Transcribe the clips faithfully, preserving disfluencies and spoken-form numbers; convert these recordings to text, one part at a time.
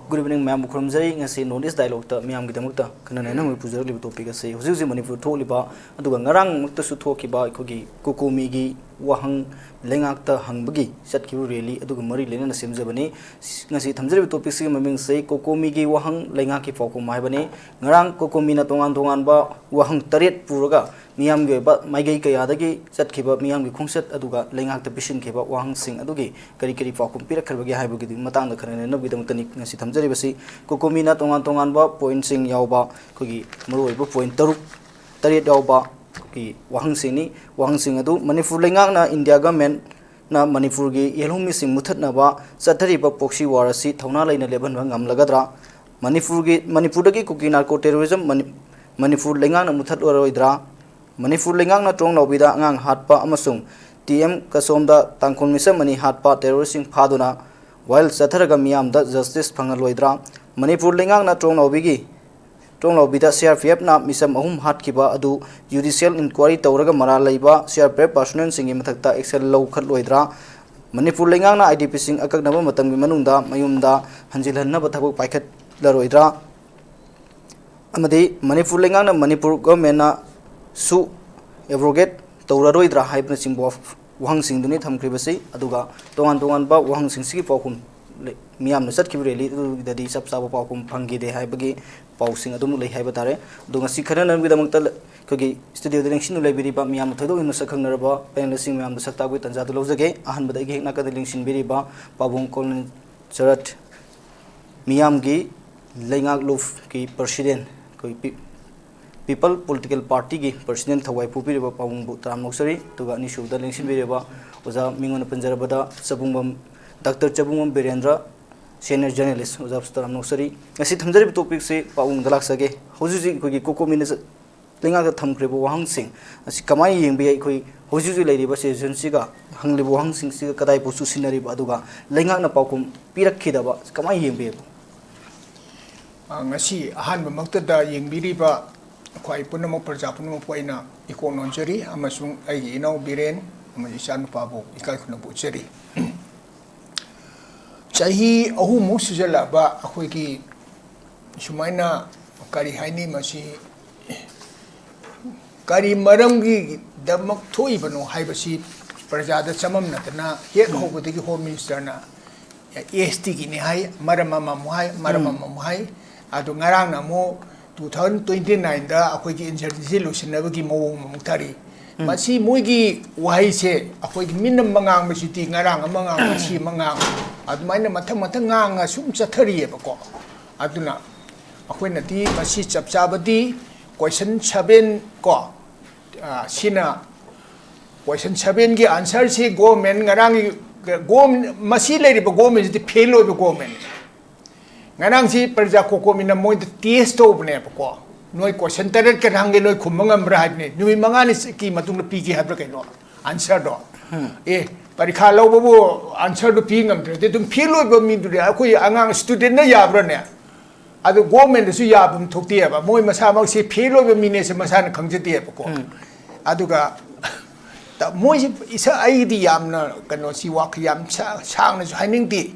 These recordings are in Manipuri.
Good evening, ꯃꯌꯥꯝꯕꯨ ꯈꯨꯔꯨꯝꯖꯔꯤ꯫ ꯉꯁꯤ North East Dialogueꯇ ꯃꯤꯌꯥꯝꯒꯤꯗꯃꯛꯇ ꯈꯟꯅ ꯅꯩꯅꯅꯕ ꯄꯨꯖꯔꯛꯂꯤꯕ topic ꯑꯁꯤ ꯍꯧꯖꯤꯛ ꯍꯧꯖꯤꯛ ꯃꯅꯤꯄꯨꯔ ꯊꯣꯛꯂꯤꯕ, ꯑꯗꯨꯒ ꯉꯔꯥꯡꯃꯛꯇꯁꯨ ꯊꯣꯛꯈꯤꯕ ꯑꯩꯈꯣꯏꯒꯤ ꯀꯣꯀꯣꯃꯤꯒꯤ ꯋꯥꯍꯪ ꯂꯩꯉꯥꯛꯇ ꯍꯪꯕꯒꯤ ꯆꯠꯈꯤꯕ rally ꯑꯗꯨꯒ ꯃꯔꯤ ꯂꯩꯅꯅ ꯁꯦꯝꯖꯕꯅꯤ꯫ ꯉꯁꯤ ꯊꯝꯖꯔꯤꯕ topicꯁꯤꯒꯤ ꯃꯃꯤꯡꯁꯤ ꯀꯣꯀꯣꯃꯤꯒꯤ ꯋꯥꯍꯪ ꯂꯩꯉꯥꯛꯀꯤ ꯄꯥꯎꯈꯨꯝ ꯍꯥꯏꯕꯅꯤ꯫ ꯉꯔꯥꯡ ꯀꯣꯀꯣꯃꯤꯅ ꯇꯣꯉꯥꯟ ꯇꯣꯉꯥꯟꯕ ꯋꯥꯍꯪ ꯇꯔꯦꯠ ꯄꯨꯔꯒ ꯃꯤꯌꯥꯝꯒꯤ ꯑꯣꯏꯕ ꯃꯥꯏꯀꯩ ꯀꯌꯥꯗꯒꯤ ꯆꯠꯈꯤꯕ ꯃꯤꯌꯥꯝꯒꯤ ꯈꯣꯡꯆꯠ ꯑꯗꯨꯒ ꯂꯩꯉꯥꯛꯇ ꯄꯤꯁꯤꯟꯈꯤꯕ ꯋꯥꯍꯪꯁꯤꯡ ꯑꯗꯨꯒꯤ ꯀꯔꯤ ꯀꯔꯤ ꯄꯥꯎꯈꯨꯝ ꯄꯤꯔꯛꯈ꯭ꯔꯕꯒꯦ ꯍꯥꯏꯕꯒꯤ ꯃꯇꯥꯡꯗ ꯈꯟꯅ ꯅꯩꯅꯅꯕꯒꯤꯗꯃꯛꯇꯅꯤ ꯉꯁꯤ ꯊꯝꯖꯔꯤꯕꯁꯤ꯫ ꯀꯣꯀꯣꯃꯤꯅ ꯇꯣꯉꯥꯟ ꯇꯣꯉꯥꯟꯕ pointꯁꯤꯡ ꯌꯥꯎꯕ ꯑꯩꯈꯣꯏꯒꯤ ꯃꯔꯨꯑꯣꯏꯕ point ꯇꯔꯨꯛ ꯇꯔꯦꯠ ꯌꯥꯎꯕ ꯑꯩꯈꯣꯏꯒꯤ ꯋꯥꯍꯪꯁꯤꯡꯅꯤ꯫ ꯋꯥꯍꯪꯁꯤꯡ ꯑꯗꯨ ꯃꯅꯤꯄꯨꯔ ꯂꯩꯉꯥꯛꯅ India governmentꯅ ꯃꯅꯤꯄꯨꯔꯒꯤ ꯌꯦꯜꯍꯧꯃꯤꯁꯤꯡ ꯃꯨꯊꯠꯅꯕ ꯆꯠꯊꯔꯤꯕ proxy war ꯑꯁꯤ ꯊꯧꯅꯥ ꯂꯩꯅ ꯂꯦꯞꯍꯟꯕ ꯉꯝꯂꯒꯗ꯭ꯔꯥ? ꯃꯅꯤꯄꯨꯔꯒꯤ, ꯃꯅꯤꯄꯨꯔꯗꯒꯤ ꯀꯨꯀꯤ narco terrorism ꯃꯅꯤ-, ꯃꯅꯤꯄꯨꯔ ꯂꯩꯉꯥꯛꯅ ꯃꯨꯊꯠꯂꯔꯣꯏꯗ꯭ꯔꯥ? ꯃꯅꯤꯄꯨꯔ ꯂꯩꯉꯥꯛꯅ ꯇ꯭ꯔꯣꯡꯂꯥꯎꯕꯤꯗ ꯑꯉꯥꯡ ꯍꯥꯠꯄ ꯑꯃꯁꯨꯡ T M ꯀꯁꯣꯝꯗ ꯇꯥꯡꯈꯨꯜ ꯃꯤꯁꯝ ꯑꯅꯤ ꯍꯥꯠꯄ terroristꯁꯤꯡ ꯐꯥꯗꯨꯅ ꯋꯥꯌꯦꯜ ꯆꯠꯊꯔꯒ ꯃꯤꯌꯥꯝꯗ justice ꯐꯪꯍꯜꯂꯣꯏꯗ꯭ꯔꯥ? ꯃꯅꯤꯄꯨꯔ ꯂꯩꯉꯥꯛꯅ ꯇ꯭ꯔꯣꯡꯂꯥꯎꯕꯤꯒꯤ, ꯇ꯭ꯔꯣꯡꯂꯥꯎꯕꯤꯗ C R P Fꯅ ꯃꯤꯁꯝ ꯑꯍꯨꯝ ꯍꯥꯠꯈꯤꯕ ꯑꯗꯨ judicial inquiry ꯇꯧꯔꯒ ꯃꯔꯥꯜ ꯂꯩꯕ C R P F personnelꯁꯤꯡꯒꯤ ꯃꯊꯛꯇ action ꯂꯧꯈꯠꯂꯣꯏꯗ꯭ꯔꯥ? ꯃꯅꯤꯄꯨꯔ ꯂꯩꯉꯥꯛꯅ IDPꯁꯤꯡ ꯑꯀꯛꯅꯕ ꯃꯇꯝꯒꯤ ꯃꯅꯨꯡꯗ ꯃꯌꯨꯝꯗ ꯍꯟꯖꯤꯜꯍꯟꯅꯕ ꯊꯕꯛ ꯄꯥꯏꯈꯠꯂꯔꯣꯏꯗ꯭ꯔꯥ? ꯑꯃꯗꯤ ꯃꯅꯤꯄꯨꯔ ꯂꯩꯉꯥꯛꯅ ꯃꯅꯤꯄꯨꯔ governmentꯅ ꯁꯨ abrogate ꯇꯧꯔꯔꯣꯏꯗ꯭ꯔꯥ ꯍꯥꯏꯕꯅꯆꯤꯡꯕ ꯋꯥꯍꯪꯁꯤꯡꯗꯨꯅꯤ ꯊꯝꯈ꯭ꯔꯤꯕꯁꯤ꯫ ꯑꯗꯨꯒ ꯇꯣꯉꯥꯟ ꯇꯣꯉꯥꯟꯕ ꯋꯥꯍꯪꯁꯤꯡꯁꯤꯒꯤ ꯄꯥꯎꯈꯨꯝ ꯂꯩ-, ꯃꯤꯌꯥꯝꯅ ꯆꯠꯈꯤꯕ rally ꯑꯗꯨꯗꯗꯤ ꯆꯞ ꯆꯥꯕ ꯄꯥꯎꯈꯨꯝ ꯐꯪꯈꯤꯗꯦ ꯍꯥꯏꯕꯒꯤ ꯄꯥꯎꯁꯤꯡ ꯑꯗꯨꯃꯛ ꯂꯩ ꯍꯥꯏꯕ ꯇꯥꯔꯦ꯫ ꯑꯗꯣ ꯉꯁꯤ ꯈꯟꯅꯅꯕꯒꯤꯗꯃꯛꯇ ꯂ-, ꯑꯩꯈꯣꯏꯒꯤ studioꯗ ꯂꯦꯡꯁꯤꯟꯗꯨꯅ ꯂꯩꯕꯤꯔꯤꯕ ꯃꯤꯌꯥꯝꯅ ꯊꯣꯏꯗꯣꯛ ꯍꯦꯟꯅ ꯁꯛꯈꯪꯅꯔꯕ panelistꯁꯤꯡ ꯃꯌꯥꯝꯗ ꯁꯛ ꯇꯥꯛꯄꯒꯤ ꯇꯥꯟꯖꯥꯗꯨ ꯂꯧꯖꯒꯦ꯫ ꯑꯍꯥꯟꯕꯗ ꯑꯩꯒꯤ ꯍꯦꯛ ꯅꯥꯀꯟꯗ ꯂꯦꯡꯁꯤꯟꯕꯤꯔꯤꯕ ꯄꯥꯕꯨꯡ ꯀꯣꯂꯣꯅꯦꯜ ꯆꯔꯠ, ꯃꯤꯌꯥꯝꯒꯤ ꯂꯩꯉꯥꯛꯂꯨꯞꯀꯤ president, ꯑꯩꯈꯣꯏ ꯄꯤ-, People Political Partyꯒꯤ president ꯊꯧꯋꯥꯏ ꯄꯨꯕꯤꯔꯤꯕ ꯄꯥꯕꯨꯡꯕꯨ ꯇꯔꯥꯝꯅ ꯑꯣꯛꯆꯔꯤ꯫ ꯑꯗꯨꯒ ꯑꯅꯤꯁꯨꯕꯗ ꯂꯦꯡꯁꯤꯟꯕꯤꯔꯤꯕ ꯑꯣꯖꯥ ꯃꯤꯡ ꯑꯣꯏꯅ ꯄꯟꯖꯔꯕꯗ ꯆꯕꯨꯡꯕꯝ, Doctor ꯆꯕꯨꯡꯕꯝ ꯕꯤꯔꯦꯟꯗ꯭ꯔ, senior journalist, ꯑꯣꯖꯥꯕꯨꯁꯨ ꯇꯔꯥꯝꯅ ꯑꯣꯛꯆꯔꯤ꯫ ꯉꯁꯤ ꯊꯝꯖꯔꯤꯕ topicꯁꯤ ꯄꯥꯕꯨꯡꯗ ꯂꯥꯛꯆꯒꯦ꯫ ꯍꯧꯖꯤꯛ ꯍꯧꯖꯤꯛ ꯑꯩꯈꯣꯏꯒꯤ ꯀꯣꯀꯣꯃꯤꯅ ꯆ-, ꯂꯩꯉꯥꯛꯇ ꯊꯝꯈ꯭ꯔꯤꯕ ꯋꯥꯍꯪꯁꯤꯡ ꯑꯁꯤ ꯀꯃꯥꯏꯅ ꯌꯦꯡꯕ ꯌꯥꯏ? ꯑꯩꯈꯣꯏ ꯍꯧꯖꯤꯛ ꯍꯧꯖꯤꯛ ꯂꯩꯔꯤꯕ situationꯁꯤꯒ ꯍꯪꯂꯤꯕ ꯋꯥꯍꯪꯁꯤꯡꯁꯤꯒ ꯀꯗꯥꯏ ꯐꯥꯎ ꯆꯨꯁꯤꯟꯅꯔꯤꯕ, ꯑꯗꯨꯒ ꯂꯩꯉꯥꯛꯅ ꯄꯥꯎꯈꯨꯝ ꯄꯤꯔꯛꯈꯤꯗꯕ ꯀꯃꯥꯏꯅ ꯌꯦꯡꯕ ꯌꯥꯏ? ꯑ, ꯉꯁꯤ ꯑꯍꯥꯟꯕꯃꯛꯇꯗ ꯌꯦꯡꯕꯤꯔꯤꯕ ꯑꯩꯈꯣꯏ ꯄꯨꯝꯅꯃꯛ, ꯄ꯭ꯔꯖꯥ ꯄꯨꯝꯅꯃꯛꯄꯨ ꯑꯩꯅ ꯏꯀꯣꯛ ꯅꯣꯟꯖꯔꯤ ꯑꯃꯁꯨꯡ ꯑꯩꯒꯤ ꯏꯅꯥꯎ ꯕꯤꯔꯦꯟ ꯑꯃꯗꯤ ꯏꯆꯥꯅꯨꯄꯥꯕꯨ ꯏꯀꯥꯏ ꯈꯨꯝꯅꯕ ꯎꯠꯆꯔꯤ꯫ ꯆꯍꯤ ꯑꯍꯨꯝꯃꯨꯛ ꯁꯨꯖꯜꯂꯛꯑꯕ ꯑꯩꯈꯣꯏꯒꯤ ꯁꯨꯃꯥꯏꯅ, ꯀꯔꯤ ꯍꯥꯏꯅꯤ, ꯃꯁꯤ ꯀꯔꯤ ꯃꯔꯝꯒꯤꯗꯃꯛ ꯊꯣꯛꯏꯕꯅꯣ ꯍꯥꯏꯕꯁꯤ ꯄ꯭ꯔꯖꯥꯗ ꯆꯃꯝꯅꯗꯅ ꯍꯦꯛ ꯍꯧꯕꯗꯒꯤ ꯍꯣꯝ ꯃꯤꯅꯤꯁꯇꯔꯅ ꯑꯦꯁ ꯇꯤꯒꯤꯅꯤ ꯍꯥꯏ, ꯃꯔꯝ ꯑꯃꯃꯨꯛ ꯍꯥꯏ, ꯃꯔꯝ ꯑꯃꯃꯨꯛ ꯍꯥꯏ꯫ ꯑꯗꯣ ꯉꯔꯥꯡꯅ ꯑꯃꯨꯛ ꯇꯨ ꯊꯥꯎꯖꯟ ꯇ꯭ꯋꯦꯟꯇꯤ ꯅꯥꯏꯟꯗ ꯑꯩꯈꯣꯏꯒꯤ ꯏꯟꯁꯔꯖꯦꯟꯁꯤ ꯂꯣꯏꯁꯤꯟꯅꯕꯒꯤ ꯃꯑꯣꯡ ꯑꯃꯨꯛ ꯊꯥꯔꯤ꯫ ꯃꯁꯤ ꯃꯣꯏꯒꯤ ꯋꯥꯍꯩꯁꯦ, ꯑꯩꯈꯣꯏꯒꯤ ꯃꯤꯅ ꯑꯃ ꯉꯥꯡꯕꯁꯤꯗꯤ ꯉꯔꯥꯡ ꯑꯃ ꯉꯥꯡ, ꯉꯁꯤ ꯑꯃ ꯉꯥꯡ, ꯑꯗꯨꯃꯥꯏꯅ ꯃꯊꯪ ꯃꯊꯪ ꯉꯥꯡꯉ ꯁꯨꯝ ꯆꯠꯊꯔꯤꯑꯕꯀꯣ꯫ ꯑꯗꯨꯅ ꯑꯩꯈꯣꯏꯅꯗꯤ ꯃꯁꯤ ꯆꯞ ꯆꯥꯕꯗꯤ ꯀꯣꯏꯁꯟ ꯁꯚꯦꯟ ꯀꯣ, ꯑ, ꯁꯤꯅ ꯀꯣꯏꯁꯟ ꯁꯚꯦꯟꯒꯤ ꯑꯟꯁꯔꯁꯤ ꯒꯣꯔꯃꯦꯟ ꯉꯔꯥꯡꯒꯤ ꯒꯣꯔꯃꯦꯟ, ꯃꯁꯤ ꯂꯩꯔꯤꯕ ꯒꯣꯔꯃꯦꯟꯁꯤꯗꯤ ꯐꯦꯜ ꯑꯣꯏꯕ ꯒꯣꯔꯃꯦꯟꯅꯤ꯫ ꯉꯔꯥꯡꯁꯤ ꯄ꯭ꯔꯖꯥ ꯀꯣꯀꯣꯃꯤꯅ ꯃꯣꯏꯗ ꯇꯦꯁ ꯇꯧꯕꯅꯦꯕꯀꯣ꯫ "ꯅꯣꯏ ꯀꯣꯏꯁꯟ ꯇꯔꯦꯠꯀ ꯍꯪꯒꯦ, ꯅꯣꯏ ꯈꯨꯝꯕ ꯉꯝꯕ꯭ꯔꯥ?" ꯍꯥꯏꯕꯅꯦ꯫ ꯅꯨꯃꯤꯠ ꯃꯉꯥꯅꯤꯒꯤ ꯃꯇꯨꯡꯗ ꯄꯤꯒꯦ ꯍꯥꯏꯕ꯭ꯔꯥ ꯀꯩꯅꯣ ꯑꯟꯁꯔꯗꯣ꯫ ꯑꯦ, ꯄꯔꯤꯈꯥ ꯂꯧꯕꯕꯨ ꯑꯟꯁꯔꯗꯣ ꯄꯤ ꯉꯝꯗ꯭ꯔꯗꯤ ꯑꯗꯨꯝ ꯐꯦꯜ ꯑꯣꯏꯕ ꯃꯤꯗꯨꯗꯤ ꯑꯩꯈꯣꯏ ꯑꯉꯥꯡ ꯁ꯭ꯇꯨꯗꯦꯟꯠꯅ ꯌꯥꯕ꯭ꯔꯥꯅꯦ? ꯑꯗꯨ ꯒꯣꯔꯃꯦꯟꯗꯁꯨ ꯌꯥꯐꯝ ꯊꯣꯛꯇꯦꯕ꯫ ꯃꯣꯏ ꯃꯁꯥꯃꯛꯁꯦ ꯐꯦꯜ ꯑꯣꯏꯕ ꯃꯤꯅꯦꯁꯦ ꯃꯁꯥꯅ ꯈꯪꯖꯗꯦꯕꯀꯣ꯫ ꯑꯗꯨꯒ ꯇ-, ꯃꯣꯏꯁꯤ ꯏꯁꯥ, ꯑꯩꯒꯤꯗꯤ ꯌꯥꯝꯅ ꯀꯩꯅꯣꯁꯤ ꯋꯥꯈꯜ ꯌꯥꯝ ꯁꯥ-, ꯁꯥꯡꯅꯁꯨ ꯍꯥꯏꯅꯤꯡꯗꯦ꯫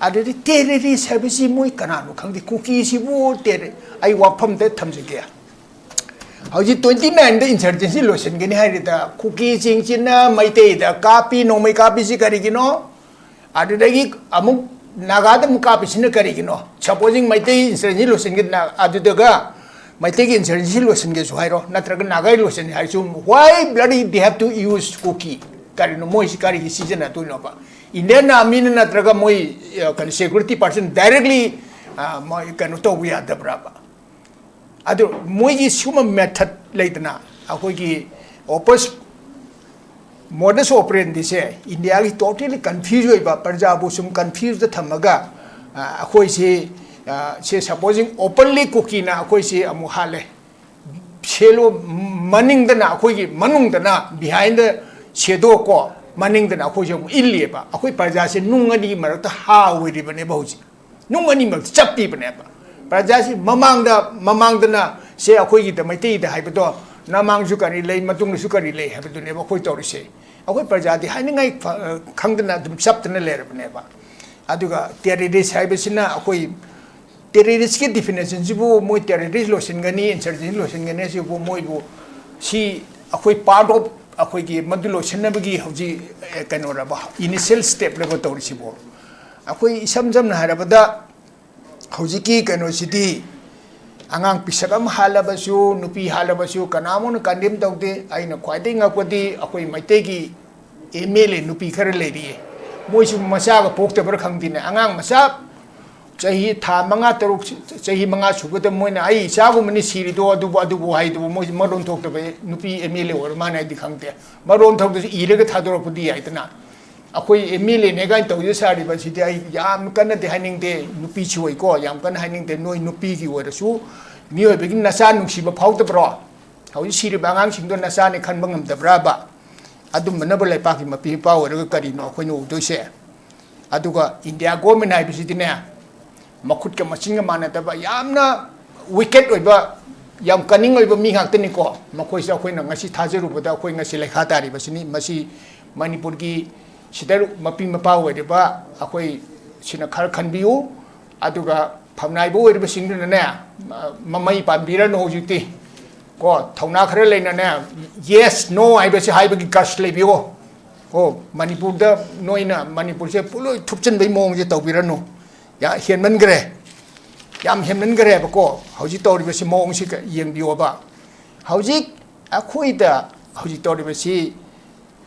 ꯑꯗꯨꯗꯤ ꯇꯦꯔꯦꯔꯤꯁ ꯍꯥꯏꯕꯁꯤ ꯃꯣꯏ ꯀꯅꯥꯅꯣ ꯈꯪꯗꯦ, ꯀꯨꯀꯤꯁꯤꯕꯨ ꯇꯦꯔꯦ-, ꯑꯩ ꯋꯥꯐꯝꯗ ꯊꯝꯖꯒꯦ꯫ ꯍꯧꯖꯤꯛ ꯇ꯭ꯋꯦꯟꯇꯤ ꯅꯥꯏꯟꯗ ꯏꯟꯁꯔꯖꯦꯟꯁꯤ ꯂꯣꯏꯁꯤꯟꯒꯅꯤ ꯍꯥꯏꯔꯤꯗ, ꯀꯨꯀꯤꯁꯤꯡꯁꯤꯅ ꯃꯩꯇꯩꯗ ꯀꯥꯞꯄꯤ, ꯅꯣꯡꯃꯩ ꯀꯥꯞꯄꯤꯁꯤ ꯀꯔꯤꯒꯤꯅꯣ? ꯑꯗꯨꯗꯒꯤ ꯑꯃꯨꯛ ꯅꯥꯒꯥꯗ ꯑꯃꯨꯛ ꯀꯥꯞꯄꯤꯁꯤꯅ ꯀꯔꯤꯒꯤꯅꯣ? Supposing ꯃꯩꯇꯩ ꯏꯟꯁꯔꯖꯦꯟꯁꯤ ꯂꯣꯏꯁꯤꯟꯒꯦ, ꯅꯥ-, ꯑꯗꯨꯗꯒ ꯃꯩꯇꯩꯒꯤ ꯏꯟꯁꯔꯖꯦꯟꯁꯤ ꯂꯣꯏꯁꯤꯟꯒꯦꯁꯨ ꯍꯥꯏꯔꯣ, ꯅꯠꯇ꯭ꯔꯒ ꯅꯥꯒꯥꯒꯤ ꯂꯣꯏꯁꯤꯟꯒꯦ ꯍꯥꯏꯔꯁꯨ, why bloody they have to use Kuki? ꯀꯔꯤꯅꯣ ꯃꯣꯏꯁꯤ ꯀꯔꯤꯒꯤ ꯁꯤꯖꯤꯟꯅꯗꯣꯏꯅꯣꯕ? Indian armyꯅ ꯅꯠꯇ꯭ꯔꯒ ꯃꯣꯏ, ꯑ, ꯀꯩꯅꯣ, security person directly, ꯑ, ꯃꯣꯏ ꯀꯩꯅꯣ ꯇꯧꯕ ꯌꯥꯗꯕ꯭ꯔꯕ? ꯑꯗꯨ ꯃꯣꯏꯒꯤ ꯁꯤꯒꯨꯝꯕ method ꯂꯩꯗꯅ, ꯑꯩꯈꯣꯏꯒꯤ opus modus operandiꯁꯦ ꯏꯟꯗꯤꯌꯥꯒꯤ totally confuse ꯑꯣꯏꯕ, ꯄ꯭ꯔꯖꯥꯕꯨ ꯁꯨꯝ confusedꯇ ꯊꯝꯃꯒ, ꯑ, ꯑꯩꯈꯣꯏꯁꯤ, ꯑ, ꯁꯦ supposing openly ꯀꯨꯀꯤꯅ ꯑꯩꯈꯣꯏꯁꯤ ꯑꯃꯨꯛ ꯍꯥꯠꯂꯦ, ꯁꯦꯂꯣ ꯃꯅꯤꯡꯗꯅ, ꯑꯩꯈꯣꯏꯒꯤ ꯃꯅꯨꯡꯗꯅ, behind the shadow ꯀꯣ, ꯃꯅꯤꯡꯗꯅ ꯑꯩꯈꯣꯏꯁꯦ ꯑꯃꯨꯛ ꯏꯜꯂꯤꯑꯕ꯫ ꯑꯩꯈꯣꯏ ꯄ꯭ꯔꯖꯥꯁꯦ ꯅꯨꯡ ꯑꯅꯤꯒꯤ ꯃꯔꯛꯇ ꯍꯥ ꯑꯣꯏꯔꯤꯕꯅꯦꯕ ꯍꯧꯖꯤꯛ꯫ ꯅꯨꯡ ꯑꯅꯤꯃꯛ ꯆꯞꯄꯤꯕꯅꯦꯕ꯫ ꯄ꯭ꯔꯖꯥꯁꯤ ꯃꯃꯥꯡꯗ, ꯃꯃꯥꯡꯗꯅ ꯁꯦ ꯑꯩꯈꯣꯏꯒꯤꯗ ꯃꯩꯇꯩꯗ ꯍꯥꯏꯕꯗꯣ, ꯅꯃꯥꯡꯁꯨ ꯀꯔꯤ ꯂꯩ, ꯃꯇꯨꯡꯗꯁꯨ ꯀꯔꯤ ꯂꯩ ꯍꯥꯏꯕꯗꯨꯅꯦꯕ ꯑꯩꯈꯣꯏ ꯇꯧꯔꯤꯁꯦ꯫ ꯑꯩꯈꯣꯏ ꯄ꯭ꯔꯖꯥꯗꯤ ꯍꯥꯏꯅꯤꯡꯉꯥꯏ ꯐ-, ꯈꯪꯗꯅ ꯑꯗꯨꯝ ꯆꯞꯇꯅ ꯂꯩꯔꯕꯅꯦꯕ꯫ ꯑꯗꯨꯒ terrorist ꯍꯥꯏꯕꯁꯤꯅ ꯑꯩꯈꯣꯏ terrorist ꯀꯤ definition ꯁꯤꯕꯨ ꯃꯣꯏ terrorist ꯂꯣꯏꯁꯤꯟꯒꯅꯤ, insurgency ꯂꯣꯏꯁꯤꯟꯒꯅꯤ ꯁꯤꯕꯨ ꯃꯣꯏꯕꯨ ꯁꯤ ꯑꯩꯈꯣꯏ part of ꯑꯩꯈꯣꯏꯒꯤ ꯃꯗꯨ ꯂꯣꯏꯁꯤꯟꯅꯕꯒꯤ ꯍꯧꯖꯤꯛ ꯑꯦ, ꯀꯩꯅꯣꯔꯕ initial step ꯂꯕ ꯇꯧꯔꯤꯁꯤꯕꯨ? ꯑꯩꯈꯣꯏ ꯏꯁꯝ ꯁꯝꯅ ꯍꯥꯏꯔꯕꯗ ꯍꯧꯖꯤꯛꯀꯤ ꯀꯩꯅꯣꯁꯤꯗꯤ ꯑꯉꯥꯡ ꯄꯤꯁꯛ ꯑꯃ ꯍꯥꯠꯂꯕꯁꯨ, ꯅꯨꯄꯤ ꯍꯥꯠꯂꯕꯁꯨ ꯀꯅꯥꯃꯨꯛꯅ condemn ꯇꯧꯗꯦ꯫ ꯑꯩꯅ ꯈ꯭ꯋꯥꯏꯗꯒꯤ ꯉꯛꯄꯗꯤ ꯑꯩꯈꯣꯏ ꯃꯩꯇꯩꯒꯤ M L A ꯅꯨꯄꯤ ꯈꯔ ꯂꯩꯔꯤꯌꯦ, ꯃꯣꯏꯁꯨ ꯃꯆꯥꯒ ꯄꯣꯛꯇꯕ꯭ꯔꯥ ꯈꯪꯗꯦꯅꯦ꯫ ꯑꯉꯥꯡ ꯃꯆꯥ ꯆꯍꯤ ꯊꯥ ꯃꯉꯥ ꯇꯔꯨꯛ, ꯆꯍꯤ ꯃꯉꯥ ꯁꯨꯕꯗ ꯃꯣꯏꯅ "ꯑꯩ ꯏꯆꯥꯒꯨꯝꯕꯅꯤ ꯁꯤꯔꯤꯗꯣ", ꯑꯗꯨꯕꯨ ꯑꯗꯨꯕꯨ ꯍꯥꯏꯗꯨꯕꯨ ꯃꯣꯏꯁꯨ ꯃꯔꯣꯟ ꯊꯣꯛꯇꯕ꯫ ꯅꯨꯄꯤ M L A ꯑꯣꯏꯔ ꯃꯥꯅꯦ ꯍꯥꯏꯗꯤ ꯈꯪꯗꯦ, ꯃꯔꯣꯟ ꯊꯣꯛꯇꯁꯨ ꯏꯔꯒ ꯊꯥꯗꯣꯔꯛꯄꯗꯤ ꯌꯥꯏꯗꯅ꯫ ꯑꯩꯈꯣꯏ M L A ꯅꯦ ꯀꯥꯏꯅ ꯇꯧꯖ ꯁꯥꯔꯤꯕꯁꯤꯗꯤ ꯑꯩ ꯌꯥꯝ ꯀꯟꯅꯗꯤ ꯍꯥꯏꯅꯤꯡꯗꯦ꯫ ꯅꯨꯄꯤꯁꯨ ꯑꯣꯏꯀꯣ, ꯌꯥꯝ ꯀꯟꯅ ꯍꯥꯏꯅꯤꯡꯗꯦ꯫ ꯅꯣꯏ ꯅꯨꯄꯤꯒꯤ ꯑꯣꯏꯔꯁꯨ ꯃꯤꯑꯣꯏꯕꯒꯤ ꯅꯆꯥ ꯅꯨꯡꯁꯤꯕ ꯐꯥꯎꯗꯕ꯭ꯔꯣ? ꯍꯧꯖꯤꯛ ꯁꯤꯔꯤꯕ ꯑꯉꯥꯡꯁꯤꯡꯗꯣ ꯅꯆꯥꯅꯦ ꯈꯟꯕ ꯉꯝꯗꯕ꯭ꯔꯕ? ꯑꯗꯨꯝꯕꯅꯕꯨ ꯂꯩꯄꯥꯛꯀꯤ ꯃꯄꯤ ꯃꯄꯥ ꯑꯣꯏꯔꯒ ꯀꯔꯤꯅꯣ ꯑꯩꯈꯣꯏꯅ ꯎꯗꯣꯏꯁꯦ? ꯑꯗꯨꯒ India government ꯍꯥꯏꯕꯁꯤꯗꯤꯅꯦ, ꯃꯈꯨꯠꯀ ꯃꯆꯤꯟꯒ ꯃꯥꯟꯅꯗꯕ, ꯌꯥꯝꯅ wicked ꯑꯣꯏꯕ, ꯌꯥꯝ cunning ꯑꯣꯏꯕ ꯃꯤ ꯉꯥꯛꯇꯅꯤꯀꯣ꯫ ꯃꯈꯣꯏꯁꯦ ꯑꯩꯈꯣꯏꯅ ꯉꯁꯤ ꯊꯥꯖꯔꯨꯕꯗ ꯑꯩꯈꯣꯏ ꯉꯁꯤ ꯂꯩꯈꯥ ꯇꯥꯔꯤꯕꯁꯤꯅꯤ꯫ ꯃꯁꯤ ꯃꯅꯤꯄꯨꯔꯒꯤ ꯁꯤꯗ ꯃꯄꯤ ꯃꯄꯥ ꯑꯣꯏꯔꯤꯕ ꯑꯩꯈꯣꯏ ꯁꯤꯅ ꯈꯔ ꯈꯟꯕꯤꯌꯨ꯫ ꯑꯗꯨꯒ ꯐꯝꯅꯥꯏꯕ ꯑꯣꯏꯔꯤꯕꯁꯤꯡꯗꯨꯅꯅꯦ, ꯃꯃꯩ ꯄꯥꯟꯕꯤꯔꯅꯨ ꯍꯧꯖꯤꯛꯇꯤ꯫ ꯀꯣ, ꯊꯧꯅꯥ ꯈꯔ ꯂꯩꯅꯅꯦ, yes, no ꯍꯥꯏꯕꯁꯤ ꯍꯥꯏꯕꯒꯤ guts ꯂꯩꯕꯤꯌꯣ꯫ ꯀꯣ, ꯃꯅꯤꯄꯨꯔꯗ ꯅꯣꯏꯅ ꯃꯅꯤꯄꯨꯔꯁꯦ ꯄꯨꯂꯣꯏ ꯊꯨꯞꯆꯤꯟꯕꯒꯤ ꯃꯑꯣꯡꯁꯦ ꯇꯧꯕꯤꯔꯅꯨ꯫ ꯌꯥ-, ꯍꯦꯟꯃꯟꯈ꯭ꯔꯦ꯫ ꯌꯥꯝ ꯍꯦꯟꯃꯟꯈ꯭ꯔꯦꯕꯀꯣ꯫ ꯍꯧꯖꯤꯛ ꯇꯧꯔꯤꯕꯁꯤ ꯃꯑꯣꯡꯁꯤ ꯀ-, ꯌꯦꯡꯕꯤꯌꯣꯕ꯫ ꯍꯧꯖꯤꯛ ꯑꯩꯈꯣꯏꯗ ꯍꯧꯖꯤꯛ ꯇꯧꯔꯤꯕꯁꯤ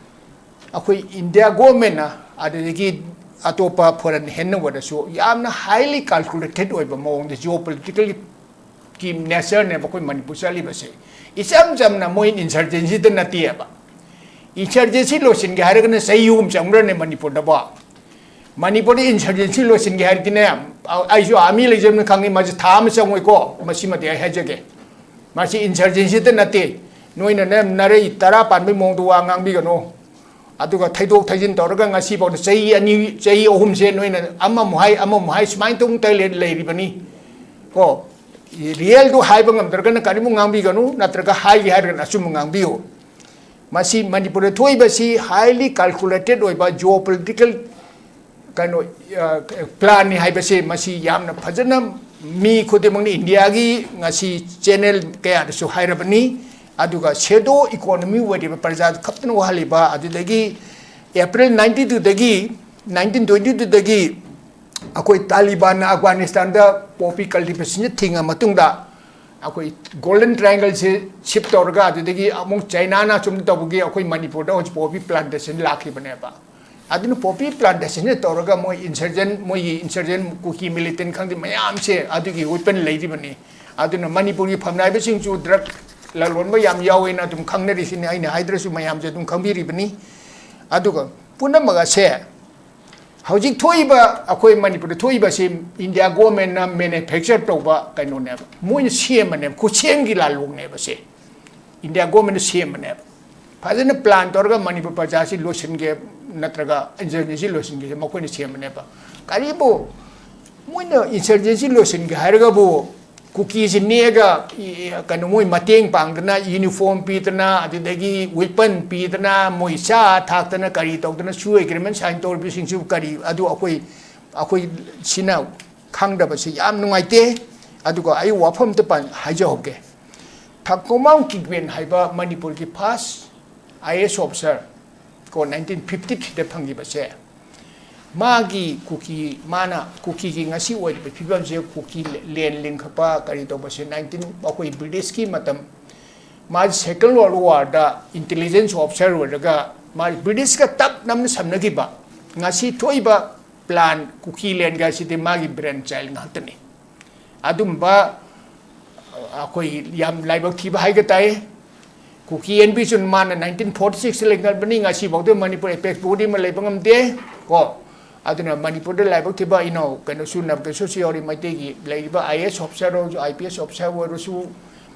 ꯑꯩꯈꯣꯏ India government ꯅ, ꯑꯗꯨꯗꯒꯤ ꯑꯇꯣꯞꯄ foreign hand ꯅ ꯑꯣꯏꯔꯁꯨ ꯌꯥꯝꯅ highly calculated ꯑꯣꯏꯕ ꯃꯑꯣꯡꯗ geopolitical ꯀꯤ nature ꯅꯦꯕ ꯑꯩꯈꯣꯏ ꯃꯅꯤꯄꯨꯔ ꯆꯠꯂꯤꯕꯁꯦ꯫ ꯏꯆꯝ ꯆꯝꯅ ꯃꯣꯏ insurgency ꯗ ꯅꯠꯇꯦꯕ꯫ Insurgency ꯂꯣꯏꯁꯤꯟꯒꯦ ꯍꯥꯏꯔꯒꯅ ꯆꯍꯤ ꯑꯍꯨꯝ ꯆꯪꯕ꯭ꯔꯅꯦ ꯃꯅꯤꯄꯨꯔꯗꯕꯣ? ꯃꯅꯤꯄꯨꯔꯗ insurgency ꯂꯣꯏꯁꯤꯟꯒꯦ ꯍꯥꯏꯔꯗꯤꯅꯦ, ꯑꯩꯁꯨ army ꯂꯩꯖꯕꯅ ꯈꯪꯉꯤ, ꯃꯁꯤ ꯊꯥ ꯑꯃ ꯆꯪꯉꯣꯏꯀꯣ, ꯃꯁꯤꯃꯗꯤ ꯑꯩ ꯍꯥꯏꯖꯒꯦ꯫ ꯃꯁꯤ insurgency ꯗ ꯅꯠꯇꯦ, ꯅꯣꯏꯅꯅꯦ ꯅꯔꯩ ꯇꯔꯥ ꯄꯥꯟꯕꯩ ꯃꯑꯣꯡꯗ ꯋꯥ ꯉꯥꯡꯕꯤꯒꯅꯨ꯫ ꯑꯗꯨꯒ ꯊꯩꯗꯣꯛ ꯊꯩꯖꯤꯟ ꯇꯧꯔꯒ ꯉꯁꯤꯐꯥꯎꯗ ꯆꯍꯤ ꯑꯅꯤ, ꯆꯍꯤ ꯑꯍꯨꯝꯁꯦ ꯅꯣꯏꯅ ꯑꯃꯃꯨꯛ ꯍꯥꯏ, ꯑꯃꯃꯨꯛ ꯍꯥꯏ, ꯁꯨꯃꯥꯏꯅ ꯇꯧ ꯇꯧ ꯂꯩ-, ꯂꯩꯔꯤꯕꯅꯤ꯫ ꯀꯣ, real ꯗꯨ ꯍꯥꯏꯕ ꯉꯝꯗ꯭ꯔꯒꯅ ꯀꯔꯤꯃꯨꯛ ꯉꯥꯡꯕꯤꯒꯅꯨ, ꯅꯠꯇ꯭ꯔꯒ ꯍꯥꯏꯒꯦ ꯍꯥꯏꯔꯒꯅ ꯑꯆꯨꯝꯕ ꯉꯥꯡꯕꯤꯌꯨ꯫ ꯃꯁꯤ ꯃꯅꯤꯄꯨꯔꯗ ꯊꯣꯛꯏꯕꯁꯤ highly calculated ꯑꯣꯏꯕ geopolitical ꯀꯩꯅꯣ, ꯄ꯭ꯂꯥꯟꯅꯤ ꯍꯥꯏꯕꯁꯦ ꯃꯁꯤ ꯌꯥꯝꯅ ꯐꯖꯅ ꯃꯤ ꯈꯨꯗꯤꯡꯃꯛꯅ ꯏꯟꯗꯤꯌꯥꯒꯤ ꯉꯁꯤ ꯆꯦꯅꯦꯜ ꯀꯌꯥꯗꯁꯨ ꯍꯥꯏꯔꯕꯅꯤ꯫ ꯑꯗꯨꯒ ꯁꯦꯗꯣ ꯏꯀꯣꯅꯣꯃꯤ ꯑꯣꯏꯔꯤꯕ ꯄ꯭ꯔꯖꯥ ꯈꯛꯇꯅ ꯋꯥꯍꯜꯂꯤꯕ, ꯑꯗꯨꯗꯒꯤ ꯑꯦꯄ꯭ꯔꯤꯜ ꯅꯥꯏꯟꯇꯤ ꯇꯨꯗꯒꯤ, ꯅꯥꯏꯟꯇꯤꯟ ꯇ꯭ꯋꯦꯟꯇꯤ ꯇꯨꯗꯒꯤ ꯑꯩꯈꯣꯏ ꯇꯥꯂꯤꯕꯥꯟꯅ ꯑꯐꯒꯥꯅꯤꯁꯇꯥꯟꯗ ꯄꯣꯄꯤ ꯀꯜꯇꯤꯚꯦꯁꯟꯁꯦ ꯊꯤꯡꯉ ꯃꯇꯨꯡꯗ, ꯑꯩꯈꯣꯏ ꯒꯣꯜꯗꯟ ꯇ꯭ꯔꯥꯏꯡꯒꯜꯁꯦ ꯁꯤꯞ ꯇꯧꯔꯒ, ꯑꯗꯨꯗꯒꯤ ꯑꯃꯨꯛ ꯆꯥꯏꯅꯥꯅ ꯁꯨꯝ ꯇꯧꯕꯒꯤ ꯑꯩꯈꯣꯏ ꯃꯅꯤꯄꯨꯔꯗ ꯍꯧꯖꯤꯛ ꯄꯣꯄꯤ ꯄ꯭ꯂꯥꯟꯇꯦꯁꯟ ꯂꯥꯛꯈꯤꯕꯅꯦꯕ꯫ ꯑꯗꯨꯅ ꯄꯣꯄꯤ ꯄ꯭ꯂꯥꯟꯇꯦꯁꯟꯁꯦ ꯇꯧꯔꯒ ꯃꯣꯏ ꯏꯟꯁꯔꯖꯦꯟ, ꯃꯣꯏꯒꯤ ꯏꯟꯁꯔꯖꯦꯟ ꯀꯨꯀꯤ ꯃꯤꯂꯤꯇꯦꯟ ꯈꯪꯗꯦ ꯃꯌꯥꯝꯁꯦ ꯑꯗꯨꯒꯤ ꯋꯦꯄꯟ ꯂꯩꯔꯤꯕꯅꯤ꯫ ꯑꯗꯨꯅ ꯃꯅꯤꯄꯨꯔꯒꯤ ꯐꯝꯅꯥꯏꯕꯁꯤꯡꯁꯨ ꯗ꯭ꯔꯒ ꯂꯂꯣꯟꯕ ꯌꯥꯝ ꯌꯥꯎꯋꯦꯅ ꯑꯗꯨꯝ ꯈꯪꯅꯔꯤꯁꯤꯅꯤ, ꯑꯩꯅ ꯍꯥꯏꯗ꯭ꯔꯁꯨ ꯃꯌꯥꯝꯁꯦ ꯑꯗꯨꯝ ꯈꯪꯕꯤꯔꯤꯕꯅꯤ꯫ ꯑꯗꯨꯒ ꯄꯨꯝꯅꯃꯛ ꯑꯁꯦ ꯍꯧꯖꯤꯛ ꯊꯣꯛꯏꯕ, ꯑꯩꯈꯣꯏ ꯃꯅꯤꯄꯨꯔꯗ ꯊꯣꯛꯏꯕꯁꯤ ꯏꯟꯗꯤꯌꯥ ꯒꯣꯔꯃꯦꯟꯅ ꯃꯦꯅꯨꯐꯦꯛꯆꯔ ꯇꯧꯕ ꯀꯩꯅꯣꯅꯦꯕ, ꯃꯣꯏꯅ ꯁꯦꯝꯕꯅꯦꯕ, ꯈꯨꯠꯁꯦꯝꯒꯤ ꯂꯥꯂꯣꯡꯅꯦꯕ ꯁꯦ꯫ ꯏꯟꯗꯤꯌꯥ ꯒꯣꯔꯃꯦꯟꯅ ꯁꯦꯝꯕꯅꯦꯕ꯫ ꯐꯖꯅ ꯄ꯭ꯂꯥꯟ ꯇꯧꯔꯒ ꯃꯅꯤꯄꯨꯔ ꯄ꯭ꯔꯖꯥꯁꯤ ꯂꯣꯏꯁꯤꯟꯒꯦ, ꯅꯠꯇ꯭ꯔꯒ ꯏꯟꯁꯔꯖꯦꯟꯁꯤ ꯂꯣꯏꯁꯤꯟꯒꯦꯁꯦ ꯃꯈꯣꯏꯅ ꯁꯦꯝꯕꯅꯦꯕ꯫ ꯀꯔꯤꯕꯨ ꯃꯣꯏꯅ ꯏꯟꯁꯔꯖꯦꯟꯁꯤ ꯂꯣꯏꯁꯤꯟꯒꯦ ꯍꯥꯏꯔꯒꯕꯨ, ꯀꯨꯀꯤꯁꯤ ꯅꯦꯛꯑꯒ, ꯏ-, ꯀꯩꯅꯣ, ꯃꯣꯏ ꯃꯇꯦꯡ ꯄꯥꯡꯗꯅ, ꯌꯨꯅꯤꯐꯣꯔꯝ ꯄꯤꯗꯅ, ꯑꯗꯨꯗꯒꯤ ꯋꯦꯄꯟ ꯄꯤꯗꯅ, ꯃꯣꯏ ꯆꯥ ꯊꯥꯛꯇꯅ, ꯀꯔꯤ ꯇꯧꯗꯅ, ꯁꯨ ꯑꯦꯒ꯭ꯔꯤꯃꯦꯟ ꯁꯥꯏꯟ ꯇꯧꯔꯤꯕꯁꯤꯡꯁꯨ ꯀꯔꯤ, ꯑꯗꯨ ꯑꯩꯈꯣꯏ, ꯑꯩꯈꯣꯏ ꯁꯤꯅ ꯈꯪꯗꯕꯁꯤ ꯌꯥꯝ ꯅꯨꯡꯉꯥꯏꯇꯦ꯫ ꯑꯗꯨꯒ ꯑꯩ ꯋꯥꯐꯝ ꯑꯝꯇ ꯄꯟ-, ꯍꯥꯏꯖꯍꯧꯒꯦ꯫ ꯊꯥꯡꯀꯣꯃꯥꯡ ꯀꯤꯒꯦꯟ ꯍꯥꯏꯕ ꯃꯅꯤꯄꯨꯔꯒꯤ first I A S officer ꯀꯣ, ꯅꯥꯏꯟꯇꯤꯟ ꯐꯤꯐꯇꯤ ꯊ꯭ꯔꯤꯗ ꯐꯪꯈꯤꯕꯁꯦ, ꯃꯥꯒꯤ ꯀꯨꯀꯤ, ꯃꯥꯅ ꯀꯨꯀꯤꯒꯤ ꯉꯁꯤ ꯑꯣꯏꯔꯤꯕ ꯐꯤꯕꯝꯁꯦ, ꯀꯨꯀꯤ ꯂꯦꯟ ꯂꯤꯡꯈꯠꯄ ꯀꯔꯤ ꯇꯧꯕꯁꯦ, ꯅꯥꯏꯟꯇꯤꯟ, ꯑꯩꯈꯣꯏ ꯕ꯭ꯔꯤꯇꯤꯁꯀꯤ ꯃꯇꯝ, ꯃꯥꯁꯦ ꯁꯦꯀꯦꯟ ꯋꯥꯔꯜ ꯋꯥꯔꯗ ꯏꯟꯇꯦꯂꯤꯖꯦꯟꯁ ꯑꯣꯐꯤꯁꯥꯔ ꯑꯣꯏꯔꯒ, ꯃꯥ ꯕ꯭ꯔꯤꯇꯤꯁꯀ ꯇꯞ ꯅꯝꯅ ꯁꯝꯅꯈꯤꯕ꯫ ꯉꯁꯤ ꯊꯣꯛꯏꯕ ꯄ꯭ꯂꯥꯟ ꯀꯨꯀꯤ ꯂꯦꯟꯒ ꯑꯁꯤꯗꯤ ꯃꯥꯒꯤ ꯕ꯭ꯔꯦꯟ ꯆꯥꯏꯜ ꯉꯥꯛꯇꯅꯤ꯫ ꯑꯗꯨꯝꯕ ꯑꯩꯈꯣꯏ ꯌꯥꯝ ꯂꯥꯏꯕꯛ ꯊꯤꯕ ꯍꯥꯏꯒ ꯇꯥꯏ꯫ ꯀꯨꯀꯤ ꯑꯦꯟ ꯕꯤ ꯆꯨꯟ ꯃꯥꯅ ꯅꯥꯏꯟꯇꯤꯟ ꯐꯣꯔꯇꯤ ꯁꯤꯛꯁꯇ ꯂꯩꯉꯥꯛꯄꯅꯤ, ꯉꯁꯤꯐꯥꯎꯗ ꯃꯅꯤꯄꯨꯔ ꯑꯦꯄꯦꯛꯁ ꯕꯣꯗꯤ ꯑꯃ ꯂꯩꯕ ꯉꯝꯗꯦ ꯀꯣ꯫ ꯑꯗꯨꯅ ꯃꯅꯤꯄꯨꯔꯗ ꯂꯥꯏꯕꯛ ꯊꯤꯕ ꯏꯅꯥꯎ ꯀꯩꯅꯣꯁꯨ, ꯅꯕꯀꯦꯁꯣꯔꯁꯨ ꯌꯥꯎꯔꯤ, ꯃꯩꯇꯩꯒꯤ ꯂꯩꯔꯤꯕ ꯑꯥꯏ ꯑꯦ ꯑꯦꯁ ꯑꯣꯐꯤꯁꯥꯔ ꯑꯣꯏꯔꯁꯨ, ꯑꯥꯏ ꯄꯤ ꯑꯦꯁ ꯑꯣꯐꯤꯁꯥꯔ ꯑꯣꯏꯔꯁꯨ,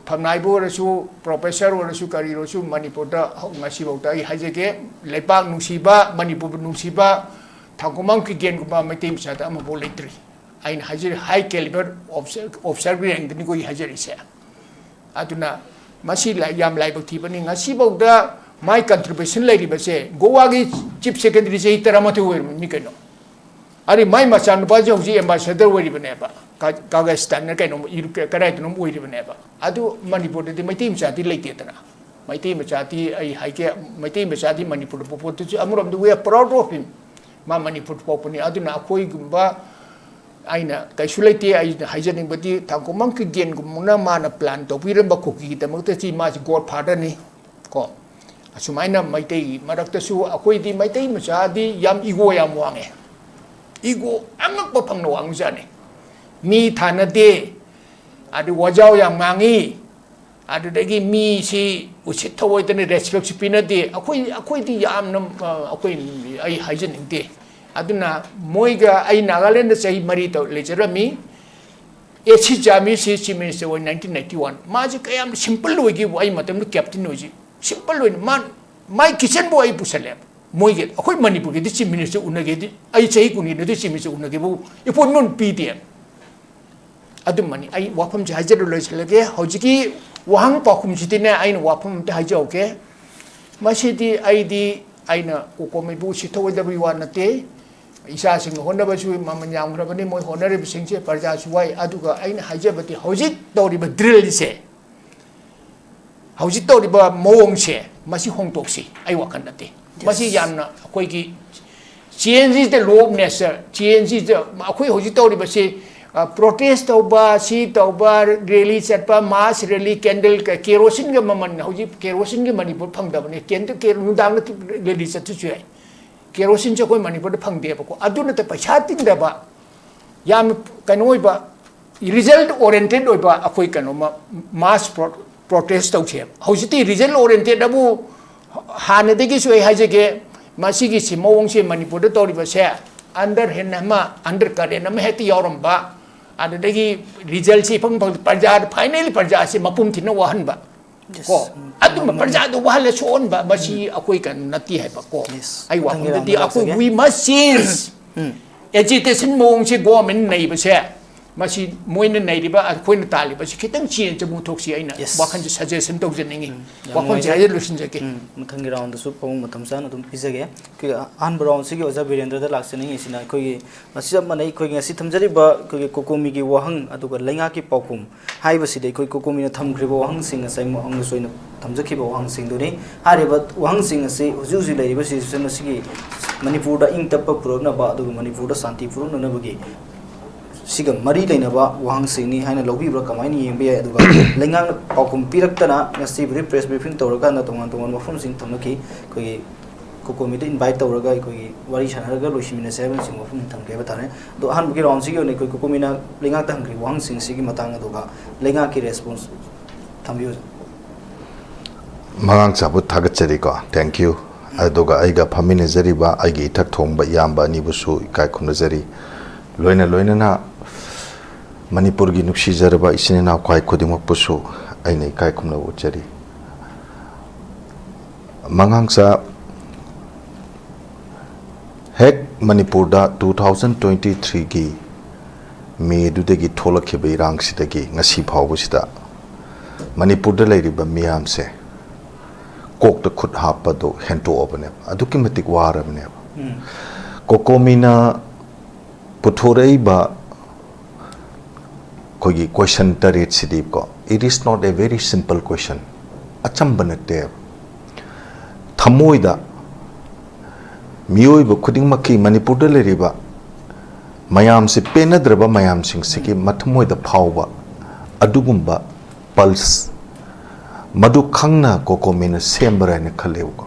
ꯐꯝꯅꯥꯏꯕ ꯑꯣꯏꯔꯁꯨ, ꯄ꯭ꯔꯣꯐꯦꯁꯔ ꯑꯣꯏꯔꯁꯨ, ꯀꯔꯤ ꯑꯣꯏꯔꯁꯨ, ꯃꯅꯤꯄꯨꯔꯗ ꯍꯧ-, ꯉꯁꯤꯐꯥꯎꯗ ꯑꯩ ꯍꯥꯏꯖꯒꯦ, ꯂꯩꯄꯥꯛ ꯅꯨꯡꯁꯤꯕ, ꯃꯅꯤꯄꯨꯔꯕꯨ ꯅꯨꯡꯁꯤꯕ, ꯊꯥꯡꯀꯣꯃꯥꯡ ꯀꯤꯒꯦꯟꯒꯨꯝꯕ ꯃꯩꯇꯩ ꯃꯆꯥꯗ ꯑꯃꯐꯥꯎ ꯂꯩꯇ꯭ꯔꯤ꯫ ꯑꯩꯅ ꯍꯥꯏꯖꯔꯤ, ꯍꯥꯏ ꯀꯦꯂꯤꯕꯔ ꯑꯣꯐꯤꯁꯥꯔ, ꯑꯣꯐꯤꯁꯥꯔꯒꯤ ꯔꯦꯡꯗꯅꯤꯀꯣ ꯑꯩ ꯍꯥꯏꯖꯔꯤꯁꯦ꯫ ꯑꯗꯨꯅ ꯃꯁꯤ ꯂꯥꯏ-, ꯌꯥꯝ ꯂꯥꯏꯕꯛ ꯊꯤꯕꯅꯤ꯫ ꯉꯁꯤꯐꯥꯎꯗ ꯃꯥꯏ ꯀꯟꯇ꯭ꯔꯤꯕ꯭ꯌꯨꯁꯟ ꯂꯩꯔꯤꯕꯁꯦ, ꯒꯣꯋꯥꯒꯤ ꯆꯤꯐ ꯁꯦꯀ꯭ꯔꯦꯇꯔꯤ ꯆꯍꯤ ꯇꯔꯥꯃꯥꯊꯣꯏ ꯑꯣꯏꯔꯝꯃꯤ ꯀꯩꯅꯣ꯫ ꯑꯗꯩ ꯃꯥꯏ ꯃꯆꯥꯅꯨꯄꯥꯁꯦ ꯍꯧꯖꯤꯛ ꯑꯦꯝꯕꯥꯁꯦꯗꯔ ꯑꯣꯏꯔꯤꯕꯅꯦꯕ, ꯀꯥ- ꯀꯥꯒꯁꯇꯥꯟꯅ ꯀꯩꯅꯣꯝ, ꯌꯨꯔꯣꯞ ꯀꯗꯥꯏꯗꯅꯣꯝ ꯑꯣꯏꯔꯤꯕꯅꯦꯕ꯫ ꯑꯗꯨ ꯃꯅꯤꯄꯨꯔꯗꯗꯤ ꯃꯩꯇꯩ ꯃꯆꯥꯗꯤ ꯂꯩꯇꯦꯗꯅ꯫ ꯃꯩꯇꯩ ꯃꯆꯥꯗꯤ ꯑꯩ ꯍꯥꯏꯒꯦ, ꯃꯩꯇꯩ ꯃꯆꯥꯗꯤ ꯃꯅꯤꯄꯨꯔꯗ ꯄꯣꯛꯄꯗꯨꯁꯨ ꯑꯃꯔꯣꯝꯗ we are proud of him꯫ ꯃꯥ ꯃꯅꯤꯄꯨꯔꯗ ꯄꯣꯛꯄꯅꯤ꯫ ꯑꯗꯨꯅ ꯑꯩꯈꯣꯏꯒꯨꯝꯕ, ꯑꯩꯅ ꯀꯩꯁꯨ ꯂꯩꯇꯦ꯫ ꯑꯩꯅ ꯍꯥꯏꯖꯅꯤꯡꯕꯗꯤ ꯇꯥꯡꯈꯨꯜ ꯃꯪꯀꯤ ꯒꯦꯟꯒꯨꯝꯕꯅ ꯃꯥꯅ ꯄ꯭ꯂꯥꯟ ꯇꯧꯕꯤꯔꯝꯕ ꯀꯨꯀꯤꯒꯤꯗꯃꯛꯇ ꯁꯤ ꯃꯥꯁꯤ ꯒꯣꯗ ꯐꯥꯗꯔꯅꯤ ꯀꯣ꯫ ꯑꯁꯨꯃꯥꯏꯅ ꯃꯩꯇꯩꯒꯤ ꯃꯔꯛꯇꯁꯨ ꯑꯩꯈꯣꯏꯗꯤ ꯃꯩꯇꯩ ꯃꯆꯥꯗꯤ ꯌꯥꯝ ꯏꯒꯣ ꯌꯥꯝ ꯋꯥꯡꯉꯦ꯫ ꯏꯒꯣ ꯑꯉꯛꯄ ꯐꯪꯅ ꯋꯥꯡꯕꯖꯥꯠꯅꯤ꯫ ꯃꯤ ꯊꯥꯅꯗꯦ, ꯑꯗꯨ ꯋꯥꯖꯥꯎ ꯌꯥꯝ ꯉꯥꯡꯉꯤ, ꯑꯗꯨꯗꯒꯤ ꯃꯤꯁꯤ ꯎꯁꯤꯠ ꯊꯑꯣꯏꯗꯅ ꯔꯦꯁꯄꯦꯛꯁꯨ ꯄꯤꯅꯗꯦ꯫ ꯑꯩꯈꯣꯏ, ꯑꯩꯈꯣꯏꯗꯤ ꯌꯥꯝꯅ, ꯑ, ꯑꯩꯈꯣꯏ, ꯑꯩ ꯍꯥꯏꯖꯅꯤꯡꯗꯦ꯫ ꯑꯗꯨꯅ ꯃꯣꯏꯒ ꯑꯩ ꯅꯥꯒꯥꯂꯦꯟꯗ ꯆꯍꯤ ꯃꯔꯤ ꯇꯧ-, ꯂꯩꯖꯔꯝꯃꯤ꯫ ꯑꯦ ꯁꯤ ꯆꯥꯃꯤꯁꯤ ꯆꯤꯐ ꯃꯤꯅꯤꯁꯇꯔ ꯑꯣꯏ ꯅꯥꯏꯟꯇꯤꯟ ꯅꯥꯏꯟꯇꯤ ꯋꯥꯟ꯫ ꯃꯥꯁꯦ ꯀꯌꯥꯝ ꯁꯤꯝꯄꯜ ꯑꯣꯏꯒꯦꯕꯨ, ꯑꯩ ꯃꯇꯝꯗꯨ ꯀꯦꯞꯇꯦꯟ ꯑꯣꯏꯁꯤ, ꯁꯤꯝꯄꯜ ꯑꯣꯏꯅ ꯃꯥ, ꯃꯥꯏ ꯀꯤꯠꯆꯟꯕꯨ ꯑꯩ ꯄꯨꯁꯜꯂꯦꯕ꯫ ꯃꯣꯏꯒꯤ, ꯑꯩꯈꯣꯏ ꯃꯅꯤꯄꯨꯔꯒꯤꯗꯤ ꯆꯤꯐ ꯃꯤꯅꯤꯁꯇꯔ ꯎꯅꯒꯦꯗꯤ, ꯑꯩ ꯆꯍꯤ ꯀꯨꯟꯒꯤꯗꯗꯤ ꯆꯤꯐ ꯃꯤꯅꯤꯁꯇꯔ ꯎꯅꯒꯦꯕꯨ ꯑꯦꯄꯣꯏꯟꯃꯦꯟ ꯄꯤꯗꯦ꯫ ꯑꯗꯨꯃꯅꯤ꯫ ꯑꯩ ꯋꯥꯐꯝꯁꯦ ꯍꯥꯏꯖꯔ ꯂꯣꯏꯁꯤꯜꯂꯒꯦ꯫ ꯍꯧꯖꯤꯛꯀꯤ ꯋꯥꯍꯪ ꯄꯥꯎꯈꯨꯝꯁꯤꯗꯤꯅꯦ, ꯑꯩꯅ ꯋꯥꯐꯝ ꯑꯝꯇ ꯍꯥꯏꯖꯍꯧꯒꯦ꯫ ꯃꯁꯤꯗꯤ ꯑꯩꯗꯤ, ꯑꯩꯅ ꯀꯣꯀꯣꯃꯤꯕꯨ ꯎꯁꯤꯠ ꯊꯑꯣꯏꯗꯕꯒꯤ ꯋꯥ ꯅꯠꯇꯦ꯫ ꯏꯆꯥꯁꯤꯡꯅ ꯍꯣꯠꯅꯕꯁꯨ ꯃꯃꯜ ꯌꯥꯝꯈ꯭ꯔꯕꯅꯤ, ꯃꯣꯏ ꯍꯣꯠꯅꯔꯤꯕꯁꯤꯡꯁꯦ ꯄ꯭ꯔꯖꯥꯁꯨ ꯋꯥꯏ꯫ ꯑꯗꯨꯒ ꯑꯩꯅ ꯍꯥꯏꯖꯕꯗꯤ ꯍꯧꯖꯤꯛ ꯇꯧꯔꯤꯕ ꯗ꯭ꯔꯤꯜꯁꯦ, ꯍꯧꯖꯤꯛ ꯇꯧꯔꯤꯕ ꯃꯑꯣꯡꯁꯦ, ꯃꯁꯤ ꯍꯣꯡꯗꯣꯛꯁꯤ꯫ ꯑꯩ ꯋꯥꯈꯜꯗꯗꯤ ꯃꯁꯤ ꯌꯥꯝꯅ ꯑꯩꯈꯣꯏꯒꯤ change is the law of nature, change is the, ꯑꯩꯈꯣꯏ ꯍꯧꯖꯤꯛ ꯇꯧꯔꯤꯕꯁꯤ, ꯑ, ꯄ꯭ꯔꯣꯇꯦꯁ ꯇꯧꯕ, ꯁꯤ ꯇꯧꯕ, ꯔꯦꯂꯤ ꯆꯠꯄ, ꯃꯥꯁ ꯔꯦꯂꯤ, ꯀꯦꯟꯗꯜ, ꯀꯦꯔꯣꯁꯤꯟꯒ ꯃꯃꯜ, ꯍꯧꯖꯤꯛ ꯀꯦꯔꯣꯁꯤꯟꯒꯤ ꯃꯅꯤꯄꯨꯔ ꯐꯪꯗꯕꯅꯤ꯫ ꯀꯦꯟꯗꯜ, ꯀꯦ-, ꯅꯨꯡꯗꯥꯡꯗ ꯔꯦꯂꯤ ꯆꯠꯇ꯭ꯔꯁꯨ ꯌꯥꯏ꯫ ꯀꯦꯔꯣꯁꯤꯟꯁꯦ ꯑꯩꯈꯣꯏ ꯃꯅꯤꯄꯨꯔꯗ ꯐꯪꯗꯦꯕꯀꯣ꯫ ꯑꯗꯨ ꯅꯠꯇ ꯄꯩꯁꯥ ꯇꯤꯡꯗꯕ, ꯌꯥꯝꯅ ꯀꯩꯅꯣ ꯑꯣꯏꯕ, result oriented ꯑꯣꯏꯕ ꯑꯩꯈꯣꯏ ꯀꯩꯅꯣꯃ ꯃꯥꯁ ꯄ꯭ꯔꯣ-, ꯄ꯭ꯔꯣꯇꯦꯁ ꯇꯧꯁꯦꯕ꯫ ꯍꯧꯖꯤꯛꯇꯤ result oriented ꯑꯕꯨ ꯍꯥꯟꯅꯗꯒꯤꯁꯨ ꯑꯩ ꯍꯥꯏꯖꯒꯦ, ꯃꯁꯤꯒꯤꯁꯤ ꯃꯑꯣꯡꯁꯦ ꯃꯅꯤꯄꯨꯔꯗ ꯇꯧꯔꯤꯕꯁꯦ underhand ꯑꯃ, undercurrent ꯑꯃ ꯍꯦꯛꯇ ꯌꯥꯎꯔꯝꯕ, ꯑꯗꯨꯗꯒꯤ resultꯁꯤ ꯏꯐꯪ ꯐꯪ-, ꯄ꯭ꯔꯖꯥꯗ, finally ꯄ꯭ꯔꯖꯥꯁꯤ ꯃꯄꯨꯝ ꯊꯤꯟꯅ ꯋꯥꯍꯟꯕ꯫ ꯀꯣ, ꯎꯝ, ꯑꯗꯨꯝꯕ ꯄ꯭ꯔꯖꯥꯗꯨ ꯋꯥꯍꯜꯂ ꯁꯣꯛꯍꯟꯕ, ꯃꯁꯤ ꯑꯩꯈꯣꯏ ꯀꯩꯅꯣ ꯅꯠꯇꯦ ꯍꯥꯏꯕ ꯀꯣ꯫ ꯑꯩ ꯋꯥꯐꯝꯗꯗꯤ ꯑꯩꯈꯣꯏ we must change꯫ Agitation ꯃꯑꯣꯡꯁꯦ ꯒꯣꯔꯃꯦꯟ ꯅꯩꯕꯁꯦ ꯃꯁꯤ ꯃꯣꯏꯅ ꯅꯩꯔꯤꯕ, ꯑꯩꯈꯣꯏꯅ ꯇꯥꯜꯂꯤꯕ ꯑꯁꯤ ꯈꯤꯇꯪ change ꯑꯃꯨꯛ ꯊꯣꯛꯁꯤ, ꯑꯩꯅ Yes. ꯋꯥꯈꯜꯁꯦ suggestion ꯇꯧꯖꯅꯤꯡꯉꯤ꯫ ꯌꯥꯝ ꯋꯥꯐꯝꯁꯦ ꯅꯨꯡꯉꯥꯏꯖꯔꯦ꯫ ꯍꯥꯏꯖ ꯂꯣꯏꯁꯤꯟꯖꯒꯦ꯫ ꯎꯝ, ꯃꯊꯪꯒꯤ round ꯗꯁꯨ ꯐꯥꯎꯕ ꯃꯇꯝ ꯆꯥꯅ ꯑꯗꯨꯝ ꯄꯤꯖꯒꯦ꯫ ꯑꯩꯈꯣꯏꯒꯤ ꯑꯍꯥꯟꯕ round ꯁꯤꯒꯤ ꯑꯣꯖꯥ ꯕꯤꯔꯦꯟꯗ꯭ꯔꯗ ꯂꯥꯛꯆꯅꯤꯡꯉꯤꯁꯤꯅ, ꯑꯩꯈꯣꯏꯒꯤ ꯃꯁꯤ ꯆꯞ ꯃꯥꯟꯅꯩ, ꯑꯩꯈꯣꯏꯒꯤ ꯉꯁꯤ ꯊꯝꯖꯔꯤꯕ ꯑꯩꯈꯣꯏꯒꯤ ꯀꯣꯀꯣꯃꯤꯒꯤ ꯋꯥꯍꯪ ꯑꯗꯨꯒ ꯂꯩꯉꯥꯛꯀꯤ ꯄꯥꯎꯈꯨꯝ ꯍꯥꯏꯕꯁꯤꯗ ꯑꯩꯈꯣꯏ ꯀꯣꯀꯣꯃꯤꯅ ꯊꯝꯈ꯭ꯔꯤꯕ ꯋꯥꯍꯪꯁꯤꯡ ꯉꯁꯥꯏ ꯑꯃꯁꯨ ꯑꯩꯅ ꯊꯝꯖꯈꯤꯕ ꯋꯥꯍꯪꯁꯤꯡꯗꯨꯅꯤ꯫ ꯍꯥꯏꯔꯤꯕ ꯋꯥꯍꯪꯁꯤꯡ ꯑꯁꯤ ꯍꯧꯖꯤꯛ ꯍꯧꯖꯤꯛ ꯂꯩꯔꯤꯕ situation ꯑꯁꯤꯒꯤ ꯃꯅꯤꯄꯨꯔꯗ ꯏꯪ ꯇꯞꯄ ꯄꯨꯔꯛꯅꯕ ꯑꯗꯨꯒ ꯃꯅꯤꯄꯨꯔꯗ ꯁꯥꯟꯇꯤ ꯄꯨꯔꯛꯅꯅꯕꯒꯤ ꯁꯤꯒ ꯃꯔꯤ ꯂꯩꯅꯕ ꯋꯥꯍꯪꯁꯤꯡꯅꯤ ꯍꯥꯏꯅ ꯂꯧꯕꯤꯕ꯭ꯔꯥ, ꯀꯃꯥꯏꯅ ꯌꯦꯡꯕ ꯌꯥꯏ? ꯑꯗꯨꯒ ꯂꯩꯉꯥꯛꯅ ꯄꯥꯎꯈꯨꯝ ꯄꯤꯔꯛꯇꯅ ꯉꯁꯤꯕꯨꯗꯤ press briefing ꯇꯧꯔꯀꯥꯟꯗ ꯇꯣꯉꯥꯟ ꯇꯣꯉꯥꯟꯕ ꯋꯥꯐꯝꯁꯤꯡ ꯊꯝꯂꯛꯈꯤ꯫ ꯑꯩꯈꯣꯏꯒꯤ ꯀꯣꯀꯣꯃꯤꯗ invite ꯇꯧꯔꯒ ꯑꯩꯈꯣꯏꯒꯤ ꯋꯥꯔꯤ ꯁꯥꯟꯅꯔꯒ ꯂꯣꯏꯁꯤꯟꯃꯤꯟꯅꯁꯦ ꯍꯥꯏꯕꯅꯆꯤꯡꯕ ꯋꯥꯐꯝꯁꯤꯡ ꯊꯝꯒꯦ ꯍꯥꯏꯕ ꯇꯥꯔꯦ꯫ ꯑꯗꯣ ꯑꯍꯥꯟꯕꯒꯤ round ꯁꯤꯒꯤ ꯑꯣꯏꯅ ꯑꯩꯈꯣꯏ ꯀꯣꯀꯣꯃꯤꯅ ꯂꯩꯉꯥꯛꯇ ꯍꯪꯈ꯭ꯔꯤꯕ ꯋꯥꯍꯪꯁꯤꯡ ꯑꯁꯤꯒꯤ ꯃꯇꯥꯡ ꯑꯗꯨꯒ ꯂꯩꯉꯥꯛꯀꯤ response ꯊꯝꯕꯤꯌꯨ꯫ ꯃꯉꯥꯡ ꯆꯥꯕꯨ ꯊꯥꯒꯠꯆꯔꯤꯀꯣ, thank you꯫ ꯑꯗꯨꯒ ꯑꯩꯒ ꯐꯝꯃꯤꯟꯅꯖꯔꯤꯕ ꯑꯩꯒꯤ ꯏꯊꯛ ꯊꯣꯡꯕ ꯏꯌꯥꯝꯕ ꯑꯅꯤꯕꯨꯁꯨ ꯏꯀꯥꯏ ꯈꯨꯝꯅꯖꯔꯤ꯫ ꯂꯣꯏꯅ ꯂꯣꯏꯅꯅ ꯃꯅꯤꯄꯨꯔꯒꯤ ꯅꯨꯡꯁꯤꯖꯔꯕ ꯏꯆꯤꯟ ꯏꯅꯥꯎ ꯈ꯭ꯋꯥꯏ ꯈꯨꯗꯤꯡꯃꯛꯄꯨꯁꯨ ꯑꯩꯅ ꯏꯀꯥꯏ ꯈꯨꯝꯅꯕ ꯎꯠꯆꯔꯤ꯫ ꯃꯉꯥꯡꯆꯥ, ꯍꯦꯛ ꯃꯅꯤꯄꯨꯔꯗ two thousand twenty threeꯒꯤ ꯃꯦꯗꯨꯗꯒꯤ ꯊꯣꯛꯂꯛꯈꯤꯕ ꯏꯔꯥꯡꯁꯤꯗꯒꯤ ꯉꯁꯤ ꯐꯥꯎꯕꯁꯤꯗ ꯃꯅꯤꯄꯨꯔꯗ ꯂꯩꯔꯤꯕ ꯃꯤꯌꯥꯝꯁꯦ ꯀꯣꯛꯇ ꯈꯨꯠ ꯍꯥꯞꯄꯗꯣ ꯍꯦꯟꯇꯣꯛꯑꯕꯅꯦꯕ, ꯑꯗꯨꯛꯀꯤ ꯃꯇꯤꯛ ꯋꯥꯔꯕꯅꯦꯕ꯫ ꯀꯣꯀꯣꯃꯤꯅ ꯄꯨꯊꯣꯔꯛꯏꯕ ꯑꯩꯈꯣꯏꯒꯤ question ꯇꯔꯦꯠꯁꯤꯗꯤꯀꯣ, it is not a very simple question, ꯑꯆꯝꯕ ꯅꯠꯇꯦꯕ꯫ ꯊꯃꯣꯏꯗ ꯃꯤꯑꯣꯏꯕ ꯈꯨꯗꯤꯡꯃꯛꯀꯤ, ꯃꯅꯤꯄꯨꯔꯗ ꯂꯩꯔꯤꯕ ꯃꯌꯥꯝꯁꯤ, ꯄꯦꯟꯅꯗ꯭ꯔꯕ ꯃꯌꯥꯝꯁꯤꯡꯁꯤꯒꯤ ꯃꯊꯃꯣꯏꯗ ꯐꯥꯎꯕ ꯑꯗꯨꯒꯨꯝꯕ pulse ꯃꯗꯨ ꯈꯪꯅ ꯀꯣꯀꯣꯃꯤꯅ ꯁꯦꯝꯕ꯭ꯔꯥ ꯍꯥꯏꯅ ꯈꯜꯂꯦꯕꯀꯣ꯫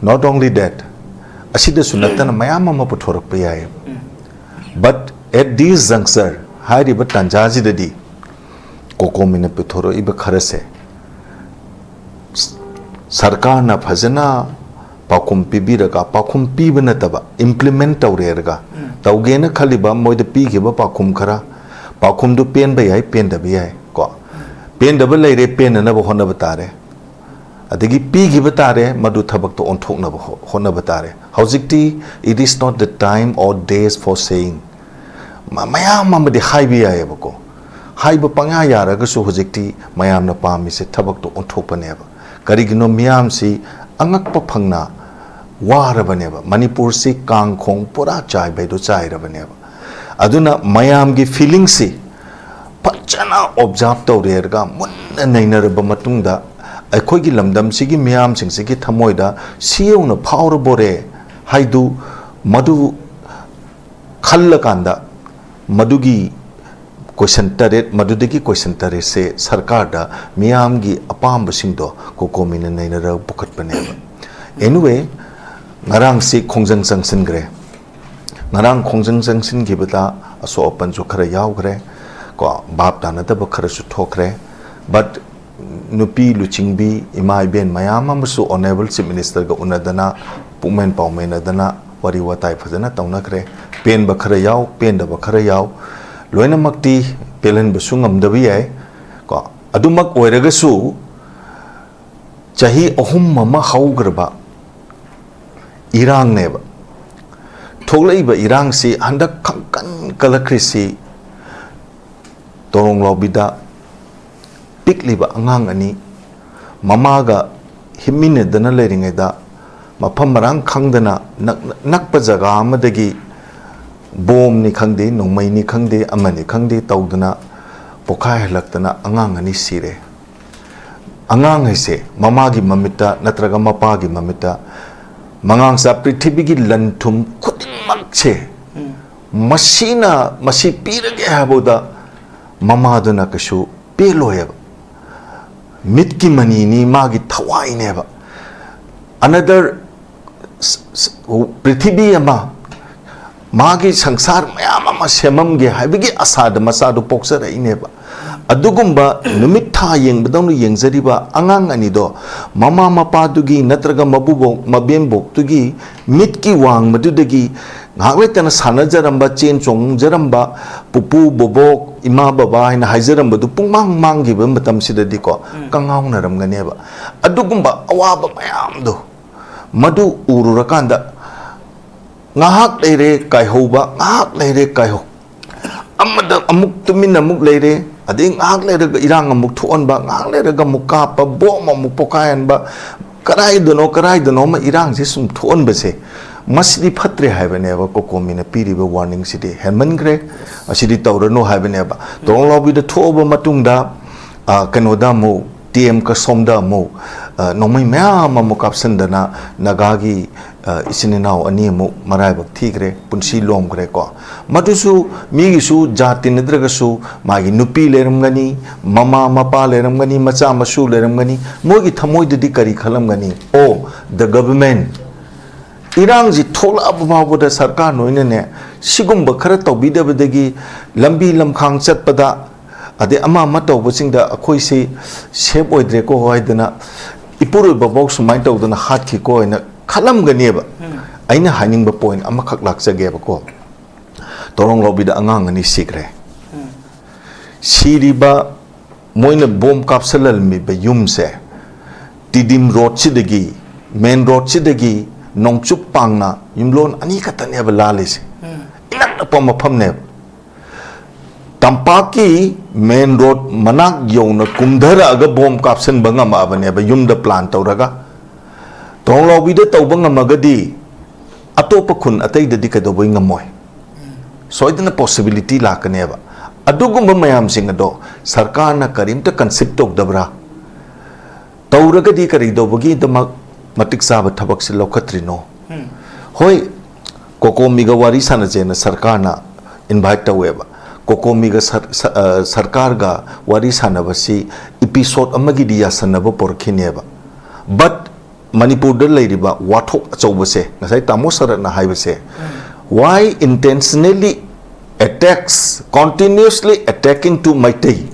Not only that, ꯑꯁꯤꯗꯁꯨ ꯅꯠꯇꯅ ꯃꯌꯥꯝ ꯑꯃ ꯄꯨꯊꯣꯔꯛꯄ ꯌꯥꯏ꯫ But at this juncture, ꯍꯥꯏꯔꯤꯕ ꯇꯥꯟꯖꯥꯁꯤꯗꯗꯤ ꯀꯣꯀꯣꯃꯤꯅ ꯄꯨꯊꯣꯔꯛꯏꯕ ꯈꯔꯁꯦ ꯁꯔꯀꯥꯔꯅ ꯐꯖꯅ ꯄꯥꯎꯈꯨꯝ ꯄꯤꯕꯤꯔꯒ, ꯄꯥꯎꯈꯨꯝ ꯄꯤꯕ ꯅꯠꯇꯕ, implement ꯇꯧꯔꯦꯔꯒ, ꯇꯧꯒꯦꯅ ꯈꯜꯂꯤꯕ ꯃꯣꯏꯗ ꯄꯤꯈꯤꯕ ꯄꯥꯎꯈꯨꯝ ꯈꯔ, ꯄꯥꯎꯈꯨꯝꯗꯨ ꯄꯦꯟꯕ ꯌꯥꯏ, ꯄꯦꯟꯗꯕ ꯌꯥꯏ ꯀꯣ꯫ ꯄꯦꯟꯗꯕ ꯂꯩꯔꯦ, ꯄꯦꯟꯅꯅꯕ ꯍꯣꯠꯅꯕ ꯇꯥꯔꯦ꯫ ꯑꯗꯒꯤ ꯄꯤꯈꯤꯕ ꯇꯥꯔꯦ, ꯃꯗꯨ ꯊꯕꯛꯇ ꯑꯣꯟꯊꯣꯛꯅꯕ ꯍꯣ-, ꯍꯣꯠꯅꯕ ꯇꯥꯔꯦ꯫ ꯍꯧꯖꯤꯛꯇꯤ it is not the time or days for saying, ꯃ-, ꯃꯌꯥꯝ ꯑꯃꯗꯤ ꯍꯥꯏꯕ ꯌꯥꯏꯌꯦꯕꯀꯣ꯫ ꯍꯥꯏꯕ ꯄꯪꯌꯥ ꯌꯥꯔꯒꯁꯨ ꯍꯧꯖꯤꯛꯇꯤ ꯃꯌꯥꯝꯅ ꯄꯥꯝꯃꯤꯁꯦ ꯊꯕꯛꯇꯣ ꯑꯣꯟꯊꯣꯛꯄꯅꯦꯕ꯫ ꯀꯔꯤꯒꯤꯅꯣ, ꯃꯤꯌꯥꯝꯁꯤ ꯑꯉꯛꯄ ꯐꯪꯅ ꯋꯥꯔꯕꯅꯦꯕ꯫ ꯃꯅꯤꯄꯨꯔꯁꯤ ꯀꯥꯡꯈꯣꯡ ꯄꯨꯔꯥ ꯆꯥꯏꯕꯩꯗꯣ ꯆꯥꯏꯔꯕꯅꯦꯕ꯫ ꯑꯗꯨꯅ ꯃꯌꯥꯝꯒꯤ ꯐꯤꯂꯤꯡꯁꯤ ꯐꯖꯅ ꯑꯣꯕꯖꯥꯔꯞ ꯇꯧꯔꯦꯔꯒ, ꯃꯨꯟꯅ ꯅꯩꯅꯔꯕ ꯃꯇꯨꯡꯗ, ꯑꯩꯈꯣꯏꯒꯤ ꯂꯝꯗꯝꯁꯤꯒꯤ ꯃꯤꯌꯥꯝꯁꯤꯡꯁꯤꯒꯤ ꯊꯃꯣꯏꯗ ꯁꯤ ꯌꯧꯅ ꯐꯥꯎꯔꯕꯣꯔꯦ ꯍꯥꯏꯗꯨ, ꯃꯗꯨ ꯈꯜꯂꯀꯥꯟꯗ, ꯃꯗꯨꯒꯤ ꯀꯣꯏꯁꯟ ꯇꯔꯦꯠ, ꯃꯗꯨꯗꯒꯤ ꯀꯣꯏꯁꯟ ꯇꯔꯦꯠꯁꯦ ꯁꯔꯀꯥꯔꯗ ꯃꯤꯌꯥꯝꯒꯤ ꯑꯄꯥꯝꯕꯁꯤꯡꯗꯣ ꯀꯣꯀꯣꯃꯤꯅ ꯅꯩꯅꯔꯒ ꯄꯨꯈꯠꯄꯅꯦꯕ꯫ Anyway, ꯉꯔꯥꯡꯁꯤ ꯈꯣꯡꯖꯪ ꯆꯪꯁꯤꯟꯈ꯭ꯔꯦ꯫ ꯉꯔꯥꯡ ꯈꯣꯡꯖꯪ ꯆꯪꯁꯤꯟꯈꯤꯕꯗ ꯑꯁꯣꯛ ꯑꯄꯟꯁꯨ ꯈꯔ ꯌꯥꯎꯈ꯭ꯔꯦ ꯀꯣ, ꯚꯥꯞ ꯇꯥꯅꯗꯕ ꯈꯔꯁꯨ ꯊꯣꯛꯈ꯭ꯔꯦ꯫ But ꯅꯨꯄꯤ ꯂꯨꯆꯤꯡꯕꯤ, ꯏꯃꯥ ꯏꯕꯦꯟ ꯃꯌꯥꯝ ꯑꯃꯁꯨ Honourable Chief Minister ꯒ ꯎꯅꯗꯅ, ꯄꯨꯛꯃꯦꯟ ꯄꯥꯎꯃꯦꯟꯅꯗꯅ ꯋꯥꯔꯤ ꯋꯥꯇꯥꯏ ꯐꯖꯅ ꯇꯧꯅꯈ꯭ꯔꯦ꯫ ꯄꯦꯟꯕ ꯈꯔ ꯌꯥꯎ, ꯄꯦꯟꯗꯕ ꯈꯔ ꯌꯥꯎ, ꯂꯣꯏꯅꯃꯛꯇꯤ ꯄꯦꯜꯍꯟꯕꯁꯨ ꯉꯝꯗꯕ ꯌꯥꯏ ꯀꯣ꯫ ꯑꯗꯨꯃꯛ ꯑꯣꯏꯔꯒꯁꯨ, ꯆꯍꯤ ꯑꯍꯨꯝ ꯑꯃ ꯍꯧꯈ꯭ꯔꯕ ꯏꯔꯥꯡꯅꯦꯕ꯫ ꯊꯣꯛꯂꯛꯏꯕ ꯏꯔꯥꯡꯁꯤ ꯍꯟꯗꯛ ꯈꯪꯀꯟ ꯀꯜꯂꯛꯈ꯭ꯔꯤꯁꯤ ꯇꯣꯔꯣꯡ ꯂꯥꯎꯕꯤꯗ ꯄꯤꯛꯂꯤꯕ ꯑꯉꯥꯡ ꯑꯅꯤ ꯃꯃꯥꯒ ꯍꯤꯞꯃꯤꯟꯅꯗꯅ ꯂꯩꯔꯤꯉꯩꯗ, ꯃꯐꯝ ꯃꯔꯥꯡ ꯈꯪꯗꯅ ꯅꯛ-, ꯅꯛꯄ ꯖꯒꯥ ꯑꯃꯗꯒꯤ ꯕꯣꯝꯅꯤ ꯈꯪꯗꯦ, ꯅꯣꯡꯃꯩꯅꯤ ꯈꯪꯗꯦ, ꯑꯃꯅꯤ ꯈꯪꯗꯦ ꯇꯧꯗꯅ ꯄꯣꯈꯥꯏꯍꯜꯂꯛꯇꯅ ꯑꯉꯥꯡ ꯑꯅꯤ ꯁꯤꯔꯦ꯫ ꯑꯉꯥꯡ ꯍꯥꯏꯁꯦ ꯃꯃꯥꯒꯤ ꯃꯃꯤꯠꯇ ꯅꯠꯇ꯭ꯔꯒ ꯃꯄꯥꯒꯤ ꯃꯃꯤꯠꯇ ꯃꯉꯥꯡꯆꯥ ꯄ꯭ꯔꯤꯊꯤꯕꯤꯒꯤ ꯂꯟ ꯊꯨꯝ ꯈꯨꯗꯤꯡꯃꯛꯁꯦ ꯃꯁꯤꯅ, ꯃꯁꯤ ꯄꯤꯔꯒꯦ ꯍꯥꯏꯕꯗ ꯃꯃꯥꯗꯨꯅ ꯀꯩꯁꯨ ꯄꯦꯜꯂꯣꯏꯑꯕ꯫ ꯃꯤꯠꯀꯤ ꯃꯅꯤꯅꯤ, ꯃꯥꯒꯤ ꯊꯋꯥꯏꯅꯦꯕ꯫ Another ꯄ꯭ꯔꯤꯊꯤꯕꯤ ꯑꯃ, ꯃꯥꯒꯤ ꯁꯪꯁꯥꯔ ꯃꯌꯥꯝ ꯑꯃ ꯁꯦꯝꯃꯝꯒꯦ ꯍꯥꯏꯕꯒꯤ ꯑꯁꯥꯗ ꯃꯆꯥꯗꯨ ꯄꯣꯛꯆꯔꯛꯏꯅꯦꯕ꯫ ꯑꯗꯨꯒꯨꯝꯕ ꯅꯨꯃꯤꯠ ꯊꯥ ꯌꯦꯡꯕꯗꯧꯅ ꯌꯦꯡꯖꯔꯤꯕ ꯑꯉꯥꯡ ꯑꯅꯤꯗꯣ ꯃꯃꯥ ꯃꯄꯥꯗꯨꯒꯤ ꯅꯠꯇ꯭ꯔꯒ ꯃꯕꯨꯕꯣꯛ ꯃꯕꯦꯟꯕꯣꯛꯇꯨꯒꯤ ꯃꯤꯠꯀꯤ ꯋꯥꯡꯃꯗꯨꯗꯒꯤ ꯉꯥꯏꯍꯥꯛ ꯂꯩꯇꯅ ꯁꯥꯟꯅꯖꯔꯝꯕ, ꯆꯦꯟ ꯆꯣꯡꯖꯔꯝꯕ ꯄꯨꯄꯨ, ꯕꯣꯕꯣꯛ, ꯏꯃꯥ, ꯕꯕꯥ ꯍꯥꯏꯅ ꯍꯥꯏꯖꯔꯝꯕꯗꯨ ꯄꯨꯡꯃꯥꯡ ꯃꯥꯡꯈꯤꯕ ꯃꯇꯝꯁꯤꯗꯗꯤꯀꯣ, ꯎꯝ꯫ ꯀꯉꯥꯎꯅꯔꯝꯒꯅꯦꯕ꯫ ꯑꯗꯨꯒꯨꯝꯕ ꯑꯋꯥꯕ ꯃꯌꯥꯝꯗꯣ, ꯃꯗꯨ ꯎꯔꯨꯔꯀꯥꯟꯗ ꯉꯥꯏꯍꯥꯛ ꯂꯩꯔꯦ ꯀꯥꯏꯍꯧꯕ, ꯉꯥꯏꯍꯥꯛ ꯂꯩꯔꯦ ꯀꯥꯏꯍꯧ-, ꯑꯃꯗ ꯑꯃꯨꯛ ꯇꯨꯃꯤꯟꯅ ꯑꯃꯨꯛ ꯂꯩꯔꯦ, ꯑꯗꯩ ꯉꯥꯏꯍꯥꯛ ꯂꯩꯔꯒ ꯏꯔꯥꯡ ꯑꯃꯨꯛ ꯊꯣꯛꯍꯟꯕ, ꯉꯥꯏꯍꯥꯛ ꯂꯩꯔꯒ ꯑꯃꯨꯛ ꯀꯥꯞꯄ, ꯕꯣꯝ ꯑꯃꯨꯛ ꯄꯣꯈꯥꯏꯍꯟꯕ, ꯀꯗꯥꯏꯗꯅꯣ ꯀꯗꯥꯏꯗꯅꯣ ꯑꯃ ꯏꯔꯥꯡꯁꯦ ꯁꯨꯝ ꯊꯣꯛꯍꯟꯕꯁꯦ, ꯃꯁꯤꯗꯤ ꯐꯠꯇ꯭ꯔꯦ ꯍꯥꯏꯕꯅꯦꯕ꯫ ꯀꯣꯀꯣꯃꯤꯅ ꯄꯤꯔꯤꯕ ꯋꯥꯔꯅꯤꯡꯁꯤꯗꯤ ꯍꯦꯟꯃꯟꯈ꯭ꯔꯦ, ꯑꯁꯤꯗꯤ ꯇꯧꯔꯅꯨ ꯍꯥꯏꯕꯅꯦꯕ꯫ ꯇꯣꯔꯣꯡꯂꯥꯎꯕꯤꯗ ꯊꯣꯛꯑꯕ ꯃꯇꯨꯡꯗ, ꯑ, ꯀꯩꯅꯣꯗ ꯑꯃꯨꯛ, ꯇꯤ ꯑꯦꯝ ꯀꯁꯣꯝꯗ ꯑꯃꯨꯛ, ꯑ, ꯅꯣꯡꯃꯩ ꯃꯌꯥꯝ ꯑꯃꯨꯛ ꯀꯥꯞꯁꯤꯟꯗꯅ ꯅꯥꯒꯥꯒꯤ, ꯑ, ꯏꯆꯤꯟ ꯏꯅꯥꯎ ꯑꯅꯤ ꯑꯃꯨꯛ ꯃꯔꯥꯏꯕꯛ ꯊꯤꯈ꯭ꯔꯦ, ꯄꯨꯟꯁꯤ ꯂꯣꯝꯈ꯭ꯔꯦꯀꯣ꯫ ꯃꯗꯨꯁꯨ ꯃꯤꯒꯤꯁꯨ ꯖꯥꯠ ꯇꯤꯟꯅꯗ꯭ꯔꯒꯁꯨ ꯃꯥꯒꯤ ꯅꯨꯄꯤ ꯂꯩꯔꯝꯒꯅꯤ, ꯃꯃꯥ ꯃꯄꯥ ꯂꯩꯔꯝꯒꯅꯤ, ꯃꯆꯥ ꯃꯁꯨ ꯂꯩꯔꯝꯒꯅꯤ, ꯃꯣꯏꯒꯤ ꯊꯃꯣꯏꯗꯗꯤ ꯀꯔꯤ ꯈꯜꯂꯝꯒꯅꯤ? ꯑꯣ, the government, ꯏꯔꯥꯡꯁꯤ ꯊꯣꯛꯂꯛꯑꯕ ꯐꯥꯎꯕꯗ ꯁꯔꯀꯥꯔ ꯅꯣꯏꯅꯅꯦ, ꯁꯤꯒꯨꯝꯕ ꯈꯔ ꯇꯧꯕꯤꯗꯕꯗꯒꯤ ꯂꯝꯕꯤ ꯂꯝꯈꯥꯡ ꯆꯠꯄꯗ, ꯑꯗꯩ ꯑꯃ ꯑꯃ ꯇꯧꯕꯁꯤꯡꯗ ꯑꯩꯈꯣꯏꯁꯤ ꯁꯦꯞ ꯑꯣꯏꯗ꯭ꯔꯦꯀꯣ ꯍꯥꯏꯗꯅ, ꯏꯄꯨꯔꯣꯏꯕꯐꯥꯎ ꯁꯨꯃꯥꯏꯅ ꯇꯧꯗꯅ ꯍꯥꯠꯈꯤꯀꯣ ꯍꯥꯏꯅ ꯈꯜꯂꯝꯒꯅꯦꯕ꯫ ꯑꯩꯅ ꯍꯥꯏꯅꯤꯡꯕ ꯄꯣꯏꯟ ꯑꯃꯈꯛ ꯂꯥꯛꯆꯒꯦꯕꯀꯣ꯫ ꯇꯣꯔꯣꯡ ꯂꯧꯕꯤꯗ ꯑꯉꯥꯡ ꯑꯅꯤ ꯁꯤꯈ꯭ꯔꯦ꯫ ꯁꯤꯔꯤꯕ, ꯃꯣꯏꯅ ꯕꯣꯝ ꯀꯥꯞꯁꯤꯜꯂꯝꯃꯤꯕ ꯌꯨꯝꯁꯦ ꯇꯤꯗꯤꯝ ꯔꯣꯗꯁꯤꯗꯒꯤ, ꯃꯦꯟ ꯔꯣꯗꯁꯤꯗꯒꯤ ꯅꯣꯡꯆꯨꯞ ꯄꯥꯡꯅ ꯌꯨꯝꯂꯣꯟ ꯑꯅꯤ ꯈꯛꯇꯅꯦꯕ ꯂꯥꯜꯂꯤꯁꯦ꯫ ꯏꯅꯛ ꯅꯛꯄ ꯃꯐꯝꯅꯦꯕ꯫ ꯇꯝꯄꯥꯛꯀꯤ ꯃꯦꯟ ꯔꯣꯗ ꯃꯅꯥꯛ ꯌꯧꯅ ꯀꯨꯝꯊꯔꯛꯑꯒ ꯕꯣꯝ ꯀꯥꯞꯁꯤꯟꯕ ꯉꯝꯃꯛꯑꯕꯅꯦꯕ, ꯌꯨꯝꯗ ꯄ꯭ꯂꯥꯟ ꯇꯧꯔꯒ꯫ ꯇꯣꯔꯣꯡꯂꯥꯎꯕꯤꯗ ꯇꯧꯕ ꯉꯝꯃꯒꯗꯤ ꯑꯇꯣꯞꯄ ꯈꯨꯟ ꯑꯇꯩꯗꯗꯤ ꯀꯩꯗꯧꯕꯩ ꯉꯝꯃꯣꯏ? ꯁꯣꯏꯗꯅ ꯄꯣꯁꯤꯕꯤꯂꯤꯇꯤ ꯂꯥꯛꯀꯅꯦꯕ꯫ ꯑꯗꯨꯒꯨꯝꯕ ꯃꯌꯥꯝꯁꯤꯡ ꯑꯗꯣ ꯁꯔꯀꯥꯔꯅ ꯀꯔꯤꯝꯇ ꯀꯟꯁꯤꯗꯔ ꯇꯧꯗꯕ꯭ꯔꯥ? ꯇꯧꯔꯒꯗꯤ ꯀꯔꯤꯗꯧꯕꯒꯤꯗꯃꯛ ꯃꯇꯤꯛ ꯆꯥꯕ ꯊꯕꯛꯁꯦ ꯂꯧꯈꯠꯇ꯭ꯔꯤꯅꯣ? ꯍꯣꯏ, ꯀꯣꯀꯣꯃꯤꯒ ꯋꯥꯔꯤ ꯁꯥꯟꯅꯁꯦꯅ ꯁꯔꯀꯥꯔꯅ ꯏꯟꯚꯥꯏꯠ ꯇꯧꯋꯦꯕ꯫ ꯀꯣꯀꯣꯃꯤꯒ ꯁꯔ-, ꯁ-, ꯑ, ꯁꯔꯀꯥꯔꯒ ꯋꯥꯔꯤ ꯁꯥꯟꯅꯕꯁꯤ ꯏꯄꯤꯁꯣꯗ ꯑꯃꯒꯤꯗꯤ ꯌꯥꯁꯟꯅꯕ ꯄꯨꯔꯛꯈꯤꯅꯦꯕ꯫ But ꯃꯅꯤꯄꯨꯔꯗ ꯂꯩꯔꯤꯕ ꯋꯥꯊꯣꯛ ꯑꯆꯧꯕꯁꯦ, ꯉꯁꯥꯏ ꯇꯥꯃꯣ ꯁꯔꯠꯅ ꯍꯥꯏꯕꯁꯦ, why intentionally attacks, continuously attacking to Meitei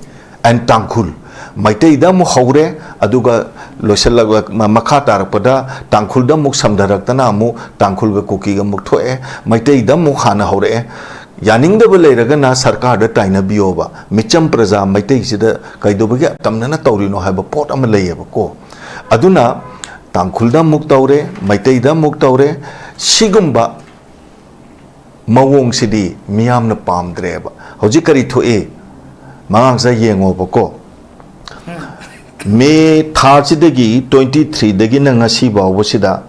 and Tangkhul? ꯃꯩꯇꯩꯗ ꯑꯃꯨꯛ ꯍꯧꯔꯦ, ꯑꯗꯨꯒ ꯂꯣꯏꯁꯤꯜꯂꯒ ꯃ-, ꯃꯈꯥ ꯇꯥꯔꯛꯄꯗ ꯇꯥꯡꯈꯨꯜꯗ ꯑꯃꯨꯛ ꯁꯝꯊꯔꯛꯇꯅ ꯑꯃꯨꯛ ꯇꯥꯡꯈꯨꯜꯒ ꯀꯨꯀꯤꯒ ꯑꯃꯨꯛ ꯊꯣꯛꯑꯦ, ꯃꯩꯇꯩꯗ ꯑꯃꯨꯛ ꯍꯥꯟꯅ ꯍꯧꯔꯛꯑꯦ꯫ ꯌꯥꯅꯤꯡꯗꯕ ꯂꯩꯔꯒꯅ ꯁꯔꯀꯥꯔꯗ ꯇꯥꯏꯅꯕꯤꯌꯣꯕ, ꯃꯤꯆꯝ ꯄ꯭ꯔꯖꯥ ꯃꯩꯇꯩꯁꯤꯗ ꯀꯩꯗꯧꯕꯒꯤ ꯑꯇꯝꯅꯅ ꯇꯧꯔꯤꯅꯣ ꯍꯥꯏꯕ ꯄꯣꯠ ꯑꯃ ꯂꯩꯌꯦꯕꯀꯣ꯫ ꯑꯗꯨꯅ ꯇꯥꯡꯈꯨꯜꯗ ꯑꯃꯨꯛ ꯇꯧꯔꯦ, ꯃꯩꯇꯩꯗ ꯑꯃꯨꯛ ꯇꯧꯔꯦ꯫ ꯁꯤꯒꯨꯝꯕ ꯃꯑꯣꯡꯁꯤꯗꯤ ꯃꯤꯌꯥꯝꯅ ꯄꯥꯝꯗ꯭ꯔꯦꯕ꯫ ꯍꯧꯖꯤꯛ ꯀꯔꯤ ꯊꯣꯛꯏ? ꯃꯉꯥꯡꯁꯥ ꯌꯦꯡꯉꯣꯕꯀꯣ꯫ ꯃꯦ ꯊꯥꯁꯤꯗꯒꯤ, ꯇ꯭ꯋꯦꯟꯇꯤ ꯊ꯭ꯔꯤꯗꯒꯤꯅ ꯉꯁꯤ ꯐꯥꯎꯕꯁꯤꯗ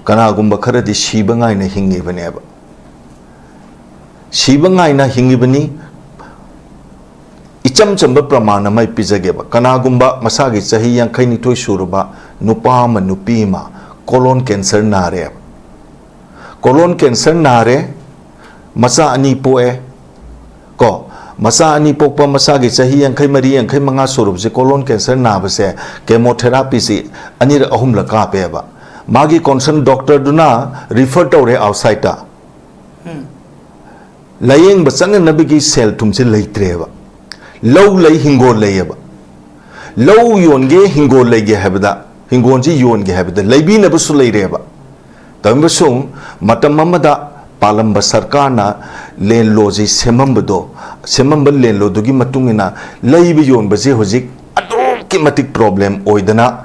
ꯀꯅꯥꯒꯨꯝꯕ ꯈꯔꯗꯤ ꯁꯤꯕ ꯉꯥꯏꯅ ꯍꯤꯡꯉꯤꯕꯅꯦꯕ꯫ ꯁꯤꯕ ꯉꯥꯏꯅ ꯍꯤꯡꯉꯤꯕꯅꯤ꯫ ꯏꯆꯝ ꯆꯝꯕ ꯄ꯭ꯔꯃꯥꯟ ꯑꯃ ꯑꯩ ꯄꯤꯖꯒꯦꯕ꯫ ꯀꯅꯥꯒꯨꯝꯕ ꯃꯁꯥꯒꯤ ꯆꯍꯤ ꯌꯥꯡꯈꯩ ꯅꯤꯊꯣꯏ ꯁꯨꯔꯕ ꯅꯨꯄꯥ ꯑꯃ, ꯅꯨꯄꯤ ꯑꯃ colon cancer ꯅꯥꯔꯦꯕ꯫ Colon cancer ꯅꯥꯔꯦ, ꯃꯆꯥ ꯑꯅꯤ ꯄꯣꯛꯑꯦ, ꯀꯣ, ꯃꯆꯥ ꯑꯅꯤ ꯄꯣꯛꯄ, ꯃꯁꯥꯒꯤ ꯆꯍꯤ ꯌꯥꯡꯈꯩ ꯃꯔꯤ, ꯌꯥꯡꯈꯩ ꯃꯉꯥ ꯁꯨꯔꯕꯁꯦ colon cancer ꯅꯥꯕꯁꯦ chemotherapyꯁꯤ ꯑꯅꯤꯔꯛ ꯑꯍꯨꯝꯂꯛ ꯀꯥꯞꯄꯦꯕ꯫ ꯃꯥꯒꯤ concern doctorꯗꯨꯅ refer ꯇꯧꯔꯦ outsideꯇ꯫ ꯂꯥꯌꯦꯡꯕ ꯆꯪꯅꯅꯕꯒꯤ ꯁꯦꯜ ꯊꯨꯝꯁꯦ ꯂꯩꯇ꯭ꯔꯦꯕ꯫ ꯂꯧ ꯂꯩ, ꯍꯤꯡꯒꯣꯜ ꯂꯩꯌꯦꯕ꯫ ꯂꯧ ꯌꯣꯟꯒꯦ, ꯍꯤꯡꯒꯣꯜ ꯂꯩꯒꯦ ꯍꯥꯏꯕꯗ, ꯍꯤꯡꯒꯣꯜꯁꯤ ꯌꯣꯟꯒꯦ ꯍꯥꯏꯕꯗ ꯂꯩꯕꯤꯅꯕꯁꯨ ꯂꯩꯔꯦꯕ꯫ ꯇꯧꯔꯤꯕꯁꯨ ꯃꯇꯝ ꯑꯃꯗ ꯄꯥꯜꯂꯝꯕ ꯁꯔꯀꯥꯔꯅ land lawꯁꯤ ꯁꯦꯝꯃꯝꯕꯗꯣ, ꯁꯦꯝꯃꯝꯕ land lawꯗꯨꯒꯤ ꯃꯇꯨꯡ ꯏꯟꯅ ꯂꯩꯕ ꯌꯣꯟꯕꯁꯦ ꯍꯧꯖꯤꯛ ꯑꯗꯨꯛꯀꯤ ꯃꯇꯤꯛ problem ꯑꯣꯏꯗꯅ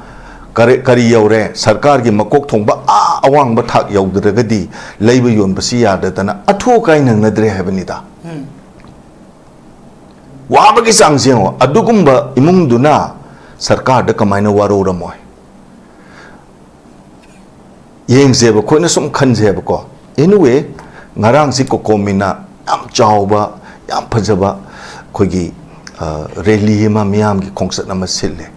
ꯀꯔꯤ, ꯀꯔꯤ ꯌꯧꯔꯦ? ꯁꯔꯀꯥꯔꯒꯤ ꯃꯀꯣꯛ ꯊꯣꯡꯕ ꯑꯥ ꯑꯋꯥꯡꯕ ꯊꯥꯛ ꯌꯧꯗ꯭ꯔꯒꯗꯤ ꯂꯩꯕ ꯌꯣꯟꯕꯁꯤ ꯌꯥꯗꯗꯅ ꯑꯊꯨ ꯑꯀꯥꯏ ꯅꯪꯅꯗ꯭ꯔꯦ ꯍꯥꯏꯕꯅꯤꯗ꯫ ꯋꯥꯕꯒꯤ ꯆꯥꯡꯁꯦ ꯌꯦꯡꯉꯣ, ꯑꯗꯨꯒꯨꯝꯕ ꯏꯃꯨꯡꯗꯨꯅ ꯁꯔꯀꯥꯔꯗ ꯀꯃꯥꯏꯅ ꯋꯥꯔꯧꯔꯝꯃꯣꯏ? ꯌꯦꯡꯁꯦꯕ, ꯑꯩꯈꯣꯏꯅ ꯁꯨꯝ ꯈꯟꯁꯦꯕꯀꯣ꯫ Anyway, ꯉꯔꯥꯡꯁꯤ ꯀꯣꯀꯣꯃꯤꯅ ꯌꯥꯝ ꯆꯥꯎꯕ, ꯌꯥꯝ ꯐꯖꯕ ꯑꯩꯈꯣꯏꯒꯤ, ꯑ, rally ꯑꯃ, ꯃꯤꯌꯥꯝꯒꯤ ꯈꯣꯡꯆꯠ ꯑꯃ ꯁꯤꯜꯂꯦ꯫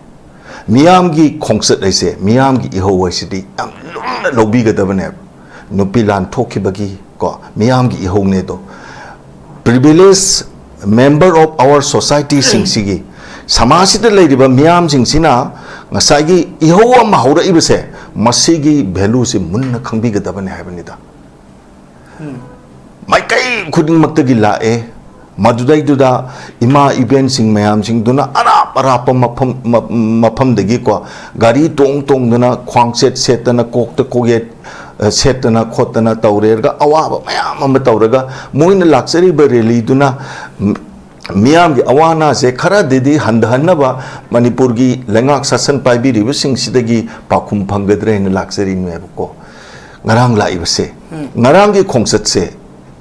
ꯃꯤꯌꯥꯝꯒꯤ ꯈꯣꯡꯆꯠ ꯍꯥꯏꯁꯦ, ꯃꯤꯌꯥꯝꯒꯤ ꯏꯍꯧ ꯍꯥꯏꯁꯤꯗꯤ ꯌꯥꯝ ꯂꯨꯝꯅ ꯂꯧꯕꯤꯒꯗꯕꯅꯦꯕ꯫ ꯅꯨꯄꯤ ꯂꯥꯟ ꯊꯣꯛꯈꯤꯕꯒꯤ, ꯀꯣ, ꯃꯤꯌꯥꯝꯒꯤ ꯏꯍꯧꯅꯦꯗꯣ꯫ Privileged member of our societyꯁꯤꯡꯁꯤꯒꯤ, ꯁꯃꯥꯖꯁꯤꯗ ꯂꯩꯔꯤꯕ ꯃꯤꯌꯥꯝꯁꯤꯡꯁꯤꯅ ꯉꯁꯥꯏꯒꯤ ꯏꯍꯧ ꯑꯃ ꯍꯧꯔꯛꯏꯕꯁꯦ, ꯃꯁꯤꯒꯤ valueꯁꯤ ꯃꯨꯟꯅ ꯈꯪꯕꯤꯒꯗꯕꯅꯤ ꯍꯥꯏꯕꯅꯤꯗ꯫ ꯃꯥꯏꯀꯩ ꯈꯨꯗꯤꯡꯃꯛꯇꯒꯤ ꯂꯥꯛꯑꯦ꯫ ꯃꯗꯨꯗꯩꯗꯨꯗ ꯏꯃꯥ ꯏꯕꯦꯟꯁꯤꯡ ꯃꯌꯥꯝꯁꯤꯡꯗꯨꯅ ꯑꯔꯥꯞ ꯑꯔꯥꯞꯄ ꯃꯐꯝ, ꯃ-, ꯃꯐꯝꯗꯒꯤꯀꯣ, ꯒꯥꯔꯤ ꯇꯣꯡ ꯇꯣꯡꯗꯅ, ꯈ꯭ꯋꯥꯡꯆꯦꯠ ꯁꯦꯠꯇꯅ, ꯀꯣꯛꯇ ꯀꯣꯛꯌꯦꯠ, ꯑ, ꯁꯦꯠꯇꯅ ꯈꯣꯠꯇꯅ ꯇꯧꯔꯦꯔꯒ, ꯑꯋꯥꯕ ꯃꯌꯥꯝ ꯑꯃ ꯇꯧꯔꯒ, ꯃꯣꯏꯅ ꯂꯥꯛꯆꯔꯤꯕ rallyꯗꯨꯅ, ꯝ-, ꯃꯤꯌꯥꯝꯒꯤ ꯑꯋꯥ ꯑꯅꯥꯁꯦ ꯈꯔꯗꯗꯤ ꯍꯟꯊꯍꯟꯅꯕ ꯃꯅꯤꯄꯨꯔꯒꯤ ꯂꯩꯉꯥꯛ ꯁꯥꯁꯟ ꯄꯥꯏꯕꯤꯔꯤꯕꯁꯤꯡꯁꯤꯗꯒꯤ ꯄꯥꯎꯈꯨꯝ ꯐꯪꯒꯗ꯭ꯔꯥ ꯍꯥꯏꯅ ꯂꯥꯛꯆꯔꯤꯅꯦꯕꯀꯣ꯫ ꯉꯔꯥꯡ ꯂꯥꯛꯏꯕꯁꯦ, ꯎꯝ꯫ ꯉꯔꯥꯡꯒꯤ ꯈꯣꯡꯆꯠꯁꯦ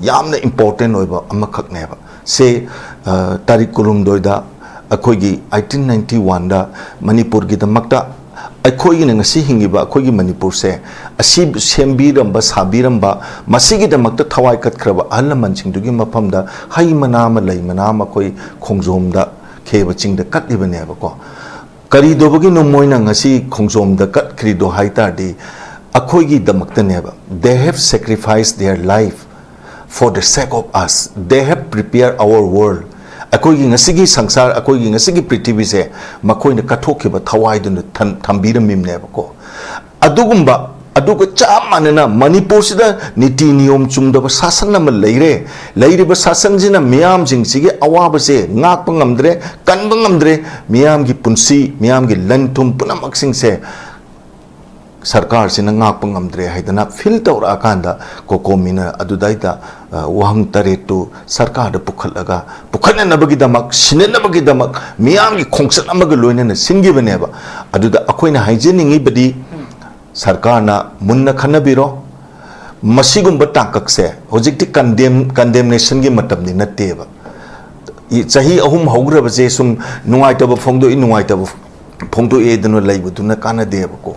ꯌꯥꯝꯅ ꯏꯝꯄꯣꯔꯇꯦꯟ ꯑꯣꯏꯕ ꯑꯃꯈꯛꯅꯦꯕ꯫ ꯁꯦ, ꯑ, ꯇꯥꯔꯤꯛ ꯀꯨꯟꯍꯨꯝꯗꯣꯏꯗ ꯑꯩꯈꯣꯏꯒꯤ eighteen ninety oneꯗ ꯃꯅꯤꯄꯨꯔꯒꯤꯗꯃꯛꯇ ꯑꯩꯈꯣꯏꯒꯤꯅ ꯉꯁꯤ ꯍꯤꯡꯉꯤꯕ ꯑꯩꯈꯣꯏꯒꯤ ꯃꯅꯤꯄꯨꯔꯁꯦ, ꯑꯁꯤ ꯁꯦꯝꯕꯤꯔꯝꯕ, ꯁꯥꯕꯤꯔꯝꯕ, ꯃꯁꯤꯒꯤꯗꯃꯛꯇ ꯊꯋꯥꯏ ꯀꯠꯈ꯭ꯔꯕ ꯑꯍꯜ ꯂꯃꯟꯁꯤꯡꯗꯨꯒꯤ ꯃꯐꯝꯗ ꯍꯩ ꯃꯅꯥ ꯑꯃ, ꯂꯩ ꯃꯅꯥ ꯑꯃ ꯑꯩꯈꯣꯏ ꯈꯣꯡꯖꯣꯝꯗ ꯈꯦꯕ ꯆꯤꯡꯗ ꯀꯠꯂꯤꯕꯅꯦꯕꯀꯣ꯫ ꯀꯔꯤꯗꯧꯕꯒꯤꯅꯣ ꯃꯣꯏꯅ ꯉꯁꯤ ꯈꯣꯡꯖꯣꯝꯗ ꯀꯠꯈ꯭ꯔꯤꯗꯣ ꯍꯥꯏ ꯇꯥꯔꯗꯤ, ꯑꯩꯈꯣꯏꯒꯤꯗꯃꯛꯇꯅꯦꯕ꯫ They have sacrificed their life for the sake of us. They have prepared our world. ꯑꯩꯈꯣꯏꯒꯤ ꯉꯁꯤꯒꯤ ꯁꯪꯁꯥꯔ, ꯑꯩꯈꯣꯏꯒꯤ ꯉꯁꯤꯒꯤ ꯄ꯭ꯔꯤꯊꯤꯕꯤꯁꯦ ꯃꯈꯣꯏꯅ ꯀꯠꯊꯣꯛꯈꯤꯕ ꯊꯋꯥꯏꯗꯨꯅ ꯊꯝ-, ꯊꯝꯕꯤꯔꯝꯃꯤꯕꯅꯦꯕꯀꯣ꯫ ꯑꯗꯨꯒꯨꯝꯕ, ꯑꯗꯨꯒ ꯆꯞ ꯃꯥꯟꯅꯅ ꯃꯅꯤꯄꯨꯔꯁꯤꯗ ꯅꯤꯇꯤ ꯅꯤꯌꯣꯝ ꯆꯨꯝꯗꯕ ꯁꯥꯁꯟ ꯑꯃ ꯂꯩꯔꯦ꯫ ꯂꯩꯔꯤꯕ ꯁꯥꯁꯟꯁꯤꯅ ꯃꯤꯌꯥꯝꯁꯤꯡꯁꯤꯒꯤ ꯑꯋꯥꯕꯁꯦ ꯉꯥꯛꯄ ꯉꯝꯗ꯭ꯔꯦ, ꯀꯟꯕ ꯉꯝꯗ꯭ꯔꯦ꯫ ꯃꯤꯌꯥꯝꯒꯤ ꯄꯨꯟꯁꯤ, ꯃꯤꯌꯥꯝꯒꯤ ꯂꯟ ꯊꯨꯝ ꯄꯨꯝꯅꯃꯛꯁꯤꯡꯁꯦ ꯁꯔꯀꯥꯔꯁꯤꯅ ꯉꯥꯛꯄ ꯉꯝꯗ꯭ꯔꯦ ꯍꯥꯏꯗꯅ ꯐꯤꯜ ꯇꯧꯔꯛꯑꯀꯥꯟꯗ, ꯀꯣꯀꯣꯃꯤꯅ ꯑꯗꯨꯗꯩꯗ, ꯑ, ꯋꯥꯍꯪ ꯇꯔꯦꯠꯇꯨ ꯁꯔꯀꯥꯔꯗ ꯄꯨꯈꯠꯂꯒ, ꯄꯨꯈꯠꯅꯅꯕꯒꯤꯗꯃꯛ, ꯁꯤꯟꯅꯅꯕꯒꯤꯗꯃꯛ ꯃꯤꯌꯥꯝꯒꯤ ꯈꯣꯡꯆꯠ ꯑꯃꯒ ꯂꯣꯏꯅꯅ ꯁꯤꯟꯈꯤꯕꯅꯦꯕ꯫ ꯑꯗꯨꯗ ꯑꯩꯈꯣꯏꯅ ꯍꯥꯏꯖꯅꯤꯡꯉꯤꯕꯗꯤ, ꯁꯔꯀꯥꯔꯅ ꯃꯨꯟꯅ ꯈꯟꯅꯕꯤꯔꯣ꯫ ꯃꯁꯤꯒꯨꯝꯕ ꯇꯥꯡꯀꯛꯁꯦ ꯍꯧꯖꯤꯛꯇꯤ ꯀꯟꯗꯦꯝ-, ꯀꯟꯗꯦꯝꯅꯦꯁꯟꯒꯤ ꯃꯇꯝꯗꯤ ꯅꯠꯇꯦꯕ꯫ ꯏ-, ꯆꯍꯤ ꯑꯍꯨꯝ ꯍꯧꯈ꯭ꯔꯕꯁꯦ ꯁꯨꯝ ꯅꯨꯡꯉꯥꯏꯇꯕ ꯐꯣꯡꯗꯣꯛꯏ, ꯅꯨꯡꯉꯥꯏꯇꯕ ꯐꯣꯡꯗꯣꯛꯑꯦꯗꯅ ꯂꯩꯕꯗꯨꯅ ꯀꯥꯟꯅꯗꯦꯕꯀꯣ꯫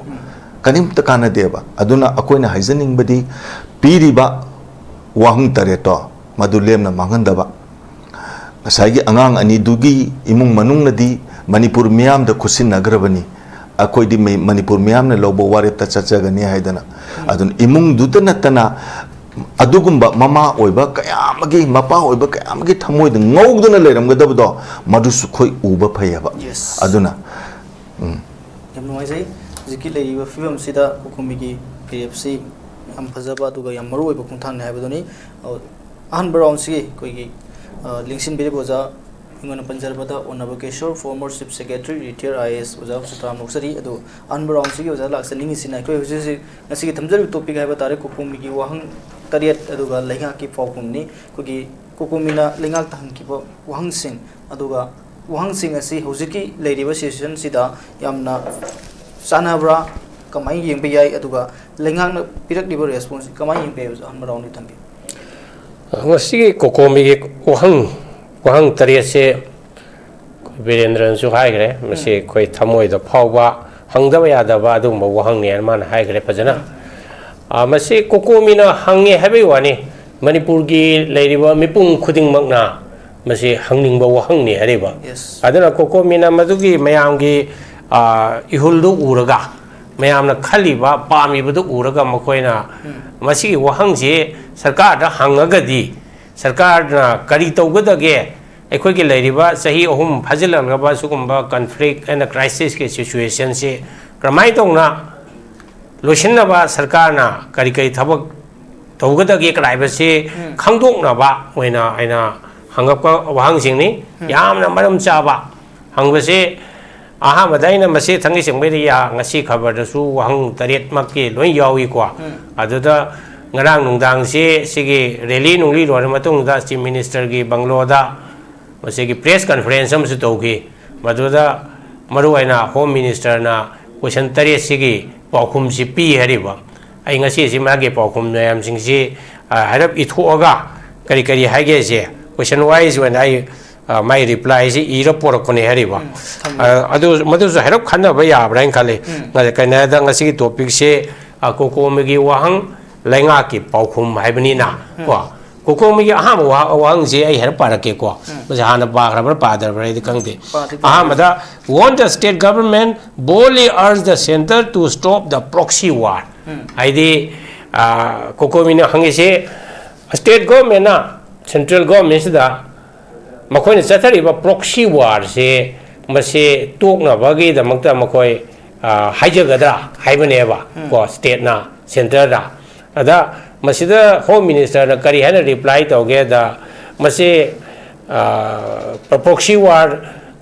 ꯀꯔꯤꯝꯇ ꯀꯥꯟꯅꯗꯦꯕ꯫ ꯑꯗꯨꯅ ꯑꯩꯈꯣꯏꯅ ꯍꯥꯏꯖꯅꯤꯡꯕꯗꯤ, ꯄꯤꯔꯤꯕ ꯋꯥꯍꯪ ꯇꯔꯦꯠꯇꯣ ꯃꯗꯨ ꯂꯦꯝꯅ ꯃꯥꯡꯍꯟꯗꯕ꯫ ꯉꯁꯥꯏꯒꯤ ꯑꯉꯥꯡ ꯑꯅꯤꯗꯨꯒꯤ ꯏꯃꯨꯡ ꯃꯅꯨꯡꯅꯗꯤ ꯃꯅꯤꯄꯨꯔ ꯃꯤꯌꯥꯝꯗ ꯈꯨꯠꯁꯤꯟꯅꯈ꯭ꯔꯕꯅꯤ꯫ ꯑꯩꯈꯣꯏꯗꯤ ꯃꯤ-, ꯃꯅꯤꯄꯨꯔ ꯃꯤꯌꯥꯝꯅ ꯂꯧꯕ ꯋꯥꯔꯦꯞꯇ ꯆꯠꯆꯒꯅꯤ ꯍꯥꯏꯗꯅ꯫ ꯑꯗꯨꯅ ꯏꯃꯨꯡꯗꯨꯇ ꯅꯠꯇꯅ ꯑꯗꯨꯒꯨꯝꯕ ꯃꯃꯥ ꯑꯣꯏꯕ ꯀꯌꯥ ꯑꯃꯒꯤ, ꯃꯄꯥ ꯑꯣꯏꯕ ꯀꯌꯥ ꯑꯃꯒꯤ ꯊꯃꯣꯏꯗ ꯉꯧꯗꯨꯅ ꯂꯩꯔꯝꯒꯗꯕꯗꯣ, ꯃꯗꯨꯁꯨ ꯑꯩꯈꯣꯏ ꯎꯕ ꯐꯩꯌꯦꯕ꯫ Yes. ꯑꯗꯨꯅ, ꯎꯝ꯫ ꯌꯥꯝ ꯅꯨꯡꯉꯥꯏꯖꯩ꯫ ꯍꯧꯖꯤꯛꯀꯤ ꯂꯩꯔꯤꯕ ꯐꯤꯕꯝꯁꯤꯗ ꯀꯣꯀꯣꯃꯤꯒꯤ ꯐꯤꯔꯦꯞꯁꯤ ꯌꯥꯝ ꯐꯖꯕ ꯑꯗꯨꯒ ꯌꯥꯝ ꯃꯔꯨ ꯑꯣꯏꯕ ꯈꯣꯡꯊꯥꯡꯅꯤ ꯍꯥꯏꯕꯗꯨꯅꯤ꯫ ꯑ, ꯑꯍꯥꯟꯕ ꯔꯥꯎꯟꯁꯤꯒꯤ ꯑꯩꯈꯣꯏꯒꯤ, ꯑ, ꯂꯦꯡꯁꯤꯟꯕꯤꯔꯤꯕ ꯑꯣꯖꯥ, ꯑꯩꯉꯣꯟꯗ ꯄꯟꯖꯔꯕꯗ ꯑꯣꯅꯕ ꯀꯦꯁꯣꯔ, former chief secretary, retired I A S, ꯑꯣꯖꯥ ꯁꯤꯇꯥꯔꯥꯝ ꯂꯧꯖꯔꯤ꯫ ꯑꯗꯨ ꯑꯍꯥꯟꯕ ꯔꯥꯎꯟꯁꯤꯒꯤ ꯑꯣꯖꯥ ꯂꯥꯛꯆꯅꯤꯡꯉꯤꯁꯤꯅ ꯑꯩꯈꯣꯏ ꯍꯧꯖꯤꯛ ꯍꯧꯖꯤꯛ ꯉꯁꯤꯒꯤ ꯊꯝꯖꯔꯤꯕ ꯇꯣꯄꯤꯛ ꯍꯥꯏꯕ ꯇꯥꯔꯦ, ꯀꯣꯀꯣꯃꯤꯒꯤ ꯋꯥꯍꯪ ꯇꯔꯦꯠ ꯑꯗꯨꯒ ꯂꯩꯉꯥꯛꯀꯤ ꯄꯥꯎꯈꯨꯝꯅꯤ꯫ ꯑꯩꯈꯣꯏꯒꯤ ꯀꯣꯀꯣꯃꯤꯅ ꯂꯩꯉꯥꯛꯇ ꯍꯪꯈꯤꯕ ꯋꯥꯍꯪꯁꯤꯡ, ꯑꯗꯨꯒ ꯋꯥꯍꯪꯁꯤꯡ ꯑꯁꯤ ꯍꯧꯖꯤꯛꯀꯤ ꯂꯩꯔꯤꯕ ꯁꯤꯆꯨꯋꯦꯁꯟꯁꯤꯗ ꯌꯥꯝꯅ ꯆꯥꯟꯅꯕ꯭ꯔꯥ, ꯀꯃꯥꯏꯅ ꯌꯦꯡꯕ ꯌꯥꯏ, ꯑꯗꯨꯒ ꯂꯩꯉꯥꯛꯅ ꯄꯤꯔꯛꯂꯤꯕ ꯔꯦꯁꯄꯣꯟꯁ ꯀꯃꯥꯏꯅ ꯌꯦꯡꯕ ꯌꯥꯏ, ꯑꯣꯖꯥ? ꯑꯍꯥꯟꯕ ꯔꯥꯎꯟꯗꯒꯤ ꯊꯝꯕꯤꯌꯨ꯫ ꯉꯁꯤꯒꯤ ꯀꯣꯀꯣꯃꯤꯒꯤ ꯋꯥꯍꯪ, ꯋꯥꯍꯪ ꯇꯔꯦꯠꯁꯦ ꯑꯩꯈꯣꯏ ꯕꯤꯔꯦꯟꯗ꯭ꯔꯅꯁꯨ ꯍꯥꯏꯈ꯭ꯔꯦ, ꯃꯁꯤ ꯑꯩꯈꯣꯏ ꯊꯃꯣꯏꯗ ꯐꯥꯎꯕ, ꯍꯪꯗꯕ ꯌꯥꯗꯕ ꯑꯗꯨꯒꯨꯝꯕ ꯋꯥꯍꯪꯅꯤ ꯍꯥꯏꯅ ꯃꯥꯅ ꯍꯥꯏꯈ꯭ꯔꯦ ꯐꯖꯅ꯫ ꯑ, ꯃꯁꯤ ꯀꯣꯀꯣꯃꯤꯅ ꯍꯪꯉꯦ ꯍꯥꯏꯕꯒꯤ ꯋꯥꯅꯤ, ꯃꯅꯤꯄꯨꯔꯒꯤ ꯂꯩꯔꯤꯕ ꯃꯤꯄꯨꯝ ꯈꯨꯗꯤꯡꯃꯛꯅ ꯃꯁꯤ ꯍꯪꯅꯤꯡꯕ ꯋꯥꯍꯪꯅꯤ ꯍꯥꯏꯔꯤꯕ꯫ Yes. ꯑꯗꯨꯅ ꯀꯣꯀꯣꯃꯤꯅ ꯃꯗꯨꯒꯤ ꯃꯌꯥꯝꯒꯤ, ꯑ, ꯏꯍꯨꯜꯗꯨ ꯎꯔꯒ, ꯃꯌꯥꯝꯅ ꯈꯜꯂꯤꯕ, ꯄꯥꯝꯃꯤꯕꯗꯨ ꯎꯔꯒ ꯃꯈꯣꯏꯅ ꯎꯝ꯫ ꯃꯁꯤꯒꯤ ꯋꯥꯍꯪꯁꯤ ꯁꯔꯀꯥꯔꯗ ꯍꯪꯉꯒꯗꯤ ꯁꯔꯀꯥꯔꯅ ꯀꯔꯤ ꯇꯧꯒꯗꯒꯦ? ꯑꯩꯈꯣꯏꯒꯤ ꯂꯩꯔꯤꯕ ꯆꯍꯤ ꯑꯍꯨꯝ ꯐꯥꯖꯤꯜꯂꯛꯂꯕ ꯁꯤꯒꯨꯝꯕ conflict and crisisꯀꯤ situationꯁꯤ ꯀꯔꯝꯍꯥꯏꯅ ꯇꯧꯅ ꯂꯣꯏꯁꯤꯟꯅꯕ ꯁꯔꯀꯥꯔꯅ ꯀꯔꯤ ꯀꯔꯤ ꯊꯕꯛ ꯇꯧꯒꯗꯒꯦ ꯀꯥꯏꯕꯁꯤ ꯎꯝ꯫ ꯈꯪꯗꯣꯛꯅꯕ ꯑꯣꯏꯅ ꯑꯩꯅ ꯍꯪꯉꯛꯄ ꯋꯥꯍꯪꯁꯤꯡꯅꯤ꯫ ꯎꯝ꯫ ꯌꯥꯝꯅ ꯃꯔꯝ ꯆꯥꯕ ꯍꯪꯕꯁꯤ꯫ ꯑꯍꯥꯟꯕꯗ ꯑꯩꯅ ꯃꯁꯤ ꯊꯥꯡꯒꯩ ꯁꯦꯡꯕꯩꯗ ꯌꯥ-, ꯉꯁꯤ ꯈꯕꯔꯗꯁꯨ ꯋꯥꯍꯪ ꯇꯔꯦꯠꯃꯛꯀꯤ ꯂꯣꯏ ꯌꯥꯎꯏꯀꯣ꯫ ꯎꯝ꯫ ꯑꯗꯨꯗ ꯉꯔꯥꯡ ꯅꯨꯡꯗꯥꯡꯁꯤ ꯁꯤꯒꯤ rally ꯅꯨꯡꯂꯤ ꯂꯣꯏꯔ ꯃꯇꯨꯡꯗ Chief Ministerꯒꯤ ꯕꯪꯒꯂꯣꯗ ꯃꯁꯤꯒꯤ press conference ꯑꯃꯁꯨ ꯇꯧꯈꯤ꯫ ꯃꯗꯨꯗ ꯃꯔꯨꯑꯣꯏꯅ Home Ministerꯅ question ꯇꯔꯦꯠꯁꯤꯒꯤ ꯄꯥꯎꯈꯨꯝꯁꯤ ꯄꯤ ꯍꯥꯏꯔꯤꯕ꯫ ꯑꯩ ꯉꯁꯤꯁꯤ ꯃꯥꯒꯤ ꯄꯥꯎꯈꯨꯝ ꯃꯌꯥꯝꯁꯤꯡꯁꯤ, ꯑ, ꯍꯥꯏꯔꯞ ꯏꯊꯣꯛꯑꯒ ꯀꯔꯤ ꯀꯔꯤ ꯍꯥꯏꯒꯦꯁꯦ question wise ꯑꯣꯏꯅ ꯑꯩ, ꯑ, ꯃꯥꯒꯤ replyꯁꯤ ꯏꯔ ꯄꯣꯔꯛꯄꯅꯦ ꯍꯥꯏꯔꯤꯕ꯫ ꯎꯝ, ꯊꯝꯃꯦ꯫ ꯑ, ꯑꯗꯨ, ꯃꯗꯨꯁꯨ ꯍꯥꯏꯔꯞ ꯈꯟꯅꯕ ꯌꯥꯕ꯭ꯔꯥ ꯍꯥꯏꯅ ꯈꯜꯂꯤ꯫ ꯎꯝ꯫ ꯉ-, ꯀꯩꯅꯣ ꯍꯥꯏꯗ ꯉꯁꯤꯒꯤ topicꯁꯦ, ꯑ, ꯀꯣꯀꯣꯃꯤꯒꯤ ꯋꯥꯍꯪ, ꯂꯩꯉꯥꯛꯀꯤ ꯄꯥꯎꯈꯨꯝ ꯍꯥꯏꯕꯅꯤꯅ, ꯎꯝ꯫ ꯀꯣ꯫ ꯀꯣꯀꯣꯃꯤꯒꯤ ꯑꯍꯥꯟꯕ ꯋꯥ-, ꯋꯥꯍꯪꯁꯦ ꯑꯩ ꯍꯥꯏꯔꯞ ꯄꯥꯔꯛꯀꯦꯀꯣ꯫ ꯎꯝ꯫ ꯃꯁꯤ ꯍꯥꯟꯅ ꯄꯥꯈ꯭ꯔꯕ꯭ꯔꯥ ꯄꯥꯗ꯭ꯔꯕ꯭ꯔꯥ ꯑꯩꯗꯤ ꯈꯪꯗꯦ꯫ ꯄꯥꯗꯤ ꯄꯥꯗ꯭ꯔꯤ꯫ ꯑꯍꯥꯟꯕꯗ, "Won't the state government boldly urge the centre to stop the proxy war?" ꯎꯝ꯫ ꯍꯥꯏꯗꯤ, ꯑ, ꯀꯣꯀꯣꯃꯤꯅ ꯍꯪꯉꯤꯁꯦ, state governmentꯅ central governmentꯁꯤꯗ ꯃꯈꯣꯏꯅ ꯆꯠꯊꯔꯤꯕ proxy warꯁꯦ ꯃꯁꯤ ꯇꯣꯛꯅꯕꯒꯤꯗꯃꯛꯇ ꯃꯈꯣꯏ, ꯑ, ꯍꯥꯏꯖꯒꯗ꯭ꯔꯥ ꯍꯥꯏꯕꯅꯦꯕ, ꯎꯝ꯫ ꯀꯣ, stateꯅ centreꯗ꯫ ꯑꯗ ꯃꯁꯤꯗ Home Ministerꯅ ꯀꯔꯤ ꯍꯥꯏꯅ reply ꯇꯧꯒꯦꯗ, ꯃꯁꯤ, ꯑ, proxy war,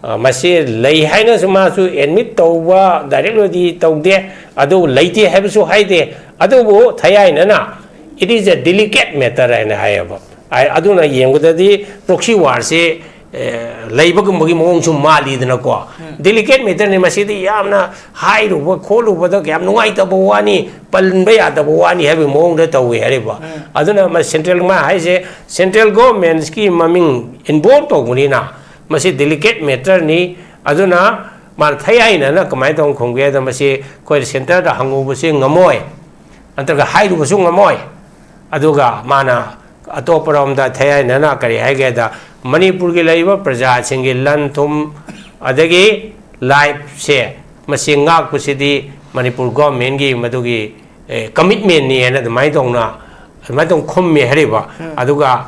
ꯑ, ꯃꯁꯤ ꯂꯩ ꯍꯥꯏꯅꯁꯨ ꯃꯥꯁꯨ admit ꯇꯧꯕ direct ꯑꯣꯏꯗꯤ ꯇꯧꯗꯦ, ꯑꯗꯨ ꯂꯩꯇꯦ ꯍꯥꯏꯕꯁꯨ ꯍꯥꯏꯗꯦ, ꯑꯗꯨꯕꯨ ꯊꯌꯥꯏꯅꯅ "It is a delicate matter" ꯍꯥꯏꯅ ꯍꯥꯏꯌꯦꯕ꯫ ꯑ-, ꯑꯗꯨꯅ ꯌꯦꯡꯕꯗꯗꯤ proxy warꯁꯦ ꯑꯦ, ꯂꯩꯕꯒꯨꯝꯕꯒꯤ ꯃꯑꯣꯡꯁꯨ ꯃꯥꯜꯂꯤꯗꯅꯀꯣ꯫ ꯗꯦꯂꯤꯀꯦꯠ ꯃꯦꯇꯔꯅꯤ, ꯃꯁꯤꯗꯤ ꯌꯥꯝꯅ ꯍꯥꯏꯔꯨꯕ ꯈꯣꯠꯂꯨꯕꯗ ꯌꯥꯝ ꯅꯨꯡꯉꯥꯏꯇꯕ ꯋꯥꯅꯤ, ꯄꯟꯕ ꯌꯥꯗꯕ ꯋꯥꯅꯤ ꯍꯥꯏꯕꯒꯤ ꯃꯑꯣꯡꯗ ꯇꯧꯏ ꯍꯥꯏꯔꯤꯕ꯫ ꯑꯗꯨꯅ ꯃ-, ꯁꯦꯟꯇ꯭ꯔꯦꯜ, ꯃꯥ ꯍꯥꯏꯁꯦ ꯁꯦꯟꯇ꯭ꯔꯦꯜ ꯒꯣꯔꯃꯦꯟꯁꯀꯤ ꯃꯃꯤꯡ ꯏꯟꯚꯣꯜꯕ ꯇꯧꯕꯅꯤꯅ ꯃꯁꯤ ꯗꯦꯂꯤꯀꯦꯠ ꯃꯦꯇꯔꯅꯤ꯫ ꯑꯗꯨꯅ ꯃꯥꯅ ꯊꯌꯥꯏꯅꯅ ꯀꯃꯥꯏꯅ ꯇꯧꯅ ꯈꯨꯝꯒꯦꯗ, ꯃꯁꯤ ꯑꯩꯈꯣꯏ ꯁꯦꯟꯇꯔꯗ ꯍꯪꯉꯨꯕꯁꯦ ꯉꯝꯃꯣꯏ, ꯅꯠꯇ꯭ꯔꯒ ꯍꯥꯏꯔꯨꯕꯁꯨ ꯉꯝꯃꯣꯏ꯫ ꯑꯗꯨꯒ ꯃꯥꯅ ꯑꯇꯣꯞꯄꯔꯣꯝꯗ ꯊꯌꯥꯏꯅꯅ ꯀꯔꯤ ꯍꯥꯏꯒꯦꯗ, ꯃꯅꯤꯄꯨꯔꯒꯤ ꯂꯩꯔꯤꯕ ꯄ꯭ꯔꯖꯥꯁꯤꯡꯒꯤ ꯂꯟ ꯊꯨꯝ ꯑꯗꯒꯤ ꯂꯥꯏꯐꯁꯦ, ꯃꯁꯤ ꯉꯥꯛꯄꯁꯤꯗꯤ ꯃꯅꯤꯄꯨꯔ ꯒꯣꯔꯃꯦꯟꯒꯤ ꯃꯗꯨꯒꯤ, ꯑꯦ, ꯀꯃꯤꯠꯃꯦꯟꯅꯤ ꯍꯥꯏꯅ ꯑꯗꯨꯃꯥꯏꯅ ꯇꯧꯅ, ꯑꯗꯨꯃꯥꯏꯅ ꯇꯧꯅ ꯈꯨꯝꯃꯦ ꯍꯥꯏꯔꯤꯕ꯫ ꯑꯗꯨꯒ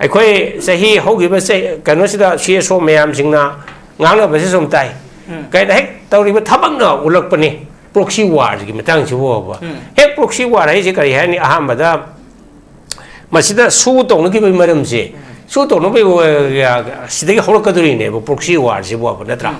ꯑꯩꯈꯣꯏ ꯆꯍꯤ ꯍꯧꯈꯤꯕ ꯆꯍꯤ ꯀꯩꯅꯣꯁꯤꯗ ꯁꯤ ꯑꯦꯁ ꯑꯣ ꯃꯌꯥꯝꯁꯤꯡꯅ ꯉꯥꯡꯅꯕꯁꯤ ꯁꯨꯝ ꯇꯥꯏ꯫ ꯀꯩꯅꯣ ꯍꯦꯛ ꯇꯧꯔꯤꯕ ꯊꯕꯛꯅ ꯎꯠꯂꯛꯄꯅꯤ꯫ ꯄ꯭ꯔꯣꯛꯁꯤ ꯋꯥꯔꯒꯤ ꯃꯇꯥꯡꯁꯤꯕꯨ ꯐꯥꯎꯕ꯫ ꯍꯦꯛ ꯄ꯭ꯔꯣꯛꯁꯤ ꯋꯥꯔ ꯍꯥꯏꯁꯦ ꯀꯔꯤ ꯍꯥꯏꯅꯤ? ꯑꯍꯥꯟꯕꯗ ꯃꯁꯤꯗ ꯁꯨ ꯇꯧꯅꯈꯤꯕꯒꯤ ꯃꯔꯝꯁꯦ, ꯁꯨ ꯇꯧꯅꯕꯒꯤ ꯋꯥ-, ꯁꯤꯗꯒꯤ ꯍꯧꯔꯛꯀꯗꯣꯔꯤꯅꯦꯕ ꯄ꯭ꯔꯣꯛꯁꯤ ꯋꯥꯔꯁꯤꯕꯨ ꯐꯥꯎꯕ, ꯅꯠꯇ꯭ꯔꯥ?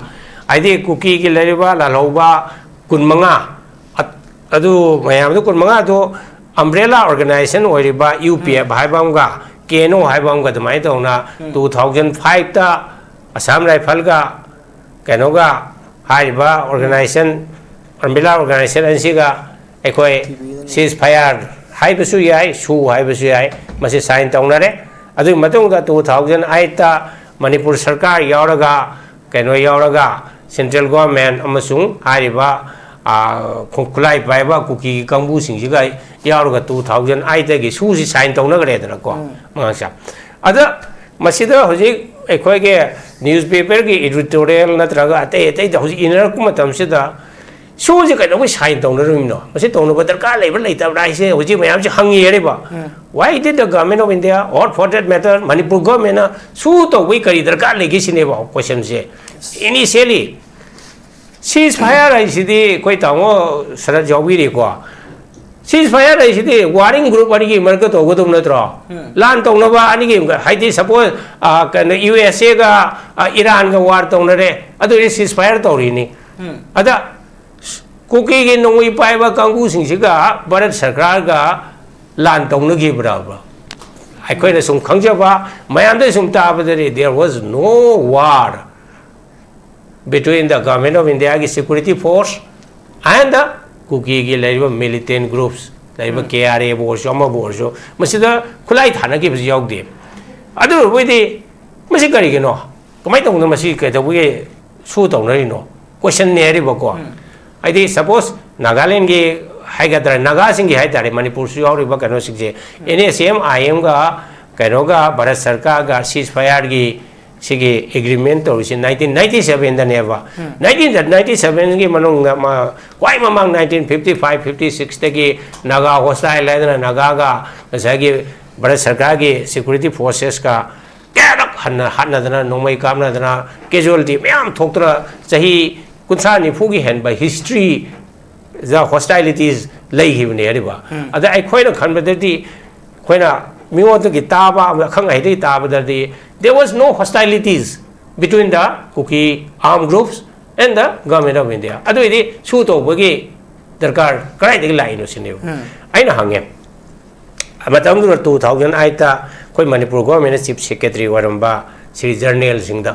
ꯍꯥꯏꯗꯤ ꯀꯨꯀꯤꯒꯤ ꯂꯩꯔꯤꯕ ꯂꯥꯜꯍꯧꯕ ꯀꯨꯟꯃꯉꯥ, ꯑ-, ꯑꯗꯨ ꯃꯌꯥꯝꯗꯣ ꯀꯨꯟꯃꯉꯥꯗꯣ ꯑꯝꯕ꯭ꯔꯦꯂꯥ ꯑꯣꯔꯒꯅꯥꯏꯖꯦꯁꯟ ꯑꯣꯏꯔꯤꯕ ꯌꯨ ꯄꯤ ꯑꯦꯐ ꯍꯥꯏꯕ ꯑꯃꯒ, ꯀꯦ ꯑꯦꯟ ꯑꯣ ꯍꯥꯏꯕ ꯑꯃꯒ ꯑꯗꯨꯃꯥꯏꯅ ꯇꯧꯅ ꯇꯨ ꯊꯥꯎꯖꯟ ꯐꯥꯏꯚꯇ ꯑꯁꯥꯝ ꯔꯥꯏꯐꯜꯒ ꯀꯩꯅꯣꯒ ꯍꯥꯏꯔꯤꯕ ꯑꯣꯔꯒꯅꯥꯏꯖꯦꯁꯟ, ꯑꯝꯕ꯭ꯔꯦꯂꯥ ꯑꯣꯔꯒꯅꯥꯏꯖꯦꯁꯟ ꯑꯁꯤꯒ ꯑꯩꯈꯣꯏ ꯁꯤꯁ ꯐꯥꯌꯔ ꯍꯥꯏꯕꯁꯨ ꯌꯥꯏ, ꯁꯨ ꯍꯥꯏꯕꯁꯨ ꯌꯥꯏ, ꯃꯁꯤ ꯁꯥꯏꯟ ꯇꯧꯅꯔꯦ꯫ ꯑꯗꯨꯒꯤ ꯃꯇꯨꯡꯗ ꯇꯨ ꯊꯥꯎꯖꯟ ꯑꯩꯠꯇ ꯃꯅꯤꯄꯨꯔ ꯁꯔꯀꯥꯔ ꯌꯥꯎꯔꯒ, ꯀꯩꯅꯣ ꯌꯥꯎꯔꯒ, ꯁꯦꯟꯇ꯭ꯔꯦꯜ ꯒꯣꯔꯃꯦꯟ ꯑꯃꯁꯨꯡ ꯍꯥꯏꯔꯤꯕ, ꯑ, ꯈꯨ-, ꯈꯨꯠꯂꯥꯏ ꯄꯥꯏꯕ ꯀꯨꯀꯤꯒꯤ ꯀꯥꯡꯕꯨꯁꯤꯡꯁꯤꯒ ꯌꯥꯎꯔꯒ ꯇꯨ ꯊꯥꯎꯖꯟ ꯑꯩꯠꯇꯒꯤ ꯁꯨꯁꯤ ꯁꯥꯏꯟ ꯇꯧꯅꯈ꯭ꯔꯦꯗꯅꯀꯣ꯫ ꯃꯉꯥꯡꯁꯦ꯫ ꯑꯗ ꯃꯁꯤꯗ ꯍꯧꯖꯤꯛ ꯑꯩꯈꯣꯏꯒꯤ ꯅ꯭ꯌꯨꯁꯄꯦꯄꯔꯒꯤ ꯏꯗꯤꯇꯣꯔꯤꯌꯦꯜ ꯅꯠꯇ꯭ꯔꯒ ꯑꯇꯩ ꯑꯇꯩꯗ ꯍꯧꯖꯤꯛ ꯏꯅꯔꯛꯄ ꯃꯇꯝꯁꯤꯗ ꯁꯨꯁꯦ ꯀꯩꯗꯧꯕꯩ ꯁꯥꯏꯟ ꯇꯧꯅꯔꯨꯃꯤꯅꯣ? ꯃꯁꯤ ꯇꯧꯅꯕ ꯗꯔꯀꯥꯔ ꯂꯩꯕ꯭ꯔꯥ ꯂꯩꯇꯕ꯭ꯔꯥ ꯍꯥꯏꯁꯦ ꯍꯧꯖꯤꯛ ꯃꯌꯥꯝꯁꯦ ꯍꯪꯉꯤ ꯍꯥꯏꯔꯤꯕ꯫ Why did the government of India, or for that matter, Manipur ꯒꯣꯔꯃꯦꯟꯅ ꯁꯨ ꯇꯧꯕꯩ ꯀꯔꯤ ꯗꯔꯀꯥꯔ ꯂꯩꯒꯦ ꯁꯤꯅꯦꯕ ꯀꯣꯏꯁꯟꯁꯦ꯫ Initially, ꯁꯤꯁ ꯐꯥꯌꯔ ꯍꯥꯏꯁꯤꯗꯤ ꯑꯩꯈꯣꯏ ꯇꯥꯃꯣ ꯁꯔꯠ ꯌꯥꯎꯕꯤꯔꯤꯀꯣ꯫ ꯁꯤꯁ ꯐꯥꯌꯔ ꯍꯥꯏꯁꯤꯗꯤ ꯋꯥꯔꯤꯡ ꯒ꯭ꯔꯨꯞ ꯑꯅꯤꯒꯤ ꯃꯔꯛꯇ ꯇꯧꯒꯗꯧꯕ ꯅꯠꯇ꯭ꯔꯣ? ꯂꯥꯟ ꯇꯧꯅꯕ ꯑꯅꯤꯒꯤ, ꯍꯥꯏꯗꯤ ꯁꯄꯣꯁ, ꯑ, ꯀꯩꯅꯣ, ꯌꯨ ꯑꯦꯁ ꯑꯦꯒ, ꯑ, ꯏꯔꯥꯟꯒ ꯋꯥꯔ ꯇꯧꯅꯔꯦ, ꯑꯗꯨꯗꯤ ꯁꯤꯁ ꯐꯥꯌꯔ ꯇꯧꯔꯤꯅꯤ꯫ ꯑꯗ ꯀꯨꯀꯤꯒꯤ ꯅꯣꯡꯃꯩ ꯄꯥꯏꯕ ꯀꯥꯡꯕꯨꯁꯤꯡꯁꯤꯒ ꯚꯥꯔꯠ ꯁꯔꯀꯥꯔꯒ ꯂꯥꯟ ꯇꯧꯅꯈꯤꯕ꯭ꯔꯕ? ꯑꯩꯈꯣꯏꯅ ꯁꯨꯝ ꯈꯪꯖꯕ, ꯃꯌꯥꯝꯗ ꯁꯨꯝ ꯇꯥꯕꯗꯗꯤ, there was no war between the Government of Indiaꯒꯤ security force and the ꯀꯨꯀꯤꯒꯤ ꯂꯩꯔꯤꯕ militant groups, ꯂꯩꯔꯤꯕ KRAꯕꯨ ꯑꯣꯏꯔꯁꯨ, ꯑꯃꯕꯨ ꯑꯣꯏꯔꯁꯨ, ꯃꯁꯤꯗ ꯈꯨꯠꯂꯥꯏ ꯊꯥꯅꯈꯤꯕꯁꯨ ꯌꯥꯎꯗꯦ꯫ ꯑꯗꯨ ꯑꯣꯏꯔꯕꯣꯏꯗꯤ ꯃꯁꯤ ꯀꯔꯤꯒꯤꯅꯣ? ꯀꯃꯥꯏꯅ ꯇꯧꯗꯅ ꯃꯁꯤ ꯀꯩꯗꯧꯕꯒꯤ ꯁꯨ ꯇꯧꯅꯔꯤꯅꯣ? Questionꯅꯦ ꯍꯥꯏꯔꯤꯕꯀꯣ꯫ ꯍꯥꯏꯗꯤ, suppose ꯅꯥꯒꯥꯂꯦꯟꯒꯤ ꯍꯥꯏꯒꯗ꯭ꯔꯥ, ꯅꯥꯒꯥꯁꯤꯡꯒꯤ ꯍꯥꯏꯇꯥꯔꯦ, ꯃꯅꯤꯄꯨꯔꯁꯨ ꯌꯥꯎꯔꯤꯕ ꯀꯩꯅꯣꯁꯤꯡꯁꯦ, NSCN-IMꯒ ꯀꯩꯅꯣꯒ ꯚꯥꯔꯠ ꯁꯔꯀꯥꯔꯒ ceasefire-ꯒꯤ ꯁꯤꯒꯤ agreement ꯇꯧꯔꯤꯁꯤ nineteen ninety seven-ꯗꯅꯦꯕ꯫ Nineteen ninety seven-ꯒꯤ ꯃꯅꯨꯡꯗ ꯃꯥ ꯈ꯭ꯋꯥꯏ ꯃꯃꯥꯡ nineteen fifty five fifty six-ꯇꯒꯤ Naga hostile ꯍꯥꯏꯗꯅ ꯅꯥꯒꯥꯒ ꯉꯁꯥꯏꯒꯤ ꯚꯥꯔꯠ ꯁꯔꯀꯥꯔꯒꯤ security forces-ꯀ ꯀꯌꯥꯔꯛ ꯍꯟꯅ ꯍꯥꯠꯅꯗꯅ, ꯅꯣꯡꯃꯩ ꯀꯥꯞꯅꯗꯅ, casualty ꯃꯌꯥꯝ ꯊꯣꯛꯇꯅ ꯆꯍꯤ ꯀꯨꯟꯊ꯭ꯔꯥ ꯅꯤꯐꯨꯒꯤ ꯍꯦꯟꯕ history-ꯗ hostilities ꯂꯩꯈꯤꯕꯅꯦ ꯍꯥꯏꯔꯤꯕ꯫ ꯑꯗ ꯑꯩꯈꯣꯏꯅ ꯈꯟꯕꯗꯗꯤ, ꯑꯩꯈꯣꯏꯅ ꯃꯤꯉꯣꯟꯗꯒꯤ ꯇꯥꯕ, ꯑꯈꯪ ꯑꯍꯩꯗꯒꯤ ꯇꯥꯕꯗꯗꯤ, there was no hostilities between the Kuki armed groups and the Government of India꯫ ꯑꯗꯨ ꯑꯣꯏꯗꯤ ꯁꯨ ꯇꯧꯕꯒꯤ ꯗꯔꯀꯥꯔ ꯀꯗꯥꯏꯗꯒꯤ ꯂꯥꯛꯏꯅꯣ ꯁꯤꯅꯦꯕ ꯑꯩꯅ ꯍꯪꯉꯦ꯫ ꯃꯇꯝꯗꯨꯗ two thousand eight-ꯇ ꯑꯩꯈꯣꯏ ꯃꯅꯤꯄꯨꯔ government-ꯅ chief secretary ꯑꯣꯏꯔꯝꯕ ꯁ꯭ꯔꯤ ꯖꯔꯅꯦꯜ ꯁꯤꯡꯗ,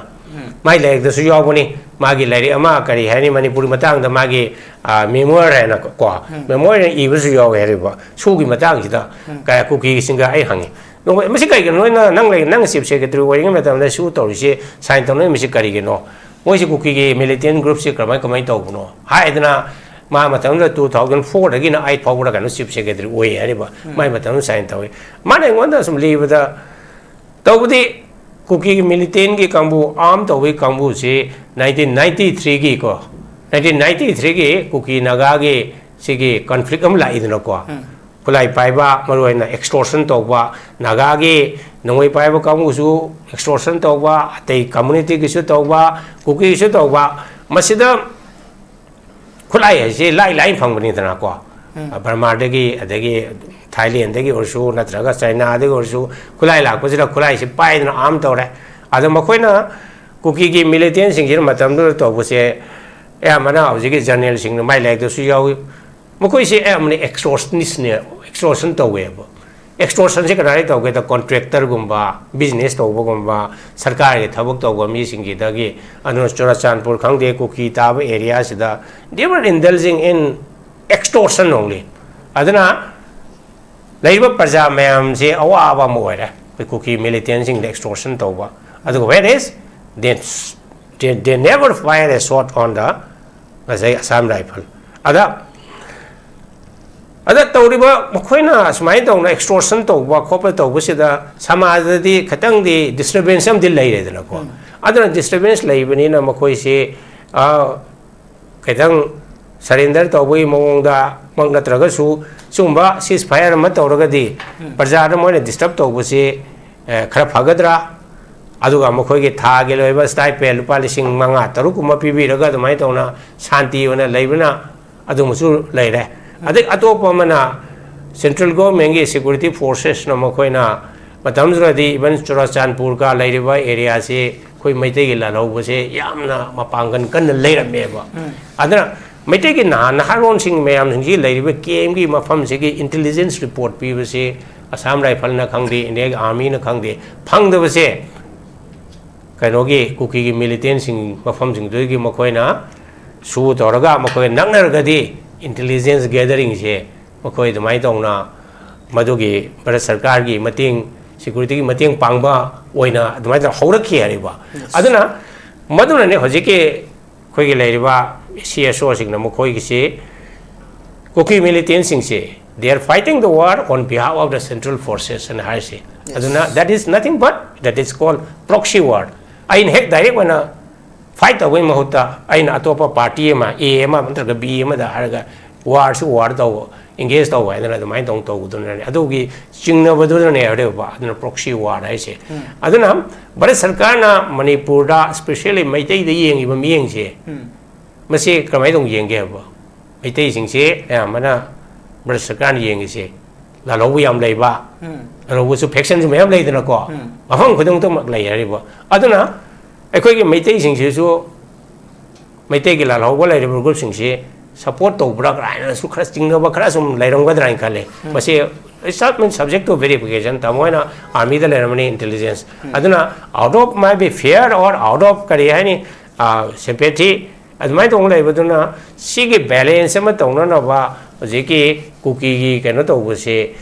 ꯃꯥꯏ ꯂꯥꯏꯔꯤꯛꯇꯁꯨ ꯌꯥꯎꯕꯅꯤ, ꯃꯥꯒꯤ ꯂꯥꯏꯔꯤꯛ ꯑꯃ ꯀꯔꯤ ꯍꯥꯏꯅꯤ, ꯃꯅꯤꯄꯨꯔꯒꯤ ꯃꯇꯥꯡꯗ ꯃꯥꯒꯤ, ꯑ, memoir ꯍꯥꯏꯅ ꯀꯣ, memoir ꯍꯥꯏꯅ ꯏꯕꯁꯨ ꯌꯥꯎꯋꯦ ꯍꯥꯏꯔꯤꯕ꯫ ꯁꯨꯒꯤ ꯃꯇꯥꯡꯁꯤꯗ ꯀꯌꯥ ꯀꯨꯀꯤꯁꯤꯡꯒ ꯑꯩ ꯍꯪꯉꯤ꯫ ꯅꯈꯣꯏ, "ꯃꯁꯤ ꯀꯩꯒꯤꯅꯣ? ꯅꯣꯏꯅ, ꯅꯪ ꯂꯩ-, ꯅꯪ chief secretary ꯑꯣꯏꯔꯤꯉꯩ ꯃꯇꯝꯗ ꯁꯨ ꯇꯧꯔꯤꯁꯤ, sign ꯇꯧꯅꯔꯤꯕꯁꯤ ꯀꯔꯤꯒꯤꯅꯣ? ꯃꯣꯏꯁꯤ ꯀꯨꯀꯤꯒꯤ militant group-ꯁꯤ ꯀꯃꯥꯏ, ꯀꯃꯥꯏꯅ ꯇꯧꯕꯅꯣ?" ꯍꯥꯏꯗꯅ ꯃꯥ ꯃꯇꯝꯗꯨꯗ two thousand four-ꯗꯒꯤꯅ eight ꯐꯥꯎꯕꯗ ꯀꯩꯅꯣ chief secretary ꯑꯣꯏ ꯍꯥꯏꯔꯤꯕ꯫ ꯃꯥꯏ ꯃꯇꯝꯗ sign ꯇꯧꯏ꯫ ꯃꯥꯅ ꯑꯩꯉꯣꯟꯗ ꯁꯨꯝ ꯂꯤꯕꯗ, ꯇꯧꯕꯗꯤ ꯀꯨꯀꯤꯒꯤ militant-ꯒꯤ ꯀꯥꯡꯕꯨ, arm ꯇꯧꯕꯒꯤ ꯀꯥꯡꯕꯨꯁꯤ nineteen ninety three-ꯒꯤ ꯀꯣ, nineteen ninety three-ꯒꯤ ꯀꯨꯀꯤ ꯅꯥꯒꯥꯒꯤ ꯁꯤꯒꯤ conflict ꯑꯃ ꯂꯥꯛꯏꯗꯅꯀꯣ꯫ ꯈꯨꯠꯂꯥꯏ ꯄꯥꯏꯕ, ꯃꯔꯨꯑꯣꯏꯅ extortion ꯇꯧꯕ, ꯅꯥꯒꯥꯒꯤ ꯅꯣꯡꯃꯩ ꯄꯥꯏꯕ ꯀꯥꯡꯕꯨꯁꯨ extortion ꯇꯧꯕ, ꯑꯇꯩ community-ꯒꯤꯁꯨ ꯇꯧꯕ, ꯀꯨꯀꯤꯒꯤꯁꯨ ꯇꯧꯕ, ꯃꯁꯤꯗ ꯈꯨꯠꯂꯥꯏ ꯍꯥꯏꯁꯤ ꯂꯥꯏ ꯂꯥꯏꯅ ꯐꯪꯕꯅꯤꯗꯅꯀꯣ꯫ ꯕꯔꯃꯥꯗꯒꯤ, ꯑꯗꯒꯤ ꯊꯥꯏꯂꯦꯟꯗꯒꯤ ꯑꯣꯏꯔꯁꯨ, ꯅꯠꯇ꯭ꯔꯒ ꯆꯥꯏꯅꯥꯗꯒꯤ ꯑꯣꯏꯔꯁꯨ, ꯈꯨꯠꯂꯥꯏ ꯂꯥꯛꯄꯁꯤꯗ ꯈꯨꯠꯂꯥꯏꯁꯤ ꯄꯥꯏꯗꯅ arm ꯇꯧꯔꯦ꯫ ꯑꯗ ꯃꯈꯣꯏꯅ ꯀꯨꯀꯤꯒꯤ militant-ꯁꯤꯡꯁꯤꯅ ꯃꯇꯝꯗꯨꯗ ꯇꯧꯕꯁꯦ ꯑꯌꯥꯝꯕꯅ ꯍꯧꯖꯤꯛꯀꯤ ꯖꯔꯅꯦꯜꯁꯤꯡꯅ ꯃꯥꯏ ꯂꯥꯏꯔꯤꯛꯇꯁꯨ ꯌꯥꯎꯏ꯫ ꯃꯈꯣꯏꯁꯦ ꯑꯌꯥꯝꯕꯅ extortionist-ꯅꯦ, extortion ꯇꯧꯋꯦꯕ꯫ ꯑꯦꯛꯁꯇꯣꯔꯁꯟꯁꯦ ꯀꯗꯥꯏꯗ ꯇꯧꯒꯦꯗ, ꯀꯣꯟꯇ꯭ꯔꯦꯛꯇꯔꯒꯨꯝꯕ, ꯕꯤꯖꯤꯅꯦꯁ ꯇꯧꯕꯒꯨꯝꯕ, ꯁꯔꯀꯥꯔꯒꯤ ꯊꯕꯛ ꯇꯧꯕ ꯃꯤꯁꯤꯡꯁꯤꯗꯒꯤ, ꯑꯗꯨꯅ ꯆꯨꯔꯥꯆꯥꯟꯄꯨꯔ ꯈꯪꯗꯦ, ꯀꯨꯀꯤ ꯇꯥꯕ ꯑꯦꯔꯤꯌꯥꯁꯤꯗ they were indulging in extortion only. ꯑꯗꯨꯅ ꯂꯩꯔꯤꯕ ꯄ꯭ꯔꯖꯥ ꯃꯌꯥꯝꯁꯦ ꯑꯋꯥꯕ ꯑꯃ ꯑꯣꯏꯔꯦ, ꯑꯩꯈꯣꯏ ꯀꯨꯀꯤ ꯃꯤꯂꯤꯇꯦꯟꯁꯤꯡꯗ ꯑꯦꯛꯁꯇꯣꯔꯁꯟ ꯇꯧꯕ꯫ ꯑꯗꯨꯒ where is they, they, they never fire a shot on the ꯉꯁꯥꯏ ꯑꯁꯥꯝ ꯔꯥꯏꯐꯜ꯫ ꯑꯗ ꯑꯗ ꯇꯧꯔꯤꯕ ꯃꯈꯣꯏꯅ ꯁꯨꯃꯥꯏꯅ ꯇꯧꯅ ꯑꯦꯛꯁꯇꯣꯔꯁꯟ ꯇꯧꯕ ꯈꯣꯠꯄ ꯇꯧꯕꯁꯤꯗ ꯁꯃꯥꯖꯗꯗꯤ ꯈꯤꯇꯪꯗꯤ ꯗꯤꯁꯇꯔꯕꯦꯟꯁ ꯑꯃꯗꯤ ꯂꯩꯔꯦꯗꯅꯀꯣ꯫ ꯑꯗꯨꯅ ꯗꯤꯁꯇꯔꯕꯦꯟꯁ ꯂꯩꯕꯅꯤꯅ ꯃꯈꯣꯏꯁꯤ, ꯑ, ꯈꯤꯇꯪ ꯁꯔꯦꯟꯗꯔ ꯇꯧꯕꯒꯤ ꯃꯑꯣꯡꯗꯃꯛ ꯅꯠꯇ꯭ꯔꯒꯁꯨ ꯁꯤꯒꯨꯝꯕ ꯁꯤꯁ ꯐꯥꯌꯔ ꯑꯃ ꯇꯧꯔꯒꯗꯤ ꯄ꯭ꯔꯖꯥꯗ ꯃꯣꯏꯅ ꯗꯤꯁꯇꯔꯕ ꯇꯧꯕꯁꯤ, ꯑ, ꯈꯔ ꯐꯒꯗ꯭ꯔꯥ? ꯑꯗꯨꯒ ꯃꯈꯣꯏꯒꯤ ꯊꯥꯒꯤ ꯑꯣꯏꯕ ꯁ꯭ꯇꯥꯏꯄꯦꯟ ꯂꯨꯄꯥ ꯂꯤꯁꯤꯡ ꯃꯉꯥ ꯇꯔꯨꯛ ꯀꯨꯝꯕ ꯄꯤꯕꯤꯔꯒ ꯑꯗꯨꯃꯥꯏꯅ ꯇꯧꯅ ꯁꯥꯟꯇꯤ ꯑꯣꯏꯅ ꯂꯩꯕꯅ ꯑꯗꯨꯃꯁꯨ ꯂꯩꯔꯦ꯫ ꯑꯗꯩ ꯑꯇꯣꯞꯄ ꯑꯃꯅ ꯁꯦꯟꯇ꯭ꯔꯦꯜ ꯒꯣꯔꯃꯦꯟꯒꯤ ꯁꯦꯀ꯭ꯌꯨꯔꯤꯇꯤ ꯐꯣꯔꯁꯦꯁꯅ ꯃꯈꯣꯏꯅ ꯃꯇꯝꯗꯨꯗꯗꯤ ꯏꯚꯟ ꯆꯨꯔꯥꯆꯥꯟꯄꯨꯔꯒ ꯂꯩꯔꯤꯕ ꯑꯦꯔꯤꯌꯥꯁꯤ ꯑꯩꯈꯣꯏ ꯃꯩꯇꯩꯒꯤ ꯂꯥꯜꯍꯧꯕꯁꯦ ꯌꯥꯝꯅ ꯃꯄꯥꯡꯒꯜ ꯀꯟꯅ ꯂꯩꯔꯝꯃꯦꯕ꯫ ꯑꯗꯨꯅ ꯃꯩꯇꯩꯒꯤ ꯅꯍꯥ ꯅꯍꯥꯔꯣꯟꯁꯤꯡ ꯃꯌꯥꯝꯁꯤꯡꯁꯤ ꯂꯩꯔꯤꯕ ꯀꯦꯝꯒꯤ ꯃꯐꯝꯁꯤꯒꯤ ꯏꯟꯇꯦꯂꯤꯖꯦꯟꯁ ꯔꯤꯄꯣꯔꯠ ꯄꯤꯕꯁꯤ ꯑꯁꯥꯝ ꯔꯥꯏꯐꯜꯅ ꯈꯪꯗꯦ, ꯏꯟꯗꯤꯌꯥꯒꯤ ꯑꯥꯔꯃꯤꯅ ꯈꯪꯗꯦ, ꯐꯪꯗꯕꯁꯦ ꯀꯩꯅꯣꯒꯤ ꯀꯨꯀꯤꯒꯤ ꯃꯤꯂꯤꯇꯦꯟꯁꯤꯡ ꯃꯐꯝꯁꯤꯡꯗꯨꯒꯤ ꯃꯈꯣꯏꯅ ꯁꯨ ꯇꯧꯔꯒ ꯃꯈꯣꯏ ꯅꯛꯅꯔꯒꯗꯤ ꯏꯟꯇꯦꯂꯤꯖꯦꯟꯁ ꯒꯦꯗꯔꯤꯡꯁꯦ ꯃꯈꯣꯏ ꯑꯗꯨꯃꯥꯏꯅ ꯇꯧꯅ ꯃꯗꯨꯒꯤ ꯚꯥꯔꯠ ꯁꯔꯀꯥꯔꯒꯤ ꯃꯇꯦꯡ, ꯁꯦꯀ꯭ꯌꯨꯔꯤꯇꯤꯒꯤ ꯃꯇꯦꯡ ꯄꯥꯡꯕ ꯑꯣꯏꯅ ꯑꯗꯨꯃꯥꯏꯅ ꯇꯧꯔ ꯍꯧꯔꯛꯈꯤ ꯍꯥꯏꯔꯤꯕ꯫ ꯑꯗꯨꯅ ꯃꯗꯨꯅꯅꯦ ꯍꯧꯖꯤꯛꯀꯤ ꯑꯩꯈꯣꯏꯒꯤ ꯂꯩꯔꯤꯕ C S ꯑꯣꯁꯤꯡꯅ ꯃꯈꯣꯏꯒꯤꯁꯤ Kuki ꯃꯤꯂꯤꯇꯦꯟꯁꯤꯡꯁꯦ they are fighting the war on behalf of the central forces ꯍꯥꯏꯅ ꯍꯥꯏꯔꯤꯁꯦ꯫ ꯑꯗꯨꯅ that is nothing but that is called proxy war꯫ ꯑꯩꯅ ꯍꯦꯛ ꯗꯥꯏꯔꯦꯛ ꯑꯣꯏꯅ ꯐꯥꯏꯠ ꯇꯧꯕꯒꯤ ꯃꯍꯨꯠꯇ ꯑꯩꯅ ꯑꯇꯣꯞꯄ ꯄꯥꯔꯇꯤ ꯑꯃ, ꯑꯦ ꯑꯃ ꯅꯠꯇ꯭ꯔꯒ ꯕꯤ ꯑꯃꯗ ꯍꯥꯏꯔꯒ ꯋꯥꯔꯁꯨ ꯋꯥꯔ ꯇꯧꯕ, ꯑꯦꯡꯒꯦꯖ ꯇꯧꯕ ꯍꯥꯏꯗꯅ ꯑꯗꯨꯃꯥꯏꯅ ꯇꯧ ꯇꯧꯗꯨꯅꯅꯦ꯫ ꯑꯗꯨꯒꯤ ꯆꯤꯡꯅꯕꯗꯨꯅꯅꯦ ꯍꯥꯏꯔꯦꯕ, ꯑꯗꯨꯅ ꯄ꯭ꯔꯣꯛꯁꯤ ꯋꯥꯔ ꯍꯥꯏꯁꯦ꯫ ꯑꯗꯨꯅ ꯚꯥꯔꯠ ꯁꯔꯀꯥꯔꯅ ꯃꯅꯤꯄꯨꯔꯗ ꯏꯁꯄꯦꯁꯦꯜꯂꯤ ꯃꯩꯇꯩꯗ ꯌꯦꯡꯉꯤꯕ ꯃꯤꯠꯌꯦꯡꯁꯦ ꯃꯁꯤ ꯀꯃꯥꯏꯅ ꯇꯧꯅ ꯌꯦꯡꯒꯦ ꯍꯥꯏꯕ, ꯃꯩꯇꯩꯁꯤꯡꯁꯦ ꯑꯌꯥꯝꯕꯅ ꯚꯥꯔꯠ ꯁꯔꯀꯥꯔꯅ ꯌꯦꯡꯉꯤꯁꯦ ꯂꯥꯜꯍꯧꯕ ꯌꯥꯝ ꯂꯩꯕ, ꯂꯥꯜꯍꯧꯕꯁꯨ ꯐꯦꯛꯁꯟꯁꯨ ꯃꯌꯥꯝ ꯂꯩꯗꯅꯀꯣ, ꯃꯐꯝ ꯈꯨꯗꯤꯡꯃꯛꯇꯃꯛ ꯂꯩ ꯍꯥꯏꯔꯤꯕ꯫ ꯑꯗꯨꯅ ꯑꯩꯈꯣꯏꯒꯤ ꯃꯩꯇꯩꯁꯤꯡꯁꯤꯁꯨ ꯃꯩꯇꯩꯒꯤ ꯂꯥꯜꯍꯧꯕ ꯂꯩꯔꯤꯕ ꯒ꯭ꯔꯨꯞꯁꯤꯡꯁꯤ ꯁꯞꯄꯣꯔꯠ ꯇꯧꯕ꯭ꯔꯥ ꯀꯥꯏꯅꯁꯨ ꯈꯔ ꯆꯤꯡꯅꯕ ꯈꯔ ꯁꯨꯝ ꯂꯩꯔꯝꯒꯗ꯭ꯔꯥ ꯍꯥꯏꯅ ꯈꯜꯂꯤ꯫ ꯃꯁꯤ It's not mean subject to verification. ꯇꯥꯃꯣ ꯍꯣꯏꯅ ꯑꯥꯔꯃꯤꯗ ꯂꯩꯔꯝꯃꯅꯤ, ꯏꯟꯇꯦꯂꯤꯖꯦꯟꯁ꯫ ꯑꯗꯨꯅ out of my be fear or out of ꯀꯔꯤ ꯍꯥꯏꯅꯤ, ꯁꯤꯝꯄꯦꯊꯤ ꯑꯗꯨꯃꯥꯏꯅ ꯇꯧꯅ ꯂꯩꯕꯗꯨꯅ ꯁꯤꯒꯤ ꯕꯦꯂꯦꯟꯁ ꯑꯃ ꯇꯧꯅꯅꯕ ꯍꯧꯖꯤꯛꯀꯤ ꯀꯨꯀꯤꯒꯤ ꯀꯩꯅꯣ ꯇꯧꯕꯁꯤ,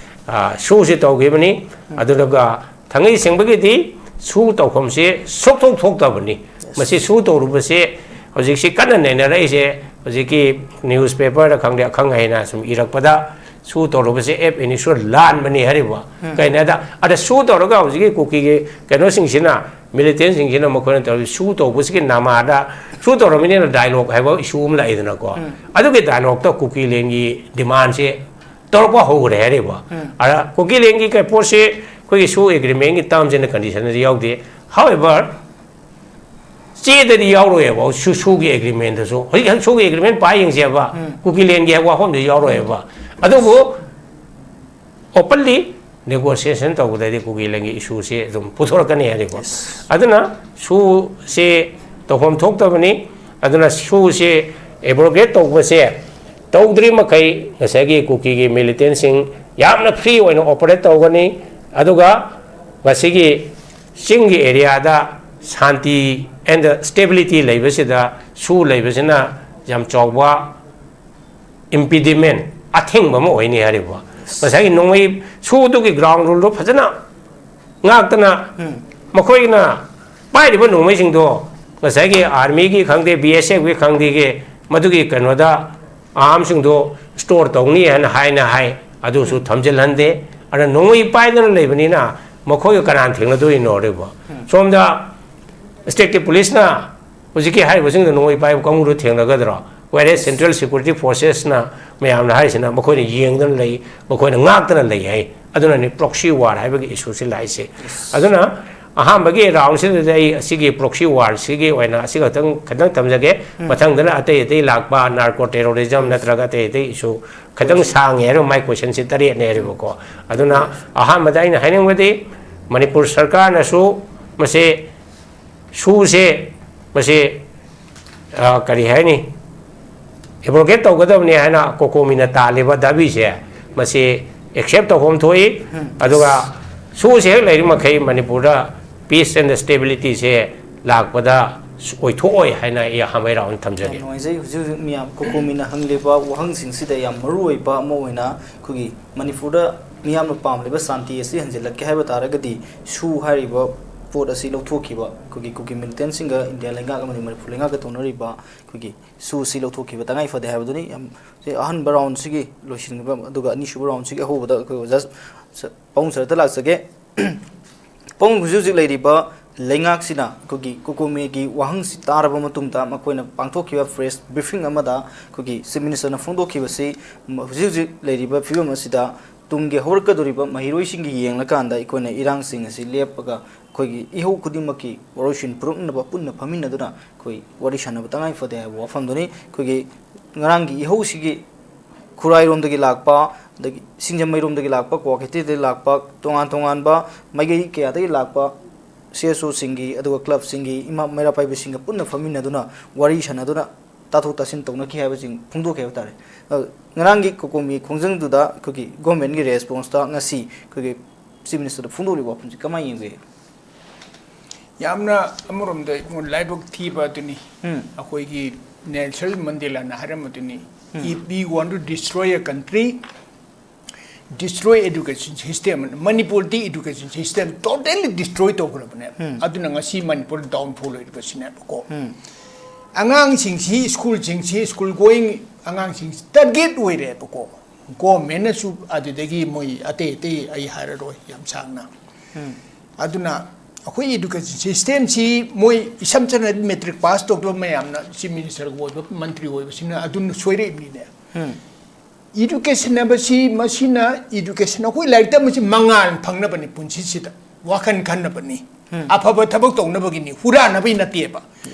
ꯁꯨꯁꯤ ꯇꯧꯈꯤꯕꯅꯤ꯫ ꯑꯗꯨꯒ ꯊꯥꯡꯉꯩ ꯁꯦꯡꯕꯒꯤꯗꯤ ꯁꯨ ꯇꯧꯐꯝꯁꯤ ꯁꯨꯛꯊꯣꯛ ꯊꯣꯛꯇꯕꯅꯤ꯫ ꯃꯁꯤ ꯁꯨ ꯇꯧꯔꯨꯕꯁꯦ ꯍꯧꯖꯤꯛꯁꯤ ꯀꯟꯅ ꯅꯩꯅꯔꯛꯏꯁꯦ꯫ ꯍꯧꯖꯤꯛꯀꯤ ꯅ꯭ꯌꯨꯁ ꯄꯦꯄꯔꯗ ꯈꯪꯗꯦ, ꯑꯈꯪ ꯑꯍꯩꯅ ꯁꯨꯝ ꯏꯔꯛꯄꯗ ꯁꯨ ꯇꯧꯔꯨꯕꯁꯦ ꯑꯦꯞ ꯑꯦꯟ ꯏꯁꯨ ꯂꯥꯟꯕꯅꯤ ꯍꯥꯏꯔꯤꯕ꯫ ꯀꯩꯅꯣ ꯍꯥꯏꯗ, ꯑꯗ ꯁꯨ ꯇꯧꯔꯒ ꯍꯧꯖꯤꯛꯀꯤ ꯀꯨꯀꯤꯒꯤ ꯀꯩꯅꯣꯁꯤꯡꯁꯤꯅ, ꯃꯤꯂꯤꯇꯦꯟꯁꯤꯡꯁꯤꯅ ꯃꯈꯣꯏꯅ ꯇꯧꯔꯤ ꯁꯨ ꯇꯧꯕꯁꯤꯒꯤ ꯅꯃꯥꯗ ꯁꯨ ꯇꯧꯔꯝꯃꯤꯅꯦꯅ ꯗꯥꯏꯂꯣꯛ ꯍꯥꯏꯕ ꯏꯁꯨ ꯑꯃ ꯂꯥꯛꯏꯗꯅꯀꯣ꯫ ꯑꯗꯨꯒꯤ ꯗꯥꯏꯂꯣꯛꯇ ꯀꯨꯀꯤꯂꯦꯟꯒꯤ ꯗꯤꯃꯥꯟꯁꯦ ꯇꯧꯔꯛꯄ ꯍꯧꯈ꯭ꯔꯦ ꯍꯥꯏꯔꯤꯕ꯫ ꯑꯗ ꯀꯨꯀꯤꯂꯦꯟꯒꯤ ꯀꯩ ꯄꯣꯠꯁꯤ ꯑꯩꯈꯣꯏꯒꯤ ꯁꯨ ꯑꯦꯒ꯭ꯔꯤꯃꯦꯟꯒꯤ ꯇꯥꯔꯝꯁ ꯑꯦꯟ ꯀꯟꯗꯤꯁꯟꯗꯗꯤ ꯌꯥꯎꯗꯦ꯫ However, ꯆꯦꯗꯗꯤ ꯌꯥꯎꯔꯣꯏꯕ ꯁꯨ, ꯁꯨꯒꯤ ꯑꯦꯒ꯭ꯔꯤꯃꯦꯟꯗꯁꯨ꯫ ꯍꯧꯖꯤꯛ ꯍꯧꯖꯤꯛ ꯁꯨꯒꯤ ꯑꯦꯒ꯭ꯔꯤꯃꯦꯟ ꯄꯥꯏ ꯌꯦꯡꯁꯦꯕ, ꯀꯨꯀꯤꯂꯦꯟꯒꯤ ꯋꯥꯐꯝꯗꯨ ꯌꯥꯎꯔꯣꯏꯕ꯫ ꯑꯗꯨꯕꯨ openly negotiation ꯇꯧꯕꯗꯗꯤ ꯀꯨꯀꯤꯂꯦꯟꯒꯤ ꯏꯁꯨꯁꯤ ꯑꯗꯨꯝ ꯄꯨꯊꯣꯔꯛꯀꯅꯤ ꯍꯥꯏꯔꯤꯀꯣ꯫ ꯑꯗꯨꯅ ꯁꯨꯁꯤ ꯇꯧꯐꯝ ꯊꯣꯛꯇꯕꯅꯤ꯫ ꯑꯗꯨꯅ ꯁꯨꯁꯤ ꯑꯦꯕ꯭ꯔꯣꯒꯦꯠ ꯇꯧꯕꯁꯦ ꯇꯧꯗ꯭ꯔꯤ ꯃꯈꯩ ꯉꯁꯥꯏꯒꯤ ꯀꯨꯀꯤꯒꯤ ꯃꯤꯂꯤꯇꯦꯟꯁꯤꯡ ꯌꯥꯝꯅ ꯐ꯭ꯔꯤ ꯑꯣꯏꯅ ꯑꯣꯄꯔꯦꯠ ꯇꯧꯒꯅꯤ꯫ ꯑꯗꯨꯒ ꯉꯁꯤꯒꯤ ꯆꯤꯡꯒꯤ ꯑꯦꯔꯤꯌꯥꯗ ꯁꯥꯟꯇꯤ ꯑꯦꯟ ꯁ꯭ꯇꯦꯕꯤꯂꯤꯇꯤ ꯂꯩꯕꯁꯤꯗ ꯁꯨ ꯂꯩꯕꯁꯤꯅ ꯌꯥꯝ ꯆꯥꯎꯕ ꯏꯝꯄꯤꯗꯤꯃꯦꯟ, ꯑꯊꯤꯡꯕ ꯑꯃ ꯑꯣꯏꯅꯤ ꯍꯥꯏꯔꯤꯕ꯫ ꯉꯁꯥꯏꯒꯤ ꯅꯣꯡꯃꯩ ꯁꯨꯗꯨꯒꯤ ꯒ꯭ꯔꯥꯎꯟ ꯔꯨꯜꯗꯣ ꯐꯖꯅ ꯉꯥꯛꯇꯅ ꯃꯈꯣꯏꯅ ꯄꯥꯏꯔꯤꯕ ꯅꯣꯡꯃꯩꯁꯤꯡꯗꯣ ꯉꯁꯥꯏꯒꯤ ꯑꯥꯔꯃꯤꯒꯤ ꯈꯪꯗꯦ, ꯕꯤ ꯑꯦꯁ ꯑꯦꯐꯀꯤ ꯈꯪꯗꯦꯒꯤ ꯃꯗꯨꯒꯤ ꯀꯩꯅꯣꯗ ꯑꯥꯔꯝꯁꯤꯡꯗꯣ ꯁ꯭ꯇꯣꯔ ꯇꯧꯅꯤ ꯍꯥꯏꯅ ꯍꯥꯏꯅ ꯍꯥꯏ, ꯑꯗꯨꯁꯨ ꯊꯝꯖꯤꯜꯍꯟꯗꯦ꯫ ꯑꯗꯨꯅ ꯅꯣꯡꯃꯩ ꯄꯥꯏꯗꯅ ꯂꯩꯕꯅꯤꯅ ꯃꯈꯣꯏꯒ ꯀꯅꯥꯅ ꯊꯦꯡꯅꯗꯣꯏꯅꯣ ꯑꯗꯨꯕꯨ? ꯁꯣꯝꯗ ꯁ꯭ꯇꯦꯠꯀꯤ ꯄꯨꯂꯤꯁꯅ ꯍꯧꯖꯤꯛꯀꯤ ꯍꯥꯏꯔꯤꯕꯁꯤꯡꯗꯣ ꯅꯣꯡꯃꯩ ꯄꯥꯏꯕ ꯀꯥꯡꯕꯨꯗꯨ ꯊꯦꯡꯅꯒꯗ꯭ꯔꯣ? Whereas Central Security Forcesꯅ ꯃꯌꯥꯝꯅ ꯍꯥꯏꯔꯤꯁꯤꯅ ꯃꯈꯣꯏꯅ ꯌꯦꯡꯗꯅ ꯂꯩ, ꯃꯈꯣꯏꯅ ꯉꯥꯛꯇꯅ ꯂꯩ ꯍꯥꯏ꯫ ꯑꯗꯨꯅꯅꯤ proxy war ꯍꯥꯏꯕꯒꯤ ꯏꯁꯨꯁꯤ ꯂꯥꯛꯏꯁꯦ꯫ ꯑꯗꯨꯅ ꯑꯍꯥꯟꯕꯒꯤ ꯔꯥꯎꯟꯁꯤꯗꯗꯤ ꯑꯩ ꯑꯁꯤꯒꯤ proxy warꯁꯤꯒꯤ ꯑꯣꯏꯅ ꯑꯁꯤ ꯈꯛꯇꯪ, ꯈꯤꯇꯪ ꯊꯝꯖꯒꯦ꯫ ꯃꯊꯪꯗꯅ ꯑꯇꯩ ꯑꯇꯩ ꯂꯥꯛꯄ narco terrorism ꯅꯠꯇ꯭ꯔꯒ ꯑꯇꯩ ꯑꯇꯩ ꯏꯁꯨ ꯈꯤꯇꯪ ꯁꯥꯡꯉꯦ ꯍꯥꯏꯔꯤꯕ, my questionꯁꯤ ꯇꯔꯦꯠꯅꯦ ꯍꯥꯏꯔꯤꯕꯀꯣ꯫ ꯑꯗꯨꯅ ꯑꯍꯥꯟꯕꯗ ꯑꯩꯅ ꯍꯥꯏꯅꯤꯡꯕꯗꯤ ꯃꯅꯤꯄꯨꯔ ꯁꯔꯀꯥꯔꯅꯁꯨ ꯃꯁꯤ ꯁꯨꯁꯦ ꯃꯁꯤ, ꯑ, ꯀꯔꯤ ꯍꯥꯏꯅꯤ, ꯑꯦꯕ꯭ꯔꯣꯒꯦꯠ ꯇꯧꯒꯗꯕꯅꯤ ꯍꯥꯏꯅ ꯀꯣꯀꯣꯃꯤꯅ ꯇꯥꯜꯂꯤꯕ ꯗꯥꯕꯤꯁꯦ, ꯃꯁꯤ ꯑꯦꯛꯁꯦꯞ ꯇꯧꯐꯝ ꯊꯣꯛꯏ꯫ ꯑꯗꯨꯒ ꯁꯨꯁꯦ ꯍꯦꯛ ꯂꯩꯔꯤ ꯃꯈꯩ ꯃꯅꯤꯄꯨꯔꯗ peace and stabilityꯁꯦ ꯂꯥꯛꯄꯗ ꯑꯣꯏꯊꯣꯛꯑꯣꯏ ꯍꯥꯏꯅ ꯑꯩ ꯑꯍꯥꯟꯕ ꯔꯥꯎꯟ ꯊꯝꯖꯒꯦ꯫ ꯌꯥꯝ ꯅꯨꯡꯉꯥꯏꯖꯩ꯫ ꯍꯧꯖꯤꯛ ꯍꯧꯖꯤꯛ ꯃꯤꯌꯥꯝ ꯀꯣꯀꯣꯃꯤꯅ ꯍꯪꯂꯤꯕ ꯋꯥꯍꯪꯁꯤꯡꯁꯤꯗ ꯌꯥꯝ ꯃꯔꯨ ꯑꯣꯏꯕ ꯑꯃ ꯑꯣꯏꯅ ꯑꯩꯈꯣꯏꯒꯤ ꯃꯅꯤꯄꯨꯔꯗ ꯃꯤꯌꯥꯝꯅ ꯄꯥꯝꯂꯤꯕ ꯁꯥꯟꯇꯤ ꯑꯁꯤ ꯍꯟꯖꯤꯜꯂꯛꯀꯦ ꯍꯥꯏꯕ ꯇꯥꯔꯒꯗꯤ ꯁꯨ ꯍꯥꯏꯔꯤꯕ ꯄꯣꯠ ꯑꯁꯤ ꯂꯧꯊꯣꯛꯈꯤꯕ, ꯑꯩꯈꯣꯏꯒꯤ ꯀꯨꯀꯤ ꯃꯤꯂꯤꯇꯦꯟꯁꯤꯡꯒ ꯏꯟꯗꯤꯌꯥ ꯂꯩꯉꯥꯛ ꯑꯃꯗꯤ ꯃꯅꯤꯄꯨꯔ ꯂꯩꯉꯥꯛꯀ ꯇꯧꯅꯔꯤꯕ ꯑꯩꯈꯣꯏꯒꯤ ꯁꯨ ꯑꯁꯤ ꯂꯧꯊꯣꯛꯈꯤꯕ ꯇꯉꯥꯏ ꯐꯗꯦ ꯍꯥꯏꯕꯗꯨꯅꯤ꯫ ꯌꯥꯝ, ꯁꯤ ꯑꯍꯥꯟꯕ ꯔꯥꯎꯟꯁꯤꯒꯤ ꯂꯣꯏꯁꯤꯟꯕ, ꯑꯗꯨꯒ ꯑꯅꯤꯁꯨꯕ ꯔꯥꯎꯟꯁꯤꯒꯤ ꯑꯍꯧꯕꯗ ꯑꯩꯈꯣꯏ ꯑꯣꯖꯥ ꯁ-, ꯄꯥꯕꯨꯡ ꯁꯔꯗ ꯂꯥꯛꯆꯒꯦ꯫ ꯄꯥꯕꯨꯡ, ꯍꯧꯖꯤꯛ ꯍꯧꯖꯤꯛ ꯂꯩꯔꯤꯕ ꯂꯩꯉꯥꯛꯁꯤꯅ ꯑꯩꯈꯣꯏꯒꯤ ꯀꯣꯀꯣꯃꯤꯒꯤ ꯋꯥꯍꯪꯁꯤ ꯇꯥꯔꯕ ꯃꯇꯨꯡꯗ ꯃꯈꯣꯏꯅ ꯄꯥꯡꯊꯣꯛꯈꯤꯕ ꯄ꯭ꯔꯦꯁ ꯕ꯭ꯔꯤꯐꯤꯡ ꯑꯃꯗ ꯑꯩꯈꯣꯏꯒꯤ ꯆꯤꯐ ꯃꯤꯅꯤꯁꯇꯔꯅ ꯐꯣꯡꯗꯣꯛꯈꯤꯕꯁꯤ, ꯍꯧꯖꯤꯛ ꯍꯧꯖꯤꯛ ꯂꯩꯔꯤꯕ ꯐꯤꯕꯝ ꯑꯁꯤꯗ ꯇꯨꯡꯒꯤ ꯍꯧꯔꯛꯀꯗꯧꯔꯤꯕ ꯃꯍꯩꯔꯣꯏꯁꯤꯡꯒꯤ ꯌꯦꯡꯂꯀꯥꯟꯗ ꯑꯩꯈꯣꯏꯅ ꯏꯔꯥꯡꯁꯤꯡ ꯑꯁꯤ ꯂꯦꯞꯄꯒ ꯑꯩꯈꯣꯏꯒꯤ ꯏꯍꯧ ꯈꯨꯗꯤꯡꯃꯛꯀꯤ ꯋꯥꯔꯣꯏꯁꯤꯟ ꯄꯨꯔꯛꯅꯕ ꯄꯨꯟꯅ ꯐꯝꯃꯤꯟꯅꯗꯨꯅ ꯑꯩꯈꯣꯏ ꯋꯥꯔꯤ ꯁꯥꯟꯅꯕ ꯇꯉꯥꯏ ꯐꯗꯦ ꯍꯥꯏꯕ ꯋꯥꯐꯝꯗꯨꯅꯤ꯫ ꯑꯩꯈꯣꯏꯒꯤ ꯉꯔꯥꯡꯒꯤ ꯏꯍꯧꯁꯤꯒꯤ ꯈꯨꯔꯥꯏꯔꯣꯝꯗꯒꯤ ꯂꯥꯛꯄ, ꯑꯗꯒꯤ ꯁꯤꯡꯖꯃꯩꯔꯣꯝꯗꯒꯤ ꯂꯥꯛꯄ, ꯀ꯭ꯋꯥꯀꯩꯊꯦꯜꯗꯒꯤ ꯂꯥꯛꯄ, ꯇꯣꯉꯥꯟ ꯇꯣꯉꯥꯟꯕ ꯃꯥꯏꯀꯩ ꯀꯌꯥꯗꯒꯤ ꯂꯥꯛꯄ ꯁꯤ ꯑꯦꯁ ꯑꯣꯁꯤꯡꯒꯤ ꯑꯗꯨꯒ ꯀ꯭ꯂꯕꯁꯤꯡꯒꯤ ꯏꯃꯥ ꯃꯩꯔꯥ ꯄꯥꯏꯕꯤꯁꯤꯡꯒ ꯄꯨꯟꯅ ꯐꯝꯃꯤꯟꯅꯗꯨꯅ ꯋꯥꯔꯤ ꯁꯥꯟꯅꯗꯨꯅ ꯇꯥꯊꯣꯛ ꯇꯥꯁꯤꯟ ꯇꯧꯅꯈꯤ ꯍꯥꯏꯕꯁꯤꯡ ꯐꯣꯡꯗꯣꯛꯈꯤ ꯍꯥꯏꯕ ꯇꯥꯔꯦ꯫ ꯑ, ꯉꯔꯥꯡꯒꯤ ꯀꯣꯀꯣꯃꯤ ꯈꯣꯡꯖꯪꯗꯨꯗ ꯑꯩꯈꯣꯏꯒꯤ ꯒꯣꯔꯃꯦꯟꯒꯤ ꯔꯦꯁꯄꯣꯟꯁꯇ ꯉꯁꯤ ꯑꯩꯈꯣꯏꯒꯤ ꯆꯤꯐ ꯃꯤꯅꯤꯁꯇꯔꯗ ꯐꯣꯡꯗꯣꯛꯂꯤꯕ ꯋꯥꯐꯝꯁꯤ ꯀꯃꯥꯏꯅ ꯌꯦꯡꯕꯤꯒꯦ? ꯌꯥꯝꯅ ꯑꯃꯔꯣꯝꯗ ꯑꯩꯉꯣꯟꯗ ꯂꯥꯏꯕꯛ ꯊꯤꯕ ꯑꯗꯨꯅꯤ꯫ ꯎꯝ꯫ ꯑꯩꯈꯣꯏꯒꯤ Nelson ꯃꯟꯗꯦꯂꯥꯅ ꯍꯥꯏꯔꯝꯕꯗꯨꯅꯤ, "If we want to destroy a country, destroy education system." ꯃꯅꯤꯄꯨꯔꯗꯤ education system totally destroy ꯇꯧꯈ꯭ꯔꯕꯅꯦꯕ꯫ ꯑꯗꯨꯅ ꯉꯁꯤ ꯃꯅꯤꯄꯨꯔ downfall ꯑꯣꯏꯔꯤꯕꯁꯤꯅꯦꯕꯀꯣ꯫ ꯑꯉꯥꯡꯁꯤꯡꯁꯤ, ꯁ꯭ꯀꯨꯜꯁꯤꯡꯁꯤ, school going ꯑꯉꯥꯡꯁꯤꯡꯁꯤ target ꯑꯣꯏꯔꯦꯕꯀꯣ꯫ ꯒꯣꯔꯃꯦꯟꯅꯁꯨ ꯑꯗꯨꯗꯒꯤ ꯃꯣꯏ ꯑꯇꯩ ꯑꯇꯩ ꯑꯩ ꯍꯥꯏꯔꯔꯣꯏ ꯌꯥꯝ ꯁꯥꯡꯅ꯫ ꯑꯗꯨꯅ ꯑꯩꯈꯣꯏ education systemꯁꯤ ꯃꯣꯏ ꯏꯁꯝ ꯁꯝꯅ matric pass ꯇꯧꯗꯕ ꯃꯌꯥꯝꯅ chief ministerꯒ ꯑꯣꯏꯕ, ꯃꯟꯇ꯭ꯔꯤ ꯑꯣꯏꯕꯁꯤꯅ ꯑꯗꯨꯅ ꯁꯣꯏꯔꯛꯏꯕꯅꯤꯅꯦ꯫ Education ꯍꯥꯏꯕꯁꯤ, ꯃꯁꯤꯅ education, ꯑꯩꯈꯣꯏ ꯂꯥꯏꯔꯤꯛ ꯇꯝꯕꯁꯤ ꯃꯉꯥꯜ ꯐꯪꯅꯕꯅꯤ, ꯄꯨꯟꯁꯤꯁꯤꯗ ꯋꯥꯈꯜ ꯈꯟꯅꯕꯅꯤ, ꯑꯐꯕ ꯊꯕꯛ ꯇꯧꯅꯕꯒꯤꯅꯤ, ꯍꯨꯔꯥꯟꯅꯕꯒꯤ ꯅꯠꯇꯦꯕ꯫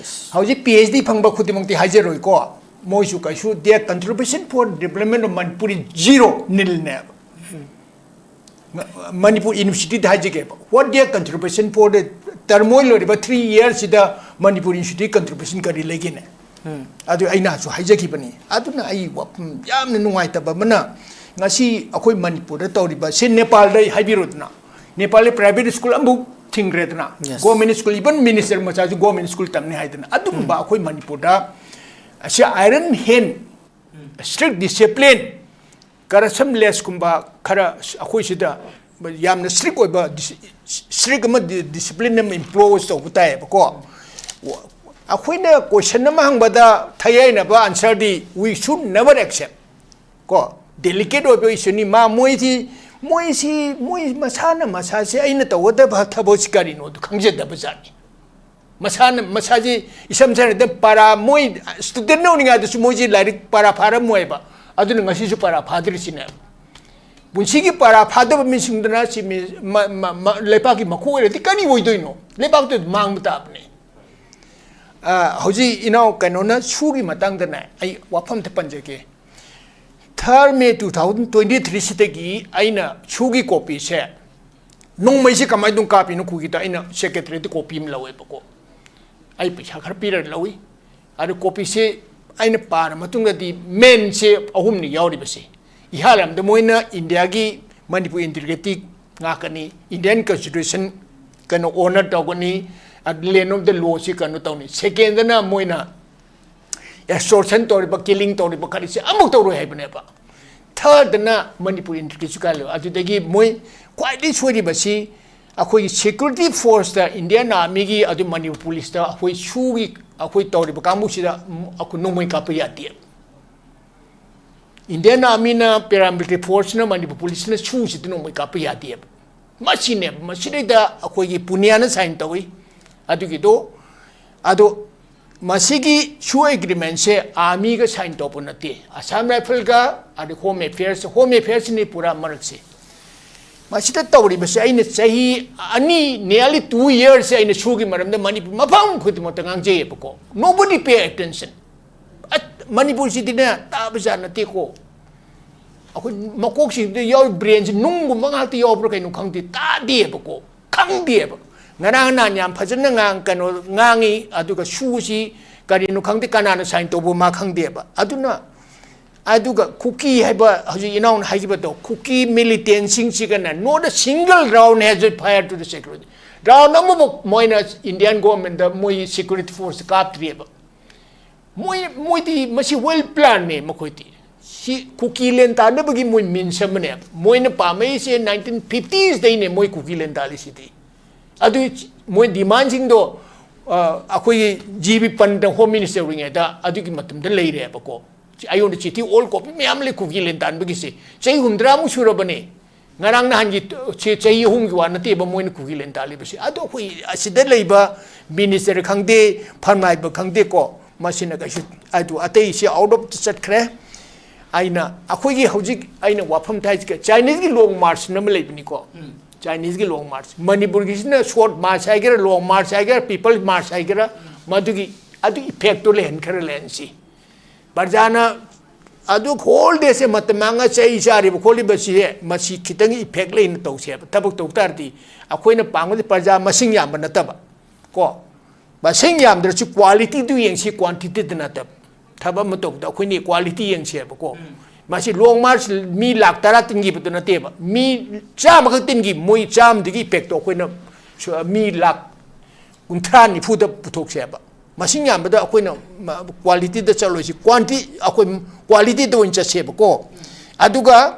ꯍꯧꯖꯤꯛ ꯄꯤ ꯑꯩꯆ ꯗꯤ ꯐꯪꯕ ꯈꯨꯗꯤꯡꯃꯛꯇꯤ ꯍꯥꯏꯖꯔꯣꯏꯀꯣ, ꯃꯣꯏꯁꯨ ꯀꯩꯁꯨ, their contribution for development of Manipur is zero, nil ꯅꯦꯕ꯫ ꯃꯅꯤꯄꯨꯔ ꯌꯨꯅꯤꯚꯔꯁꯤꯇꯤꯗ ꯍꯥꯏꯖꯒꯦꯕ, what their contribution for the turmoil ꯑꯣꯏꯔꯤꯕ three yearsꯁꯤꯗ ꯃꯅꯤꯄꯨꯔ ꯌꯨꯅꯤꯚꯔꯁꯤꯇꯤ contribution ꯀꯔꯤ ꯂꯩꯒꯦꯅꯦ? ꯑꯗꯨ ꯑꯩꯅꯁꯨ ꯍꯥꯏꯖꯈꯤꯕꯅꯤ꯫ ꯑꯗꯨꯅ ꯑꯩ ꯋꯥꯐꯝ ꯌꯥꯝꯅ ꯅꯨꯡꯉꯥꯏꯇꯕ ꯑꯃꯅ, ꯉꯁꯤ ꯑꯩꯈꯣꯏ ꯃꯅꯤꯄꯨꯔꯗ ꯇꯧꯔꯤꯕ ꯁꯤ ꯅꯦꯄꯥꯜꯗ ꯍꯥꯏꯕꯤꯔꯣꯗꯅ, ꯅꯦꯄꯥꯜꯗ private school ꯑꯃꯐꯥꯎ ꯊꯤꯡꯈ꯭ꯔꯦꯗꯅ, Yes. Government school, even minister ꯃꯆꯥꯁꯨ government school ꯇꯝꯅꯤ ꯍꯥꯏꯗꯅ, ꯑꯗꯨꯒꯨꯝꯕ ꯑꯩꯈꯣꯏ ꯃꯅꯤꯄꯨꯔꯗ ꯑꯁꯤ iron hand, strict discipline, corruption less ꯀꯨꯝꯕ ꯈꯔ ꯑꯩꯈꯣꯏ ꯁꯤꯗ ꯌꯥꯝꯅ strict ꯑꯣꯏꯕ, strict ꯑꯃ, discipline ꯑꯃ impose ꯇꯧꯕ ꯇꯥꯏꯌꯦꯕꯀꯣ꯫ ꯑꯩꯈꯣꯏꯅ question ꯑꯃ ꯍꯪꯕꯗ ꯊꯩ ꯍꯥꯏꯅꯕ answer D we should never accept꯫ ꯀꯣ, delicate ꯑꯣꯏꯕ issue ꯅꯤ꯫ ꯃꯥ, ꯃꯣꯏꯁꯤ, ꯃꯣꯏꯁꯤ, ꯃꯣꯏ ꯃꯁꯥꯅ ꯃꯁꯥꯁꯦ ꯑꯩꯅ ꯇꯧꯒꯗꯕ ꯊꯕꯛꯁꯤ ꯀꯔꯤꯅꯣꯗꯨ ꯈꯪꯖꯗꯕ ꯖꯥꯠꯅꯤ꯫ ꯃꯁꯥꯅ ꯃꯁꯥꯁꯤ, ꯏꯁꯝ ꯁꯝꯅ ꯍꯥꯏꯔꯕꯗ, ꯄꯔꯥ, ꯃꯣꯏ student ꯑꯣꯏꯔꯤꯉꯩꯗꯁꯨ ꯃꯣꯏꯁꯤ ꯂꯥꯏꯔꯤꯛ ꯄꯔꯥ ꯐꯥꯔꯝꯃꯣꯏꯕ꯫ ꯑꯗꯨꯅ ꯉꯁꯤꯁꯨ ꯄꯔꯥ ꯐꯥꯗ꯭ꯔꯤꯁꯤꯅꯦ꯫ ꯄꯨꯟꯁꯤꯒꯤ ꯄꯔꯥ ꯐꯥꯗꯕ ꯃꯤꯁꯤꯡꯗꯨꯅ ꯁꯤ ꯃꯤ-, ꯃ-, ꯃ-, ꯃ-, ꯂꯩꯄꯥꯛꯀꯤ ꯃꯀꯣꯛ ꯑꯣꯏꯔꯗꯤ ꯀꯔꯤ ꯑꯣꯏꯗꯣꯏꯅꯣ? ꯂꯩꯄꯥꯛꯇꯨ ꯃꯥꯡꯕ ꯇꯥꯕꯅꯦ꯫ ꯑ, ꯍꯧꯖꯤꯛ ꯏꯅꯥꯎ ꯀꯩꯅꯣꯅ ꯁꯨꯒꯤ ꯃꯇꯥꯡꯗꯅꯦ, ꯑꯩ ꯋꯥꯐꯝ ꯑꯝꯇ ꯄꯟꯖꯒꯦ꯫ Third May two thousand twenty three ꯁꯤꯗꯒꯤ ꯑꯩꯅ ꯁꯨꯒꯤ copy ꯁꯦ, ꯅꯣꯡꯃꯩꯁꯦ ꯀꯃꯥꯏꯅ ꯑꯗꯨꯝ ꯀꯥꯞꯄꯤꯅꯣ ꯈꯨꯒꯤꯗ ꯑꯩꯅ secretary ꯗ copy ꯑꯃ ꯂꯧꯋꯦꯕꯀꯣ꯫ ꯑꯩ ꯄꯩꯁꯥ ꯈꯔ ꯄꯤꯔ ꯂꯧꯏ꯫ ꯑꯗꯨ copy ꯁꯦ ꯑꯩꯅ ꯄꯥꯔ ꯃꯇꯨꯡꯗꯗꯤ main ꯁꯦ ꯑꯍꯨꯝꯅꯤ ꯌꯥꯎꯔꯤꯕꯁꯦ꯫ ꯏꯍꯥꯟ ꯑꯃꯗ ꯃꯣꯏꯅ ꯏꯟꯗꯤꯌꯥꯒꯤ ꯃꯅꯤꯄꯨꯔ integrity ꯉꯥꯛꯀꯅꯤ, Indian Constitution ꯀꯩꯅꯣ honour ꯇꯧꯒꯅꯤ, ꯑꯗꯨ land of the law ꯁꯤ ꯀꯩꯅꯣ ꯇꯧꯅꯤ꯫ Second ꯗꯅ ꯃꯣꯏꯅ extortion ꯇꯧꯔꯤꯕ, killing ꯇꯧꯔꯤꯕ ꯀꯔꯤꯁꯦ ꯑꯃꯨꯛ ꯇꯧꯔꯣꯏ ꯍꯥꯏꯕꯅꯦꯕ꯫ Third ꯗꯅ ꯃꯅꯤꯄꯨꯔ integrity ꯁꯨ ꯀꯥꯏ ꯂꯩꯕ꯫ ꯑꯗꯨꯗꯒꯤ ꯃꯣꯏ ꯈ꯭ꯋꯥꯏꯗꯒꯤ ꯁꯣꯏꯔꯤꯕꯁꯤ ꯑꯩꯈꯣꯏꯒꯤ security force ꯇ, Indian Army ꯒꯤ, ꯑꯗꯨ ꯃꯅꯤꯄꯨꯔ police ꯇ, ꯑꯩꯈꯣꯏ ꯁꯨꯒꯤ, ꯑꯩꯈꯣꯏ ꯇꯧꯔꯤꯕ ꯀꯥꯡꯕꯨꯁꯤꯗ ꯑꯩꯈꯣꯏ ꯅꯣꯡꯃꯩ ꯀꯥꯞꯄ ꯌꯥꯗꯦ꯫ Indian Army ꯅ, paramilitary force ꯅ, ꯃꯅꯤꯄꯨꯔ police ꯅ ꯁꯨꯁꯤꯗ ꯅꯣꯡꯃꯩ ꯀꯥꯞꯄ ꯌꯥꯗꯦꯕ꯫ ꯃꯁꯤꯅꯦꯕ, ꯃꯁꯤꯗꯩꯗ ꯑꯩꯈꯣꯏꯒꯤ ꯄꯨꯅꯤꯌꯥꯅ sign ꯇꯧꯏ ꯑꯗꯨꯒꯤꯗꯣ꯫ ꯑꯗꯣ ꯃꯁꯤꯒꯤ ꯁꯨ agreement ꯁꯦ army ꯒ sign ꯇꯧꯕ ꯅꯠꯇꯦ, Assam Rifle ꯒ, ꯑꯗꯩ Home Affairs, Home Affairs ꯅꯤ ꯄꯨꯔꯥ ꯃꯔꯛꯁꯦ꯫ ꯃꯁꯤꯗ ꯇꯧꯔꯤꯕꯁꯦ ꯑꯩꯅ ꯆꯍꯤ ꯑꯅꯤ, nearly two years ꯁꯦ ꯑꯩꯅ ꯁꯨꯒꯤ ꯃꯔꯝꯗ ꯃꯅꯤꯄꯨꯔ ꯃꯐꯝ ꯈꯨꯗꯤꯡꯃꯛꯇ ꯉꯥꯡꯖꯩꯌꯦꯕꯀꯣ꯫ Nobody pay attention꯫ ꯑꯠ, ꯃꯅꯤꯄꯨꯔꯁꯤꯗꯤꯅꯦ, ꯇꯥꯕ ꯖꯥꯠ ꯅꯠꯇꯦꯀꯣ꯫ ꯑꯩꯈꯣꯏ ꯃꯀꯣꯛꯁꯤꯡꯗ ꯌꯥꯎꯔꯤ brain ꯁꯤ ꯅꯨꯡꯒꯨꯝꯕ ꯉꯥꯛꯇ ꯌꯥꯎꯕ꯭ꯔꯥ ꯀꯩꯅꯣ ꯈꯪꯗꯦ, ꯇꯥꯗꯦꯕꯀꯣ, ꯈꯪꯗꯦꯕ꯫ ꯉꯔꯥꯡ ꯅꯍꯥꯟ ꯌꯥꯝ ꯐꯖꯅ ꯉꯥꯡ-, ꯀꯩꯅꯣ ꯉꯥꯡꯉꯤ, ꯑꯗꯨꯒ ꯁꯨꯁꯤ ꯀꯔꯤꯅꯣ ꯈꯪꯗꯦ, ꯀꯅꯥꯅ sign ꯇꯧꯕ ꯃꯥ ꯈꯪꯗꯦꯕ꯫ ꯑꯗꯨꯅ ꯑꯗꯨꯒ ꯀꯨꯀꯤ ꯍꯥꯏꯕ ꯍꯧꯖꯤꯛ ꯏꯅꯥꯎꯅ ꯍꯥꯏꯈꯤꯕꯗꯣ, ꯀꯨꯀꯤ militantꯁꯤꯡꯁꯤꯒꯅ not a single round has been fired to the security. Round ꯑꯃꯐꯥꯎ ꯃꯣꯏꯅ Indian governmentꯗ ꯃꯣꯏ security force ꯀꯥꯞꯇ꯭ꯔꯤꯑꯕ꯫ ꯃꯣꯏ, ꯃꯣꯏꯗꯤ ꯃꯁꯤ well planꯅꯦ ꯃꯈꯣꯏꯗꯤ꯫ ꯁꯤ ꯀꯨꯀꯤ ꯂꯦꯟ ꯇꯥꯟꯅꯕꯒꯤ ꯃꯣꯏ means ꯑꯃꯅꯦꯕ꯫ ꯃꯣꯏꯅ ꯄꯥꯝꯃꯛꯏꯁꯦ nineteen fiftiesꯗꯩꯅꯦ ꯃꯣꯏ ꯀꯨꯀꯤ ꯂꯦꯟ ꯇꯥꯜꯂꯤꯁꯤꯗꯤ꯫ ꯑꯗꯨ ꯃꯣꯏ demandꯁꯤꯡꯗꯣ, ꯑ, ꯑꯩꯈꯣꯏꯒꯤ G B Pant Home Minister ꯑꯣꯏꯔꯤꯉꯩꯗ ꯑꯗꯨꯒꯤ ꯃꯇꯝꯗ ꯂꯩꯔꯦꯕꯀꯣ꯫ ꯑꯩꯉꯣꯟꯗ ꯆꯤꯊꯤ all copy ꯃꯌꯥꯝ ꯂꯩ ꯀꯨꯀꯤ ꯂꯦꯟ ꯇꯥꯟꯕꯒꯤꯁꯦ꯫ ꯆꯍꯤ ꯍꯨꯝꯗ꯭ꯔꯥꯃꯨꯛ ꯁꯨꯔꯕꯅꯦ꯫ ꯉꯔꯥꯡ ꯅꯍꯥꯟꯒꯤ ꯆꯦ-, ꯆꯍꯤ ꯑꯍꯨꯝꯒꯤ ꯋꯥ ꯅꯠꯇꯦꯕ ꯃꯣꯏꯅ ꯀꯨꯀꯤ ꯂꯦꯟ ꯇꯥꯜꯂꯤꯕꯁꯦ꯫ ꯑꯗꯣ ꯑꯩꯈꯣꯏ ꯑꯁꯤꯗ ꯂꯩꯕ minister ꯈꯪꯗꯦ, ꯐꯝꯅꯥꯏꯕ ꯈꯪꯗꯦꯀꯣ, ꯃꯁꯤꯅ ꯀꯩꯁꯨ, ꯑꯗꯨ ꯑꯇꯩꯁꯤ out of ꯆꯠꯈ꯭ꯔꯦ꯫ ꯑꯩꯅ, ꯑꯩꯈꯣꯏꯒꯤ ꯍꯧꯖꯤꯛ ꯑꯩꯅ ꯋꯥꯐꯝ ꯊꯥꯏꯁꯤꯒ Chineseꯀꯤ long march ꯑꯃ ꯂꯩꯕꯅꯤꯀꯣ꯫ Chineseꯀꯤ long march꯫ ꯃꯅꯤꯄꯨꯔꯒꯤꯁꯤꯅ short march ꯍꯥꯏꯒꯦꯔꯥ, long march ꯍꯥꯏꯒꯦꯔꯥ, people march ꯍꯥꯏꯒꯦꯔꯥ, ꯃꯗꯨꯒꯤ, ꯑꯗꯨ effectꯇꯣ ꯂꯩꯍꯟꯈ꯭ꯔ ꯂꯩꯍꯟꯁꯤ꯫ ꯄ꯭ꯔꯖꯥꯅ ꯑꯗꯨ whole dayꯁꯦ ꯃꯇꯝ ꯃꯥꯡꯉ ꯆꯩ ꯆꯥꯔꯤꯕ ꯈꯣꯠꯂꯤꯕꯁꯤꯁꯦ ꯃꯁꯤ ꯈꯤꯇꯪ effect ꯂꯩꯅ ꯇꯧꯁꯦꯕ꯫ ꯊꯕꯛ ꯇꯧ ꯇꯥꯔꯗꯤ ꯑꯩꯈꯣꯏꯅ ꯄꯥꯝꯕꯗꯤ ꯄ꯭ꯔꯖꯥ ꯃꯁꯤꯡ ꯌꯥꯝꯕ ꯅꯠꯇꯕ ꯀꯣ, ꯃꯁꯤꯡ ꯌꯥꯝꯗ꯭ꯔꯁꯨ qualityꯗꯨ ꯌꯦꯡꯁꯤ, quantityꯗ ꯅꯠꯇꯕ꯫ ꯊꯕꯛ ꯑꯃ ꯇꯧꯕꯗ ꯑꯩꯈꯣꯏꯅ quality ꯌꯦꯡꯁꯦꯕꯀꯣ꯫ ꯃꯁꯤ long march ꯃꯤ ꯂꯥꯛ ꯇꯔꯥ ꯇꯤꯟꯈꯤꯕꯗꯨ ꯅꯠꯇꯦꯕ, ꯃꯤ ꯆꯥꯝꯃꯈꯛ ꯇꯤꯟꯈꯤ, ꯃꯣꯏ ꯆꯥꯝꯃꯗꯨꯒꯤ effectꯇꯣ ꯑꯩꯈꯣꯏꯅ ꯁꯨ-, ꯃꯤ ꯂꯥꯛ ꯀꯨꯟꯊ꯭ꯔꯥ ꯅꯤꯐꯨꯗ ꯄꯨꯊꯣꯛꯁꯦꯕ꯫ ꯃꯁꯤꯡ ꯌꯥꯝꯕꯗ ꯑꯩꯈꯣꯏꯅ ꯃ-, qualityꯗ ꯆꯠꯂꯣꯏꯁꯤ, quanti-, ꯑꯩꯈꯣꯏ qualityꯗ ꯑꯣꯏꯅ ꯆꯠꯁꯦꯕꯀꯣ꯫ ꯑꯗꯨꯒ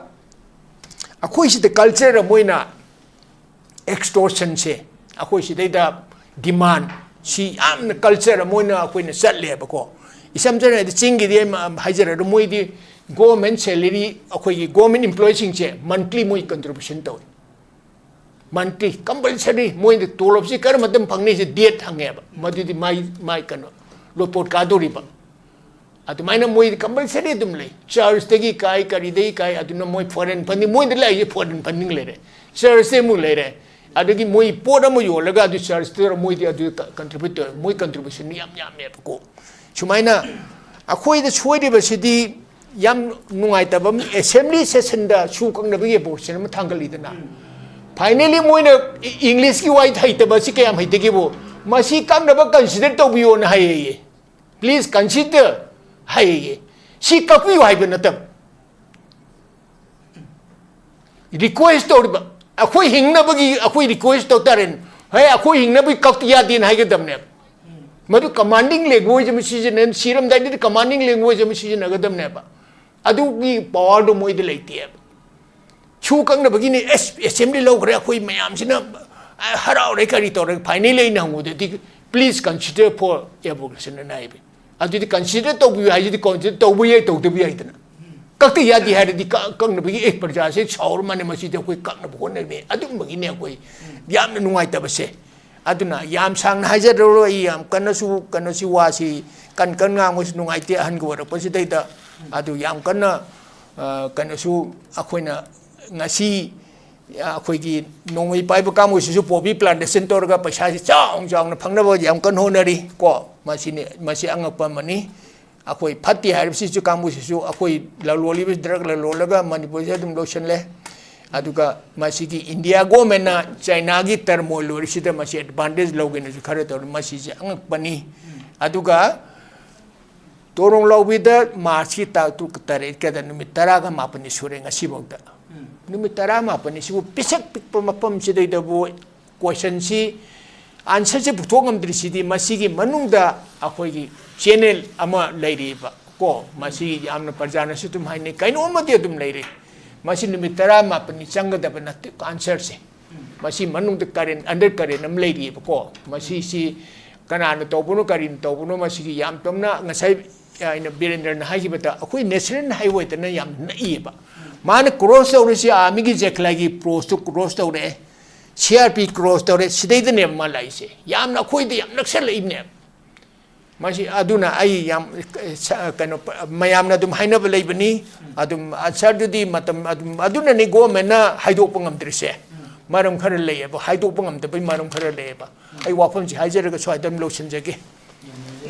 ꯑꯩꯈꯣꯏ ꯁꯤꯗ culture ꯑꯃ ꯑꯣꯏꯅ extortionꯁꯦ, ꯑꯩꯈꯣꯏ ꯁꯤꯗꯩꯗ demand ꯁꯤ ꯌꯥꯝꯅ culture ꯑꯃ ꯑꯣꯏꯅ ꯑꯩꯈꯣꯏꯅ ꯆꯠꯂꯦꯕꯀꯣ꯫ ꯏꯁꯝ ꯁꯝꯅ ꯍꯥꯏꯗꯤ ꯆꯤꯡꯒꯤꯗꯤ ꯑꯩ ꯃ-, ꯍꯥꯏꯖꯔꯒ ꯃꯣꯏꯗꯤ government salary, ꯑꯩꯈꯣꯏꯒꯤ government employeeꯁꯤꯡꯁꯦ monthly ꯃꯣꯏ contribution ꯇꯧꯏ꯫ Monthly compulsory ꯃꯣꯏꯗ ꯇꯣꯂꯣꯞꯁꯤ ꯀꯔꯝꯕ ꯃꯇꯝ ꯐꯪꯅꯤꯁꯦ date ꯍꯪꯉꯦꯕ꯫ ꯃꯗꯨꯗꯤ ꯃꯥꯏ, ꯃꯥꯏ ꯀꯩꯅꯣ, ꯂꯣꯄꯣꯠ ꯀꯥꯗꯣꯔꯤꯕ꯫ ꯑꯗꯨꯃꯥꯏꯅ ꯃꯣꯏꯗꯤ compulsory ꯑꯗꯨꯝ ꯂꯩ꯫ Churchꯇꯒꯤ ꯀꯥꯏ, ꯀꯔꯤꯗꯒꯤ ꯀꯥꯏ, ꯑꯗꯨꯅ ꯃꯣꯏ foreign funding, ꯃꯣꯏꯗ ꯂꯥꯛꯏꯁꯦ foreign funding ꯂꯩꯔꯦ꯫ Churchꯇ ꯑꯃꯨꯛ ꯂꯩꯔꯦ꯫ ꯑꯗꯒꯤ ꯃꯣꯏ ꯄꯣꯠ ꯑꯃ ꯌꯣꯜꯂꯒ ꯑꯗꯨ churchꯇ ꯃꯣꯏꯗꯤ ꯑꯗꯨ ꯀ-, contribute ꯇꯧꯋꯦ꯫ ꯃꯣꯏ contribution ꯌꯥꯝ ꯌꯥꯝꯃꯦꯕꯀꯣ꯫ ꯁꯨꯃꯥꯏꯅ ꯑꯩꯈꯣꯏꯗ ꯁꯣꯏꯔꯤꯕꯁꯤꯗꯤ ꯌꯥꯝ ꯅꯨꯡꯉꯥꯏꯇꯕ ꯑꯃ, assembly sessionꯗ ꯁꯨ ꯀꯛꯅꯕꯒꯤ abortion ꯑꯃ ꯊꯥꯡꯒꯠꯂꯤꯗꯅ꯫ Finally ꯃꯣꯏꯅ ꯏ-, Englishꯀꯤ ꯋꯥꯍꯩ ꯍꯩꯇꯕ ꯑꯁꯤ ꯀꯌꯥꯝ ꯍꯩꯇꯒꯦꯕꯨ, "ꯃꯁꯤ ꯀꯛꯅꯕ consider ꯇꯧꯕꯤꯌꯣꯅ" ꯍꯥꯏꯌꯦ꯫ "Please consider" ꯍꯥꯏꯌꯦ꯫ ꯁꯤ ꯀꯛꯄꯤꯌꯨ ꯍꯥꯏꯕ ꯅꯠꯇꯕ꯫ Request ꯇꯧꯔꯤꯕ, ꯑꯩꯈꯣꯏ ꯍꯤꯡꯅꯕꯒꯤ ꯑꯩꯈꯣꯏ request ꯇꯧ ꯇꯥꯔꯦꯅꯦ꯫ ꯍꯦ, ꯑꯩꯈꯣꯏ ꯍꯤꯡꯅꯕꯒꯤ ꯀꯛꯇ ꯌꯥꯗꯦꯅ ꯍꯥꯏꯒꯗꯕꯅꯦꯕ꯫ ꯃꯗꯨ commanding language ꯑꯃ ꯁꯤꯖꯤꯟꯅ-, ꯁꯤꯔꯝꯗꯥꯏꯗꯗꯤ commanding language ꯑꯃ ꯁꯤꯖꯤꯟꯅꯒꯗꯕꯅꯦꯕ꯫ ꯑꯗꯨꯒꯤ power ꯗꯣ ꯃꯣꯏꯗ ꯂꯩꯇꯦꯕ꯫ ꯁꯨ ꯀꯛꯅꯕꯒꯤꯅꯤ, ꯑꯦꯁ, assembly ꯂꯧꯈ꯭ꯔꯦ, ꯑꯩꯈꯣꯏ ꯃꯌꯥꯝꯁꯤꯅ, ꯑ, ꯍꯔꯥꯎꯔꯦ, ꯀꯔꯤ ꯇꯧꯔꯦ, finally ꯑꯩꯅ ꯍꯪꯕꯗꯗꯤ, "Please consider for abolition" ꯑꯅ ꯍꯥꯏꯕ꯫ ꯑꯗꯨꯗꯤ consider ꯇꯧꯕꯤꯌꯨ ꯍꯥꯏꯁꯤꯗꯤ consider ꯇꯧꯕ ꯌꯥꯏ, ꯇꯧꯗꯕ ꯌꯥꯏꯗꯅ꯫ ꯀꯛꯇ ꯌꯥꯗꯦ ꯍꯥꯏꯔꯗꯤ ꯀ-, ꯀꯛꯅꯕꯒꯤ, "ꯑꯦ, ꯄ꯭ꯔꯖꯥꯁꯦ ꯁꯥꯎꯔ ꯃꯥꯅꯦ, ꯃꯁꯤꯗꯤ ꯑꯩꯈꯣꯏ ꯀꯛꯅꯕ ꯍꯣꯠꯅꯕꯅꯦ", ꯑꯗꯨꯝꯕꯒꯤꯅꯦ ꯑꯩꯈꯣꯏ ꯌꯥꯝꯅ ꯅꯨꯡꯉꯥꯏꯇꯕꯁꯦ꯫ ꯑꯗꯨꯅ ꯌꯥꯝ ꯁꯥꯡꯅ ꯍꯥꯏꯖꯔꯔꯣꯏ, ꯑꯩ ꯌꯥꯝ ꯀꯟꯅꯁꯨ ꯀꯩꯅꯣꯁꯤ ꯋꯥꯁꯤ ꯀꯟ ꯀꯟ ꯉꯥꯡꯕꯁꯨ ꯅꯨꯡꯉꯥꯏꯇꯦ ꯑꯍꯟꯒ ꯑꯣꯏꯔꯛꯄꯁꯤꯗꯩꯗ꯫ ꯑꯗꯨ ꯌꯥꯝ ꯀꯟꯅ, ꯑ, ꯀꯩꯅꯣꯁꯨ ꯑꯩꯈꯣꯏꯅ ꯉꯁꯤ ꯑꯩꯈꯣꯏꯒꯤ ꯅꯣꯡꯃꯩ ꯄꯥꯏꯕ ꯀꯥꯡꯕꯨꯁꯤꯁꯨ poppy plantation ꯇꯧꯔꯒ ꯄꯩꯁꯥꯁꯤ ꯆꯥꯎꯅ ꯆꯥꯎꯅ ꯐꯪꯅꯕ ꯌꯥꯝ ꯀꯟꯅ ꯍꯣꯠꯅꯔꯤ ꯀꯣ꯫ ꯃꯁꯤꯅꯤ, ꯃꯁꯤ ꯑꯉꯛꯄ ꯑꯃꯅꯤ꯫ ꯑꯩꯈꯣꯏ ꯐꯠꯇꯦ ꯍꯥꯏꯔꯤꯕꯁꯤꯁꯨ ꯀꯥꯡꯕꯨꯁꯤꯁꯨ ꯑꯩꯈꯣꯏ ꯂꯂꯣꯜꯂꯤꯕ drug ꯂꯂꯣꯜꯂꯒ ꯃꯅꯤꯄꯨꯔꯁꯤ ꯑꯗꯨꯝ ꯂꯣꯏꯁꯤꯜꯂꯦ꯫ ꯑꯗꯨꯒ ꯃꯁꯤꯒꯤ India government ꯅ China ꯒꯤ turmoil ꯂꯣꯏꯔꯤꯁꯤꯗ ꯃꯁꯤ advantage ꯂꯧꯒꯦꯅꯁꯨ ꯈꯔ ꯇꯧꯔꯤ꯫ ꯃꯁꯤꯁꯦ ꯑꯉꯛꯄꯅꯤ꯫ ꯑꯗꯨꯒ ꯇꯣꯔꯣꯡ ꯂꯥꯎꯕꯤꯗ March ꯀꯤ ꯇꯥꯡ ꯇꯔꯨꯛ ꯇꯔꯦꯠꯀꯗ ꯅꯨꯃꯤꯠ ꯇꯔꯥꯒ ꯃꯥꯄꯟꯅꯤ ꯁꯨꯔꯦ ꯉꯁꯤꯐꯥꯎꯗ꯫ ꯎꯝ꯫ ꯅꯨꯃꯤꯠ ꯇꯔꯥ ꯃꯥꯄꯟꯅꯤ ꯁꯤꯕꯨ ꯄꯤꯁꯛ ꯄꯤꯛꯄ ꯃꯐꯝꯁꯤꯗꯩꯗꯕꯨ question ꯁꯤ, answer ꯁꯤ ꯄꯨꯊꯣꯛ ꯉꯝꯗ꯭ꯔꯤꯁꯤꯗꯤ ꯃꯁꯤꯒꯤ ꯃꯅꯨꯡꯗ ꯑꯩꯈꯣꯏꯒꯤ channel ꯑꯃ ꯂꯩꯔꯤꯕ ꯀꯣ, ꯃꯁꯤ ꯌꯥꯝꯅ ꯄ꯭ꯔꯖꯥꯅꯁꯨ ꯑꯗꯨꯝ ꯍꯥꯏꯅꯩ, ꯀꯩꯅꯣꯝꯃꯗꯤ ꯑꯗꯨꯝ ꯂꯩꯔꯤ꯫ ꯃꯁꯤ ꯅꯨꯃꯤꯠ ꯇꯔꯥ ꯃꯥꯄꯟꯅꯤ ꯆꯪꯒꯗꯕ ꯅꯠꯇꯦ answer ꯁꯦ꯫ ꯃꯁꯤ ꯃꯅꯨꯡꯗ current, under current ꯑꯃ ꯂꯩꯔꯤꯑꯕꯀꯣ꯫ ꯃꯁꯤꯁꯤ ꯀꯅꯥꯅ ꯇꯧꯕꯅꯣ, ꯀꯔꯤꯅ ꯇꯧꯕꯅꯣ, ꯃꯁꯤꯒꯤ ꯌꯥꯝ ꯇꯝꯅ ꯉꯁꯥꯏ ꯑꯩꯅ ꯕꯤꯔꯦꯟꯗ꯭ꯔꯅ ꯍꯥꯏꯈꯤꯕꯗ ꯑꯩꯈꯣꯏ national highway ꯗꯅ ꯌꯥꯝ ꯅꯛꯏꯌꯦꯕ꯫ ꯃꯥꯅ cross ꯇꯧꯔꯤꯁꯤ ꯑꯥꯔꯃꯤꯒꯤ ꯖꯦꯈꯂꯥꯒꯤ post ꯇꯨ cross ꯇꯧꯔꯛꯑꯦ, C R P cross ꯇꯧꯔꯦ, ꯁꯤꯗꯩꯗꯅꯦꯕ ꯃꯥ ꯂꯥꯛꯏꯁꯦ꯫ ꯌꯥꯝꯅ ꯑꯩꯈꯣꯏꯗ ꯌꯥꯝ ꯅꯛꯁꯜꯂꯛꯏꯕꯅꯦꯕ꯫ ꯃꯁꯤ ꯑꯗꯨꯅ ꯑꯩ ꯌꯥꯝ, ꯑ, ꯁ-, ꯀꯩꯅꯣ, ꯄ-, ꯃꯌꯥꯝꯅ ꯑꯗꯨꯝ ꯍꯥꯏꯅꯕ ꯂꯩꯕꯅꯤ꯫ ꯑꯗꯨꯝ answer ꯗꯨꯗꯤ ꯃꯇꯝ ꯑꯗꯨꯝ, ꯑꯗꯨꯅꯅꯤ government ꯅ ꯍꯥꯏꯗꯣꯛꯄ ꯉꯝꯗ꯭ꯔꯤꯁꯦ꯫ ꯃꯔꯝ ꯈꯔ ꯂꯩꯌꯦꯕ, ꯍꯥꯏꯗꯣꯛꯄ ꯉꯝꯗꯕꯩ ꯃꯔꯝ ꯈꯔ ꯂꯩꯌꯦꯕ꯫ ꯑꯩ ꯋꯥꯐꯝꯁꯤ ꯍꯥꯏꯖꯔꯒ ꯁ꯭ꯋꯥꯏꯗ ꯑꯗꯨꯝ ꯂꯣꯏꯁꯤꯟꯖꯒꯦ꯫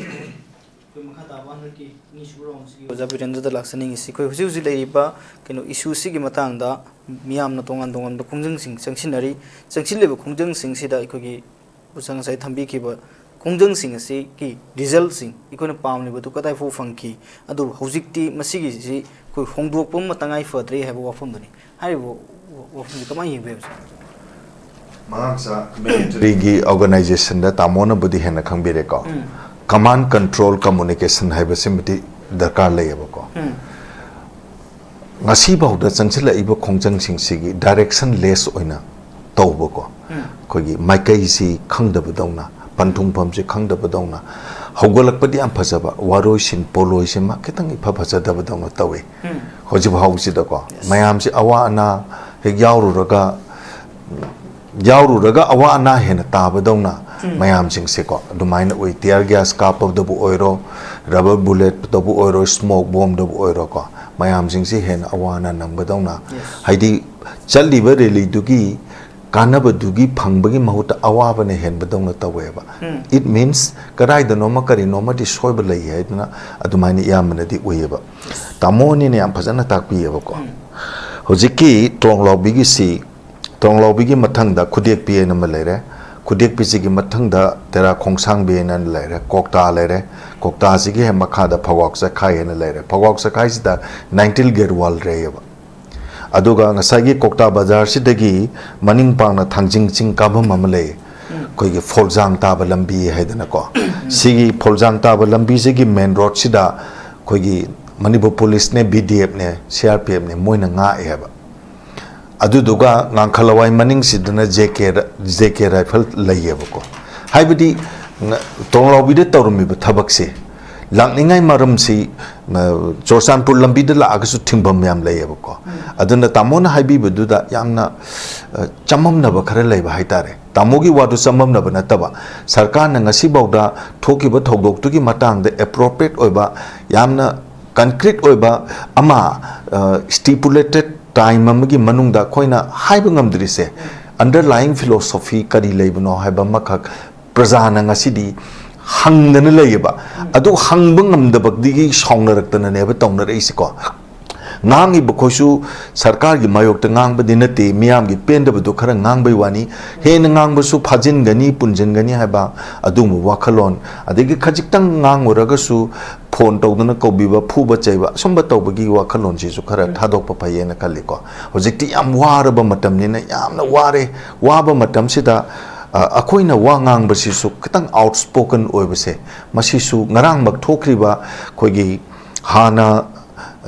ꯑꯩꯈꯣꯏ ꯃꯈꯥ ꯇꯥꯕ ꯍꯟꯗꯛꯀꯤ ꯑꯅꯤꯁꯨꯕ round ꯁꯤꯒꯤ ꯑꯣꯖꯥ ꯕꯤꯔꯦꯟꯗ꯭ꯔꯗ ꯂꯥꯛꯆꯅꯤꯡꯉꯤꯁꯤ, ꯑꯩꯈꯣꯏ ꯍꯧꯖꯤꯛ ꯍꯧꯖꯤꯛ ꯂꯩꯔꯤꯕ ꯀꯩꯅꯣ issue ꯁꯤꯒꯤ ꯃꯇꯥꯡꯗ ꯃꯤꯌꯥꯝꯅ ꯇꯣꯉꯥꯟ ꯇꯣꯉꯥꯟꯕ ꯈꯣꯡꯖꯪꯁꯤꯡ ꯆꯪꯁꯤꯟꯅꯔꯤ꯫ ꯆꯪꯁꯤꯜꯂꯤꯕ ꯈꯣꯡꯖꯪꯁꯤꯡꯁꯤꯗ ꯑꯩꯈꯣꯏꯒꯤ ꯑꯣꯖꯥ ꯉꯁꯥꯏ ꯊꯝꯕꯤꯈꯤꯕ ꯈꯣꯡꯖꯪꯁꯤꯡ ꯑꯁꯤꯒꯤ ꯔꯤꯖꯜꯁꯤꯡ ꯑꯩꯈꯣꯏꯅ ꯄꯥꯝꯂꯤꯕꯗꯨ ꯀꯗꯥꯏ ꯐꯥꯎ ꯐꯪꯈꯤ, ꯑꯗꯨꯕꯨ ꯍꯧꯖꯤꯛꯇꯤ ꯃꯁꯤꯒꯤꯁꯤ ꯑꯩꯈꯣꯏ ꯍꯣꯡꯗꯣꯛꯄ ꯑꯃ ꯇꯉꯥꯏ ꯐꯗ꯭ꯔꯦ ꯍꯥꯏꯕ ꯋꯥꯐꯝꯗꯨꯅꯤ꯫ ꯍꯥꯏꯔꯤꯕ ꯋꯥ-, ꯋꯥꯐꯝꯁꯤ ꯀꯃꯥꯏꯅ ꯌꯦꯡꯕ ꯌꯥꯕꯁꯦ? ꯃꯍꯥꯛꯁ ꯃꯤꯂꯤꯇꯔꯤꯒꯤ ꯑꯣꯔꯒꯅꯥꯏꯖꯦꯁꯟꯗ ꯇꯥꯃꯣꯅꯕꯨꯗꯤ ꯍꯦꯟꯅ ꯈꯪꯕꯤꯔꯦꯀꯣ꯫ ꯎꯝ꯫ ꯀꯃꯥꯟ ꯀꯟꯇ꯭ꯔꯣꯜ ꯀꯝꯃꯨꯅꯤꯀꯦꯁꯟ ꯍꯥꯏꯕꯁꯤꯃꯗꯤ ꯗꯔꯀꯥꯔ ꯂꯩꯌꯦꯕꯀꯣ꯫ ꯎꯝ꯫ ꯉꯁꯤꯐꯥꯎꯗ ꯆꯪꯁꯤꯜꯂꯛꯏꯕ ꯈꯣꯡꯖꯪꯁꯤꯡꯁꯤꯒꯤ ꯗꯥꯏꯔꯦꯛꯁꯟ ꯂꯦꯁ ꯑꯣꯏꯅ ꯇꯧꯕꯀꯣ꯫ ꯎꯝ꯫ ꯑꯩꯈꯣꯏꯒꯤ ꯃꯥꯏꯀꯩꯁꯤ ꯈꯪꯗꯕꯗꯧꯅ, ꯄꯟꯊꯨꯡꯐꯝꯁꯤ ꯈꯪꯗꯕꯗꯧꯅ, ꯍꯧꯒꯠꯂꯛꯄꯗꯤ ꯌꯥꯝ ꯐꯖꯕ, ꯋꯥꯔꯣꯏꯁꯤꯟ ꯄꯣꯠꯂꯣꯏꯁꯤꯃ ꯈꯤꯇꯪ ꯏꯐ ꯐꯖꯗꯕꯗꯧꯅ ꯇꯧꯏ꯫ ꯎꯝ꯫ ꯍꯧꯖꯤꯛ ꯐꯥꯎꯁꯤꯗꯀꯣ꯫ Yes꯫ ꯃꯌꯥꯝꯁꯤ ꯑꯋꯥ ꯑꯅꯥ ꯍꯦꯛ ꯌꯥꯎꯔꯨꯔꯒ, ꯌꯥꯎꯔꯨꯔꯒ ꯑꯋꯥ ꯑꯅꯥ ꯍꯦꯟꯅ ꯇꯥꯕꯗꯧꯅ ꯎꯝ꯫ ꯃꯌꯥꯝꯁꯤꯡꯁꯦꯀꯣ ꯑꯗꯨꯃꯥꯏꯅ ꯎꯏ꯫ ꯇꯤꯌꯔ ꯒ꯭ꯌꯥꯁ ꯀꯥꯞꯄꯗꯕꯨ ꯑꯣꯏꯔꯣ, ꯔꯕꯔ ꯕꯨꯂꯦꯠꯇꯕꯨ ꯑꯣꯏꯔꯣ, ꯁ꯭ꯃꯣꯛ ꯕꯣꯝꯗꯕꯨ ꯑꯣꯏꯔꯣꯀꯣ, ꯃꯌꯥꯝꯁꯤꯡꯁꯤ ꯍꯦꯟꯅ ꯑꯋꯥ ꯑꯅꯥ ꯅꯪꯕꯗꯧꯅ, Yes꯫ ꯍꯥꯏꯗꯤ ꯆꯠꯂꯤꯕ ꯔꯦꯂꯤꯗꯨꯒꯤ ꯀꯥꯟꯅꯕꯗꯨꯒꯤ ꯐꯪꯕꯒꯤ ꯃꯍꯨꯠꯇ ꯑꯋꯥꯕꯅ ꯍꯦꯟꯕꯗꯧꯅ ꯇꯧꯋꯦꯕ꯫ ꯎꯝ꯫ It means ꯀꯗꯥꯏꯗꯅꯣꯃ ꯀꯔꯤꯅꯣꯃꯗꯤ ꯁꯣꯏꯕ ꯂꯩ ꯍꯥꯏꯗꯅ ꯑꯗꯨꯃꯥꯏꯅ ꯑꯌꯥꯝꯕꯅꯗꯤ ꯎꯏꯌꯦꯕ꯫ ꯇꯥꯃꯣ ꯑꯅꯤꯅ ꯌꯥꯝ ꯐꯖꯅ ꯇꯥꯛꯄꯤꯌꯦꯕꯀꯣ꯫ ꯎꯝ꯫ ꯍꯧꯖꯤꯛꯀꯤ ꯇꯣꯡꯂꯥꯎꯕꯤꯒꯤꯁꯤ, ꯇꯣꯡꯂꯥꯎꯕꯤꯒꯤ ꯃꯊꯪꯗ ꯈꯨꯗꯦꯛꯄꯤ ꯍꯥꯏꯅ ꯑꯃ ꯂꯩꯔꯦ꯫ ꯈꯨꯗꯦꯛꯄꯤꯁꯤꯒꯤ ꯃꯊꯪꯗ ꯇꯦꯔꯥ ꯈꯣꯡꯁꯥꯡꯕꯤ ꯍꯥꯏꯅ ꯂꯩꯔꯦ, ꯀꯣꯛꯇꯥ ꯂꯩꯔꯦ꯫ ꯀꯣꯛꯇꯥꯁꯤꯒꯤ ꯍꯦꯛ ꯃꯈꯥꯗ ꯐꯧꯋꯥꯛ ꯆꯈꯥꯏ ꯍꯥꯏꯅ ꯂꯩꯔꯦ꯫ ꯐꯧꯋꯥꯛ ꯆꯈꯥꯏꯁꯤꯗ ꯅꯥꯏꯟꯇꯤꯜ ꯒꯦꯠ ꯋꯥꯜ ꯂꯩꯌꯦꯕ꯫ ꯑꯗꯨꯒ ꯉꯁꯥꯏꯒꯤ ꯀꯣꯛꯇꯥ ꯕꯖꯥꯔꯁꯤꯗꯒꯤ ꯃꯅꯤꯡ ꯄꯥꯡꯅ ꯊꯥꯡꯖꯤꯡ ꯆꯤꯡ ꯀꯥꯐꯝ ꯑꯃ ꯂꯩ꯫ ꯎꯝ꯫ ꯑꯩꯈꯣꯏꯒꯤ ꯐꯣꯜꯖꯥꯡ ꯇꯥꯕ ꯂꯝꯕꯤ ꯍꯥꯏꯗꯅꯀꯣ꯫ ꯎꯝ꯫ ꯁꯤꯒꯤ ꯐꯣꯜꯖꯥꯡ ꯇꯥꯕ ꯂꯝꯕꯤꯁꯤꯒꯤ ꯃꯦꯟ ꯔꯣꯗꯁꯤꯗ ꯑꯩꯈꯣꯏꯒꯤ ꯃꯅꯤꯄꯨꯔ ꯄꯨꯂꯤꯁꯅꯦ, ꯕꯤ ꯗꯤ ꯑꯦꯐꯅꯦ, ꯁꯤ ꯑꯥꯔ ꯄꯤ ꯑꯦꯐꯅꯦ, ꯃꯣꯏꯅ ꯉꯥꯛꯑꯦ ꯍꯥꯏꯕ꯫ ꯑꯗꯨꯗꯨꯒ ꯉꯥꯡꯈ ꯂꯋꯥꯏ ꯃꯅꯤꯡꯁꯤꯗꯅ ꯖꯦ ꯀꯦ ꯔ-, ꯖꯦ ꯀꯦ ꯔꯥꯏꯐꯜ ꯂꯩꯌꯦꯕꯀꯣ꯫ ꯍꯥꯏꯕꯗꯤ ꯉ-, ꯇꯣꯡꯂꯥꯎꯕꯤꯗ ꯇꯧꯔꯝꯃꯤꯕ ꯊꯕꯛꯁꯦ ꯂꯥꯛꯅꯤꯡꯉꯥꯏ ꯃꯔꯝꯁꯤ, ꯑ, ꯆꯨꯔꯆꯥꯟꯄꯨꯔ ꯂꯝꯕꯤꯗ ꯂꯥꯛꯑꯒꯁꯨ ꯊꯤꯡꯐꯝ ꯌꯥꯝ ꯂꯩꯌꯦꯕꯀꯣ꯫ ꯎꯝ꯫ ꯑꯗꯨꯅ ꯇꯥꯃꯣꯅ ꯍꯥꯏꯕꯤꯕꯗꯨꯗ ꯌꯥꯝꯅ, ꯑ, ꯆꯃꯝꯅꯕ ꯈꯔ ꯂꯩꯕ ꯍꯥꯏꯇꯥꯔꯦ꯫ ꯇꯥꯃꯣꯒꯤ ꯋꯥꯗꯨ ꯆꯃꯝꯅꯕ ꯅꯠꯇꯕ, ꯁꯔꯀꯥꯔꯅ ꯉꯁꯤꯐꯥꯎꯗ ꯊꯣꯛꯈꯤꯕ ꯊꯧꯗꯣꯛꯇꯨꯒꯤ ꯃꯇꯥꯡꯗ ꯑꯦꯄ꯭ꯔꯣꯄ꯭ꯔꯤꯌꯦꯠ ꯑꯣꯏꯕ, ꯌꯥꯝꯅ ꯀꯟꯀ꯭ꯔꯤꯠ ꯑꯣꯏꯕ ꯑꯃ, ꯑ, ꯁ꯭ꯇꯤꯄꯨꯂꯦꯇꯦꯠ ꯇꯥꯏꯝ ꯑꯃꯒꯤ ꯃꯅꯨꯡꯗ ꯑꯩꯈꯣꯏꯅ ꯍꯥꯏꯕ ꯉꯝꯗ꯭ꯔꯤꯁꯦ, ꯑꯟꯗꯔꯂꯥꯏꯌꯤꯡ ꯐꯤꯂꯣꯁꯣꯐꯤ ꯀꯔꯤ ꯂꯩꯕꯅꯣ ꯍꯥꯏꯕ ꯑꯃꯈꯛ ꯄ꯭ꯔꯖꯥꯅ ꯉꯁꯤꯗꯤ ꯍꯪꯗꯅ ꯂꯩꯌꯦꯕ꯫ ꯎꯝ꯫ ꯑꯗꯨ ꯍꯪꯕ ꯉꯝꯗꯕꯗꯒꯤ ꯁꯥꯎꯅꯔꯛꯇꯅꯅꯦꯕ ꯇꯧꯅꯔꯛꯏꯁꯦꯀꯣ꯫ ꯉꯥꯡꯉꯤꯕ ꯑꯩꯈꯣꯏꯁꯨ ꯁꯔꯀꯥꯔꯒꯤ ꯃꯥꯌꯣꯛꯇ ꯉꯥꯡꯕꯗꯤ ꯅꯠꯇꯦ, ꯃꯤꯌꯥꯝꯒꯤ ꯄꯦꯟꯗꯕꯗꯨ ꯈꯔ ꯉꯥꯡꯕꯩ ꯋꯥꯅꯤ꯫ ꯍꯦꯟꯅ ꯉꯥꯡꯕꯁꯨ ꯐꯥꯖꯤꯟꯒꯅꯤ, ꯄꯨꯟꯁꯤꯟꯒꯅꯤ ꯍꯥꯏꯕ ꯑꯗꯨꯒꯨꯝꯕ ꯋꯥꯈꯜꯂꯣꯟ, ꯑꯗꯒꯤ ꯈꯖꯤꯛꯇꯪ ꯉꯥꯡꯉꯨꯔꯒꯁꯨ ꯐꯣꯟ ꯇꯧꯗꯅ ꯀꯧꯕꯤꯕ, ꯐꯨꯕ ꯆꯩꯕ, ꯑꯁꯨꯝꯕ ꯇꯧꯕꯒꯤ ꯋꯥꯈꯜꯂꯣꯟꯁꯤꯁꯨ ꯈꯔ ꯊꯥꯗꯣꯛꯄ ꯐꯩꯌꯦꯅ ꯈꯜꯂꯤꯀꯣ꯫ ꯍꯧꯖꯤꯛꯇꯤ ꯌꯥꯝ ꯋꯥꯔꯕ ꯃꯇꯝꯅꯤꯅ, ꯌꯥꯝꯅ ꯋꯥꯔꯦ꯫ ꯋꯥꯕ ꯃꯇꯝꯁꯤꯗ, ꯑ, ꯑꯩꯈꯣꯏꯅ ꯋꯥ ꯉꯥꯡꯕꯁꯤꯁꯨ ꯈꯤꯇꯪ outspoken ꯑꯣꯏꯕꯁꯦ, ꯃꯁꯤꯁꯨ ꯉꯔꯥꯡꯃꯛ ꯊꯣꯛꯈ꯭ꯔꯤꯕ ꯑꯩꯈꯣꯏꯒꯤ ꯍꯥꯟꯅ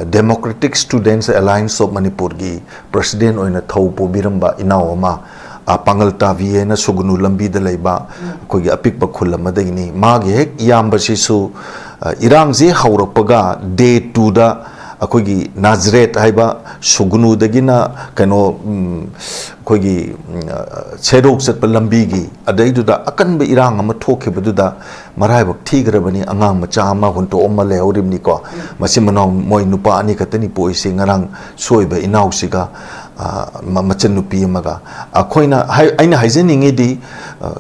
Democratic Students Alliance of ꯃꯅꯤꯄꯨꯔꯒꯤ president ꯑꯣꯏꯅ ꯊꯧ ꯄꯨꯕꯤꯔꯝꯕ ꯏꯅꯥꯎ ꯑꯃ, ꯑ, ꯄꯥꯡꯒꯜ ꯇꯥꯕꯤ ꯍꯥꯏꯅ ꯁꯨꯒꯅꯨ ꯂꯝꯕꯤꯗ ꯂꯩꯕ ꯑꯩꯈꯣꯏꯒꯤ ꯑꯄꯤꯛꯄ ꯈꯨꯜ ꯑꯃꯗꯒꯤꯅꯤ꯫ ꯃꯥꯒꯤ ꯍꯦꯛ ꯏꯌꯥꯝꯕꯁꯤꯁꯨ, ꯑ, ꯏꯔꯥꯡꯁꯦ ꯍꯧꯔꯛꯄꯒ day twoꯗ ꯑꯩꯈꯣꯏꯒꯤ ꯅꯥꯖꯔꯦꯠ ꯍꯥꯏꯕ ꯁꯨꯒꯅꯨꯗꯒꯤꯅ ꯀꯩꯅꯣ, ꯎꯝ, ꯑꯩꯈꯣꯏꯒꯤ, ꯎꯝ, ꯑ, ꯁꯦꯔꯧ ꯆꯠꯄ ꯂꯝꯕꯤꯒꯤ ꯑꯗꯩꯗꯨꯗ ꯑꯀꯟꯕ ꯏꯔꯥꯡ ꯑꯃ ꯊꯣꯛꯈꯤꯕꯗꯨꯗ ꯃꯔꯥꯏꯕꯛ ꯊꯤꯈ꯭ꯔꯕꯅꯤ, ꯑꯉꯥꯡ ꯃꯆꯥ ꯑꯃ ꯍꯨꯟꯇꯣꯛꯑꯝꯃ ꯂꯩꯍꯧꯔꯤꯕꯅꯤꯀꯣ꯫ ꯃꯆꯤꯟ ꯃꯅꯥꯎ ꯃꯣꯏ ꯅꯨꯄꯥ ꯑꯅꯤ ꯈꯛꯇꯅꯤ ꯄꯣꯛꯏꯁꯤ, ꯉꯔꯥꯡ ꯁꯣꯏꯕ ꯏꯅꯥꯎꯁꯤꯒ, ꯑ, ꯃ-, ꯃꯆꯟꯅꯨꯄꯤ ꯑꯃꯒ꯫ ꯑꯩꯈꯣꯏꯅ ꯍꯥꯏ-, ꯑꯩꯅ ꯍꯥꯏꯖꯅꯤꯡꯉꯤꯗꯤ, ꯑ,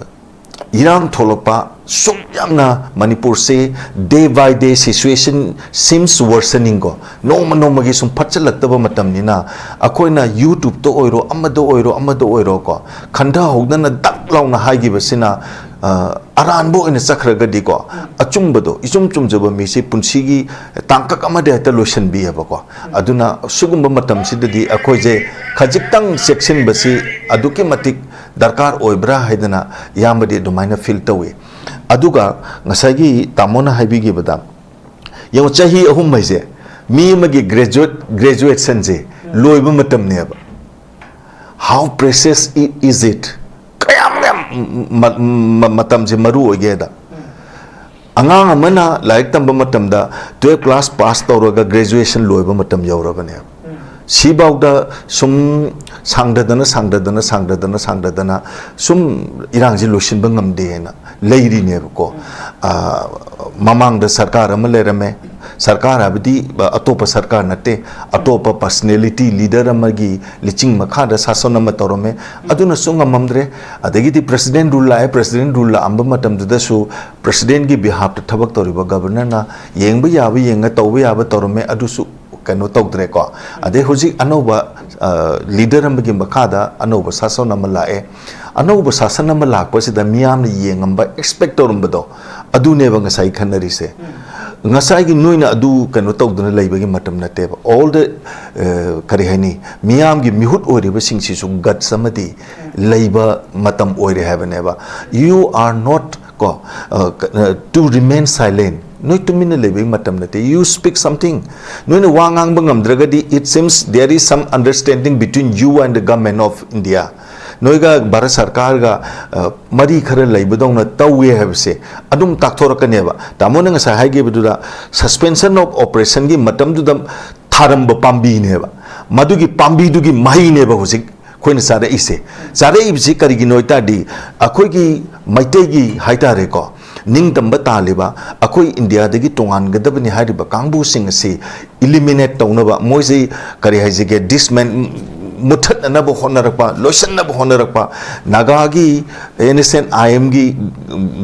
ꯏꯔꯥꯡ ꯊꯣꯛꯂꯛꯄ ꯁꯨꯝ ꯌꯥꯝꯅ ꯃꯅꯤꯄꯨꯔꯁꯦ day by day situation seems worsening ꯀꯣ, ꯅꯣꯡꯃ ꯅꯣꯡꯃꯒꯤ ꯁꯨꯝ ꯐꯠꯆꯜꯂꯛꯇꯕ ꯃꯇꯝꯅꯤꯅ, ꯑꯩꯈꯣꯏꯅ YouTubeꯇ ꯑꯣꯏꯔꯣ, ꯑꯃꯗ ꯑꯣꯏꯔꯣ, ꯑꯃꯗ ꯑꯣꯏꯔꯣ ꯀꯣ, ꯈꯟꯊꯍꯧꯗꯅ ꯗꯛ ꯂꯥꯎꯅ ꯍꯥꯏꯈꯤꯕꯁꯤꯅ, ꯑ, ꯑꯔꯥꯟꯕ ꯑꯣꯏꯅ ꯆꯠꯈ꯭ꯔꯒꯗꯤꯀꯣ, ꯑꯆꯨꯝꯕꯗꯣ, ꯏꯆꯨꯝ ꯆꯨꯝꯖꯕ ꯃꯤꯁꯤ ꯄꯨꯟꯁꯤꯒꯤ ꯇꯥꯡꯀꯛ ꯑꯃꯗ ꯍꯦꯛꯇ ꯂꯣꯏꯁꯤꯟꯕꯤꯑꯕꯀꯣ꯫ ꯑꯗꯨꯅ ꯁꯤꯒꯨꯝꯕ ꯃꯇꯝꯁꯤꯗꯗꯤ ꯑꯩꯈꯣꯏꯁꯦ ꯈꯖꯤꯛꯇꯪ ꯆꯦꯛꯁꯤꯟꯕꯁꯤ ꯑꯗꯨꯛꯀꯤ ꯃꯇꯤꯛ ꯗꯔꯀꯥꯔ ꯑꯣꯏꯕ꯭ꯔꯥ ꯍꯥꯏꯗꯅ ꯏꯌꯥꯝꯕꯗꯤ ꯑꯗꯨꯃꯥꯏꯅ feel ꯇꯧꯏ꯫ ꯑꯗꯨꯒ ꯉꯁꯥꯏꯒꯤ ꯇꯥꯃꯣꯅ ꯍꯥꯏꯕꯤꯈꯤꯕꯗ, ꯌꯦꯡꯉꯣ, ꯆꯍꯤ ꯑꯍꯨꯝ ꯍꯥꯏꯁꯦ ꯃꯤ ꯑꯃꯒꯤ graduate, graduationꯁꯦ ꯂꯣꯏꯕ ꯃꯇꯝꯅꯦꯕ꯫ How precious i-, is it? ꯀꯌꯥꯝ, ꯀꯌꯥꯝ ꯃ-, ꯃ-, ꯃꯇꯝꯁꯦ ꯃꯔꯨ ꯑꯣꯏꯒꯦꯗ꯫ ꯑꯉꯥꯡ ꯑꯃꯅ ꯂꯥꯏꯔꯤꯛ ꯇꯝꯕ ꯃꯇꯝꯗ twelve class pass ꯇꯧꯔꯒ graduation ꯂꯣꯏꯕ ꯃꯇꯝ ꯌꯧꯔꯕꯅꯦꯕ꯫ ꯁꯤꯐꯥꯎꯗ ꯁꯨꯝ ꯁꯥꯡꯗꯗꯅ, ꯁꯥꯡꯗꯗꯅ, ꯁꯥꯡꯗꯗꯅ, ꯁꯥꯡꯗꯗꯅ ꯁꯨꯝ ꯏꯔꯥꯡꯁꯤ ꯂꯣꯏꯁꯤꯟꯕ ꯉꯝꯗꯦꯅ ꯂꯩꯔꯤꯅꯦꯕꯀꯣ꯫ ꯑ, ꯃꯃꯥꯡꯗ ꯁꯔꯀꯥꯔ ꯑꯃ ꯂꯩꯔꯝꯃꯦ꯫ ꯁꯔꯀꯥꯔ ꯍꯥꯏꯕꯗꯤ, ꯑ, ꯑꯇꯣꯞꯄ ꯁꯔꯀꯥꯔ ꯅꯠꯇꯦ, ꯑꯇꯣꯞꯄ personality leader ꯑꯃꯒꯤ ꯂꯤꯆꯤꯡ ꯃꯈꯥꯗ ꯁꯥꯁꯟ ꯑꯃ ꯇꯧꯔꯝꯃꯦ, ꯑꯗꯨꯅꯁꯨ ꯉꯝꯃꯝꯗ꯭ꯔꯦ꯫ ꯑꯗꯒꯤꯗꯤ president rule ꯂꯥꯛꯑꯦ, president rule ꯂꯥꯛꯑꯝꯕ ꯃꯇꯝꯗꯨꯗꯁꯨ presidentꯀꯤ behalfꯇ ꯊꯕꯛ ꯇꯧꯔꯤꯕ governorꯅ ꯌꯦꯡꯕ ꯌꯥꯕ ꯌꯦꯡꯉ, ꯇꯧꯕ ꯌꯥꯕ ꯇꯧꯔꯝꯃꯦ, ꯑꯗꯨꯁꯨ ꯀꯩꯅꯣ ꯇꯧꯗ꯭ꯔꯦꯀꯣ꯫ ꯑꯗꯩ ꯍꯧꯖꯤꯛ ꯑꯅꯧꯕ ꯂꯤꯗꯔ ꯑꯃꯒꯤ ꯃꯈꯥꯗ ꯑꯅꯧꯕ ꯁꯥꯁꯟ ꯑꯃ ꯂꯥꯛꯑꯦ꯫ ꯑꯅꯧꯕ ꯁꯥꯁꯟ ꯑꯃ ꯂꯥꯛꯄꯁꯤꯗ ꯃꯤꯌꯥꯝꯅ ꯌꯦꯡꯉꯝꯕ, ꯑꯦꯛꯁꯄꯦꯛ ꯇꯧꯔꯝꯕꯗꯣ, ꯑꯗꯨꯅꯦꯕ ꯉꯁꯥꯏ ꯈꯟꯅꯔꯤꯁꯦ꯫ ꯉꯁꯥꯏꯒꯤ ꯅꯣꯏꯅ ꯑꯗꯨ ꯀꯩꯅꯣ ꯇꯧꯗꯅ ꯂꯩꯕꯒꯤ ꯃꯇꯝ ꯅꯠꯇꯦꯕ꯫ ꯑꯣꯜ ꯗ, ꯀꯔꯤ ꯍꯥꯏꯅꯤ, ꯃꯤꯌꯥꯝꯒꯤ ꯃꯤꯍꯨꯠ ꯑꯣꯏꯔꯤꯕꯁꯤꯡꯁꯤꯁꯨ ꯒꯠꯁ ꯑꯃꯗꯤ ꯂꯩꯕ ꯃꯇꯝ ꯑꯣꯏꯔꯦ ꯍꯥꯏꯕꯅꯦꯕ꯫ You are not, ꯀꯣ, to remain silent. ꯅꯣꯏ ꯇꯨꯃꯤꯟꯅ ꯂꯩꯕꯒꯤ ꯃꯇꯝ ꯅꯠꯇꯦ꯫ You speak something. ꯅꯣꯏꯅ ꯋꯥ ꯉꯥꯡꯕ ꯉꯝꯗ꯭ꯔꯒꯗꯤ, it seems there is some understanding between you and the government of India. ꯅꯣꯏꯒ ꯚꯥꯔꯠ ꯁꯔꯀꯥꯔꯒ ꯃꯔꯤ ꯈꯔ ꯂꯩꯕꯗꯧꯅ ꯇꯧꯋꯦ ꯍꯥꯏꯕꯁꯦ ꯑꯗꯨꯝ ꯇꯥꯛꯊꯣꯔꯛꯀꯅꯦꯕ꯫ ꯇꯥꯃꯣꯅ ꯉꯁꯥꯏ ꯍꯥꯏꯈꯤꯕꯗꯨꯗ, suspension of operationꯒꯤ ꯃꯇꯝꯗꯨꯗ ꯊꯥꯔꯝꯕ ꯄꯥꯝꯕꯤꯅꯦꯕ꯫ ꯃꯗꯨꯒꯤ ꯄꯥꯝꯕꯤꯗꯨꯒꯤ ꯃꯍꯩꯅꯦꯕ ꯍꯧꯖꯤꯛ ꯑꯩꯈꯣꯏꯅ ꯆꯥꯔꯛꯏꯁꯦ꯫ ꯆꯥꯔꯛꯏꯕꯁꯤ ꯀꯔꯤꯒꯤꯅꯣ ꯍꯥꯏ ꯇꯥꯔꯗꯤ, ꯑꯩꯈꯣꯏꯒꯤ ꯃꯩꯇꯩꯒꯤ ꯍꯥꯏ ꯇꯥꯔꯦꯀꯣ, ꯅꯤꯡꯇꯝꯕ ꯇꯥꯜꯂꯤꯕ, ꯑꯩꯈꯣꯏ ꯏꯟꯗꯤꯌꯥꯗꯒꯤ ꯇꯣꯉꯥꯟꯒꯗꯕꯅꯤ ꯍꯥꯏꯔꯤꯕ ꯀꯥꯡꯕꯨꯁꯤꯡ ꯑꯁꯤ eliminate ꯇꯧꯅꯕ, ꯃꯣꯏꯁꯤ ꯀꯔꯤ ꯍꯥꯏꯁꯤꯒꯦ, disman-, ꯃꯨꯠꯊꯠꯅꯅꯕ ꯍꯣꯠꯅꯔꯛꯄ, ꯂꯣꯏꯁꯤꯟꯅꯕ ꯍꯣꯠꯅꯔꯛꯄ, ꯅꯥꯒꯥꯒꯤ ꯑꯦꯟ ꯑꯦꯁ ꯑꯦꯟ ꯑꯥꯏ ꯑꯦꯝꯒꯤ,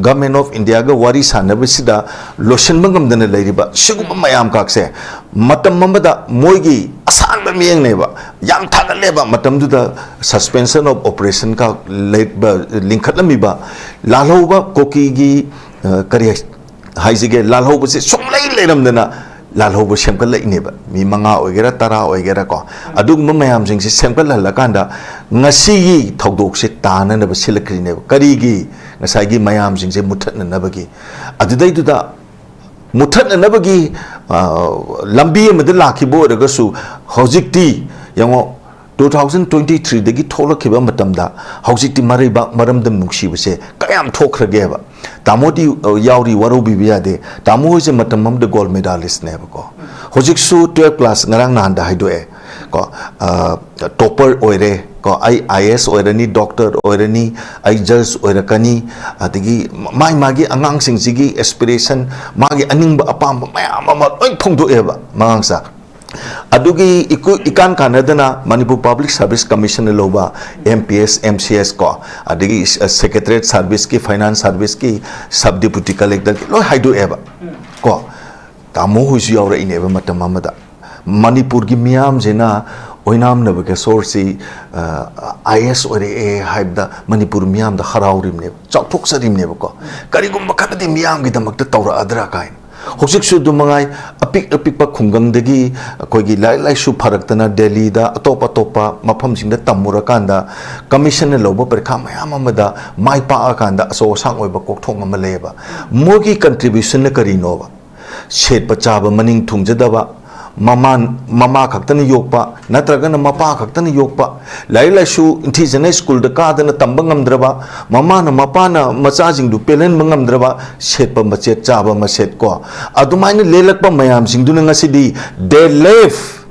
Government of Indiaꯒ ꯋꯥꯔꯤ ꯁꯥꯟꯅꯕꯁꯤꯗ ꯂꯣꯏꯁꯤꯟꯕ ꯉꯝꯗꯅ ꯂꯩꯔꯤꯕ ꯁꯤꯒꯨꯝꯕ ꯃꯌꯥꯝ ꯀꯥꯛꯁꯦ ꯃꯇꯝ ꯑꯃꯗ ꯃꯣꯏꯒꯤ ꯑꯁꯥꯡꯕ ꯃꯤꯠꯌꯦꯡꯅꯦꯕ, ꯌꯥꯝ ꯊꯥꯒꯠꯂꯦꯕ꯫ ꯃꯇꯝꯗꯨꯗ suspension of operationꯒ ꯂꯩ-, ꯂꯤꯡꯈꯠꯂꯝꯃꯤꯕ ꯂꯥꯜꯍꯧꯕ ꯀꯨꯀꯤꯒꯤ, ꯑ, ꯀꯔꯤ ꯍꯥꯏ-, ꯍꯥꯏꯁꯤꯒꯦ, ꯂꯥꯜꯍꯧꯕꯁꯦ ꯁꯨꯡꯂꯩ ꯂꯩꯔꯝꯗꯅ ꯂꯥꯜꯍꯧꯕ ꯁꯦꯝꯒꯠꯂꯛꯏꯅꯦꯕ꯫ ꯃꯤ ꯃꯉꯥ ꯑꯣꯏꯒꯦꯔꯥ, ꯇꯔꯥ ꯑꯣꯏꯒꯦꯔꯥꯀꯣ, ꯑꯗꯨꯒꯨꯝꯕ ꯃꯌꯥꯝꯁꯤꯡꯁꯦ ꯁꯦꯝꯒꯠꯍꯜꯂꯀꯥꯟꯗ ꯉꯁꯤꯒꯤ ꯊꯧꯗꯣꯛꯁꯦ ꯇꯥꯅꯅꯕ ꯁꯤꯜꯂꯛꯈ꯭ꯔꯤꯅꯦꯕ꯫ ꯀꯔꯤꯒꯤ? ꯉꯁꯥꯏꯒꯤ ꯃꯌꯥꯝꯁꯤꯡꯁꯦ ꯃꯨꯠꯊꯠꯅꯅꯕꯒꯤ꯫ ꯑꯗꯨꯗꯩꯗꯨꯗ ꯃꯨꯠꯊꯠꯅꯅꯕꯒꯤ, ꯑ, ꯂꯝꯕꯤ ꯑꯃꯗ ꯂꯥꯛꯈꯤꯕ ꯑꯣꯏꯔꯒꯁꯨ, ꯍꯧꯖꯤꯛꯇꯤ ꯌꯦꯡꯉꯣ, two thousand twenty threeꯗꯒꯤ ꯊꯣꯛꯂꯛꯈꯤꯕ ꯃꯇꯝꯗ ꯍꯧꯖꯤꯛꯇꯤ ꯃꯔꯩꯕꯥꯛ ꯃꯔꯝꯗꯝ ꯅꯨꯡꯁꯤꯕꯁꯦ ꯀꯌꯥꯝ ꯊꯣꯛꯈ꯭ꯔꯒꯦꯕ꯫ ꯇꯥꯃꯣꯗꯤ, ꯑ, ꯌꯥꯎꯔꯤ, ꯋꯥꯔꯧꯕꯤꯕ ꯌꯥꯗꯦ꯫ ꯇꯥꯃꯣ ꯍꯣꯏꯁꯦ ꯃꯇꯝ ꯑꯃꯗ gold medalistꯅꯦꯕꯀꯣ꯫ ꯍꯧꯖꯤꯛꯁꯨ twelve class ꯉꯔꯥꯡ ꯅꯍꯥꯟꯗ ꯍꯥꯏꯗꯣꯛꯑꯦ ꯀꯣ, ꯑ, topper ꯑꯣꯏꯔꯦ ꯀꯣ, ꯑꯩ I A S ꯑꯣꯏꯔꯅꯤ, doctor ꯑꯣꯏꯔꯅꯤ, ꯑꯩ judge ꯑꯣꯏꯔꯛꯀꯅꯤ, ꯑꯗꯒꯤ ꯃꯥꯒꯤ, ꯃꯥꯒꯤ ꯑꯉꯥꯡꯁꯤꯡꯁꯤꯒꯤ aspiration, ꯃꯥꯒꯤ ꯑꯅꯤꯡꯕ ꯑꯄꯥꯝꯕ ꯃꯌꯥꯝ ꯑꯃ ꯂꯣꯏ ꯐꯣꯡꯗꯣꯛꯑꯦꯕ ꯃꯉꯥꯡꯁꯥ꯫ ꯑꯗꯨꯒꯤ ꯏꯀꯨ-, ꯏꯀꯥꯟ ꯀꯥꯟꯅꯗꯅ ꯃꯅꯤꯄꯨꯔ Public Service Commissionꯅ ꯂꯧꯕ M P S, M C S ꯀꯣ, ꯑꯗꯒꯤ Secretariat Serviceꯀꯤ, Finance Serviceꯀꯤ, Sub Deputy Collectorꯒꯤ ꯂꯣꯏ ꯍꯥꯏꯗꯣꯛꯑꯦꯕ ꯀꯣ꯫ ꯇꯥꯃꯣ ꯍꯣꯏꯁꯨ ꯌꯥꯎꯔꯛꯏꯅꯦꯕ ꯃꯇꯝ ꯑꯃꯗ꯫ ꯃꯅꯤꯄꯨꯔꯒꯤ ꯃꯤꯌꯥꯝꯁꯤꯅ ꯑꯣꯏꯅꯥꯝ ꯅꯕꯀꯤꯁꯣꯔꯁꯤ ꯑꯥꯏ ꯑꯦ ꯑꯦꯁ ꯑꯣꯏꯔꯛꯑꯦ ꯍꯥꯏꯕꯗ ꯃꯅꯤꯄꯨꯔ ꯃꯤꯌꯥꯝꯗ ꯍꯔꯥꯎꯔꯤꯕꯅꯦꯕ, ꯆꯥꯎꯊꯣꯛꯆꯔꯤꯕꯅꯦꯕꯀꯣ꯫ ꯀꯔꯤꯒꯨꯝꯕ ꯈꯔꯗꯤ ꯃꯤꯌꯥꯝꯒꯤꯗꯃꯛꯇ ꯇꯧꯔꯛꯑꯗ꯭ꯔꯥ ꯀꯥꯏꯅ꯫ ꯍꯧꯖꯤꯛꯁꯨ ꯑꯗꯨ ꯃꯉꯥꯏ, ꯑꯄꯤꯛ ꯑꯄꯤꯛꯄ ꯈꯨꯡꯒꯪꯗꯒꯤ ꯑꯩꯈꯣꯏꯒꯤ ꯂꯥꯏꯔꯤꯛ ꯂꯥꯏꯁꯨ ꯐꯔꯛꯇꯅ ꯗꯦꯜꯂꯤꯗ, ꯑꯇꯣꯞ ꯑꯇꯣꯞꯄ ꯃꯐꯝꯁꯤꯡꯗ ꯇꯝꯃꯨꯔꯀꯥꯟꯗ ꯀꯃꯤꯁꯟꯅ ꯂꯧꯕ ꯄꯔꯤꯈꯥ ꯃꯌꯥꯝ ꯑꯃꯗ ꯃꯥꯏ ꯄꯥꯛꯑꯀꯥꯟꯗ ꯑꯆꯧ ꯑꯁꯥꯡ ꯑꯣꯏꯕ ꯀꯣꯛꯊꯣꯡ ꯑꯃ ꯂꯩꯌꯦꯕ꯫ ꯃꯣꯏꯒꯤ ꯀꯟꯇ꯭ꯔꯤꯕ꯭ꯌꯨꯁꯟꯅ ꯀꯔꯤꯅꯣꯕ? ꯁꯦꯠꯄ ꯆꯥꯕ ꯃꯅꯤꯡ ꯊꯨꯡꯖꯗꯕ, ꯃꯃꯥ, ꯃꯃꯥ ꯈꯛꯇꯅ ꯌꯣꯛꯄ ꯅꯠꯇ꯭ꯔꯒꯅ ꯃꯄꯥ ꯈꯛꯇꯅ ꯌꯣꯛꯄ, ꯂꯥꯏꯔꯤꯛ ꯂꯥꯏꯁꯨ ꯏꯟꯊꯤꯖꯅ ꯁ꯭ꯀꯨꯜꯗ ꯀꯥꯗꯅ ꯇꯝꯕ ꯉꯝꯗ꯭ꯔꯕ, ꯃꯃꯥꯅ ꯃꯄꯥꯅ ꯃꯆꯥꯁꯤꯡꯗꯨ ꯄꯦꯜꯍꯟꯕ ꯉꯝꯗ꯭ꯔꯕ, ꯁꯦꯠꯄ ꯃꯆꯦꯠ ꯆꯥꯕ ꯃꯁꯦꯠ ꯀꯣ, ꯑꯗꯨꯃꯥꯏꯅ ꯂꯦꯜꯂꯛꯄ ꯃꯌꯥꯝꯁꯤꯡꯗꯨꯅ ꯉꯁꯤꯗꯤ they left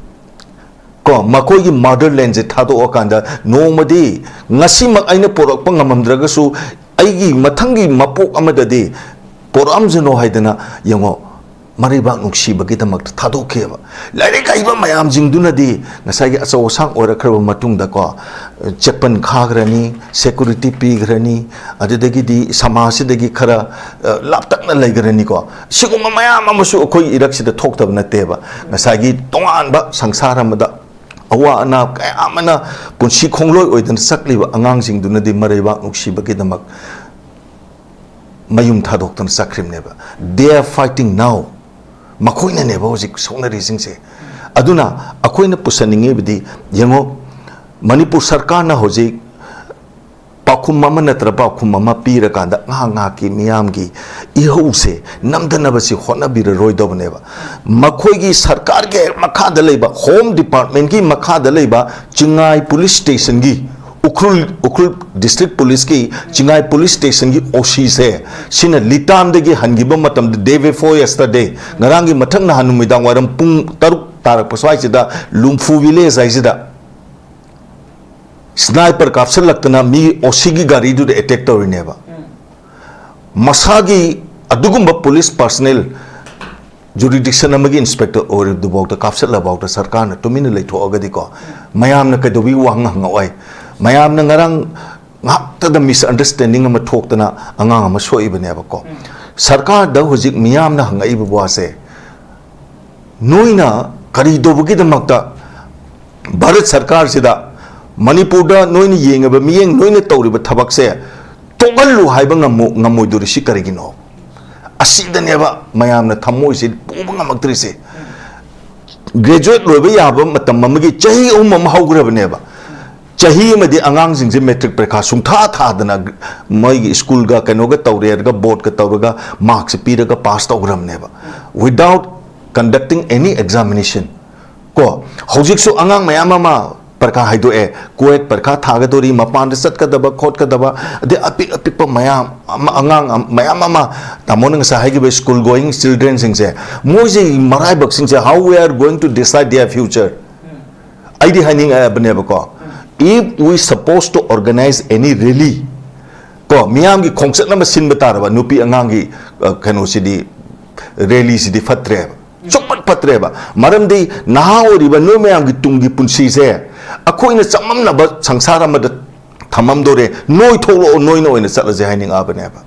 ꯀꯣ, ꯃꯈꯣꯏꯒꯤ ꯃꯥꯗꯔꯂꯦꯟꯁꯦ ꯊꯥꯗꯣꯛꯑꯀꯥꯟꯗ ꯅꯣꯡꯃꯗꯤ ꯉꯁꯤꯃꯛ ꯑꯩꯅ ꯄꯣꯔꯛꯄ ꯉꯝꯃꯝꯗ꯭ꯔꯒꯁꯨ ꯑꯩꯒꯤ ꯃꯊꯪꯒꯤ ꯃꯄꯣꯛ ꯑꯃꯗꯗꯤ ꯄꯣꯔꯛꯑꯝꯁꯅꯣ ꯍꯥꯏꯗꯅ, ꯌꯦꯡꯉꯣ, ꯃꯔꯩꯕꯥꯛ ꯅꯨꯡꯁꯤꯕꯒꯤꯗꯃꯛꯇ ꯊꯥꯗꯣꯛꯈꯤꯑꯕ꯫ ꯂꯥꯏꯔꯤꯛ ꯍꯩꯕ ꯃꯌꯥꯝꯁꯤꯡꯗꯨꯅꯗꯤ ꯉꯁꯥꯏꯒꯤ ꯑꯆꯧ ꯑꯁꯥꯡ ꯑꯣꯏꯔꯛꯈ꯭ꯔꯕ ꯃꯇꯨꯡꯗꯀꯣ, ꯆꯦꯛꯄꯟ ꯈꯥꯈ꯭ꯔꯅꯤ, ꯁꯦꯀꯨꯔꯤꯇꯤ ꯄꯤꯈ꯭ꯔꯅꯤ, ꯑꯗꯨꯗꯒꯤꯗꯤ ꯁꯃꯥꯖꯁꯤꯗꯒꯤ ꯈꯔ, ꯑ, ꯂꯥꯞꯇꯛꯅ ꯂꯩꯈ꯭ꯔꯅꯤꯀꯣ꯫ ꯁꯤꯒꯨꯝꯕ ꯃꯌꯥꯝ ꯑꯃꯁꯨ ꯑꯩꯈꯣꯏ ꯏꯔꯛꯁꯤꯗ ꯊꯣꯛꯇꯕ ꯅꯠꯇꯦꯕ꯫ ꯉꯁꯥꯏꯒꯤ ꯇꯣꯉꯥꯟꯕ ꯁꯪꯁꯥꯔ ꯑꯃꯗ ꯑꯋꯥ ꯑꯅꯥ ꯀꯌꯥ ꯑꯃꯅ ꯄꯨꯟꯁꯤ ꯈꯣꯡꯂꯣꯏ ꯑꯣꯏꯗꯅ ꯆꯠꯂꯤꯕ ꯑꯉꯥꯡꯁꯤꯡꯗꯨꯅꯗꯤ ꯃꯔꯩꯕꯥꯛ ꯅꯨꯡꯁꯤꯕꯒꯤꯗꯃꯛ ꯃꯌꯨꯝ ꯊꯥꯗꯣꯛꯇꯅ ꯆꯠꯈ꯭ꯔꯤꯕꯅꯦꯕ꯫ They are fighting now꯫ ꯃꯈꯣꯏꯅꯅꯦꯕ ꯍꯧꯖꯤꯛ ꯁꯣꯛꯅꯔꯤꯁꯤꯡꯁꯦ꯫ ꯑꯗꯨꯅ ꯑꯩꯈꯣꯏꯅ ꯄꯨꯁꯟꯅꯤꯡꯉꯤꯕꯗꯤ, ꯌꯦꯡꯉꯣ, ꯃꯅꯤꯄꯨꯔ ꯁꯔꯀꯥꯔꯅ ꯍꯧꯖꯤꯛ ꯄꯥꯎꯈꯨꯝ ꯑꯃ ꯅꯠꯇ꯭ꯔ ꯄꯥꯎꯈꯨꯝ ꯑꯃ ꯄꯤꯔꯀꯥꯟꯗ ꯉꯥꯏꯍꯥꯛ ꯉꯥꯏꯍꯥꯛꯀꯤ ꯃꯤꯌꯥꯝꯒꯤ ꯏꯍꯧꯁꯦ ꯅꯝꯊꯅꯕꯁꯤ ꯍꯣꯠꯅꯕꯤꯔꯔꯣꯏꯗꯕꯅꯦꯕ꯫ ꯃꯈꯣꯏꯒꯤ ꯁꯔꯀꯥꯔꯒꯤ ꯍꯦꯛ ꯃꯈꯥꯗ ꯂꯩꯕ, ꯍꯣꯝ ꯗꯤꯄꯥꯔꯠꯃꯦꯟꯒꯤ ꯃꯈꯥꯗ ꯂꯩꯕ ꯆꯤꯡꯉꯥꯏ ꯄꯨꯂꯤꯁ ꯁ꯭ꯇꯦꯁꯟꯒꯤ, ꯎꯈ꯭ꯔꯨꯜ, ꯎꯈ꯭ꯔꯨꯜ ꯗꯤꯁꯇ꯭ꯔꯤꯛ ꯄꯨꯂꯤꯁꯀꯤ ꯆꯤꯡꯉꯥꯏ ꯄꯨꯂꯤꯁ ꯁ꯭ꯇꯦꯁꯟꯒꯤ ꯑꯣ ꯁꯤꯁꯦ, ꯁꯤꯅ ꯂꯤꯇꯥꯟꯗꯒꯤ ꯍꯟꯈꯤꯕ ꯃꯇꯝꯗ, day before yesterday, ꯉꯔꯥꯡꯒꯤ ꯃꯊꯪ ꯅꯍꯥꯟ ꯅꯨꯃꯤꯗꯥꯡ ꯋꯥꯏꯔꯝ ꯄꯨꯡ ꯇꯔꯨꯛ ꯇꯥꯔꯛꯄ ꯁ꯭ꯋꯥꯏꯁꯤꯗ ꯂꯨꯝꯐꯨ ꯚꯤꯂꯦꯖ ꯍꯥꯏꯁꯤꯗ ꯁ꯭ꯅꯥꯏꯄꯔ ꯀꯥꯞꯁꯤꯜꯂꯛꯇꯅ ꯃꯤ ꯑꯣ ꯁꯤꯒꯤ ꯒꯥꯔꯤꯗꯨꯗ ꯑꯦꯇꯦꯛ ꯇꯧꯔꯤꯅꯦꯕ꯫ ꯃꯁꯥꯒꯤ ꯑꯗꯨꯒꯨꯝꯕ ꯄꯨꯂꯤꯁ ꯄꯥꯔꯁꯅꯦꯜ, ꯖꯨꯔꯤꯗꯤꯛꯁꯟ ꯑꯃꯒꯤ ꯏꯟꯁꯄꯦꯛꯇꯔ ꯑꯣꯏꯔꯤꯕꯗꯨꯐꯥꯎꯗ ꯀꯥꯞꯁꯤꯜꯂꯐꯥꯎꯗ ꯁꯔꯀꯥꯔꯅ ꯇꯨꯃꯤꯟꯅ ꯂꯩꯊꯣꯛꯑꯒꯗꯤꯀꯣ, ꯃꯌꯥꯝꯅ ꯀꯩꯗꯧꯕꯒꯤ ꯋꯥꯍꯪ ꯍꯪꯉꯛꯑꯣꯏ? ꯃꯌꯥꯝꯅ ꯉꯔꯥꯡ ꯉꯥꯏꯍꯥꯛꯇꯗ ꯃꯤꯁꯑꯟꯗꯔꯁ꯭ꯇꯦꯟꯗꯤꯡ ꯑꯃ ꯊꯣꯛꯇꯅ ꯑꯉꯥꯡ ꯑꯃ ꯁꯣꯛꯏꯕꯅꯦꯕꯀꯣ꯫ ꯁꯔꯀꯥꯔꯗ ꯍꯧꯖꯤꯛ ꯃꯤꯌꯥꯝꯅ ꯍꯪꯉꯛꯏꯕ ꯋꯥꯁꯦ, ꯅꯣꯏꯅ ꯀꯔꯤ ꯇꯧꯕꯒꯤꯗꯃꯛꯇ ꯚꯥꯔꯠ ꯁꯔꯀꯥꯔꯁꯤꯗ ꯃꯅꯤꯄꯨꯔꯗ ꯅꯣꯏꯅ ꯌꯦꯡꯉꯤꯕ ꯃꯤꯠꯌꯦꯡ, ꯅꯣꯏꯅ ꯇꯧꯔꯤꯕ ꯊꯕꯛꯁꯦ ꯇꯣꯛꯍꯜꯂꯨ ꯍꯥꯏꯕ ꯉꯝꯃꯣ-, ꯉꯝꯃꯣꯏꯗꯣꯔꯤꯁꯤ ꯀꯔꯤꯒꯤꯅꯣ? ꯑꯁꯤꯗꯅꯦꯕ ꯃꯌꯥꯝꯅ ꯊꯃꯣꯏꯁꯤ ꯄꯨꯕ ꯉꯝꯃꯛꯇ꯭ꯔꯤꯁꯦ꯫ ꯒ꯭ꯔꯦꯖꯨꯋꯦꯠ ꯂꯣꯏꯕ ꯌꯥꯕ ꯃꯇꯝ ꯑꯃꯒꯤ ꯆꯍꯤ ꯑꯍꯨꯝ ꯑꯃ ꯍꯧꯈ꯭ꯔꯕꯅꯦꯕ꯫ ꯆꯍꯤ ꯑꯃꯗꯤ ꯑꯉꯥꯡꯁꯤꯡꯁꯦ ꯃꯦꯇ꯭ꯔꯤꯛ ꯄꯔꯤꯈꯥ ꯁꯨꯡꯊꯥ ꯊꯥꯗꯅ ꯃꯣꯏꯒꯤ ꯁ꯭ꯀꯨꯜꯒ ꯀꯩꯅꯣꯒ ꯇꯧꯔꯦꯔꯒ ꯕꯣꯔꯗꯀ ꯇꯧꯔꯒ ꯃꯥꯔꯛꯁꯦ ꯄꯤꯔꯒ pass ꯇꯧꯈ꯭ꯔꯕꯅꯦꯕ, without conducting any examination꯫ ꯀꯣ, ꯍꯧꯖꯤꯛꯁꯨ ꯑꯉꯥꯡ ꯃꯌꯥꯝ ꯑꯃ ꯄꯔꯤꯈꯥ ꯍꯥꯏꯗꯣꯛꯑꯦ, ꯀ꯭ꯋꯦꯠ ꯄꯔꯤꯈꯥ ꯊꯥꯒꯗꯣꯔꯤ, ꯃꯄꯥꯟꯗ ꯆꯠꯀꯗꯕ ꯈꯣꯠꯀꯗꯕ, ꯑꯗꯩ ꯑꯄꯤꯛ ꯑꯄꯤꯛꯄ ꯃꯌꯥꯝ ꯑꯃ, ꯑꯉꯥꯡ ꯑꯃ, ꯃꯌꯥꯝ ꯑꯃ, ꯇꯥꯃꯣꯅ ꯉꯁꯥꯏ ꯍꯥꯏꯈꯤꯕ school going childrenꯁꯤꯡꯁꯦ, ꯃꯣꯏꯁꯤ ꯃꯔꯥꯏꯕꯛꯁꯤꯡꯁꯦ, how we are going to decide their future? ꯑꯩꯗꯤ ꯍꯥꯏꯅꯤꯡꯉꯕꯅꯦꯕꯀꯣ, if we supposed to organize any rally, ꯀꯣ, ꯃꯤꯌꯥꯝꯒꯤ ꯈꯣꯡꯆꯠ ꯑꯃ ꯁꯤꯟꯕ ꯇꯥꯔꯕ, ꯅꯨꯄꯤ ꯑꯉꯥꯡꯒꯤ, ꯑ, ꯀꯩꯅꯣꯁꯤꯗꯤ, ꯔꯦꯂꯤꯁꯤꯗꯤ ꯐꯠꯇ꯭ꯔꯦꯕ, ꯁꯨꯡꯐꯠ ꯐꯠꯇ꯭ꯔꯦꯕ꯫ ꯃꯔꯝꯗꯤ ꯅꯍꯥ ꯑꯣꯏꯔꯤꯕ ꯅꯣꯏ ꯃꯌꯥꯝꯒꯤ ꯇꯨꯡꯒꯤ ꯄꯨꯟꯁꯤꯁꯦ ꯑꯩꯈꯣꯏꯅ ꯆꯃꯝꯅꯕ ꯁꯪꯁꯥꯔ ꯑꯃꯗ ꯊꯝꯃꯝꯗꯣꯔꯦ, ꯅꯣꯏ ꯊꯣꯛꯂꯛꯑꯣ, ꯅꯣꯏꯅ ꯑꯣꯏꯅ ꯆꯠꯂꯁꯦ ꯍꯥꯏꯅꯤꯡꯉꯛꯑꯕꯅꯦꯕ꯫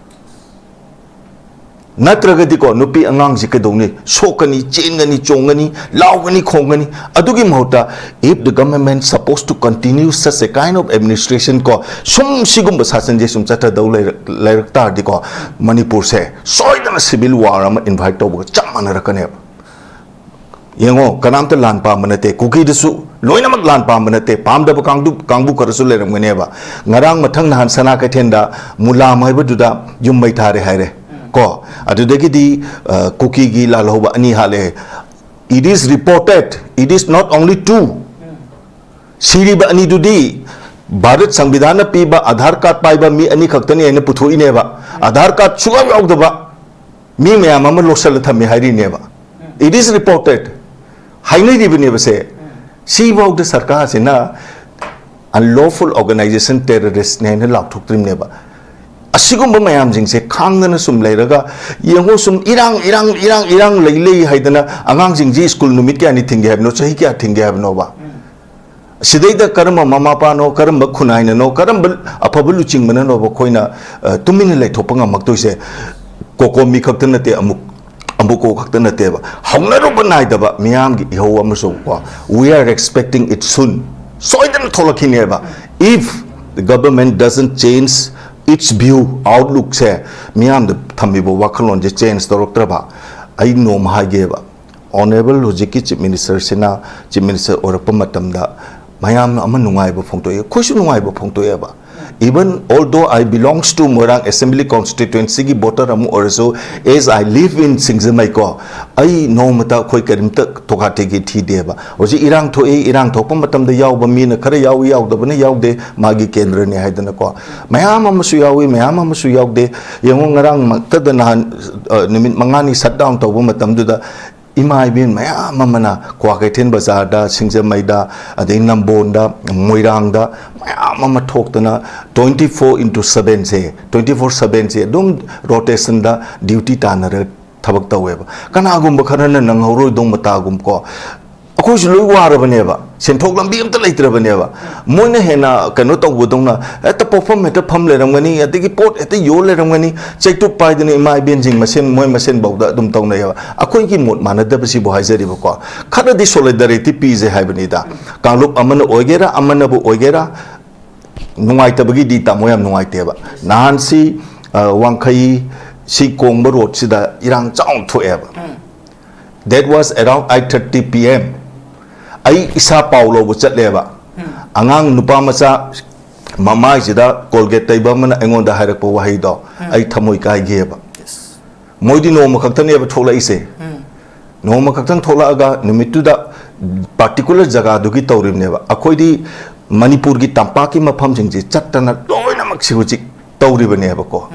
ꯅꯠꯇ꯭ꯔꯒꯗꯤꯀꯣ, ꯅꯨꯄꯤ ꯑꯉꯥꯡꯁꯤ ꯀꯩꯗꯧꯅꯤ? ꯁꯣꯛꯀꯅꯤ, ꯆꯦꯟꯒꯅꯤ, ꯆꯣꯡꯒꯅꯤ, ꯂꯥꯎꯒꯅꯤ, ꯈꯣꯡꯒꯅꯤ꯫ ꯑꯗꯨꯒꯤ ꯃꯍꯨꯠꯇ, if the government supposed to continue such a kind of administration ꯀꯣ, ꯁꯨꯝ ꯁꯤꯒꯨꯝꯕ ꯁꯥꯁꯟꯁꯦ ꯁꯨꯝ ꯆꯠꯊꯗꯧ ꯂꯩꯔꯛ-, ꯂꯩꯔꯛ ꯇꯥꯔꯗꯤꯀꯣ, ꯃꯅꯤꯄꯨꯔꯁꯦ ꯁꯣꯏꯗꯅ civil war ꯑꯃ invite ꯇꯧꯕꯒ ꯆꯞ ꯃꯥꯟꯅꯔꯛꯀꯅꯦꯕ꯫ ꯌꯦꯡꯉꯣ, ꯀꯅꯥꯝꯇ ꯂꯥꯟ ꯄꯥꯝꯕ ꯅꯠꯇꯦ꯫ ꯀꯨꯀꯤꯗꯁꯨ ꯂꯣꯏꯅꯃꯛ ꯂꯥꯟ ꯄꯥꯝꯕ ꯅꯠꯇꯦ꯫ ꯄꯥꯝꯗꯕ ꯀꯥꯡꯕꯨ, ꯀꯥꯡꯕꯨ ꯈꯔꯁꯨ ꯂꯩꯔꯝꯒꯅꯦꯕ꯫ ꯉꯔꯥꯡ ꯃꯊꯪ ꯅꯍꯥꯟ ꯁꯅꯥ ꯀꯩꯊꯦꯜꯗ ꯃꯨꯂꯥꯝ ꯍꯥꯏꯕꯗꯨꯗ ꯌꯨꯝ ꯃꯩ ꯊꯥꯔꯦ ꯍꯥꯏꯔꯦ꯫ ꯀꯣ, ꯑꯗꯨꯗꯒꯤꯗꯤ, ꯑ, ꯀꯨꯀꯤꯒꯤ ꯂꯥꯜꯍꯧꯕ ꯑꯅꯤ ꯍꯥꯠꯂꯦ꯫ It is reported, it is not only two꯫ ꯁꯤꯔꯤꯕ ꯑꯅꯤꯗꯨꯗꯤ ꯚꯥꯔꯠ ꯁꯪꯕꯤꯙꯥꯟꯅ ꯄꯤꯕ ꯑꯙꯥꯔ ꯀꯥꯔꯗ ꯄꯥꯏꯕ ꯃꯤ ꯑꯅꯤ ꯈꯛꯇꯅꯤ ꯍꯥꯏꯅ ꯄꯨꯊꯣꯛꯏꯅꯦꯕ꯫ ꯑꯙꯥꯔ ꯀꯥꯔꯗ ꯁꯨꯡꯌꯥꯎ ꯌꯥꯎꯗꯕ ꯃꯤ ꯃꯌꯥꯝ ꯑꯃ ꯂꯣꯠꯁꯤꯜꯂ ꯊꯝꯃꯤ ꯍꯥꯏꯔꯤꯅꯦꯕ꯫ It is reported꯫ ꯍꯥꯏꯅꯔꯤꯕꯅꯦꯕꯁꯦ꯫ ꯁꯤꯐꯥꯎꯗ ꯁꯔꯀꯥꯔꯁꯤꯅ unlawful organization terroristꯅꯦ ꯍꯥꯏꯅ ꯂꯥꯎꯊꯣꯛꯇ꯭ꯔꯤꯕꯅꯦꯕ꯫ ꯑꯁꯤꯒꯨꯝꯕ ꯃꯌꯥꯝꯁꯤꯡꯁꯦ ꯈꯥꯡꯗꯅ ꯁꯨꯝ ꯂꯩꯔꯒ, ꯌꯦꯡꯉꯣ, ꯁꯨꯝ ꯏꯔꯥꯡ, ꯏꯔꯥꯡ, ꯏꯔꯥꯡ, ꯏꯔꯥꯡ ꯂꯩ, ꯂꯩ ꯍꯥꯏꯗꯅ ꯑꯉꯥꯡꯁꯤꯡꯁꯤ ꯁ꯭ꯀꯨꯜ ꯅꯨꯃꯤꯠ ꯀꯌꯥꯅꯤ ꯊꯤꯡꯒꯦ ꯍꯥꯏꯕꯅꯣ? ꯆꯍꯤ ꯀꯌꯥ ꯊꯤꯡꯒꯦ ꯍꯥꯏꯕꯅꯣꯕ? ꯁꯤꯗꯩꯗ ꯀꯔꯝꯕ ꯃꯃꯥ ꯃꯄꯥꯅꯣ, ꯀꯔꯝꯕ ꯈꯨꯟꯅꯥꯏꯅꯅꯣ, ꯀꯔꯝꯕ ꯑꯐꯕ ꯂꯨꯆꯤꯡꯕꯅꯅꯣꯕ ꯑꯩꯈꯣꯏꯅ, ꯑ, ꯇꯨꯃꯤꯟꯅ ꯂꯩꯊꯣꯛꯄ ꯉꯝꯃꯛꯇꯣꯏꯁꯦ? ꯀꯣꯀꯣꯃꯤ ꯈꯛꯇ ꯅꯠꯇꯦ, ꯑꯃꯨꯛ ꯀꯣ ꯈꯛꯇ ꯅꯠꯇꯦꯕ, ꯍꯧꯅꯔꯨꯕ ꯅꯥꯏꯗꯕ ꯃꯤꯌꯥꯝꯒꯤ ꯏꯍꯧ ꯑꯃꯁꯨ ꯀꯣ, we are expecting it soon. ꯁꯣꯏꯗꯅ ꯊꯣꯛꯂꯛꯈꯤꯅꯦꯕ, if the government doesn't change its view, outlookꯁꯦ, ꯃꯤꯌꯥꯝꯗ ꯊꯝꯃꯤꯕ ꯋꯥꯈꯜꯂꯣꯟꯁꯦ change ꯇꯧꯔꯛꯇ꯭ꯔꯕ, ꯑꯩ ꯅꯣꯡꯃ ꯍꯥꯏꯒꯦꯕ, Honourable ꯍꯧꯖꯤꯛꯀꯤ Chief Ministerꯁꯤꯅ Chief Minister ꯑꯣꯏꯔꯛꯄ ꯃꯇꯝꯗ ꯃꯌꯥꯝ ꯑꯃ ꯅꯨꯡꯉꯥꯏꯕ ꯐꯣꯡꯗꯣꯛꯏ, ꯑꯩꯈꯣꯏꯁꯨ ꯅꯨꯡꯉꯥꯏꯕ ꯐꯣꯡꯗꯣꯛꯑꯦꯕ. Even although I belongs to Moirang Assembly Constituencyꯒꯤ voter ꯑꯃ ꯑꯣꯏꯔꯁꯨ, as I live in ꯁꯤꯡꯖꯃꯩ ꯀꯣ, ꯑꯩ ꯅꯣꯡꯃꯇ ꯑꯩꯈꯣꯏ ꯀꯔꯤꯝꯇ ꯇꯣꯀꯥ ꯇꯦꯀꯤ ꯊꯤꯗꯦꯕ꯫ ꯍꯧꯖꯤꯛ ꯏꯔꯥꯡ ꯊꯣꯛꯏ, ꯏꯔꯥꯡ ꯊꯣꯛꯄ ꯃꯇꯝꯗ ꯌꯥꯎꯕ ꯃꯤꯅ ꯈꯔ ꯌꯥꯎꯏ, ꯌꯥꯎꯗꯕꯅ ꯌꯥꯎꯗꯦ, ꯃꯥꯒꯤ ꯀꯦꯟꯗ꯭ꯔꯅꯤ ꯍꯥꯏꯗꯅꯀꯣ꯫ ꯃꯌꯥꯝ ꯑꯃꯁꯨ ꯌꯥꯎꯏ, ꯃꯌꯥꯝ ꯑꯃꯁꯨ ꯌꯥꯎꯗꯦ꯫ ꯌꯦꯡꯉꯨ, ꯉꯔꯥꯡꯃꯛꯇꯗ ꯅꯍꯥꯟ, ꯑ, ꯅꯨꯃꯤꯠ ꯃꯉꯥꯅꯤ shutdown ꯇꯧꯕ ꯃꯇꯝꯗꯨꯗ ꯏꯃꯥ ꯏꯕꯦꯟ ꯃꯌꯥꯝ ꯑꯃꯅ ꯀ꯭ꯋꯥꯀꯩꯊꯦꯜ ꯕꯖꯥꯔꯗ, ꯁꯤꯡꯖꯃꯩꯗ, ꯑꯗꯩ ꯅꯝꯕꯣꯟꯗ, ꯃꯣꯏꯔꯥꯡꯗ ꯃꯌꯥꯝ ꯑꯃ ꯊꯣꯛꯇꯅ twenty four into sevenꯁꯦ, twenty four sevenꯁꯦ ꯑꯗꯨꯝ rotationꯗ duty ꯇꯥꯟꯅꯔ ꯊꯕꯛ ꯇꯧꯋꯦꯕ꯫ ꯀꯅꯥꯒꯨꯝꯕ ꯈꯔꯅ ꯅꯪꯍꯧꯔꯣꯏꯗꯧ ꯃꯇꯥꯒꯨꯝ ꯀꯣ, ꯑꯩꯈꯣꯏꯁꯨ ꯂꯣꯏ ꯋꯥꯔꯕꯅꯦꯕ, ꯁꯦꯟꯊꯣꯛ ꯂꯝꯕꯤ ꯑꯝꯇ ꯂꯩꯇ꯭ꯔꯕꯅꯦꯕ꯫ ꯃꯣꯏꯅ ꯍꯦꯟꯅ ꯀꯩꯅꯣ ꯇꯧꯕꯗꯧꯅ ꯍꯦꯛꯇ ꯄꯣꯛꯐꯝ ꯍꯦꯛꯇ ꯐꯝ ꯂꯩꯔꯝꯒꯅꯤ, ꯑꯗꯒꯤ ꯄꯣꯠ ꯍꯦꯛꯇ ꯌꯣꯜ ꯂꯩꯔꯝꯒꯅꯤ, ꯆꯩꯇꯨꯞ ꯄꯥꯏꯗꯅ ꯏꯃꯥ ꯏꯕꯦꯟꯁꯤꯡ ꯃꯁꯦꯟ, ꯃꯣꯏ ꯃꯁꯦꯟꯐꯧꯗ ꯑꯗꯨꯝ ꯇꯧꯅꯩꯌꯦꯕ꯫ ꯑꯩꯈꯣꯏꯒꯤ ꯃꯣꯠ ꯃꯥꯟꯅꯗꯕꯁꯤꯕꯨ ꯍꯥꯏꯖꯔꯤꯕꯀꯣ, ꯈꯔꯗꯤ solidarity ꯄꯤꯖꯩ ꯍꯥꯏꯕꯅꯤꯗ꯫ ꯀꯥꯡꯂꯨꯞ ꯑꯃꯅ ꯑꯣꯏꯒꯦꯔꯥ, ꯑꯃꯅꯕꯨ ꯑꯣꯏꯒꯦꯔꯥ, ꯅꯨꯡꯉꯥꯏꯇꯕꯒꯤꯗꯤ ꯇꯥꯃꯣ ꯌꯥꯝ ꯅꯨꯡꯉꯥꯏꯇꯦꯕ꯫ ꯅꯍꯥꯟꯁꯤ, ꯑ, ꯋꯥꯡꯈꯩ ꯁꯤ ꯀꯣꯡꯕ roadꯁꯤꯗ ꯏꯔꯥꯡ ꯆꯥꯎꯅ ꯊꯣꯛꯑꯦꯕ꯫ That was around eight thirty P M꯫ ꯑꯩ ꯏꯁꯥ ꯄꯥꯎ ꯂꯧꯕ ꯆꯠꯂꯦꯕ꯫ ꯑꯉꯥꯡ ꯅꯨꯄꯥ ꯃꯆꯥ ꯃꯃꯥꯏꯁꯤꯗ Colgate ꯇꯩꯕ ꯑꯃꯅ ꯑꯩꯉꯣꯟꯗ ꯍꯥꯏꯔꯛꯄ ꯋꯥꯍꯩꯗꯣ ꯑꯩ ꯊꯃꯣꯏ ꯀꯥꯏꯈꯤꯑꯕ꯫ ꯃꯣꯏꯗꯤ ꯅꯣꯡꯃ ꯈꯛꯇꯅꯦꯕ ꯊꯣꯛꯂꯛꯏꯁꯦ꯫ ꯅꯣꯡꯃ ꯈꯛꯇꯪ ꯊꯣꯛꯂꯛꯑꯒ ꯅꯨꯃꯤꯠꯇꯨꯗ particular ꯖꯒꯥꯗꯨꯒꯤ ꯇꯧꯔꯤꯕꯅꯦꯕ꯫ ꯑꯩꯈꯣꯏꯗꯤ ꯃꯅꯤꯄꯨꯔꯒꯤ ꯇꯝꯄꯥꯛꯀꯤ ꯃꯐꯝꯁꯤꯡꯁꯦ ꯆꯠꯇꯅ ꯂꯣꯏꯅꯃꯛꯁꯤ ꯍꯧꯖꯤꯛ ꯇꯧꯔꯤꯕꯅꯦꯕꯀꯣ꯫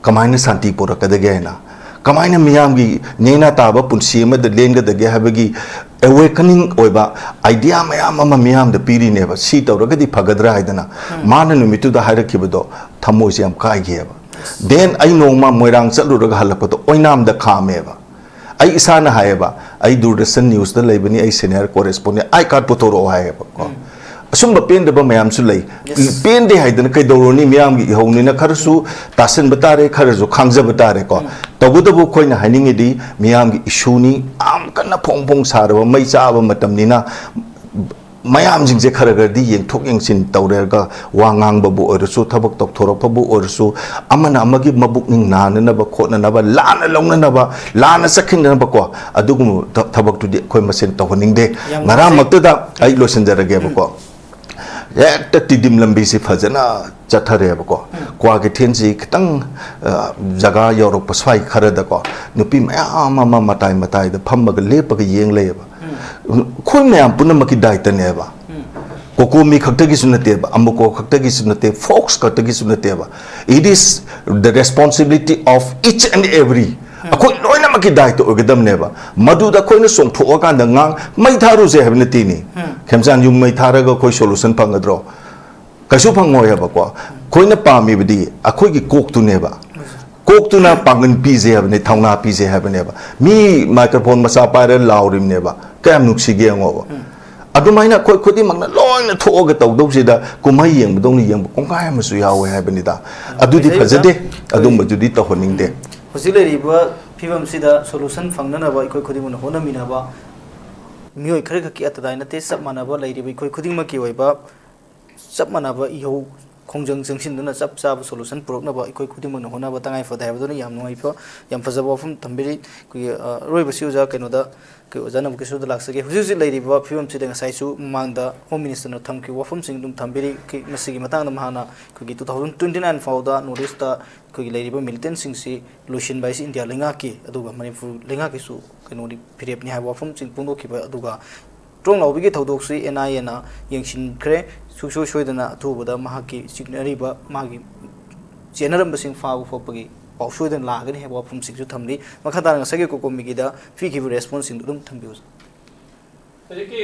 ꯀꯃꯥꯏꯅ ꯁꯥꯟꯇꯤ ꯄꯨꯔꯛꯀꯗꯒꯦ ꯍꯥꯏꯅ, ꯀꯃꯥꯏꯅ ꯃꯤꯌꯥꯝꯒꯤ ꯅꯦꯅꯥ ꯇꯥꯕ ꯄꯨꯟꯁꯤ ꯑꯃꯗ ꯂꯦꯟꯒꯗꯒꯦ ꯍꯥꯏꯕꯒꯤ awakening ꯑꯣꯏꯕ idea ꯃꯌꯥꯝ ꯑꯃ ꯃꯤꯌꯥꯝꯗ ꯄꯤꯔꯤꯅꯦꯕ꯫ ꯁꯤ ꯇꯧꯔꯒꯗꯤ ꯐꯒꯗ꯭ꯔꯥ ꯍꯥꯏꯗꯅ ꯃꯥꯅ ꯅꯨꯃꯤꯠꯇꯨꯗ ꯍꯥꯏꯔꯛꯈꯤꯕꯗꯣ ꯊꯃꯣꯏꯁꯦ ꯌꯥꯝ ꯀꯥꯏꯈꯤꯑꯕ꯫ Then ꯑꯩ ꯅꯣꯡꯃ ꯃꯣꯏꯔꯥꯡ ꯆꯠꯂꯨꯔꯒ ꯍꯜꯂꯛꯄꯗꯣ ꯑꯣꯏꯅꯥꯝꯗ ꯈꯥꯝꯃꯦꯕ꯫ ꯑꯩ ꯏꯁꯥꯅ ꯍꯥꯏꯌꯦꯕ, "ꯑꯩ ꯗꯨꯔꯗꯔꯁꯟ ꯅ꯭ꯌꯨꯁꯇ ꯂꯩꯕꯅꯤ, ꯑꯩ senior correspondent, I card ꯄꯨꯊꯣꯔꯛꯑꯣ" ꯍꯥꯏꯌꯦꯕꯀꯣ꯫ ꯑꯁꯨꯝꯕ ꯄꯦꯟꯗꯕ ꯃꯌꯥꯝꯁꯨ ꯂꯩ꯫ Yes. ꯄꯦꯟꯗꯦ ꯍꯥꯏꯗꯅ ꯀꯩꯗꯧꯔꯨꯅꯤ? ꯃꯤꯌꯥꯝꯒꯤ ꯏꯍꯧꯅꯤꯅ ꯈꯔꯁꯨ ꯇꯥꯁꯟꯕ ꯇꯥꯔꯦ, ꯈꯔꯁꯨ ꯈꯥꯡꯖꯕ ꯇꯥꯔꯦꯀꯣ꯫ ꯎꯝ꯫ ꯇꯧꯕꯇꯕꯨ ꯑꯩꯈꯣꯏꯅ ꯍꯥꯏꯅꯤꯡꯉꯤꯗꯤ, ꯃꯤꯌꯥꯝꯒꯤ ꯏꯁꯨꯅꯤ, ꯌꯥꯝ ꯀꯟꯅ ꯐꯣꯡ ꯐꯣꯡ ꯁꯥꯔꯕ ꯃꯩ ꯆꯥꯕ ꯃꯇꯝꯅꯤꯅ, ꯃꯌꯥꯝꯁꯤꯡꯁꯦ ꯈꯔ ꯈꯔꯗꯤ ꯌꯦꯡꯊꯣꯛ ꯌꯦꯡꯁꯤꯟ ꯇꯧꯔꯒ, ꯋꯥ ꯉꯥꯡꯕꯕꯨ ꯑꯣꯏꯔꯁꯨ, ꯊꯕꯛ ꯇꯧꯊꯣꯔꯛꯄꯕꯨ ꯑꯣꯏꯔꯁꯨ, ꯑꯃꯅ ꯑꯃꯒꯤ ꯃꯕꯨꯛꯅꯤꯡ ꯅꯥꯅꯅꯕ ꯈꯣꯠꯅꯅꯕ, ꯂꯥꯟꯅ ꯂꯧꯅꯅꯕ, ꯂꯥꯟꯅ ꯆꯠꯈꯤꯅꯅꯕꯀꯣ, ꯑꯗꯨꯒꯨꯝꯕ ꯊ-, ꯊꯕꯛꯇꯨꯗꯤ ꯑꯩꯈꯣꯏ ꯃꯁꯦꯟ ꯇꯧꯍꯟꯅꯤꯡꯗꯦ꯫ ꯌꯥꯝ ꯅꯨꯡꯉꯥꯏꯖꯩ꯫ ꯉꯔꯥꯡꯃꯛꯇꯗ ꯑꯩ ꯂꯣꯏꯁꯤꯟꯖꯔꯒꯦꯕꯀꯣ꯫ ꯍꯦꯛꯇ ꯇꯤꯗꯤꯝ ꯂꯝꯕꯤꯁꯤ ꯐꯖꯅ ꯆꯠꯊꯔꯦꯕꯀꯣ꯫ ꯎꯝ꯫ ꯀ꯭ꯋꯥ ꯀꯩꯊꯦꯜꯁꯤ ꯈꯤꯇꯪ, ꯑ, ꯖꯒꯥ ꯌꯧꯔꯛꯄ ꯁ꯭ꯋꯥꯏ ꯈꯔꯗꯀꯣ, ꯅꯨꯄꯤ ꯃꯌꯥꯝ ꯑꯃ ꯃꯇꯥꯏ ꯃꯇꯥꯏꯗ ꯐꯝꯃꯒ ꯂꯦꯞꯄꯒ ꯌꯦꯡ ꯂꯩꯌꯦꯕ꯫ ꯎꯝ꯫ ꯑꯩꯈꯣꯏ ꯃꯌꯥꯝ ꯄꯨꯝꯅꯃꯛꯀꯤ ꯗꯥꯏꯇꯅꯦꯕ꯫ ꯎꯝ꯫ ꯀꯣꯀꯣꯃꯤ ꯈꯛꯇꯒꯤꯁꯨ ꯅꯠꯇꯦꯕ, ꯑꯃꯨꯀꯣ ꯈꯛꯇꯒꯤꯁꯨ ꯅꯠꯇꯦ, ꯐꯣꯛꯁ ꯈꯛꯇꯒꯤꯁꯨ ꯅꯠꯇꯦꯕ꯫ It is the responsibility of each and every. ꯎꯝ꯫ ꯑꯩꯈꯣꯏ ꯂꯣꯏꯅꯃꯛꯀꯤ ꯗꯥꯏꯇ ꯑꯣꯏꯒꯗꯕꯅꯦꯕ꯫ ꯃꯗꯨꯗ ꯑꯩꯈꯣꯏꯅ ꯆꯣꯡꯊꯣꯛꯑꯀꯥꯟꯗ ꯉꯥꯡ-, ꯃꯩ ꯊꯥꯔꯨꯁꯦ ꯍꯥꯏꯕ ꯅꯠꯇꯦꯅꯦ꯫ ꯎꯝ꯫ ꯈꯦꯝꯆꯥꯟ ꯌꯨꯝ ꯃꯩ ꯊꯥꯔꯒ ꯑꯩꯈꯣꯏ solution ꯐꯪꯒꯗ꯭ꯔꯣ? ꯀꯩꯁꯨ ꯐꯪꯉꯣꯏ ꯍꯥꯏꯕꯀꯣ꯫ ꯑꯩꯈꯣꯏꯅ ꯄꯥꯝꯃꯤꯕꯗꯤ ꯑꯩꯈꯣꯏꯒꯤ ꯀꯣꯛꯇꯨꯅꯦꯕ꯫ ꯀꯣꯛꯇꯨꯅ ꯄꯥꯡꯒꯜ ꯄꯤꯖꯩ ꯍꯥꯏꯕꯅꯤ, ꯊꯧꯅꯥ ꯄꯤꯖꯩ ꯍꯥꯏꯕꯅꯦꯕ꯫ ꯃꯤ microphone ꯃꯆꯥ ꯄꯥꯏꯔ ꯂꯥꯎꯔꯤꯕꯅꯦꯕ꯫ ꯀꯌꯥꯝ ꯅꯨꯡꯁꯤꯒꯦ ꯌꯦꯡꯉꯣꯕ꯫ ꯎꯝ꯫ ꯑꯗꯨꯃꯥꯏꯅ ꯑꯩꯈꯣꯏ ꯈꯨꯗꯤꯡꯃꯛꯅ ꯂꯣꯏꯅ ꯊꯣꯛꯑꯒ ꯇꯧꯗꯧꯁꯤꯗ ꯀꯨꯝꯍꯩ ꯌꯦꯡꯕꯗꯧꯅ ꯌꯦꯡꯕ ꯀꯣꯡꯒꯥꯏ ꯑꯃꯁꯨ ꯌꯥꯎꯋꯦ ꯍꯥꯏꯕꯅꯤꯗ꯫ ꯎꯝ꯫ ꯑꯗꯨꯗꯤ ꯐꯖꯩ, ꯐꯖꯗꯦ, ꯐꯖꯩ꯫ ꯑꯗꯨꯝꯕꯗꯨꯗꯤ ꯇꯧꯍꯟꯅꯤꯡꯗꯦ꯫ ꯎꯝ꯫ ꯍꯧꯖꯤꯛ ꯂꯩꯔꯤꯕ ꯐꯤꯕꯝꯁꯤꯗ solution ꯐꯪꯅꯅꯕ ꯑꯩꯈꯣꯏ ꯈꯨꯗꯤꯡꯃꯛꯅ ꯍꯣꯠꯅꯃꯤꯟꯅꯕ, ꯃꯤꯑꯣꯏ ꯈꯔ ꯈꯛꯀꯤ ꯑꯇꯗꯥꯏ ꯅꯠꯇꯦ, ꯆꯞ ꯃꯥꯟꯅꯕ ꯂꯩꯔꯤꯕ ꯑꯩꯈꯣꯏ ꯈꯨꯗꯤꯡꯃꯛꯀꯤ ꯑꯣꯏꯕ ꯆꯞ ꯃꯥꯟꯅꯕ ꯏꯍꯧ ꯈꯣꯡꯖꯪ ꯆꯪꯁꯤꯟꯗꯨꯅ ꯆꯞ ꯆꯥꯕ solution ꯄꯨꯔꯛꯅꯕ ꯑꯩꯈꯣꯏ ꯈꯨꯗꯤꯡꯃꯛꯅ ꯍꯣꯠꯅꯕ ꯇꯉꯥꯏ ꯐꯗꯦ ꯍꯥꯏꯕꯗꯨꯅ ꯌꯥꯝ ꯅꯨꯡꯉꯥꯏꯕ, ꯌꯥꯝ ꯐꯖꯕ ꯋꯥꯐꯝ ꯊꯝꯕꯤꯔꯤ꯫ ꯑꯩꯈꯣꯏꯒꯤ, ꯑ, ꯑꯔꯣꯏꯕꯁꯤ ꯑꯣꯖꯥ ꯀꯩꯅꯣꯗ, ꯑꯩꯈꯣꯏ ꯑꯣꯖꯥ ꯅꯕꯀꯤꯁꯣꯔꯗ ꯂꯥꯛꯆꯒꯦ꯫ ꯍꯧꯖꯤꯛ ꯍꯧꯖꯤꯛ ꯂꯩꯔꯤꯕ ꯐꯤꯕꯝꯁꯤꯗ ꯉꯁꯥꯏꯁꯨ ꯃꯃꯥꯡꯗ Home Minister ꯅ ꯊꯝꯈꯤꯕ ꯋꯥꯐꯝꯁꯤꯡ ꯑꯗꯨꯝ ꯊꯝꯕꯤꯔꯤ꯫ ꯑꯩꯈꯣꯏ ꯃꯁꯤꯒꯤ ꯃꯇꯥꯡꯗ ꯃꯍꯥꯛꯅ ꯑꯩꯈꯣꯏꯒꯤ two thousand twenty nine ꯐꯥꯎꯗ North East ꯇ ꯑꯩꯈꯣꯏꯒꯤ ꯂꯩꯔꯤꯕ militant ꯁꯤꯡꯁꯤ ꯂꯣꯏꯁꯤꯟꯕ ꯍꯥꯏꯁꯤ ꯏꯟꯗꯤꯌꯥ ꯂꯩꯉꯥꯛꯀꯤ, ꯑꯗꯨꯒ ꯃꯅꯤꯄꯨꯔ ꯂꯩꯉꯥꯛꯀꯤꯁꯨ ꯀꯩꯅꯣꯗꯤ ꯐꯤꯔꯦꯞꯅꯤ ꯍꯥꯏꯕ ꯋꯥꯐꯝꯁꯤꯡ ꯐꯣꯡꯗꯣꯛꯈꯤꯕ꯫ ꯑꯗꯨꯒ ꯇ꯭ꯔꯣꯡ ꯂꯥꯎꯕꯤꯒꯤ ꯊꯧꯗꯣꯛꯁꯤ N I A ꯅ ꯌꯦꯡꯁꯤꯟꯈ꯭ꯔꯦ꯫ ꯁꯨꯡꯁꯣꯏ ꯁꯣꯏꯗꯅ ꯑꯊꯨꯕꯗ ꯃꯍꯥꯛꯀꯤ ꯆꯤꯡꯅꯔꯤꯕ, ꯃꯥꯒꯤ ꯆꯦꯟꯅꯔꯝꯕꯁꯤꯡ ꯐꯥꯕ ꯈꯣꯠꯄꯒꯤ ꯄꯥꯎ ꯁꯣꯏꯗꯅ ꯂꯥꯛꯀꯅꯤ ꯍꯥꯏꯕ ꯋꯥꯐꯝꯁꯤꯡꯁꯨ ꯊꯝꯂꯤ꯫ ꯃꯈꯥ ꯇꯥꯅ ꯉꯁꯥꯏꯒꯤ ꯀꯣꯀꯣꯃꯤꯒꯤꯗ ꯄꯤꯈꯤꯕ response ꯁꯤꯡꯗꯨ ꯑꯗꯨꯝ ꯊꯝꯕꯤꯌꯨ꯫ ꯍꯧꯖꯤꯛꯀꯤ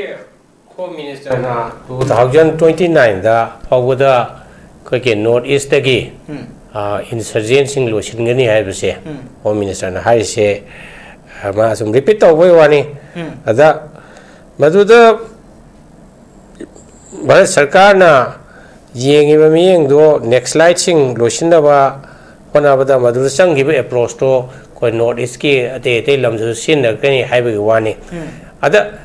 Home Minister ꯅ two thousand twenty nine ꯗ ꯐꯥꯎꯕꯗ ꯑꯩꯈꯣꯏꯒꯤ North East ꯇꯒꯤ, ꯎꯝ꯫ ꯑ, insurgent ꯁꯤꯡ ꯂꯣꯏꯁꯤꯟꯒꯅꯤ ꯍꯥꯏꯕꯁꯦ, ꯎꯝ꯫ Home Minister ꯅ ꯍꯥꯏꯔꯤꯁꯦ, ꯑ, ꯃꯥ ꯁꯨꯝ repeat ꯇꯧꯕꯩ ꯋꯥꯅꯤ꯫ ꯎꯝ꯫ ꯑꯗ ꯃꯗꯨꯗ ꯚꯥꯔꯠ ꯁꯔꯀꯥꯔꯅ ꯌꯦꯡꯉꯤꯕ ꯃꯤꯠꯌꯦꯡꯗꯣ, ꯅꯦꯛꯁꯂꯥꯏꯠꯁꯤꯡ ꯂꯣꯏꯁꯤꯟꯅꯕ ꯍꯣꯠꯅꯕꯗ ꯃꯗꯨꯗ ꯆꯪꯈꯤꯕ ꯑꯦꯄ꯭ꯔꯣꯁꯇꯣ ꯑꯩꯈꯣꯏ ꯅꯣꯔꯠ ꯏꯁꯀꯤ ꯑꯇꯩ ꯑꯇꯩ ꯂꯝꯗꯁꯨ ꯁꯤꯖꯤꯟꯅꯔꯛꯀꯅꯤ ꯍꯥꯏꯕꯒꯤ ꯋꯥꯅꯤ꯫ ꯑꯗ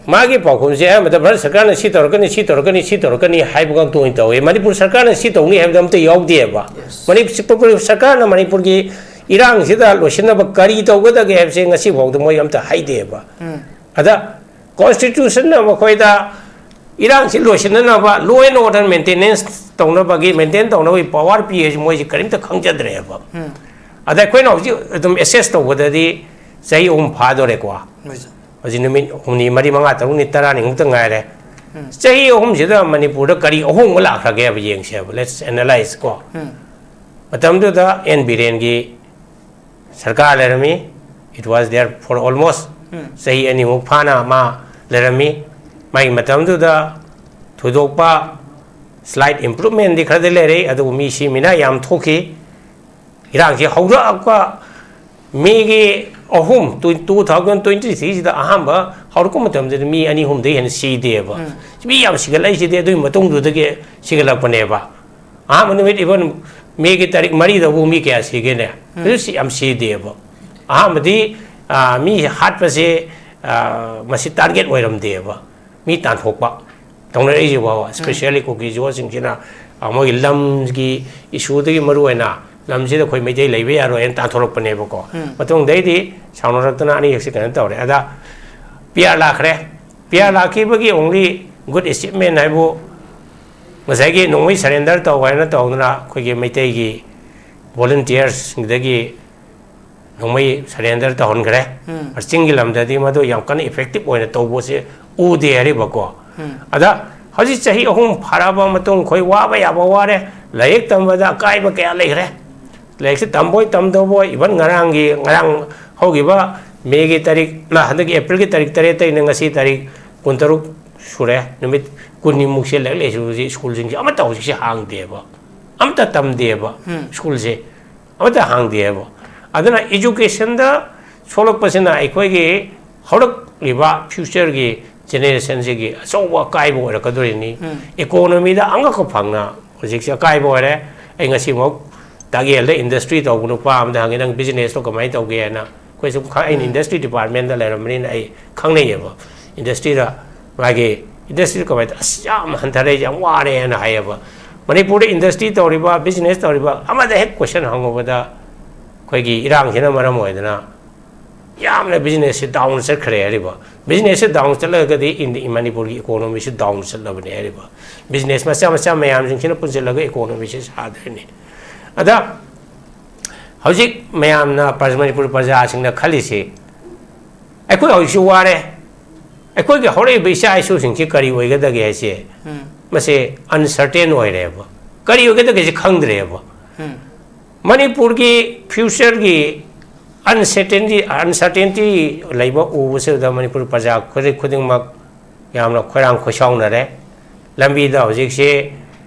ꯃꯥꯒꯤ ꯄꯥꯎꯈꯨꯝꯁꯦ ꯑꯌꯥꯝꯕꯗ ꯚꯥꯔꯠ ꯁꯔꯀꯥꯔꯅ ꯁꯤ ꯇꯧꯔꯛꯀꯅꯤ, ꯁꯤ ꯇꯧꯔꯛꯀꯅꯤ, ꯁꯤ ꯇꯧꯔꯛꯀꯅꯤ ꯍꯥꯏꯕ ꯉꯥꯛꯇ ꯑꯣꯏꯅ ꯇꯧꯋꯦ꯫ ꯃꯅꯤꯄꯨꯔ ꯁꯔꯀꯥꯔꯅ ꯁꯤ ꯇꯧꯅꯤ ꯍꯥꯏꯕꯗ ꯑꯝꯇ ꯌꯥꯎꯗꯦꯕ꯫ ꯃꯅꯤꯄꯨꯔ ꯁꯔꯀꯥꯔꯅ ꯃꯅꯤꯄꯨꯔꯒꯤ ꯏꯔꯥꯡꯁꯤꯗ ꯂꯣꯏꯁꯤꯟꯅꯕ ꯀꯔꯤ ꯇꯧꯒꯗꯒꯦ ꯍꯥꯏꯕꯁꯦ ꯉꯁꯤ ꯐꯥꯎꯗ ꯃꯣꯏ ꯑꯝꯇ ꯍꯥꯏꯗꯦꯕ꯫ ꯑꯗ ꯀꯣꯟꯁꯇꯤꯇ꯭ꯌꯨꯁꯟꯅ ꯃꯈꯣꯏꯗ ꯏꯔꯥꯡꯁꯤ ꯂꯣꯏꯁꯤꯟꯅꯅꯕ, law and order maintenance ꯇꯧꯅꯕꯒꯤ, ꯃꯦꯟꯇꯦꯟ ꯇꯧꯅꯕꯒꯤ ꯄꯋꯥꯔ ꯄꯤ ꯍꯥꯏꯁꯤ ꯃꯣꯏꯁꯤ ꯀꯔꯤꯝꯇ ꯈꯪꯖꯗ꯭ꯔꯦꯕ꯫ ꯑꯗ ꯑꯩꯈꯣꯏꯅ ꯍꯧꯖꯤꯛ ꯑꯗꯨꯝ ꯑꯦꯁꯦꯁ ꯇꯧꯕꯗꯗꯤ ꯆꯍꯤ ꯑꯍꯨꯝ ꯐꯥꯗꯣꯔꯦꯀꯣ꯫ ꯍꯧꯖꯤꯛ ꯅꯨꯃꯤꯠ ꯍꯨꯝꯅꯤ, ꯃꯔꯤ, ꯃꯉꯥ, ꯇꯔꯨꯛꯅꯤ, ꯇꯔꯥꯅꯤꯃꯨꯛꯇ ꯉꯥꯏꯔꯦ꯫ ꯆꯍꯤ ꯑꯍꯨꯝꯁꯤꯗ ꯃꯅꯤꯄꯨꯔꯗ ꯀꯔꯤ ꯑꯍꯣꯡꯕ ꯂꯥꯛꯈ꯭ꯔꯒꯦꯕ ꯌꯦꯡꯁꯦꯕ꯫ Let's analyze ꯀꯣ꯫ ꯃꯇꯝꯗꯨꯗ ꯑꯦꯟ ꯕꯤꯔꯦꯟꯒꯤ ꯁꯔꯀꯥꯔ ꯂꯩꯔꯝꯃꯤ꯫ It was there for almost ꯆꯍꯤ ꯑꯅꯤꯃꯨꯛ ꯐꯥꯅ ꯃꯥ ꯂꯩꯔꯝꯃꯤ꯫ ꯃꯥꯒꯤ ꯃꯇꯝꯗꯨꯗ ꯊꯣꯏꯗꯣꯛꯄ slight improvementꯗꯤ ꯈꯔꯗꯤ ꯂꯩꯔꯛꯏ, ꯑꯗꯨꯕꯨ ꯃꯤ ꯁꯤ ꯃꯤꯅꯥ ꯌꯥꯝ ꯊꯣꯛꯈꯤ꯫ ꯏꯔꯥꯡꯁꯤ ꯍꯧꯔꯛꯄ ꯃꯦꯒꯤ ꯑꯍꯨꯝ, two thousand twenty threeꯁꯤꯗ ꯑꯍꯥꯟꯕ ꯍꯧꯔꯛꯄ ꯃꯇꯝꯗꯗꯤ ꯃꯤ ꯑꯅꯤ ꯑꯍꯨꯝꯗꯒꯤ ꯍꯦꯟꯅ ꯁꯤꯗꯦꯕ꯫ ꯃꯤ ꯌꯥꯝ ꯁꯤꯒꯠꯂꯛꯏꯁꯤꯗꯤ ꯑꯗꯨꯒꯤ ꯃꯇꯨꯡꯗꯨꯗꯒꯤ ꯁꯤꯒꯠꯂꯛꯄꯅꯦꯕ꯫ ꯑꯍꯥꯟꯕ ꯅꯨꯃꯤꯠ, even ꯃꯦꯒꯤ ꯇꯥꯔꯤꯛ ꯃꯔꯤꯗꯕꯨ ꯃꯤ ꯀꯌꯥ ꯁꯤꯒꯦꯅꯦ? ꯑꯗꯨ ꯁꯤ ꯌꯥꯝ ꯁꯤꯗꯦꯕ꯫ ꯑꯍꯥꯟꯕꯗꯤ, ꯑ, ꯃꯤ ꯍꯥꯠꯄꯁꯦ, ꯑ, ꯃꯁꯤ target ꯑꯣꯏꯔꯝꯗꯦꯕ꯫ ꯃꯤ ꯇꯥꯟꯊꯣꯛꯄ ꯇꯧꯅꯔꯛꯏꯁꯤ ꯐꯥꯎꯕ, especially ꯀꯨꯀꯤ ꯖꯣꯁꯤꯡꯁꯤꯅ, ꯑ, ꯃꯣꯏꯒꯤ ꯂꯝꯒꯤ issueꯗꯒꯤ ꯃꯔꯨ ꯑꯣꯏꯅ ꯂꯝꯁꯤꯗ ꯑꯩꯈꯣꯏ ꯃꯩꯇꯩ ꯂꯩꯕ ꯌꯥꯔꯣꯏ ꯍꯥꯏꯅ ꯇꯥꯟꯊꯣꯔꯛꯄꯅꯦꯕꯀꯣ꯫ ꯃꯇꯨꯡꯗꯩꯗꯤ ꯁꯥꯎꯅꯔꯛꯇꯅ ꯑꯅꯤꯔꯛꯁꯤ ꯀꯩꯅꯣ ꯇꯧꯔꯦ꯫ ꯑꯗ ꯄꯤ ꯑꯥꯔ ꯂꯥꯛꯈ꯭ꯔꯦ꯫ ꯄꯤ ꯑꯥꯔ ꯂꯥꯛꯈꯤꯕꯒꯤ only good achievement ꯍꯥꯏꯕꯨ ꯉꯁꯥꯏꯒꯤ ꯅꯣꯡꯃꯩ surrender ꯇꯧ ꯍꯥꯏꯅ ꯇꯧꯗꯅ ꯑꯩꯈꯣꯏꯒꯤ ꯃꯩꯇꯩꯒꯤ volunteersꯁꯤꯡꯗꯒꯤ ꯅꯣꯡꯃꯩ surrender ꯇꯧꯍꯟꯈ꯭ꯔꯦ꯫ ꯆꯤꯡꯒꯤ ꯂꯝꯗꯗꯤ ꯃꯗꯨ ꯌꯥꯝ ꯀꯟꯅ effective ꯑꯣꯏꯅ ꯇꯧꯕꯁꯦ ꯎꯗꯦ ꯍꯥꯏꯔꯤꯕꯀꯣ꯫ ꯑꯗ ꯍꯧꯖꯤꯛ ꯆꯍꯤ ꯑꯍꯨꯝ ꯐꯥꯔꯛꯑꯕ ꯃꯇꯨꯡ ꯑꯩꯈꯣꯏ ꯋꯥꯕ ꯌꯥꯕ ꯋꯥꯔꯦ, ꯂꯥꯏꯔꯤꯛ ꯇꯝꯕꯗ ꯑꯀꯥꯏꯕ ꯀꯌꯥ ꯂꯩꯈ꯭ꯔꯦ꯫ ꯂꯥꯏꯔꯤꯛꯁꯦ ꯇꯝꯕꯣꯏ ꯇꯝꯗꯕꯣꯏ, even ꯉꯔꯥꯡꯒꯤ, ꯉꯔꯥꯡ ꯍꯧꯈꯤꯕ ꯃꯦꯒꯤ ꯇꯥꯔꯤꯛ, ꯅ, ꯍꯟꯗꯛꯀꯤ ꯑꯦꯄ꯭ꯔꯤꯜꯒꯤ ꯇꯥꯔꯤꯛ ꯇꯔꯦꯠꯇꯩꯅ ꯉꯁꯤ ꯇꯥꯔꯤꯛ ꯀꯨꯟꯇꯔꯨꯛ ꯁꯨꯔꯦ, ꯅꯨꯃꯤꯠ ꯀꯨꯟꯅꯤꯃꯨꯛꯁꯦ ꯂꯥꯏꯔꯤꯛ ꯂꯥꯏꯁꯨꯁꯤ ꯁ꯭ꯀꯨꯜꯁꯤꯡꯁꯦ ꯑꯃꯠꯇ ꯍꯧꯖꯤꯛꯁꯦ ꯍꯥꯡꯗꯦꯕ, ꯑꯃꯠꯇ ꯇꯝꯗꯦꯕ꯫ ꯁ꯭ꯀꯨꯜꯁꯦ ꯑꯃꯠꯇ ꯍꯥꯡꯗꯦꯕ꯫ ꯑꯗꯨꯅ educationꯗ ꯁꯣꯛꯂꯛꯄꯁꯤꯅ ꯑꯩꯈꯣꯏꯒꯤ ꯍꯧꯔꯛꯂꯤꯕ futureꯒꯤ ꯖꯦꯅꯦꯔꯦꯁꯟꯁꯤꯒꯤ ꯑꯆꯧꯕ ꯑꯀꯥꯏꯕ ꯑꯣꯏꯔꯛꯀꯗꯣꯔꯤꯅꯤ꯫ ꯏꯀꯣꯅꯣꯃꯤꯗ ꯑꯉꯛꯄ ꯐꯪꯅ ꯍꯧꯖꯤꯛꯁꯦ ꯑꯀꯥꯏꯕ ꯑꯣꯏꯔꯦ꯫ ꯑꯩ ꯉꯁꯤꯃꯛ ꯇꯥꯒꯦꯜꯗ ꯏꯟꯗꯁꯇ꯭ꯔꯤ ꯇꯧꯕ ꯅꯨꯄꯥ ꯑꯃꯗ ꯍꯪꯉꯤ, "ꯅꯪ ꯕꯤꯖꯤꯅꯦꯁꯇꯣ ꯀꯃꯥꯏꯅ ꯇꯧꯒꯦ?" ꯍꯥꯏꯅ꯫ ꯑꯩꯈꯣꯏ ꯁꯨꯝ ꯈꯪ-, ꯑꯩꯅ ꯎꯝ꯫ ꯏꯟꯗꯁꯇ꯭ꯔꯤ ꯗꯤꯄꯥꯔꯠꯃꯦꯟꯗ ꯂꯩꯔꯝꯕꯅꯤꯅ ꯑꯩ ꯈꯪꯅꯩꯌꯦꯕ꯫ ꯏꯟꯗꯁꯇ꯭ꯔꯤꯗ ꯃꯥꯒꯤ ꯏꯟꯗꯁꯇ꯭ꯔꯤꯗ ꯀꯃꯥꯏꯅ ꯇꯧ-, "ꯑꯁ, ꯌꯥꯝ ꯍꯟꯊꯔꯦ, ꯌꯥꯝ ꯋꯥꯔꯦꯅ" ꯍꯥꯏꯌꯦꯕ꯫ ꯃꯅꯤꯄꯨꯔꯗ ꯏꯟꯗꯁꯇ꯭ꯔꯤ ꯇꯧꯔꯤꯕ, ꯕꯤꯖꯤꯅꯦꯁ ꯇꯧꯔꯤꯕ ꯑꯃꯗ ꯍꯦꯛ ꯀꯣꯏꯁꯟ ꯍꯪꯉꯨꯕꯗ ꯑꯩꯈꯣꯏꯒꯤ ꯏꯔꯥꯡꯁꯤꯅ ꯃꯔꯝ ꯑꯣꯏꯗꯅ ꯌꯥꯝꯅ ꯕꯤꯖꯤꯅꯦꯁꯁꯦ ꯗꯥꯎꯟ ꯆꯠꯈ꯭ꯔꯦ ꯍꯥꯏꯔꯤꯕ꯫ ꯕꯤꯖꯤꯅꯦꯁꯁꯦ ꯗꯥꯎꯟ ꯆꯠꯂꯒꯗꯤ ꯏꯟꯗꯤ-, ꯃꯅꯤꯄꯨꯔꯒꯤ ꯏꯀꯣꯅꯣꯃꯤꯁꯤ ꯗꯥꯎꯟ ꯆꯠꯂꯕꯅꯦ ꯍꯥꯏꯔꯤꯕ꯫ ꯕꯤꯖꯤꯅꯦꯁ ꯃꯆꯥ ꯃꯆꯥ ꯃꯌꯥꯝꯁꯤꯡꯁꯤꯅ ꯄꯨꯟꯁꯤꯜꯂꯒ ꯏꯀꯣꯅꯣꯃꯤꯁꯤ ꯁꯥꯗꯣꯏꯅꯤ꯫ ꯑꯗ ꯍꯧꯖꯤꯛ ꯃꯌꯥꯝꯅ ꯄ꯭ꯔ-, ꯃꯅꯤꯄꯨꯔ ꯄ꯭ꯔꯖꯥꯁꯤꯡꯅ ꯈꯜꯂꯤꯁꯤ, "ꯑꯩꯈꯣꯏ ꯍꯧꯖꯤꯛꯁꯨ ꯋꯥꯔꯦ, ꯑꯩꯈꯣꯏꯒꯤ ꯍꯧꯔꯛꯏꯕ ꯏꯆꯥ ꯏꯁꯨꯁꯤꯡꯁꯤ ꯀꯔꯤ ꯑꯣꯏꯒꯗꯒꯦ?" ꯍꯥꯏꯁꯦ, ꯎꯝ꯫ ꯃꯁꯤ ꯑꯟꯁꯔꯇꯦꯟ ꯑꯣꯏꯔꯦꯕ꯫ ꯀꯔꯤ ꯑꯣꯏꯒꯗꯒꯦꯁꯦ ꯈꯪꯗ꯭ꯔꯦꯕ꯫ ꯎꯝ꯫ ꯃꯅꯤꯄꯨꯔꯒꯤ ꯐ꯭ꯌꯨꯆꯔꯒꯤ ꯑꯟꯁꯔꯇꯦꯟꯇꯤ, ꯑꯟꯁꯔꯇꯦꯟꯇꯤ ꯂꯩꯕ ꯎꯕꯁꯤꯗ ꯃꯅꯤꯄꯨꯔ ꯄ꯭ꯔꯖꯥ ꯈꯨꯗꯤꯡ-, ꯈꯨꯗꯤꯡꯃꯛ ꯌꯥꯝꯅ ꯈꯣꯏꯔꯥꯡ ꯈꯣꯏꯁꯥꯎꯅꯔꯦ꯫ ꯂꯝꯕꯤꯗ ꯍꯧꯖꯤꯛꯁꯤ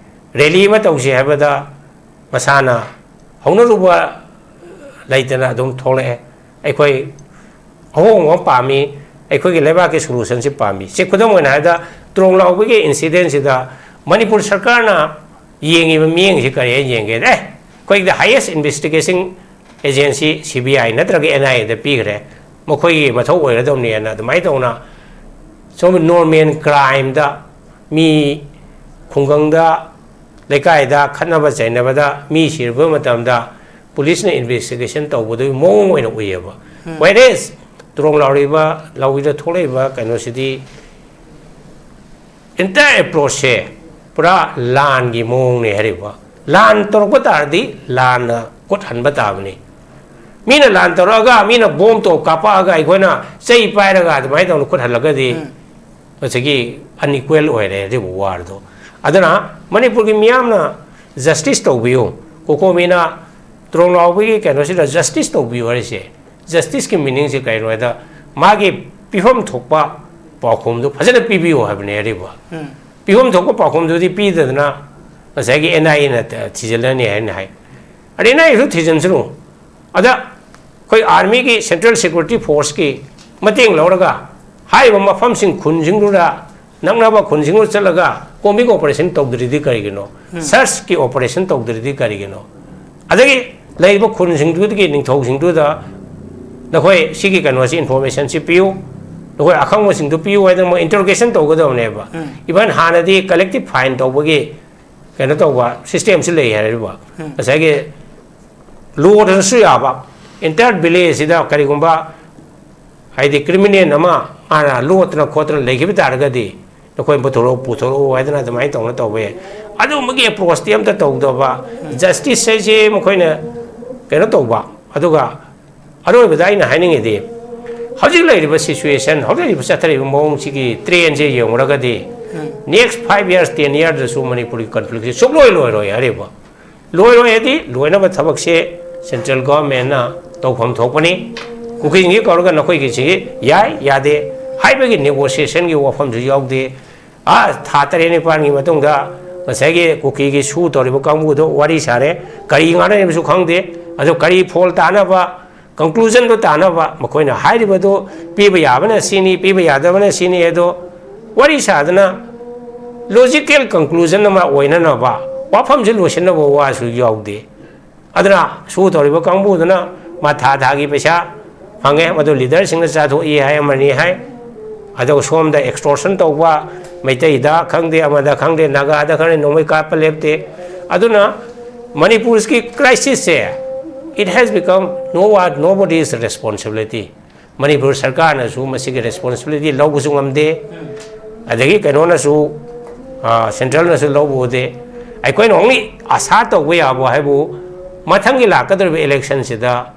ꯔꯦꯂꯤ ꯑꯃ ꯇꯧꯁꯤ ꯍꯥꯏꯕꯗ ꯃꯁꯥꯅ ꯍꯧꯅꯔꯨꯕ ꯂꯩꯇꯅ ꯑꯗꯨꯝ ꯊꯣꯛꯂꯛꯑꯦ꯫ ꯑꯩꯈꯣꯏ ꯑꯍꯣꯡꯕ ꯑꯃ ꯄꯥꯝꯃꯤ, ꯑꯩꯈꯣꯏꯒꯤ ꯂꯩꯕꯥꯛꯀꯤ ꯁꯣꯂꯨꯁꯟꯁꯤ ꯄꯥꯝꯃꯤ꯫ ꯁꯤ ꯈꯨꯗꯝ ꯑꯣꯏꯅ ꯍꯥꯏꯔꯕꯗ, ꯇ꯭ꯔꯣꯡ ꯂꯥꯎꯕꯒꯤ ꯏꯟꯁꯤꯗꯦꯟꯁꯤꯗ ꯃꯅꯤꯄꯨꯔ ꯁꯔꯀꯥꯔꯅ ꯌꯦꯡꯉꯤꯕ ꯃꯤꯠꯌꯦꯡꯁꯤ ꯀꯔꯤ ꯍꯥꯏꯅ ꯌꯦꯡꯒꯦ? ꯑꯦ, ꯑꯩꯈꯣꯏꯒꯤ ꯍꯥꯏꯌꯦꯁ ꯏꯟꯚꯦꯁꯇꯤꯒꯦꯁꯟ ꯑꯦꯖꯦꯟꯁꯤ ꯁꯤ ꯕꯤ ꯑꯥꯏ ꯅꯠꯇ꯭ꯔꯒ ꯑꯦꯟ ꯑꯥꯏ ꯑꯦꯗ ꯄꯤꯈ꯭ꯔꯦ, ꯃꯈꯣꯏꯒꯤ ꯃꯊꯧ ꯑꯣꯏꯒꯗꯕꯅꯦꯅ ꯑꯗꯨꯃꯥꯏꯅ ꯇꯧꯅ ꯁꯣꯝ ꯅꯣꯔꯃꯦꯜ ꯀ꯭ꯔꯥꯏꯝꯗ ꯃꯤ ꯈꯨꯡꯒꯪꯗ, ꯂꯩꯀꯥꯏꯗ ꯈꯠꯅꯕ ꯆꯩꯅꯕꯗ ꯃꯤ ꯁꯤꯔꯕ ꯃꯇꯝꯗ ꯄꯨꯂꯤꯁꯅ ꯏꯟꯚꯦꯁꯇꯤꯒꯦꯁꯟ ꯇꯧꯕꯗꯨꯒꯤ ꯃꯑꯣꯡ ꯑꯣꯏꯅ ꯎꯏꯌꯦꯕ꯫ ꯎꯝ꯫ Whereas ꯇ꯭ꯔꯣꯡ ꯂꯥꯎꯔꯤꯕ, ꯂꯧꯕꯤꯗ ꯊꯣꯛꯂꯛꯏꯕ ꯀꯩꯅꯣꯁꯤꯗꯤ entire approachꯁꯦ ꯄꯨꯔꯥ ꯂꯥꯟꯒꯤ ꯃꯑꯣꯡꯅꯦ ꯍꯥꯏꯔꯤꯕ꯫ ꯂꯥꯟ ꯇꯧꯔꯛꯄ ꯇꯥꯔꯗꯤ ꯂꯥꯟꯅ ꯈꯨꯠ ꯍꯟꯕ ꯇꯥꯕꯅꯤ꯫ ꯃꯤꯅ ꯂꯥꯟ ꯇꯧꯔꯛꯑꯒ, ꯃꯤꯅ ꯕꯣꯝ ꯇꯣꯞ ꯀꯥꯞꯄꯛꯑꯒ ꯑꯩꯈꯣꯏꯅ ꯆꯩ ꯄꯥꯏꯔꯒ ꯑꯗꯨꯃꯥꯏꯅ ꯇꯧꯅ ꯈꯨꯠ ꯍꯜꯂꯒꯗꯤ ꯎꯝ꯫ ꯉꯁꯥꯏꯒꯤ unequal ꯑꯣꯏꯔꯦ ꯍꯥꯏꯔꯤꯕ warꯗꯣ꯫ ꯑꯗꯨꯅ ꯃꯅꯤꯄꯨꯔꯒꯤ ꯃꯤꯌꯥꯝꯅ justice ꯇꯧꯕꯤꯌꯨ, ꯀꯣꯀꯣꯃꯤꯅ ꯇ꯭ꯔꯣꯡ ꯂꯥꯎꯕꯒꯤ ꯀꯩꯅꯣꯁꯤꯗ justice ꯇꯧꯕꯤꯌꯨ ꯍꯥꯏꯔꯤꯁꯦ, justiceꯀꯤ meaningꯁꯦ ꯀꯩꯅꯣ ꯍꯥꯏꯗ, ꯃꯥꯒꯤ ꯄꯤꯐꯝ ꯊꯣꯛꯄ ꯄꯥꯎꯈꯨꯝꯗꯨ ꯐꯖꯅ ꯄꯤꯕꯤꯌꯨ ꯍꯥꯏꯕꯅꯦ ꯍꯥꯏꯔꯤꯕ꯫ ꯎꯝ꯫ ꯄꯤꯐꯝ ꯊꯣꯛꯄ ꯄꯥꯎꯈꯨꯝꯗꯨꯗꯤ ꯄꯤꯗꯗꯅ ꯉꯁꯥꯏꯒꯤ ꯑꯦꯟ ꯑꯥꯏ ꯑꯦꯅ ꯊꯤꯖꯤꯜꯂꯅꯤ ꯍꯥꯏꯅ ꯍꯥꯏ꯫ ꯑꯗꯩ ꯑꯦꯟ ꯑꯥꯏ ꯑꯦꯁꯨ ꯊꯤꯖꯤꯟꯁꯅꯨ꯫ ꯑꯗ ꯑꯩꯈꯣꯏ armyꯒꯤ, central security forceꯀꯤ ꯃꯇꯦꯡ ꯂꯧꯔꯒ ꯍꯥꯏꯔꯤꯕ ꯃꯐꯝꯁꯤꯡ, ꯈꯨꯟꯁꯤꯡꯗꯨꯗ, ꯅꯛꯅꯕ ꯈꯨꯟꯁꯤꯡꯗꯨꯗ ꯆꯠꯂꯒ combing operation ꯇꯧꯗ꯭ꯔꯤꯗꯤ ꯀꯔꯤꯒꯤꯅꯣ? Searchꯀꯤ operation ꯇꯧꯗ꯭ꯔꯤꯗꯤ ꯀꯔꯤꯒꯤꯅꯣ? ꯑꯗꯒꯤ ꯂꯩꯔꯤꯕ ꯈꯨꯟꯁꯤꯡꯗꯨꯗꯒꯤ ꯅꯤꯡꯊꯧꯁꯤꯡꯗꯨꯗ ꯅꯈꯣꯏ ꯁꯤꯒꯤ ꯀꯩꯅꯣꯁꯤ, informationꯁꯤ ꯄꯤꯌꯨ, ꯅꯈꯣꯏ ꯑꯈꯪꯕꯁꯤꯡꯗꯨ ꯄꯤꯌꯨ ꯍꯥꯏꯗꯅ ꯃꯣꯏ interrogation ꯇꯧꯒꯗꯕꯅꯦꯕ꯫ Even ꯍꯥꯟꯅꯗꯤ collective fine ꯇꯧꯕꯒꯤ ꯀꯩꯅꯣ ꯇꯧꯕ systemꯁꯤ ꯂꯩ ꯍꯥꯏꯔꯤꯕ꯫ ꯉꯁꯥꯏꯒꯤ ꯂꯣꯗꯅꯁꯨ ꯌꯥꯕ, entire villageꯁꯤꯗ ꯀꯔꯤꯒꯨꯝꯕ, ꯍꯥꯏꯗꯤ, criminal ꯑꯃ ꯃꯥꯅ ꯂꯣꯠꯇꯅ ꯈꯣꯠꯇꯅ ꯂꯩꯈꯤꯕ ꯇꯥꯔꯒꯗꯤ ꯅꯈꯣꯏ ꯄꯨꯊꯣꯔꯛꯎ, ꯄꯨꯊꯣꯔꯛꯎ ꯍꯥꯏꯗꯅ ꯑꯗꯨꯃꯥꯏꯅ ꯇꯧꯅ ꯇꯧꯕ ꯌꯥꯏ꯫ ꯑꯗꯨꯒꯨꯝꯕꯒꯤ approachꯇꯤ ꯑꯝꯇ ꯇꯧꯗꯕ, justice ꯍꯥꯏꯁꯦ ꯃꯈꯣꯏꯅ ꯀꯩꯅꯣ ꯇꯧꯕ꯫ ꯑꯗꯨꯒ ꯑꯔꯣꯏꯕꯗ ꯑꯩꯅ ꯍꯥꯏꯅꯤꯡꯉꯤꯗꯤ, ꯍꯧꯖꯤꯛ ꯂꯩꯔꯤꯕ situation, ꯍꯧꯖꯤꯛ ꯂꯩꯔꯤꯕ ꯆꯠꯊꯔꯤꯕ ꯃꯑꯣꯡꯁꯤꯒꯤ trendꯁꯦ ꯌꯦꯡꯉꯨꯔꯒꯗꯤ, next five years, ten yearsꯗꯁꯨ ꯃꯅꯤꯄꯨꯔꯒꯤ conflictꯁꯦ ꯁꯨꯡꯂꯣꯏ ꯂꯣꯏꯔꯣꯏ ꯍꯥꯏꯔꯤꯕ꯫ ꯂꯣꯏꯔꯣꯏ ꯍꯥꯏꯗꯤ ꯂꯣꯏꯅꯕ ꯊꯕꯛꯁꯦ central governmentꯅ ꯇꯧꯐꯝ ꯊꯣꯛꯄꯅꯤ꯫ ꯀꯨꯀꯤꯁꯤꯡꯒꯤ ꯀꯧꯔꯒ ꯅꯈꯣꯏꯒꯤꯁꯤ ꯌꯥꯏ, ꯌꯥꯗꯦ ꯍꯥꯏꯕꯒꯤ negotiationꯒꯤ ꯋꯥꯐꯝꯁꯨ ꯌꯥꯎꯗꯦ꯫ ꯑꯥ, ꯊꯥ ꯇꯔꯦꯠ ꯅꯤꯄꯥꯜꯒꯤ ꯃꯇꯨꯡꯗ ꯉꯁꯥꯏꯒꯤ ꯀꯨꯀꯤꯒꯤ ꯁꯨ ꯇꯧꯔꯤꯕ ꯀꯥꯡꯕꯨꯗꯣ ꯋꯥꯔꯤ ꯁꯥꯔꯦ, ꯀꯔꯤ ꯉꯥꯡꯅꯔꯤꯕꯁꯨ ꯈꯪꯗꯦ, ꯑꯗꯣ ꯀꯔꯤ ꯐꯣꯜ ꯇꯥꯅꯕ, conclusionꯗꯣ ꯇꯥꯅꯕ ꯃꯈꯣꯏꯅ ꯍꯥꯏꯔꯤꯕꯗꯨ ꯄꯤꯕ ꯌꯥꯕꯅ ꯁꯤꯅꯤ, ꯄꯤꯕ ꯌꯥꯗꯕꯅ ꯁꯤꯅꯤ, ꯑꯗꯣ ꯋꯥꯔꯤ ꯁꯥꯗꯅ logical conclusion ꯑꯃ ꯑꯣꯏꯅꯅꯕ ꯋꯥꯐꯝꯁꯦ ꯂꯣꯏꯁꯤꯟꯅꯕ ꯋꯥꯁꯨ ꯌꯥꯎꯗꯦ꯫ ꯑꯗꯨꯅ ꯁꯨ ꯇꯧꯔꯤꯕ ꯀꯥꯡꯕꯨꯗꯨꯅ ꯃꯥ ꯊꯥ ꯊꯥꯒꯤ ꯄꯩꯁꯥ ꯐꯪꯉꯦ, ꯃꯗꯨ leaderꯁꯤꯡꯅ ꯆꯥꯊꯣꯛꯏ ꯍꯥꯏ, ꯑꯃꯅꯤ ꯍꯥꯏ, ꯑꯗꯨꯒ ꯁꯣꯝꯗ extortion ꯇꯧꯕ, ꯃꯩꯇꯩꯗ ꯈꯪꯗꯦ, ꯑꯃꯗ ꯈꯪꯗꯦ, ꯅꯥꯒꯥꯗ ꯈꯪꯗꯦ, ꯅꯣꯡꯃꯩ ꯀꯥꯞꯄ ꯂꯦꯞꯇꯦ꯫ ꯑꯗꯨꯅ ꯃꯅꯤꯄꯨꯔꯒꯤ crisisꯁꯦ, it has become no one, nobody's responsibility. Manipur ꯁꯔꯀꯥꯔꯅꯁꯨ ꯃꯁꯤꯒꯤ responsibility ꯂꯧꯕꯁꯨ ꯉꯝꯗꯦ, ꯑꯗꯒꯤ ꯀꯩꯅꯣꯅꯁꯨ, ꯑ, centralꯅꯁꯨ ꯂꯧꯕ ꯎꯗꯦ꯫ ꯑꯩꯈꯣꯏꯅ only ꯑꯁꯥ ꯇꯧꯕ ꯌꯥꯕ ꯍꯥꯏꯕꯨ, ꯃꯊꯪꯒꯤ ꯂꯥꯛꯀꯗꯧꯔꯤꯕ electionꯁꯤꯗ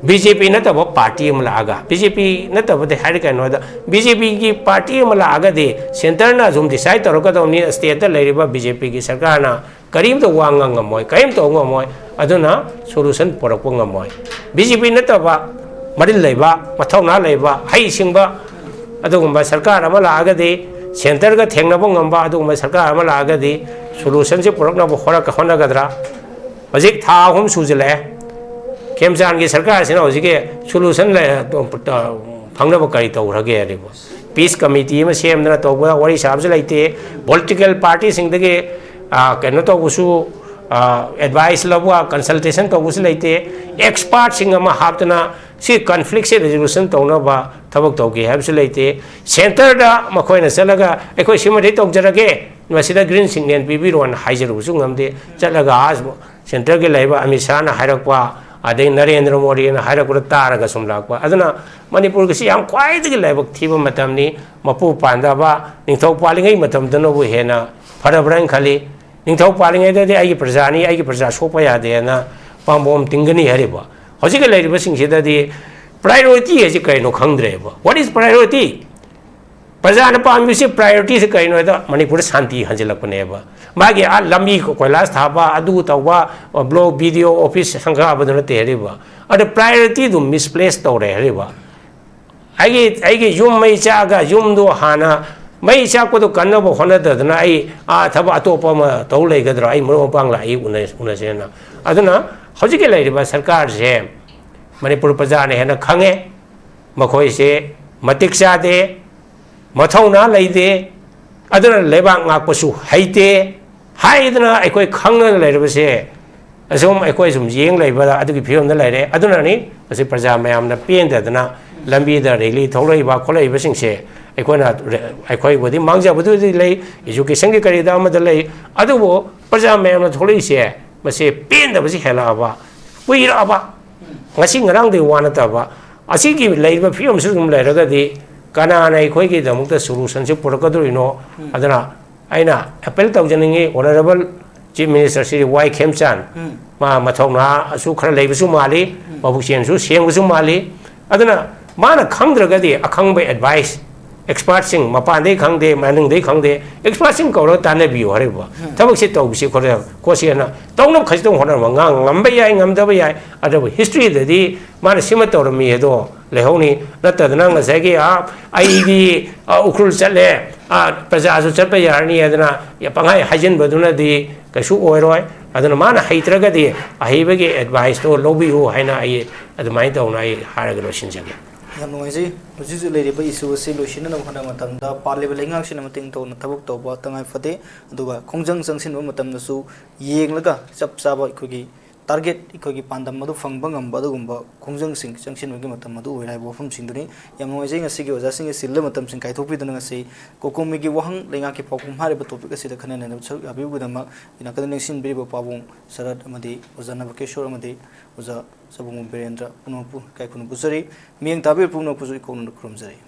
BJP ꯅꯠꯇꯕ party ꯑꯃ ꯂꯥꯛꯑꯒ, BJP ꯅꯠꯇꯕꯗꯤ ꯍꯥꯏꯔꯤ ꯀꯩꯅꯣꯗ, BJPꯒꯤ party ꯑꯃ ꯂꯥꯛꯑꯒꯗꯤ centreꯅ ꯑꯗꯨꯝ decide ꯇꯧꯔꯛꯀꯗꯧꯅꯤ, stateꯇ ꯂꯩꯔꯤꯕ BJPꯒꯤ ꯁꯔꯀꯥꯔꯅ ꯀꯔꯤꯝꯇ ꯋꯥ ꯉꯥꯡ ꯉꯝꯃꯣꯏ, ꯀꯔꯤꯝ ꯇꯧ ꯉꯝꯃꯣꯏ꯫ ꯑꯗꯨꯅ solution ꯄꯨꯔꯛꯄ ꯉꯝꯃꯣꯏ꯫ BJP ꯅꯠꯇꯕ ꯃꯔꯤꯜ ꯂꯩꯕ, ꯃꯊꯧꯅꯥ ꯂꯩꯕ, ꯍꯩꯁꯤꯡꯕ ꯑꯗꯨꯒꯨꯝꯕ ꯁꯔꯀꯥꯔ ꯑꯃ ꯂꯥꯛꯑꯒꯗꯤ, centreꯒ ꯊꯦꯡꯅꯕ ꯉꯝꯕ ꯑꯗꯨꯒꯨꯝꯕ ꯁꯔꯀꯥꯔ ꯑꯃ ꯂꯥꯛꯑꯒꯗꯤ solutionꯁꯦ ꯄꯨꯔꯛꯅꯕ ꯍꯣꯠꯅ-, ꯍꯣꯠꯅꯒꯗ꯭ꯔꯥ? ꯍꯧꯖꯤꯛ ꯊꯥ ꯑꯍꯨꯝ ꯁꯨꯖꯤꯜꯂꯛꯑꯦ꯫ ꯈꯦꯝꯆꯥꯟꯒꯤ ꯁꯔꯀꯥꯔꯁꯤꯅ ꯍꯧꯖꯤꯛꯀꯤ solution ꯂꯩ-, ꯐꯪꯅꯕ ꯀꯔꯤ ꯇꯧꯈ꯭ꯔꯒꯦ ꯍꯥꯏꯔꯤꯕ? ꯄꯤꯁ ꯀꯃꯤꯇꯤ ꯑꯃ ꯁꯦꯝꯗꯅ ꯇꯧꯕ ꯋꯥꯔꯤ ꯁꯥꯕꯁꯨ ꯂꯩꯇꯦ꯫ ꯄꯣꯂꯤꯇꯤꯀꯦꯜ ꯄꯥꯔꯇꯤꯁꯤꯡꯗꯒꯤ, ꯑ, ꯀꯩꯅꯣ ꯇꯧꯕꯁꯨ, ꯑ, ꯑꯦꯗꯚꯥꯏꯁ ꯂꯧꯕ, ꯀꯟꯁꯜꯇꯦꯁꯟ ꯇꯧꯕꯁꯨ ꯂꯩꯇꯦ꯫ ꯑꯦꯛꯁꯄꯥꯔꯠꯁꯤꯡ ꯑꯃ ꯍꯥꯞꯇꯅ ꯁꯤ ꯀꯟꯐ꯭ꯂꯤꯛꯁꯦ ꯔꯤꯖꯣꯂꯨꯁꯟ ꯇꯧꯅꯕ ꯊꯕꯛ ꯇꯧꯒꯦ ꯍꯥꯏꯕꯁꯨ ꯂꯩꯇꯦ꯫ ꯁꯦꯟꯇꯔꯗ ꯃꯈꯣꯏꯅ ꯆꯠꯂꯒ ꯑꯩꯈꯣꯏ ꯁꯤꯃꯗꯤ ꯇꯧꯖꯔꯒꯦ, ꯃꯁꯤꯗ ꯒ꯭ꯔꯤꯟ ꯁꯤꯒꯅꯦꯜ ꯄꯤꯕꯤꯔꯣꯅ ꯍꯥꯏꯖꯔꯨꯕꯁꯨ ꯉꯝꯗꯦ꯫ ꯆꯠꯂꯒ ꯑꯥ ꯁꯦꯟꯇꯔꯒꯤ ꯂꯩꯕ ꯑꯃꯤꯠ ꯁꯥꯍꯅ ꯍꯥꯏꯔꯛꯄ, ꯑꯗꯩ ꯅꯔꯦꯟꯗ꯭ꯔ ꯃꯣꯗꯤꯅ ꯍꯥꯏꯔꯛꯄꯗ ꯇꯥꯔꯒ ꯁꯨꯝ ꯂꯥꯛꯄ꯫ ꯑꯗꯨꯅ ꯃꯅꯤꯄꯨꯔꯒꯤꯁꯤ ꯌꯥꯝ ꯈ꯭ꯋꯥꯏꯗꯒꯤ ꯂꯥꯏꯕꯛ ꯊꯤꯕ ꯃꯇꯝꯅꯤ꯫ ꯃꯄꯨ ꯄꯥꯟꯗꯕ ꯅꯤꯡꯊꯧ ꯄꯥꯜꯂꯤꯉꯩ ꯃꯇꯝꯗꯅꯕꯨ ꯍꯦꯟꯅ ꯐꯔꯕ꯭ꯔꯥ ꯍꯥꯏꯅ ꯈꯜꯂꯤ꯫ ꯅꯤꯡꯊꯧ ꯄꯥꯜꯂꯤꯉꯩꯗꯗꯤ ꯑꯩꯒꯤ ꯄ꯭ꯔꯖꯥꯅꯤ, ꯑꯩꯒꯤ ꯄ꯭ꯔꯖꯥ ꯁꯣꯛꯄ ꯌꯥꯗꯦꯅ ꯄꯥꯝꯕꯣꯝ ꯇꯤꯡꯒꯅꯤ ꯍꯥꯏꯔꯤꯕ꯫ ꯍꯧꯖꯤꯛꯀꯤ ꯂꯩꯔꯤꯕꯁꯤꯡꯁꯤꯗꯗꯤ ꯄ꯭ꯔꯥꯏꯌꯣꯔꯤꯇꯤ ꯍꯥꯏꯁꯤ ꯀꯩꯅꯣ ꯈꯪꯗ꯭ꯔꯦꯕ꯫ What is priority? ꯄ꯭ꯔꯖꯥꯅ ꯄꯥꯝꯃꯤꯕꯁꯤ ꯄ꯭ꯔꯥꯏꯌꯣꯔꯤꯇꯤꯁꯤ ꯀꯩꯅꯣ ꯍꯥꯏꯗ ꯃꯅꯤꯄꯨꯔꯗ ꯁꯥꯟꯇꯤ ꯍꯟꯖꯤꯜꯂꯛꯄꯅꯦꯕ꯫ ꯃꯥꯒꯤ ꯑꯥ ꯂꯝꯕꯤ ꯀꯣꯏꯂꯥꯁ ꯊꯥꯕ, ꯑꯗꯨ ꯇꯧꯕ, ꯕ꯭ꯂꯣꯛ ꯕꯤ ꯗꯤ ꯑꯣ ꯑꯣꯐꯤꯁ ꯁꯪꯒꯥꯕꯗꯨ ꯅꯠꯇꯦ ꯍꯥꯏꯔꯤꯕ꯫ ꯑꯗ ꯄ꯭ꯔꯥꯏꯌꯣꯔꯤꯇꯤꯗꯨ ꯃꯤꯁꯄ꯭ꯂꯦꯁ ꯇꯧꯔꯦ ꯍꯥꯏꯔꯤꯕ꯫ ꯑꯩꯒꯤ, ꯑꯩꯒꯤ ꯌꯨꯝ ꯃꯩ ꯆꯥꯛꯑꯒ ꯌꯨꯝꯗꯣ ꯍꯥꯟꯅ ꯃꯩ ꯆꯥꯛꯄꯗꯣ ꯀꯟꯅꯕ ꯍꯣꯠꯅꯗꯗꯅ ꯑꯩ ꯑꯥ ꯊꯕꯛ ꯑꯇꯣꯞꯄ ꯑꯃ ꯇꯧ ꯂꯩꯒꯗ꯭ꯔꯣ? ꯑꯩ ꯃꯔꯨꯞ ꯃꯄꯥꯡ ꯂꯥꯛꯏ ꯎꯅ-, ꯎꯅꯁꯦꯅ꯫ ꯑꯗꯨꯅ ꯍꯧꯖꯤꯛꯀꯤ ꯂꯩꯔꯤꯕ ꯁꯔꯀꯥꯔꯁꯦ ꯃꯅꯤꯄꯨꯔ ꯄ꯭ꯔꯖꯥꯅ ꯍꯦꯟꯅ ꯈꯪꯉꯦ꯫ ꯃꯈꯣꯏꯁꯦ ꯃꯇꯤꯛ ꯆꯥꯗꯦ, ꯃꯊꯧꯅꯥ ꯂꯩꯇꯦ꯫ ꯑꯗꯨꯅ ꯂꯩꯕꯥꯛ ꯉꯥꯛꯄꯁꯨ ꯍꯩꯇꯦ ꯍꯥꯏꯗꯅ ꯑꯩꯈꯣꯏ ꯈꯪꯅ ꯂꯩꯔꯕꯁꯦ ꯑꯁꯨꯝ ꯑꯩꯈꯣꯏ ꯁꯨꯝ ꯌꯦꯡ ꯂꯩꯕꯗ ꯑꯗꯨꯒꯤ ꯐꯤꯕꯝꯗ ꯂꯩꯔꯦ꯫ ꯑꯗꯨꯅꯅꯤ ꯉꯁꯤ ꯄ꯭ꯔꯖꯥ ꯃꯌꯥꯝꯅ ꯄꯦꯟꯗꯗꯅ ꯂꯝꯕꯤꯗ ꯔꯦꯂꯤ ꯊꯣꯛꯂꯛꯏꯕ ꯈꯣꯠꯂꯛꯏꯕꯁꯤꯡꯁꯦ꯫ ꯑꯩꯈꯣꯏꯅ, ꯑꯩꯈꯣꯏꯕꯨꯗꯤ ꯃꯥꯡꯖꯕꯗꯨꯗꯤ ꯂꯩ, ꯏꯖꯨꯀꯦꯁꯟꯒꯤ ꯀꯔꯤꯗ ꯑꯃꯗ ꯂꯩ, ꯑꯗꯨꯕꯨ ꯄ꯭ꯔꯖꯥ ꯃꯌꯥꯝꯅ ꯊꯣꯛꯂꯛꯏꯁꯦ ꯃꯁꯤ ꯄꯦꯟꯗꯕꯁꯤ ꯍꯦꯜꯂꯛꯑꯕ, ꯀꯨꯏꯔꯛꯑꯕ, ꯉꯁꯤ ꯉꯔꯥꯡꯗꯒꯤ ꯋꯥ ꯅꯠꯇꯕ꯫ ꯑꯁꯤꯒꯤ ꯂꯩꯔꯤꯕ ꯐꯤꯕꯝꯁꯤ ꯑꯗꯨꯝ ꯂꯩꯔꯒꯗꯤ ꯀꯅꯥꯅ ꯑꯩꯈꯣꯏꯒꯤꯗꯃꯛꯇ ꯁꯣꯂꯨꯁꯟꯁꯤ ꯄꯨꯔꯛꯀꯗꯧꯔꯤꯅꯣ? ꯑꯗꯨꯅ ꯑꯩꯅ ꯑꯦꯄꯤꯜ ꯇꯧꯖꯅꯤꯡꯉꯤ, honourable chief minister Shri Y Khemchand, ꯃꯥ ꯃꯊꯧꯅꯥꯁꯨ ꯈꯔ ꯂꯩꯕꯁꯨ ꯃꯥꯜꯂꯤ, ꯃꯕꯨꯛꯆꯦꯜꯁꯨ ꯁꯦꯡꯕꯁꯨ ꯃꯥꯜꯂꯤ꯫ ꯑꯗꯨꯅ ꯃꯥꯅ ꯈꯪꯗ꯭ꯔꯒꯗꯤ ꯑꯈꯪꯕ ꯑꯦꯗꯚꯥꯏꯁ, ꯑꯦꯛꯁꯄꯥꯔꯠꯁꯤꯡ ꯃꯄꯥꯟꯗꯩ ꯈꯪꯗꯦ, ꯃꯅꯨꯡꯗꯩ ꯈꯪꯗꯦ, ꯑꯦꯛꯁꯄꯥꯔꯠꯁꯤꯡ ꯀꯧꯔꯒ ꯇꯥꯟꯅꯕꯤꯌꯨ ꯍꯥꯏꯔꯤꯕ꯫ ꯊꯕꯛꯁꯤ ꯇꯧꯕꯁꯤ ꯈꯣꯠꯂꯦ, ꯈꯣꯠꯁꯤ ꯍꯥꯏꯅ ꯇꯧꯅꯕ ꯈꯖꯤꯛꯇꯪ ꯍꯣꯠꯅꯔꯝꯕ꯫ ꯉꯥꯡ ꯉꯝꯕ ꯌꯥꯏ, ꯉꯝꯗꯕ ꯌꯥꯏ, ꯑꯗꯨꯕꯨ ꯍꯤꯁꯇ꯭ꯔꯤꯗꯗꯤ ꯃꯥꯅ ꯁꯤꯃ ꯇꯧꯔꯝꯃꯤ ꯍꯥꯏꯗꯣ ꯂꯩꯍꯧꯅꯤ꯫ ꯅꯠꯇꯗꯅ ꯉꯁꯥꯏꯒꯤ, "ꯑꯥ, ꯑꯩꯗꯤ, ꯑꯥ, ꯎꯈ꯭ꯔꯨꯜ ꯆꯠꯂꯦ, ꯑꯥ, ꯄ꯭ꯔꯖꯥꯁꯨ ꯆꯠꯄ ꯌꯥꯔꯅꯤ" ꯍꯥꯏꯗꯅ ꯄꯪꯍꯥꯏ ꯍꯥꯏꯖꯤꯟꯕꯗꯨꯅꯗꯤ ꯀꯩꯁꯨ ꯑꯣꯏꯔꯣꯏ꯫ ꯑꯗꯨꯅ ꯃꯥꯅ ꯍꯩꯇ꯭ꯔꯒꯗꯤ ꯑꯍꯩꯕꯒꯤ ꯑꯦꯗꯚꯥꯏꯁꯇꯣ ꯂꯧꯕꯤꯌꯨ ꯍꯥꯏꯅ ꯑꯩ ꯑꯗꯨꯃꯥꯏꯅ ꯇꯧꯅ ꯑꯩ ꯍꯥꯏꯔꯒ ꯂꯣꯏꯁꯤꯟꯖꯒꯦ꯫ ꯌꯥꯝ ꯅꯨꯡꯉꯥꯏꯖꯩ꯫ ꯍꯧꯖꯤꯛ ꯍꯧꯖꯤꯛ ꯂꯩꯔꯤꯕ issue ꯑꯁꯤ ꯂꯣꯏꯁꯤꯟꯅꯅꯕ ꯍꯣꯠꯅꯕ ꯃꯇꯝꯗ ꯄꯥꯜꯂꯤꯕ ꯂꯩꯉꯥꯛꯁꯤꯅ ꯃꯇꯦꯡ ꯇꯧꯅ ꯊꯕꯛ ꯇꯧꯕ ꯇꯉꯥꯏ ꯐꯗꯦ꯫ ꯑꯗꯨꯒ ꯈꯣꯡꯖꯪ ꯆꯪꯁꯤꯟꯕ ꯃꯇꯝꯗꯁꯨ ꯌꯦꯡꯂꯒ ꯆꯞ ꯆꯥꯕ ꯑꯩꯈꯣꯏꯒꯤ target, ꯑꯩꯈꯣꯏꯒꯤ ꯄꯥꯟꯗꯝ ꯑꯗꯨ ꯐꯪꯕ ꯉꯝꯕ ꯑꯗꯨꯒꯨꯝꯕ ꯈꯣꯡꯖꯪꯁꯤꯡ ꯆꯪꯁꯤꯟꯕꯒꯤ ꯃꯇꯝ ꯑꯗꯨ ꯑꯣꯏꯔꯦ ꯍꯥꯏꯕ ꯋꯥꯐꯝꯁꯤꯡꯗꯨꯅꯤ꯫ ꯌꯥꯝ ꯅꯨꯡꯉꯥꯏꯖꯩ ꯉꯁꯤꯒꯤ ꯑꯣꯖꯥꯁꯤꯡꯒꯤ ꯆꯤꯜꯂ ꯃꯇꯝꯁꯤꯡ ꯀꯥꯏꯊꯣꯛꯄꯤꯗꯨꯅ ꯉꯁꯤ ꯀꯣꯀꯣꯃꯤꯒꯤ ꯋꯥꯍꯪ ꯂꯩꯉꯥꯛꯀꯤ ꯄꯥꯎꯈꯨꯝ ꯍꯥꯏꯔꯤꯕ topic ꯑꯁꯤꯗ ꯈꯟꯅ ꯅꯩꯅꯕ ꯁꯔꯨꯛ ꯌꯥꯕꯤꯕꯒꯤꯗꯃꯛ ꯏꯅꯥꯛꯀꯗ ꯂꯦꯡꯁꯤꯟꯕꯤꯔꯤꯕ ꯄꯥꯕꯨꯡ ꯁꯔꯠ ꯑꯃꯗꯤ ꯑꯣꯖꯥ ꯅꯕꯀꯦꯁꯣꯔ ꯑꯃꯗꯤ ꯑꯣꯖꯥ ꯁꯕꯨꯡꯕꯨ ꯕꯤꯔꯦꯟꯗ꯭ꯔ ꯄꯨꯝꯅꯃꯛꯄꯨ ꯏꯀꯥꯏ ꯈꯨꯝꯅ ꯄꯨꯖꯔꯤ꯫ ꯃꯤꯠꯌꯦꯡ ꯇꯥꯕꯤꯔꯤꯕ ꯄꯨꯝꯅꯃꯛꯄꯨꯁꯨ ꯏꯀꯣꯛꯅꯅ ꯈꯨꯔꯨꯝꯖꯔꯤ꯫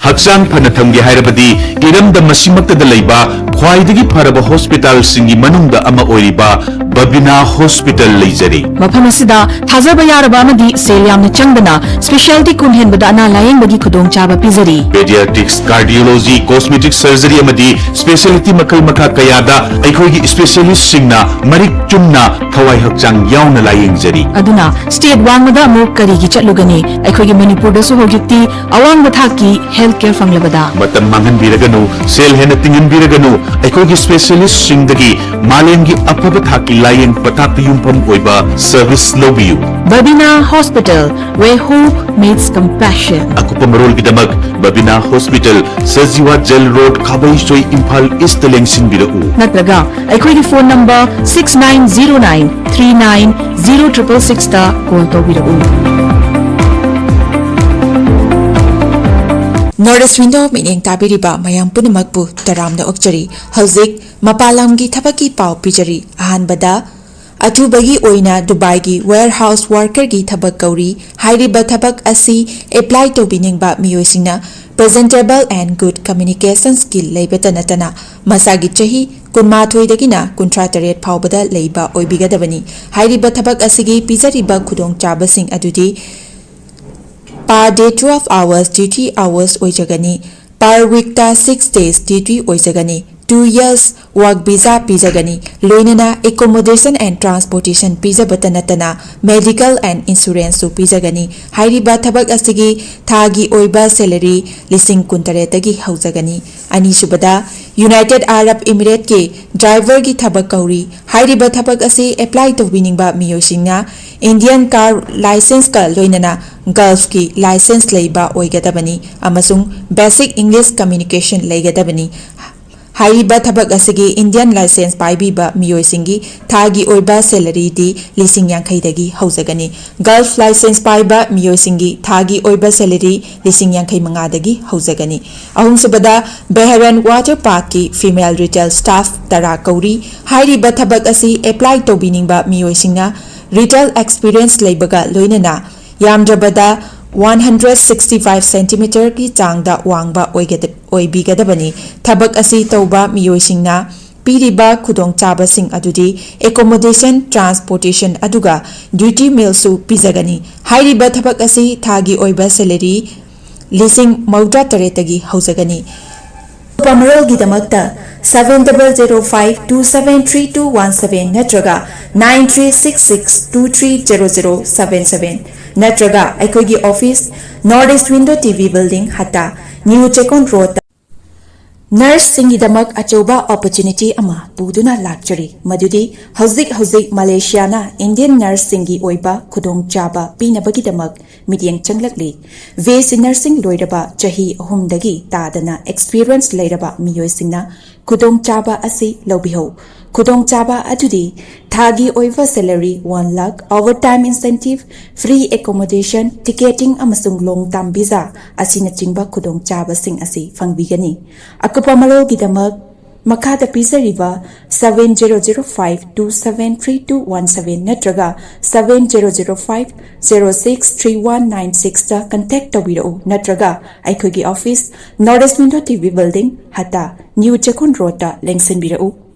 ꯍꯛꯆꯥꯡ ꯐꯅ ꯊꯝꯒꯦ ꯍꯥꯏꯔꯕꯗꯤ ꯏꯔꯝꯗꯝ ꯑꯁꯤꯃꯛꯇꯗ ꯂꯩꯕ ꯈ꯭ꯋꯥꯏꯗꯒꯤ ꯐꯔꯕ ꯍꯣꯁꯄꯤꯇꯥꯜꯁꯤꯡꯒꯤ ꯃꯅꯨꯡꯗ ꯑꯃ ꯑꯣꯏꯔꯤꯕ ꯕꯕꯤꯅꯥ ꯍꯣꯁꯄꯤꯇꯥꯜ ꯂꯩꯖꯔꯤ꯫ ꯃꯐꯝ ꯑꯁꯤꯗ ꯊꯥꯖꯕ ꯌꯥꯔꯕ ꯑꯃꯗꯤ ꯁꯦꯜ ꯌꯥꯝꯅ ꯆꯪꯗꯅ specialty ꯀꯨꯟ ꯍꯦꯟꯕꯗ ꯑꯅꯥ ꯂꯥꯌꯦꯡꯕꯒꯤ ꯈꯨꯗꯣꯡꯆꯥꯕ ꯄꯤꯖꯔꯤ꯫ Pediatrics, cardiology, cosmetic surgery ꯑꯃꯗꯤ specialty ꯃꯈꯜ ꯃꯈꯥ ꯀꯌꯥꯗ ꯑꯩꯈꯣꯏꯒꯤ specialistꯁꯤꯡꯅ ꯃꯔꯤꯛ ꯆꯨꯝꯅ ꯊꯋꯥꯏ ꯍꯛꯆꯥꯡ ꯌꯥꯎꯅ ꯂꯥꯌꯦꯡꯖꯔꯤ꯫ ꯑꯗꯨꯅ state ꯋꯥꯡꯃꯗ ꯑꯃꯨꯛ ꯀꯔꯤꯒꯤ ꯆꯠꯂꯨꯒꯅꯤ? ꯑꯩꯈꯣꯏꯒꯤ ꯃꯅꯤꯄꯨꯔꯗꯁꯨ ꯍꯧꯖꯤꯛꯇꯤ ꯑꯋꯥꯡꯕ ꯊꯥꯛꯀꯤ health care ꯐꯪꯂꯕꯗ꯫ ꯃꯇꯝ ꯃꯥꯡꯍꯟꯕꯤꯔꯒꯅꯨ, ꯁꯦꯜ ꯍꯦꯟꯅ ꯇꯤꯡꯍꯟꯕꯤꯔꯒꯅꯨ, ꯑꯩꯈꯣꯏꯒꯤ specialistꯁꯤꯡꯗꯒꯤ ꯃꯥꯂꯦꯝꯒꯤ ꯑꯐꯕ ꯊꯥꯛꯀꯤ ꯂꯥꯌꯦꯡ ꯄꯊꯥꯞꯇ ꯌꯨꯝꯐꯝ ꯑꯣꯏꯕ service ꯂꯧꯕꯤꯌꯨ꯫ Babina Hospital, where hope meets compassion. ꯑꯀꯨꯞꯄ ꯃꯔꯣꯜꯒꯤꯗꯃꯛ Babina Hospital, Sajiwa Jail Road, ꯈꯥꯕꯩꯁꯣꯏ, Imphal Eastꯇ ꯂꯦꯡꯁꯤꯟꯕꯤꯔꯛꯎ꯫ ꯅꯠꯇ꯭ꯔꯒ ꯑꯩꯈꯣꯏꯒꯤ phone number six nine zero nine three nine zero triple sixꯇ call ꯇꯧꯕꯤꯔꯛꯎ꯫ North East Window ꯃꯤꯠꯌꯦꯡ ꯇꯥꯕꯤꯔꯤꯕ ꯃꯌꯥꯝ ꯄꯨꯝꯅꯃꯛꯄꯨ ꯇꯔꯥꯝꯅ ꯑꯣꯛꯆꯔꯤ꯫ ꯍꯧꯖꯤꯛ ꯃꯄꯥꯟ ꯂꯝꯒꯤ ꯊꯕꯛꯀꯤ ꯄꯥꯎ ꯄꯤꯖꯔꯤ꯫ ꯑꯍꯥꯟꯕꯗ, ꯑꯊꯨꯕꯒꯤ ꯑꯣꯏꯅ ꯗꯨꯕꯥꯏꯒꯤ warehouse workerꯒꯤ ꯊꯕꯛ ꯀꯧꯔꯤ꯫ ꯍꯥꯏꯔꯤꯕ ꯊꯕꯛ ꯑꯁꯤ apply ꯇꯧꯕꯤꯅꯤꯡꯕ ꯃꯤꯑꯣꯏꯁꯤꯡꯅ presentable and good communication skill ꯂꯩꯕꯇ ꯅꯠꯇꯅ ꯃꯁꯥꯒꯤ ꯆꯍꯤ ꯀꯨꯟꯃꯥꯊꯣꯏꯗꯒꯤꯅ ꯀꯨꯟꯊ꯭ꯔꯥ ꯇꯔꯦꯠ ꯐꯥꯎꯕꯗ ꯂꯩꯕ ꯑꯣꯏꯕꯤꯒꯗꯕꯅꯤ꯫ ꯍꯥꯏꯔꯤꯕ ꯊꯕꯛ ꯑꯁꯤꯒꯤ ꯄꯤꯖꯔꯤꯕ ꯈꯨꯗꯣꯡꯆꯥꯕꯁꯤꯡ ꯑꯗꯨꯗꯤ per day twelve hours duty hours ꯑꯣꯏꯖꯒꯅꯤ꯫ Per weekꯇ six days duty ꯑꯣꯏꯖꯒꯅꯤ꯫ two years work visa ꯄꯤꯖꯒꯅꯤ꯫ ꯂꯣꯏꯅꯅ accommodation and transportation ꯄꯤꯖꯕꯇ ꯅꯠꯇꯅ medical and insurance ꯁꯨ ꯄꯤꯖꯒꯅꯤ꯫ ꯍꯥꯏꯔꯤꯕ ꯊꯕꯛ ꯑꯁꯤꯒꯤ ꯊꯥꯒꯤ ꯑꯣꯏꯕ salary ꯂꯤꯁꯤꯡ ꯀꯨꯟꯇꯔꯦꯠꯇꯒꯤ ꯍꯧꯖꯒꯅꯤ꯫ ꯑꯅꯤꯁꯨꯕꯗ, United Arab Emirates ꯀꯤ driver ꯒꯤ ꯊꯕꯛ ꯀꯧꯔꯤ꯫ ꯍꯥꯏꯔꯤꯕ ꯊꯕꯛ ꯑꯁꯤ apply ꯇꯧꯕꯤꯅꯤꯡꯕ ꯃꯤꯑꯣꯏꯁꯤꯡꯅ Indian car licence ꯀ ꯂꯣꯏꯅꯅ Gulf ꯀꯤ licence ꯂꯩꯕ ꯑꯣꯏꯒꯗꯕꯅꯤ ꯑꯃꯁꯨꯡ basic English communication ꯂꯩꯒꯗꯕꯅꯤ꯫ ꯍꯥꯏꯔꯤꯕ ꯊꯕꯛ ꯑꯁꯤꯒꯤ Indian licence ꯄꯥꯏꯕꯤꯕ ꯃꯤꯑꯣꯏꯁꯤꯡꯒꯤ ꯊꯥꯒꯤ ꯑꯣꯏꯕ salary ꯗꯤ ꯂꯤꯁꯤꯡ ꯌꯥꯡꯈꯩꯗꯒꯤ ꯍꯧꯖꯒꯅꯤ꯫ Gulf licence ꯄꯥꯏꯕ ꯃꯤꯑꯣꯏꯁꯤꯡꯒꯤ ꯊꯥꯒꯤ ꯑꯣꯏꯕ salary ꯂꯤꯁꯤꯡ ꯌꯥꯡꯈꯩ ꯃꯉꯥꯗꯒꯤ ꯍꯧꯖꯒꯅꯤ꯫ ꯑꯍꯨꯝꯁꯨꯕꯗ, Bahrain Water Park ꯀꯤ female retail staff ꯇꯔꯥ ꯀꯧꯔꯤ꯫ ꯍꯥꯏꯔꯤꯕ ꯊꯕꯛ ꯑꯁꯤ apply ꯇꯧꯕꯤꯅꯤꯡꯕ ꯃꯤꯑꯣꯏꯁꯤꯡꯅ retail experience ꯂꯩꯕꯒ ꯂꯣꯏꯅꯅ ꯌꯥꯝꯗ꯭ꯔꯕꯗ one hundred sixty five centimeter ꯒꯤ ꯆꯥꯡꯗ ꯋꯥꯡꯕ ꯑꯣꯏꯒꯗ-, ꯑꯣꯏꯕꯤꯒꯗꯕꯅꯤ꯫ ꯊꯕꯛ ꯑꯁꯤ ꯇꯧꯕ ꯃꯤꯑꯣꯏꯁꯤꯡꯅ ꯄꯤꯔꯤꯕ ꯈꯨꯗꯣꯡꯆꯥꯕꯁꯤꯡ ꯑꯗꯨꯗꯤ accommodation, transportation ꯑꯗꯨꯒ duty meal ꯁꯨ ꯄꯤꯖꯒꯅꯤ꯫ ꯍꯥꯏꯔꯤꯕ ꯊꯕꯛ ꯑꯁꯤ ꯊꯥꯒꯤ ꯑꯣꯏꯕ salary ꯂꯤꯁꯤꯡ ꯃꯧꯗ꯭ꯔꯥ ꯇꯔꯦꯠꯇꯒꯤ ꯍꯧꯖꯒꯅꯤ꯫ ꯑꯀꯨꯞꯄ ꯃꯔꯣꯜꯒꯤꯗꯃꯛꯇ seven double zero five two seven three two one seven ꯅꯠꯇ꯭ꯔꯒ nine three six six two three zero zero seven seven ꯅꯠꯇ꯭ꯔꯒ ꯑꯩꯈꯣꯏꯒꯤ office, North East Window T V Building, ꯍꯠꯇꯥ, New Chekon Road ꯇ꯫ Nurse ꯁꯤꯡꯒꯤꯗꯃꯛ ꯑꯆꯧꯕ opportunity ꯑꯃ ꯄꯨꯗꯨꯅ ꯂꯥꯛꯆꯔꯤ, ꯃꯗꯨꯗꯤ ꯍꯧꯖꯤꯛ ꯍꯧꯖꯤꯛ Malaysia ꯅ Indian nurse ꯁꯤꯡꯒꯤ ꯑꯣꯏꯕ ꯈꯨꯗꯣꯡꯆꯥꯕ ꯄꯤꯅꯕꯒꯤꯗꯃꯛ ꯃꯤꯠꯌꯦꯡ ꯆꯪꯂꯛꯂꯤ꯫ B S C nursing ꯂꯣꯏꯔꯕ ꯆꯍꯤ ꯑꯍꯨꯝꯗꯒꯤ ꯇꯥꯗꯅ experience ꯂꯩꯔꯕ ꯃꯤꯑꯣꯏꯁꯤꯡꯅ ꯈꯨꯗꯣꯡꯆꯥꯕ ꯑꯁꯤ ꯂꯧꯕꯤꯍꯧ꯫ ꯈꯨꯗꯣꯡꯆꯥꯕ ꯑꯗꯨꯗꯤ ꯊꯥꯒꯤ ꯑꯣꯏꯕ salary one lakh, overtime incentive, free accommodation, ticketing ꯑꯃꯁꯨꯡ long term visa ꯑꯁꯤꯅꯆꯤꯡꯕ ꯈꯨꯗꯣꯡꯆꯥꯕꯁꯤꯡ ꯑꯁꯤ ꯐꯪꯕꯤꯒꯅꯤ꯫ ꯑꯀꯨꯞꯄ ꯃꯔꯣꯜꯒꯤꯗꯃꯛ ꯃꯈꯥꯗ ꯄꯤꯖꯔꯤꯕ seven zero zero five two seven three two one seven ꯅꯠꯇ꯭ꯔꯒ seven zero zero five zero six three one nine six ꯇ contact ꯇꯧꯕꯤꯔꯛꯎ ꯅꯠꯇ꯭ꯔꯒ ꯑꯩꯈꯣꯏꯒꯤ office, North East Window T V Building, ꯍꯠꯇꯥ, New Chekon Road ꯇ ꯂꯦꯡꯁꯤꯟꯕꯤꯔꯛꯎ꯫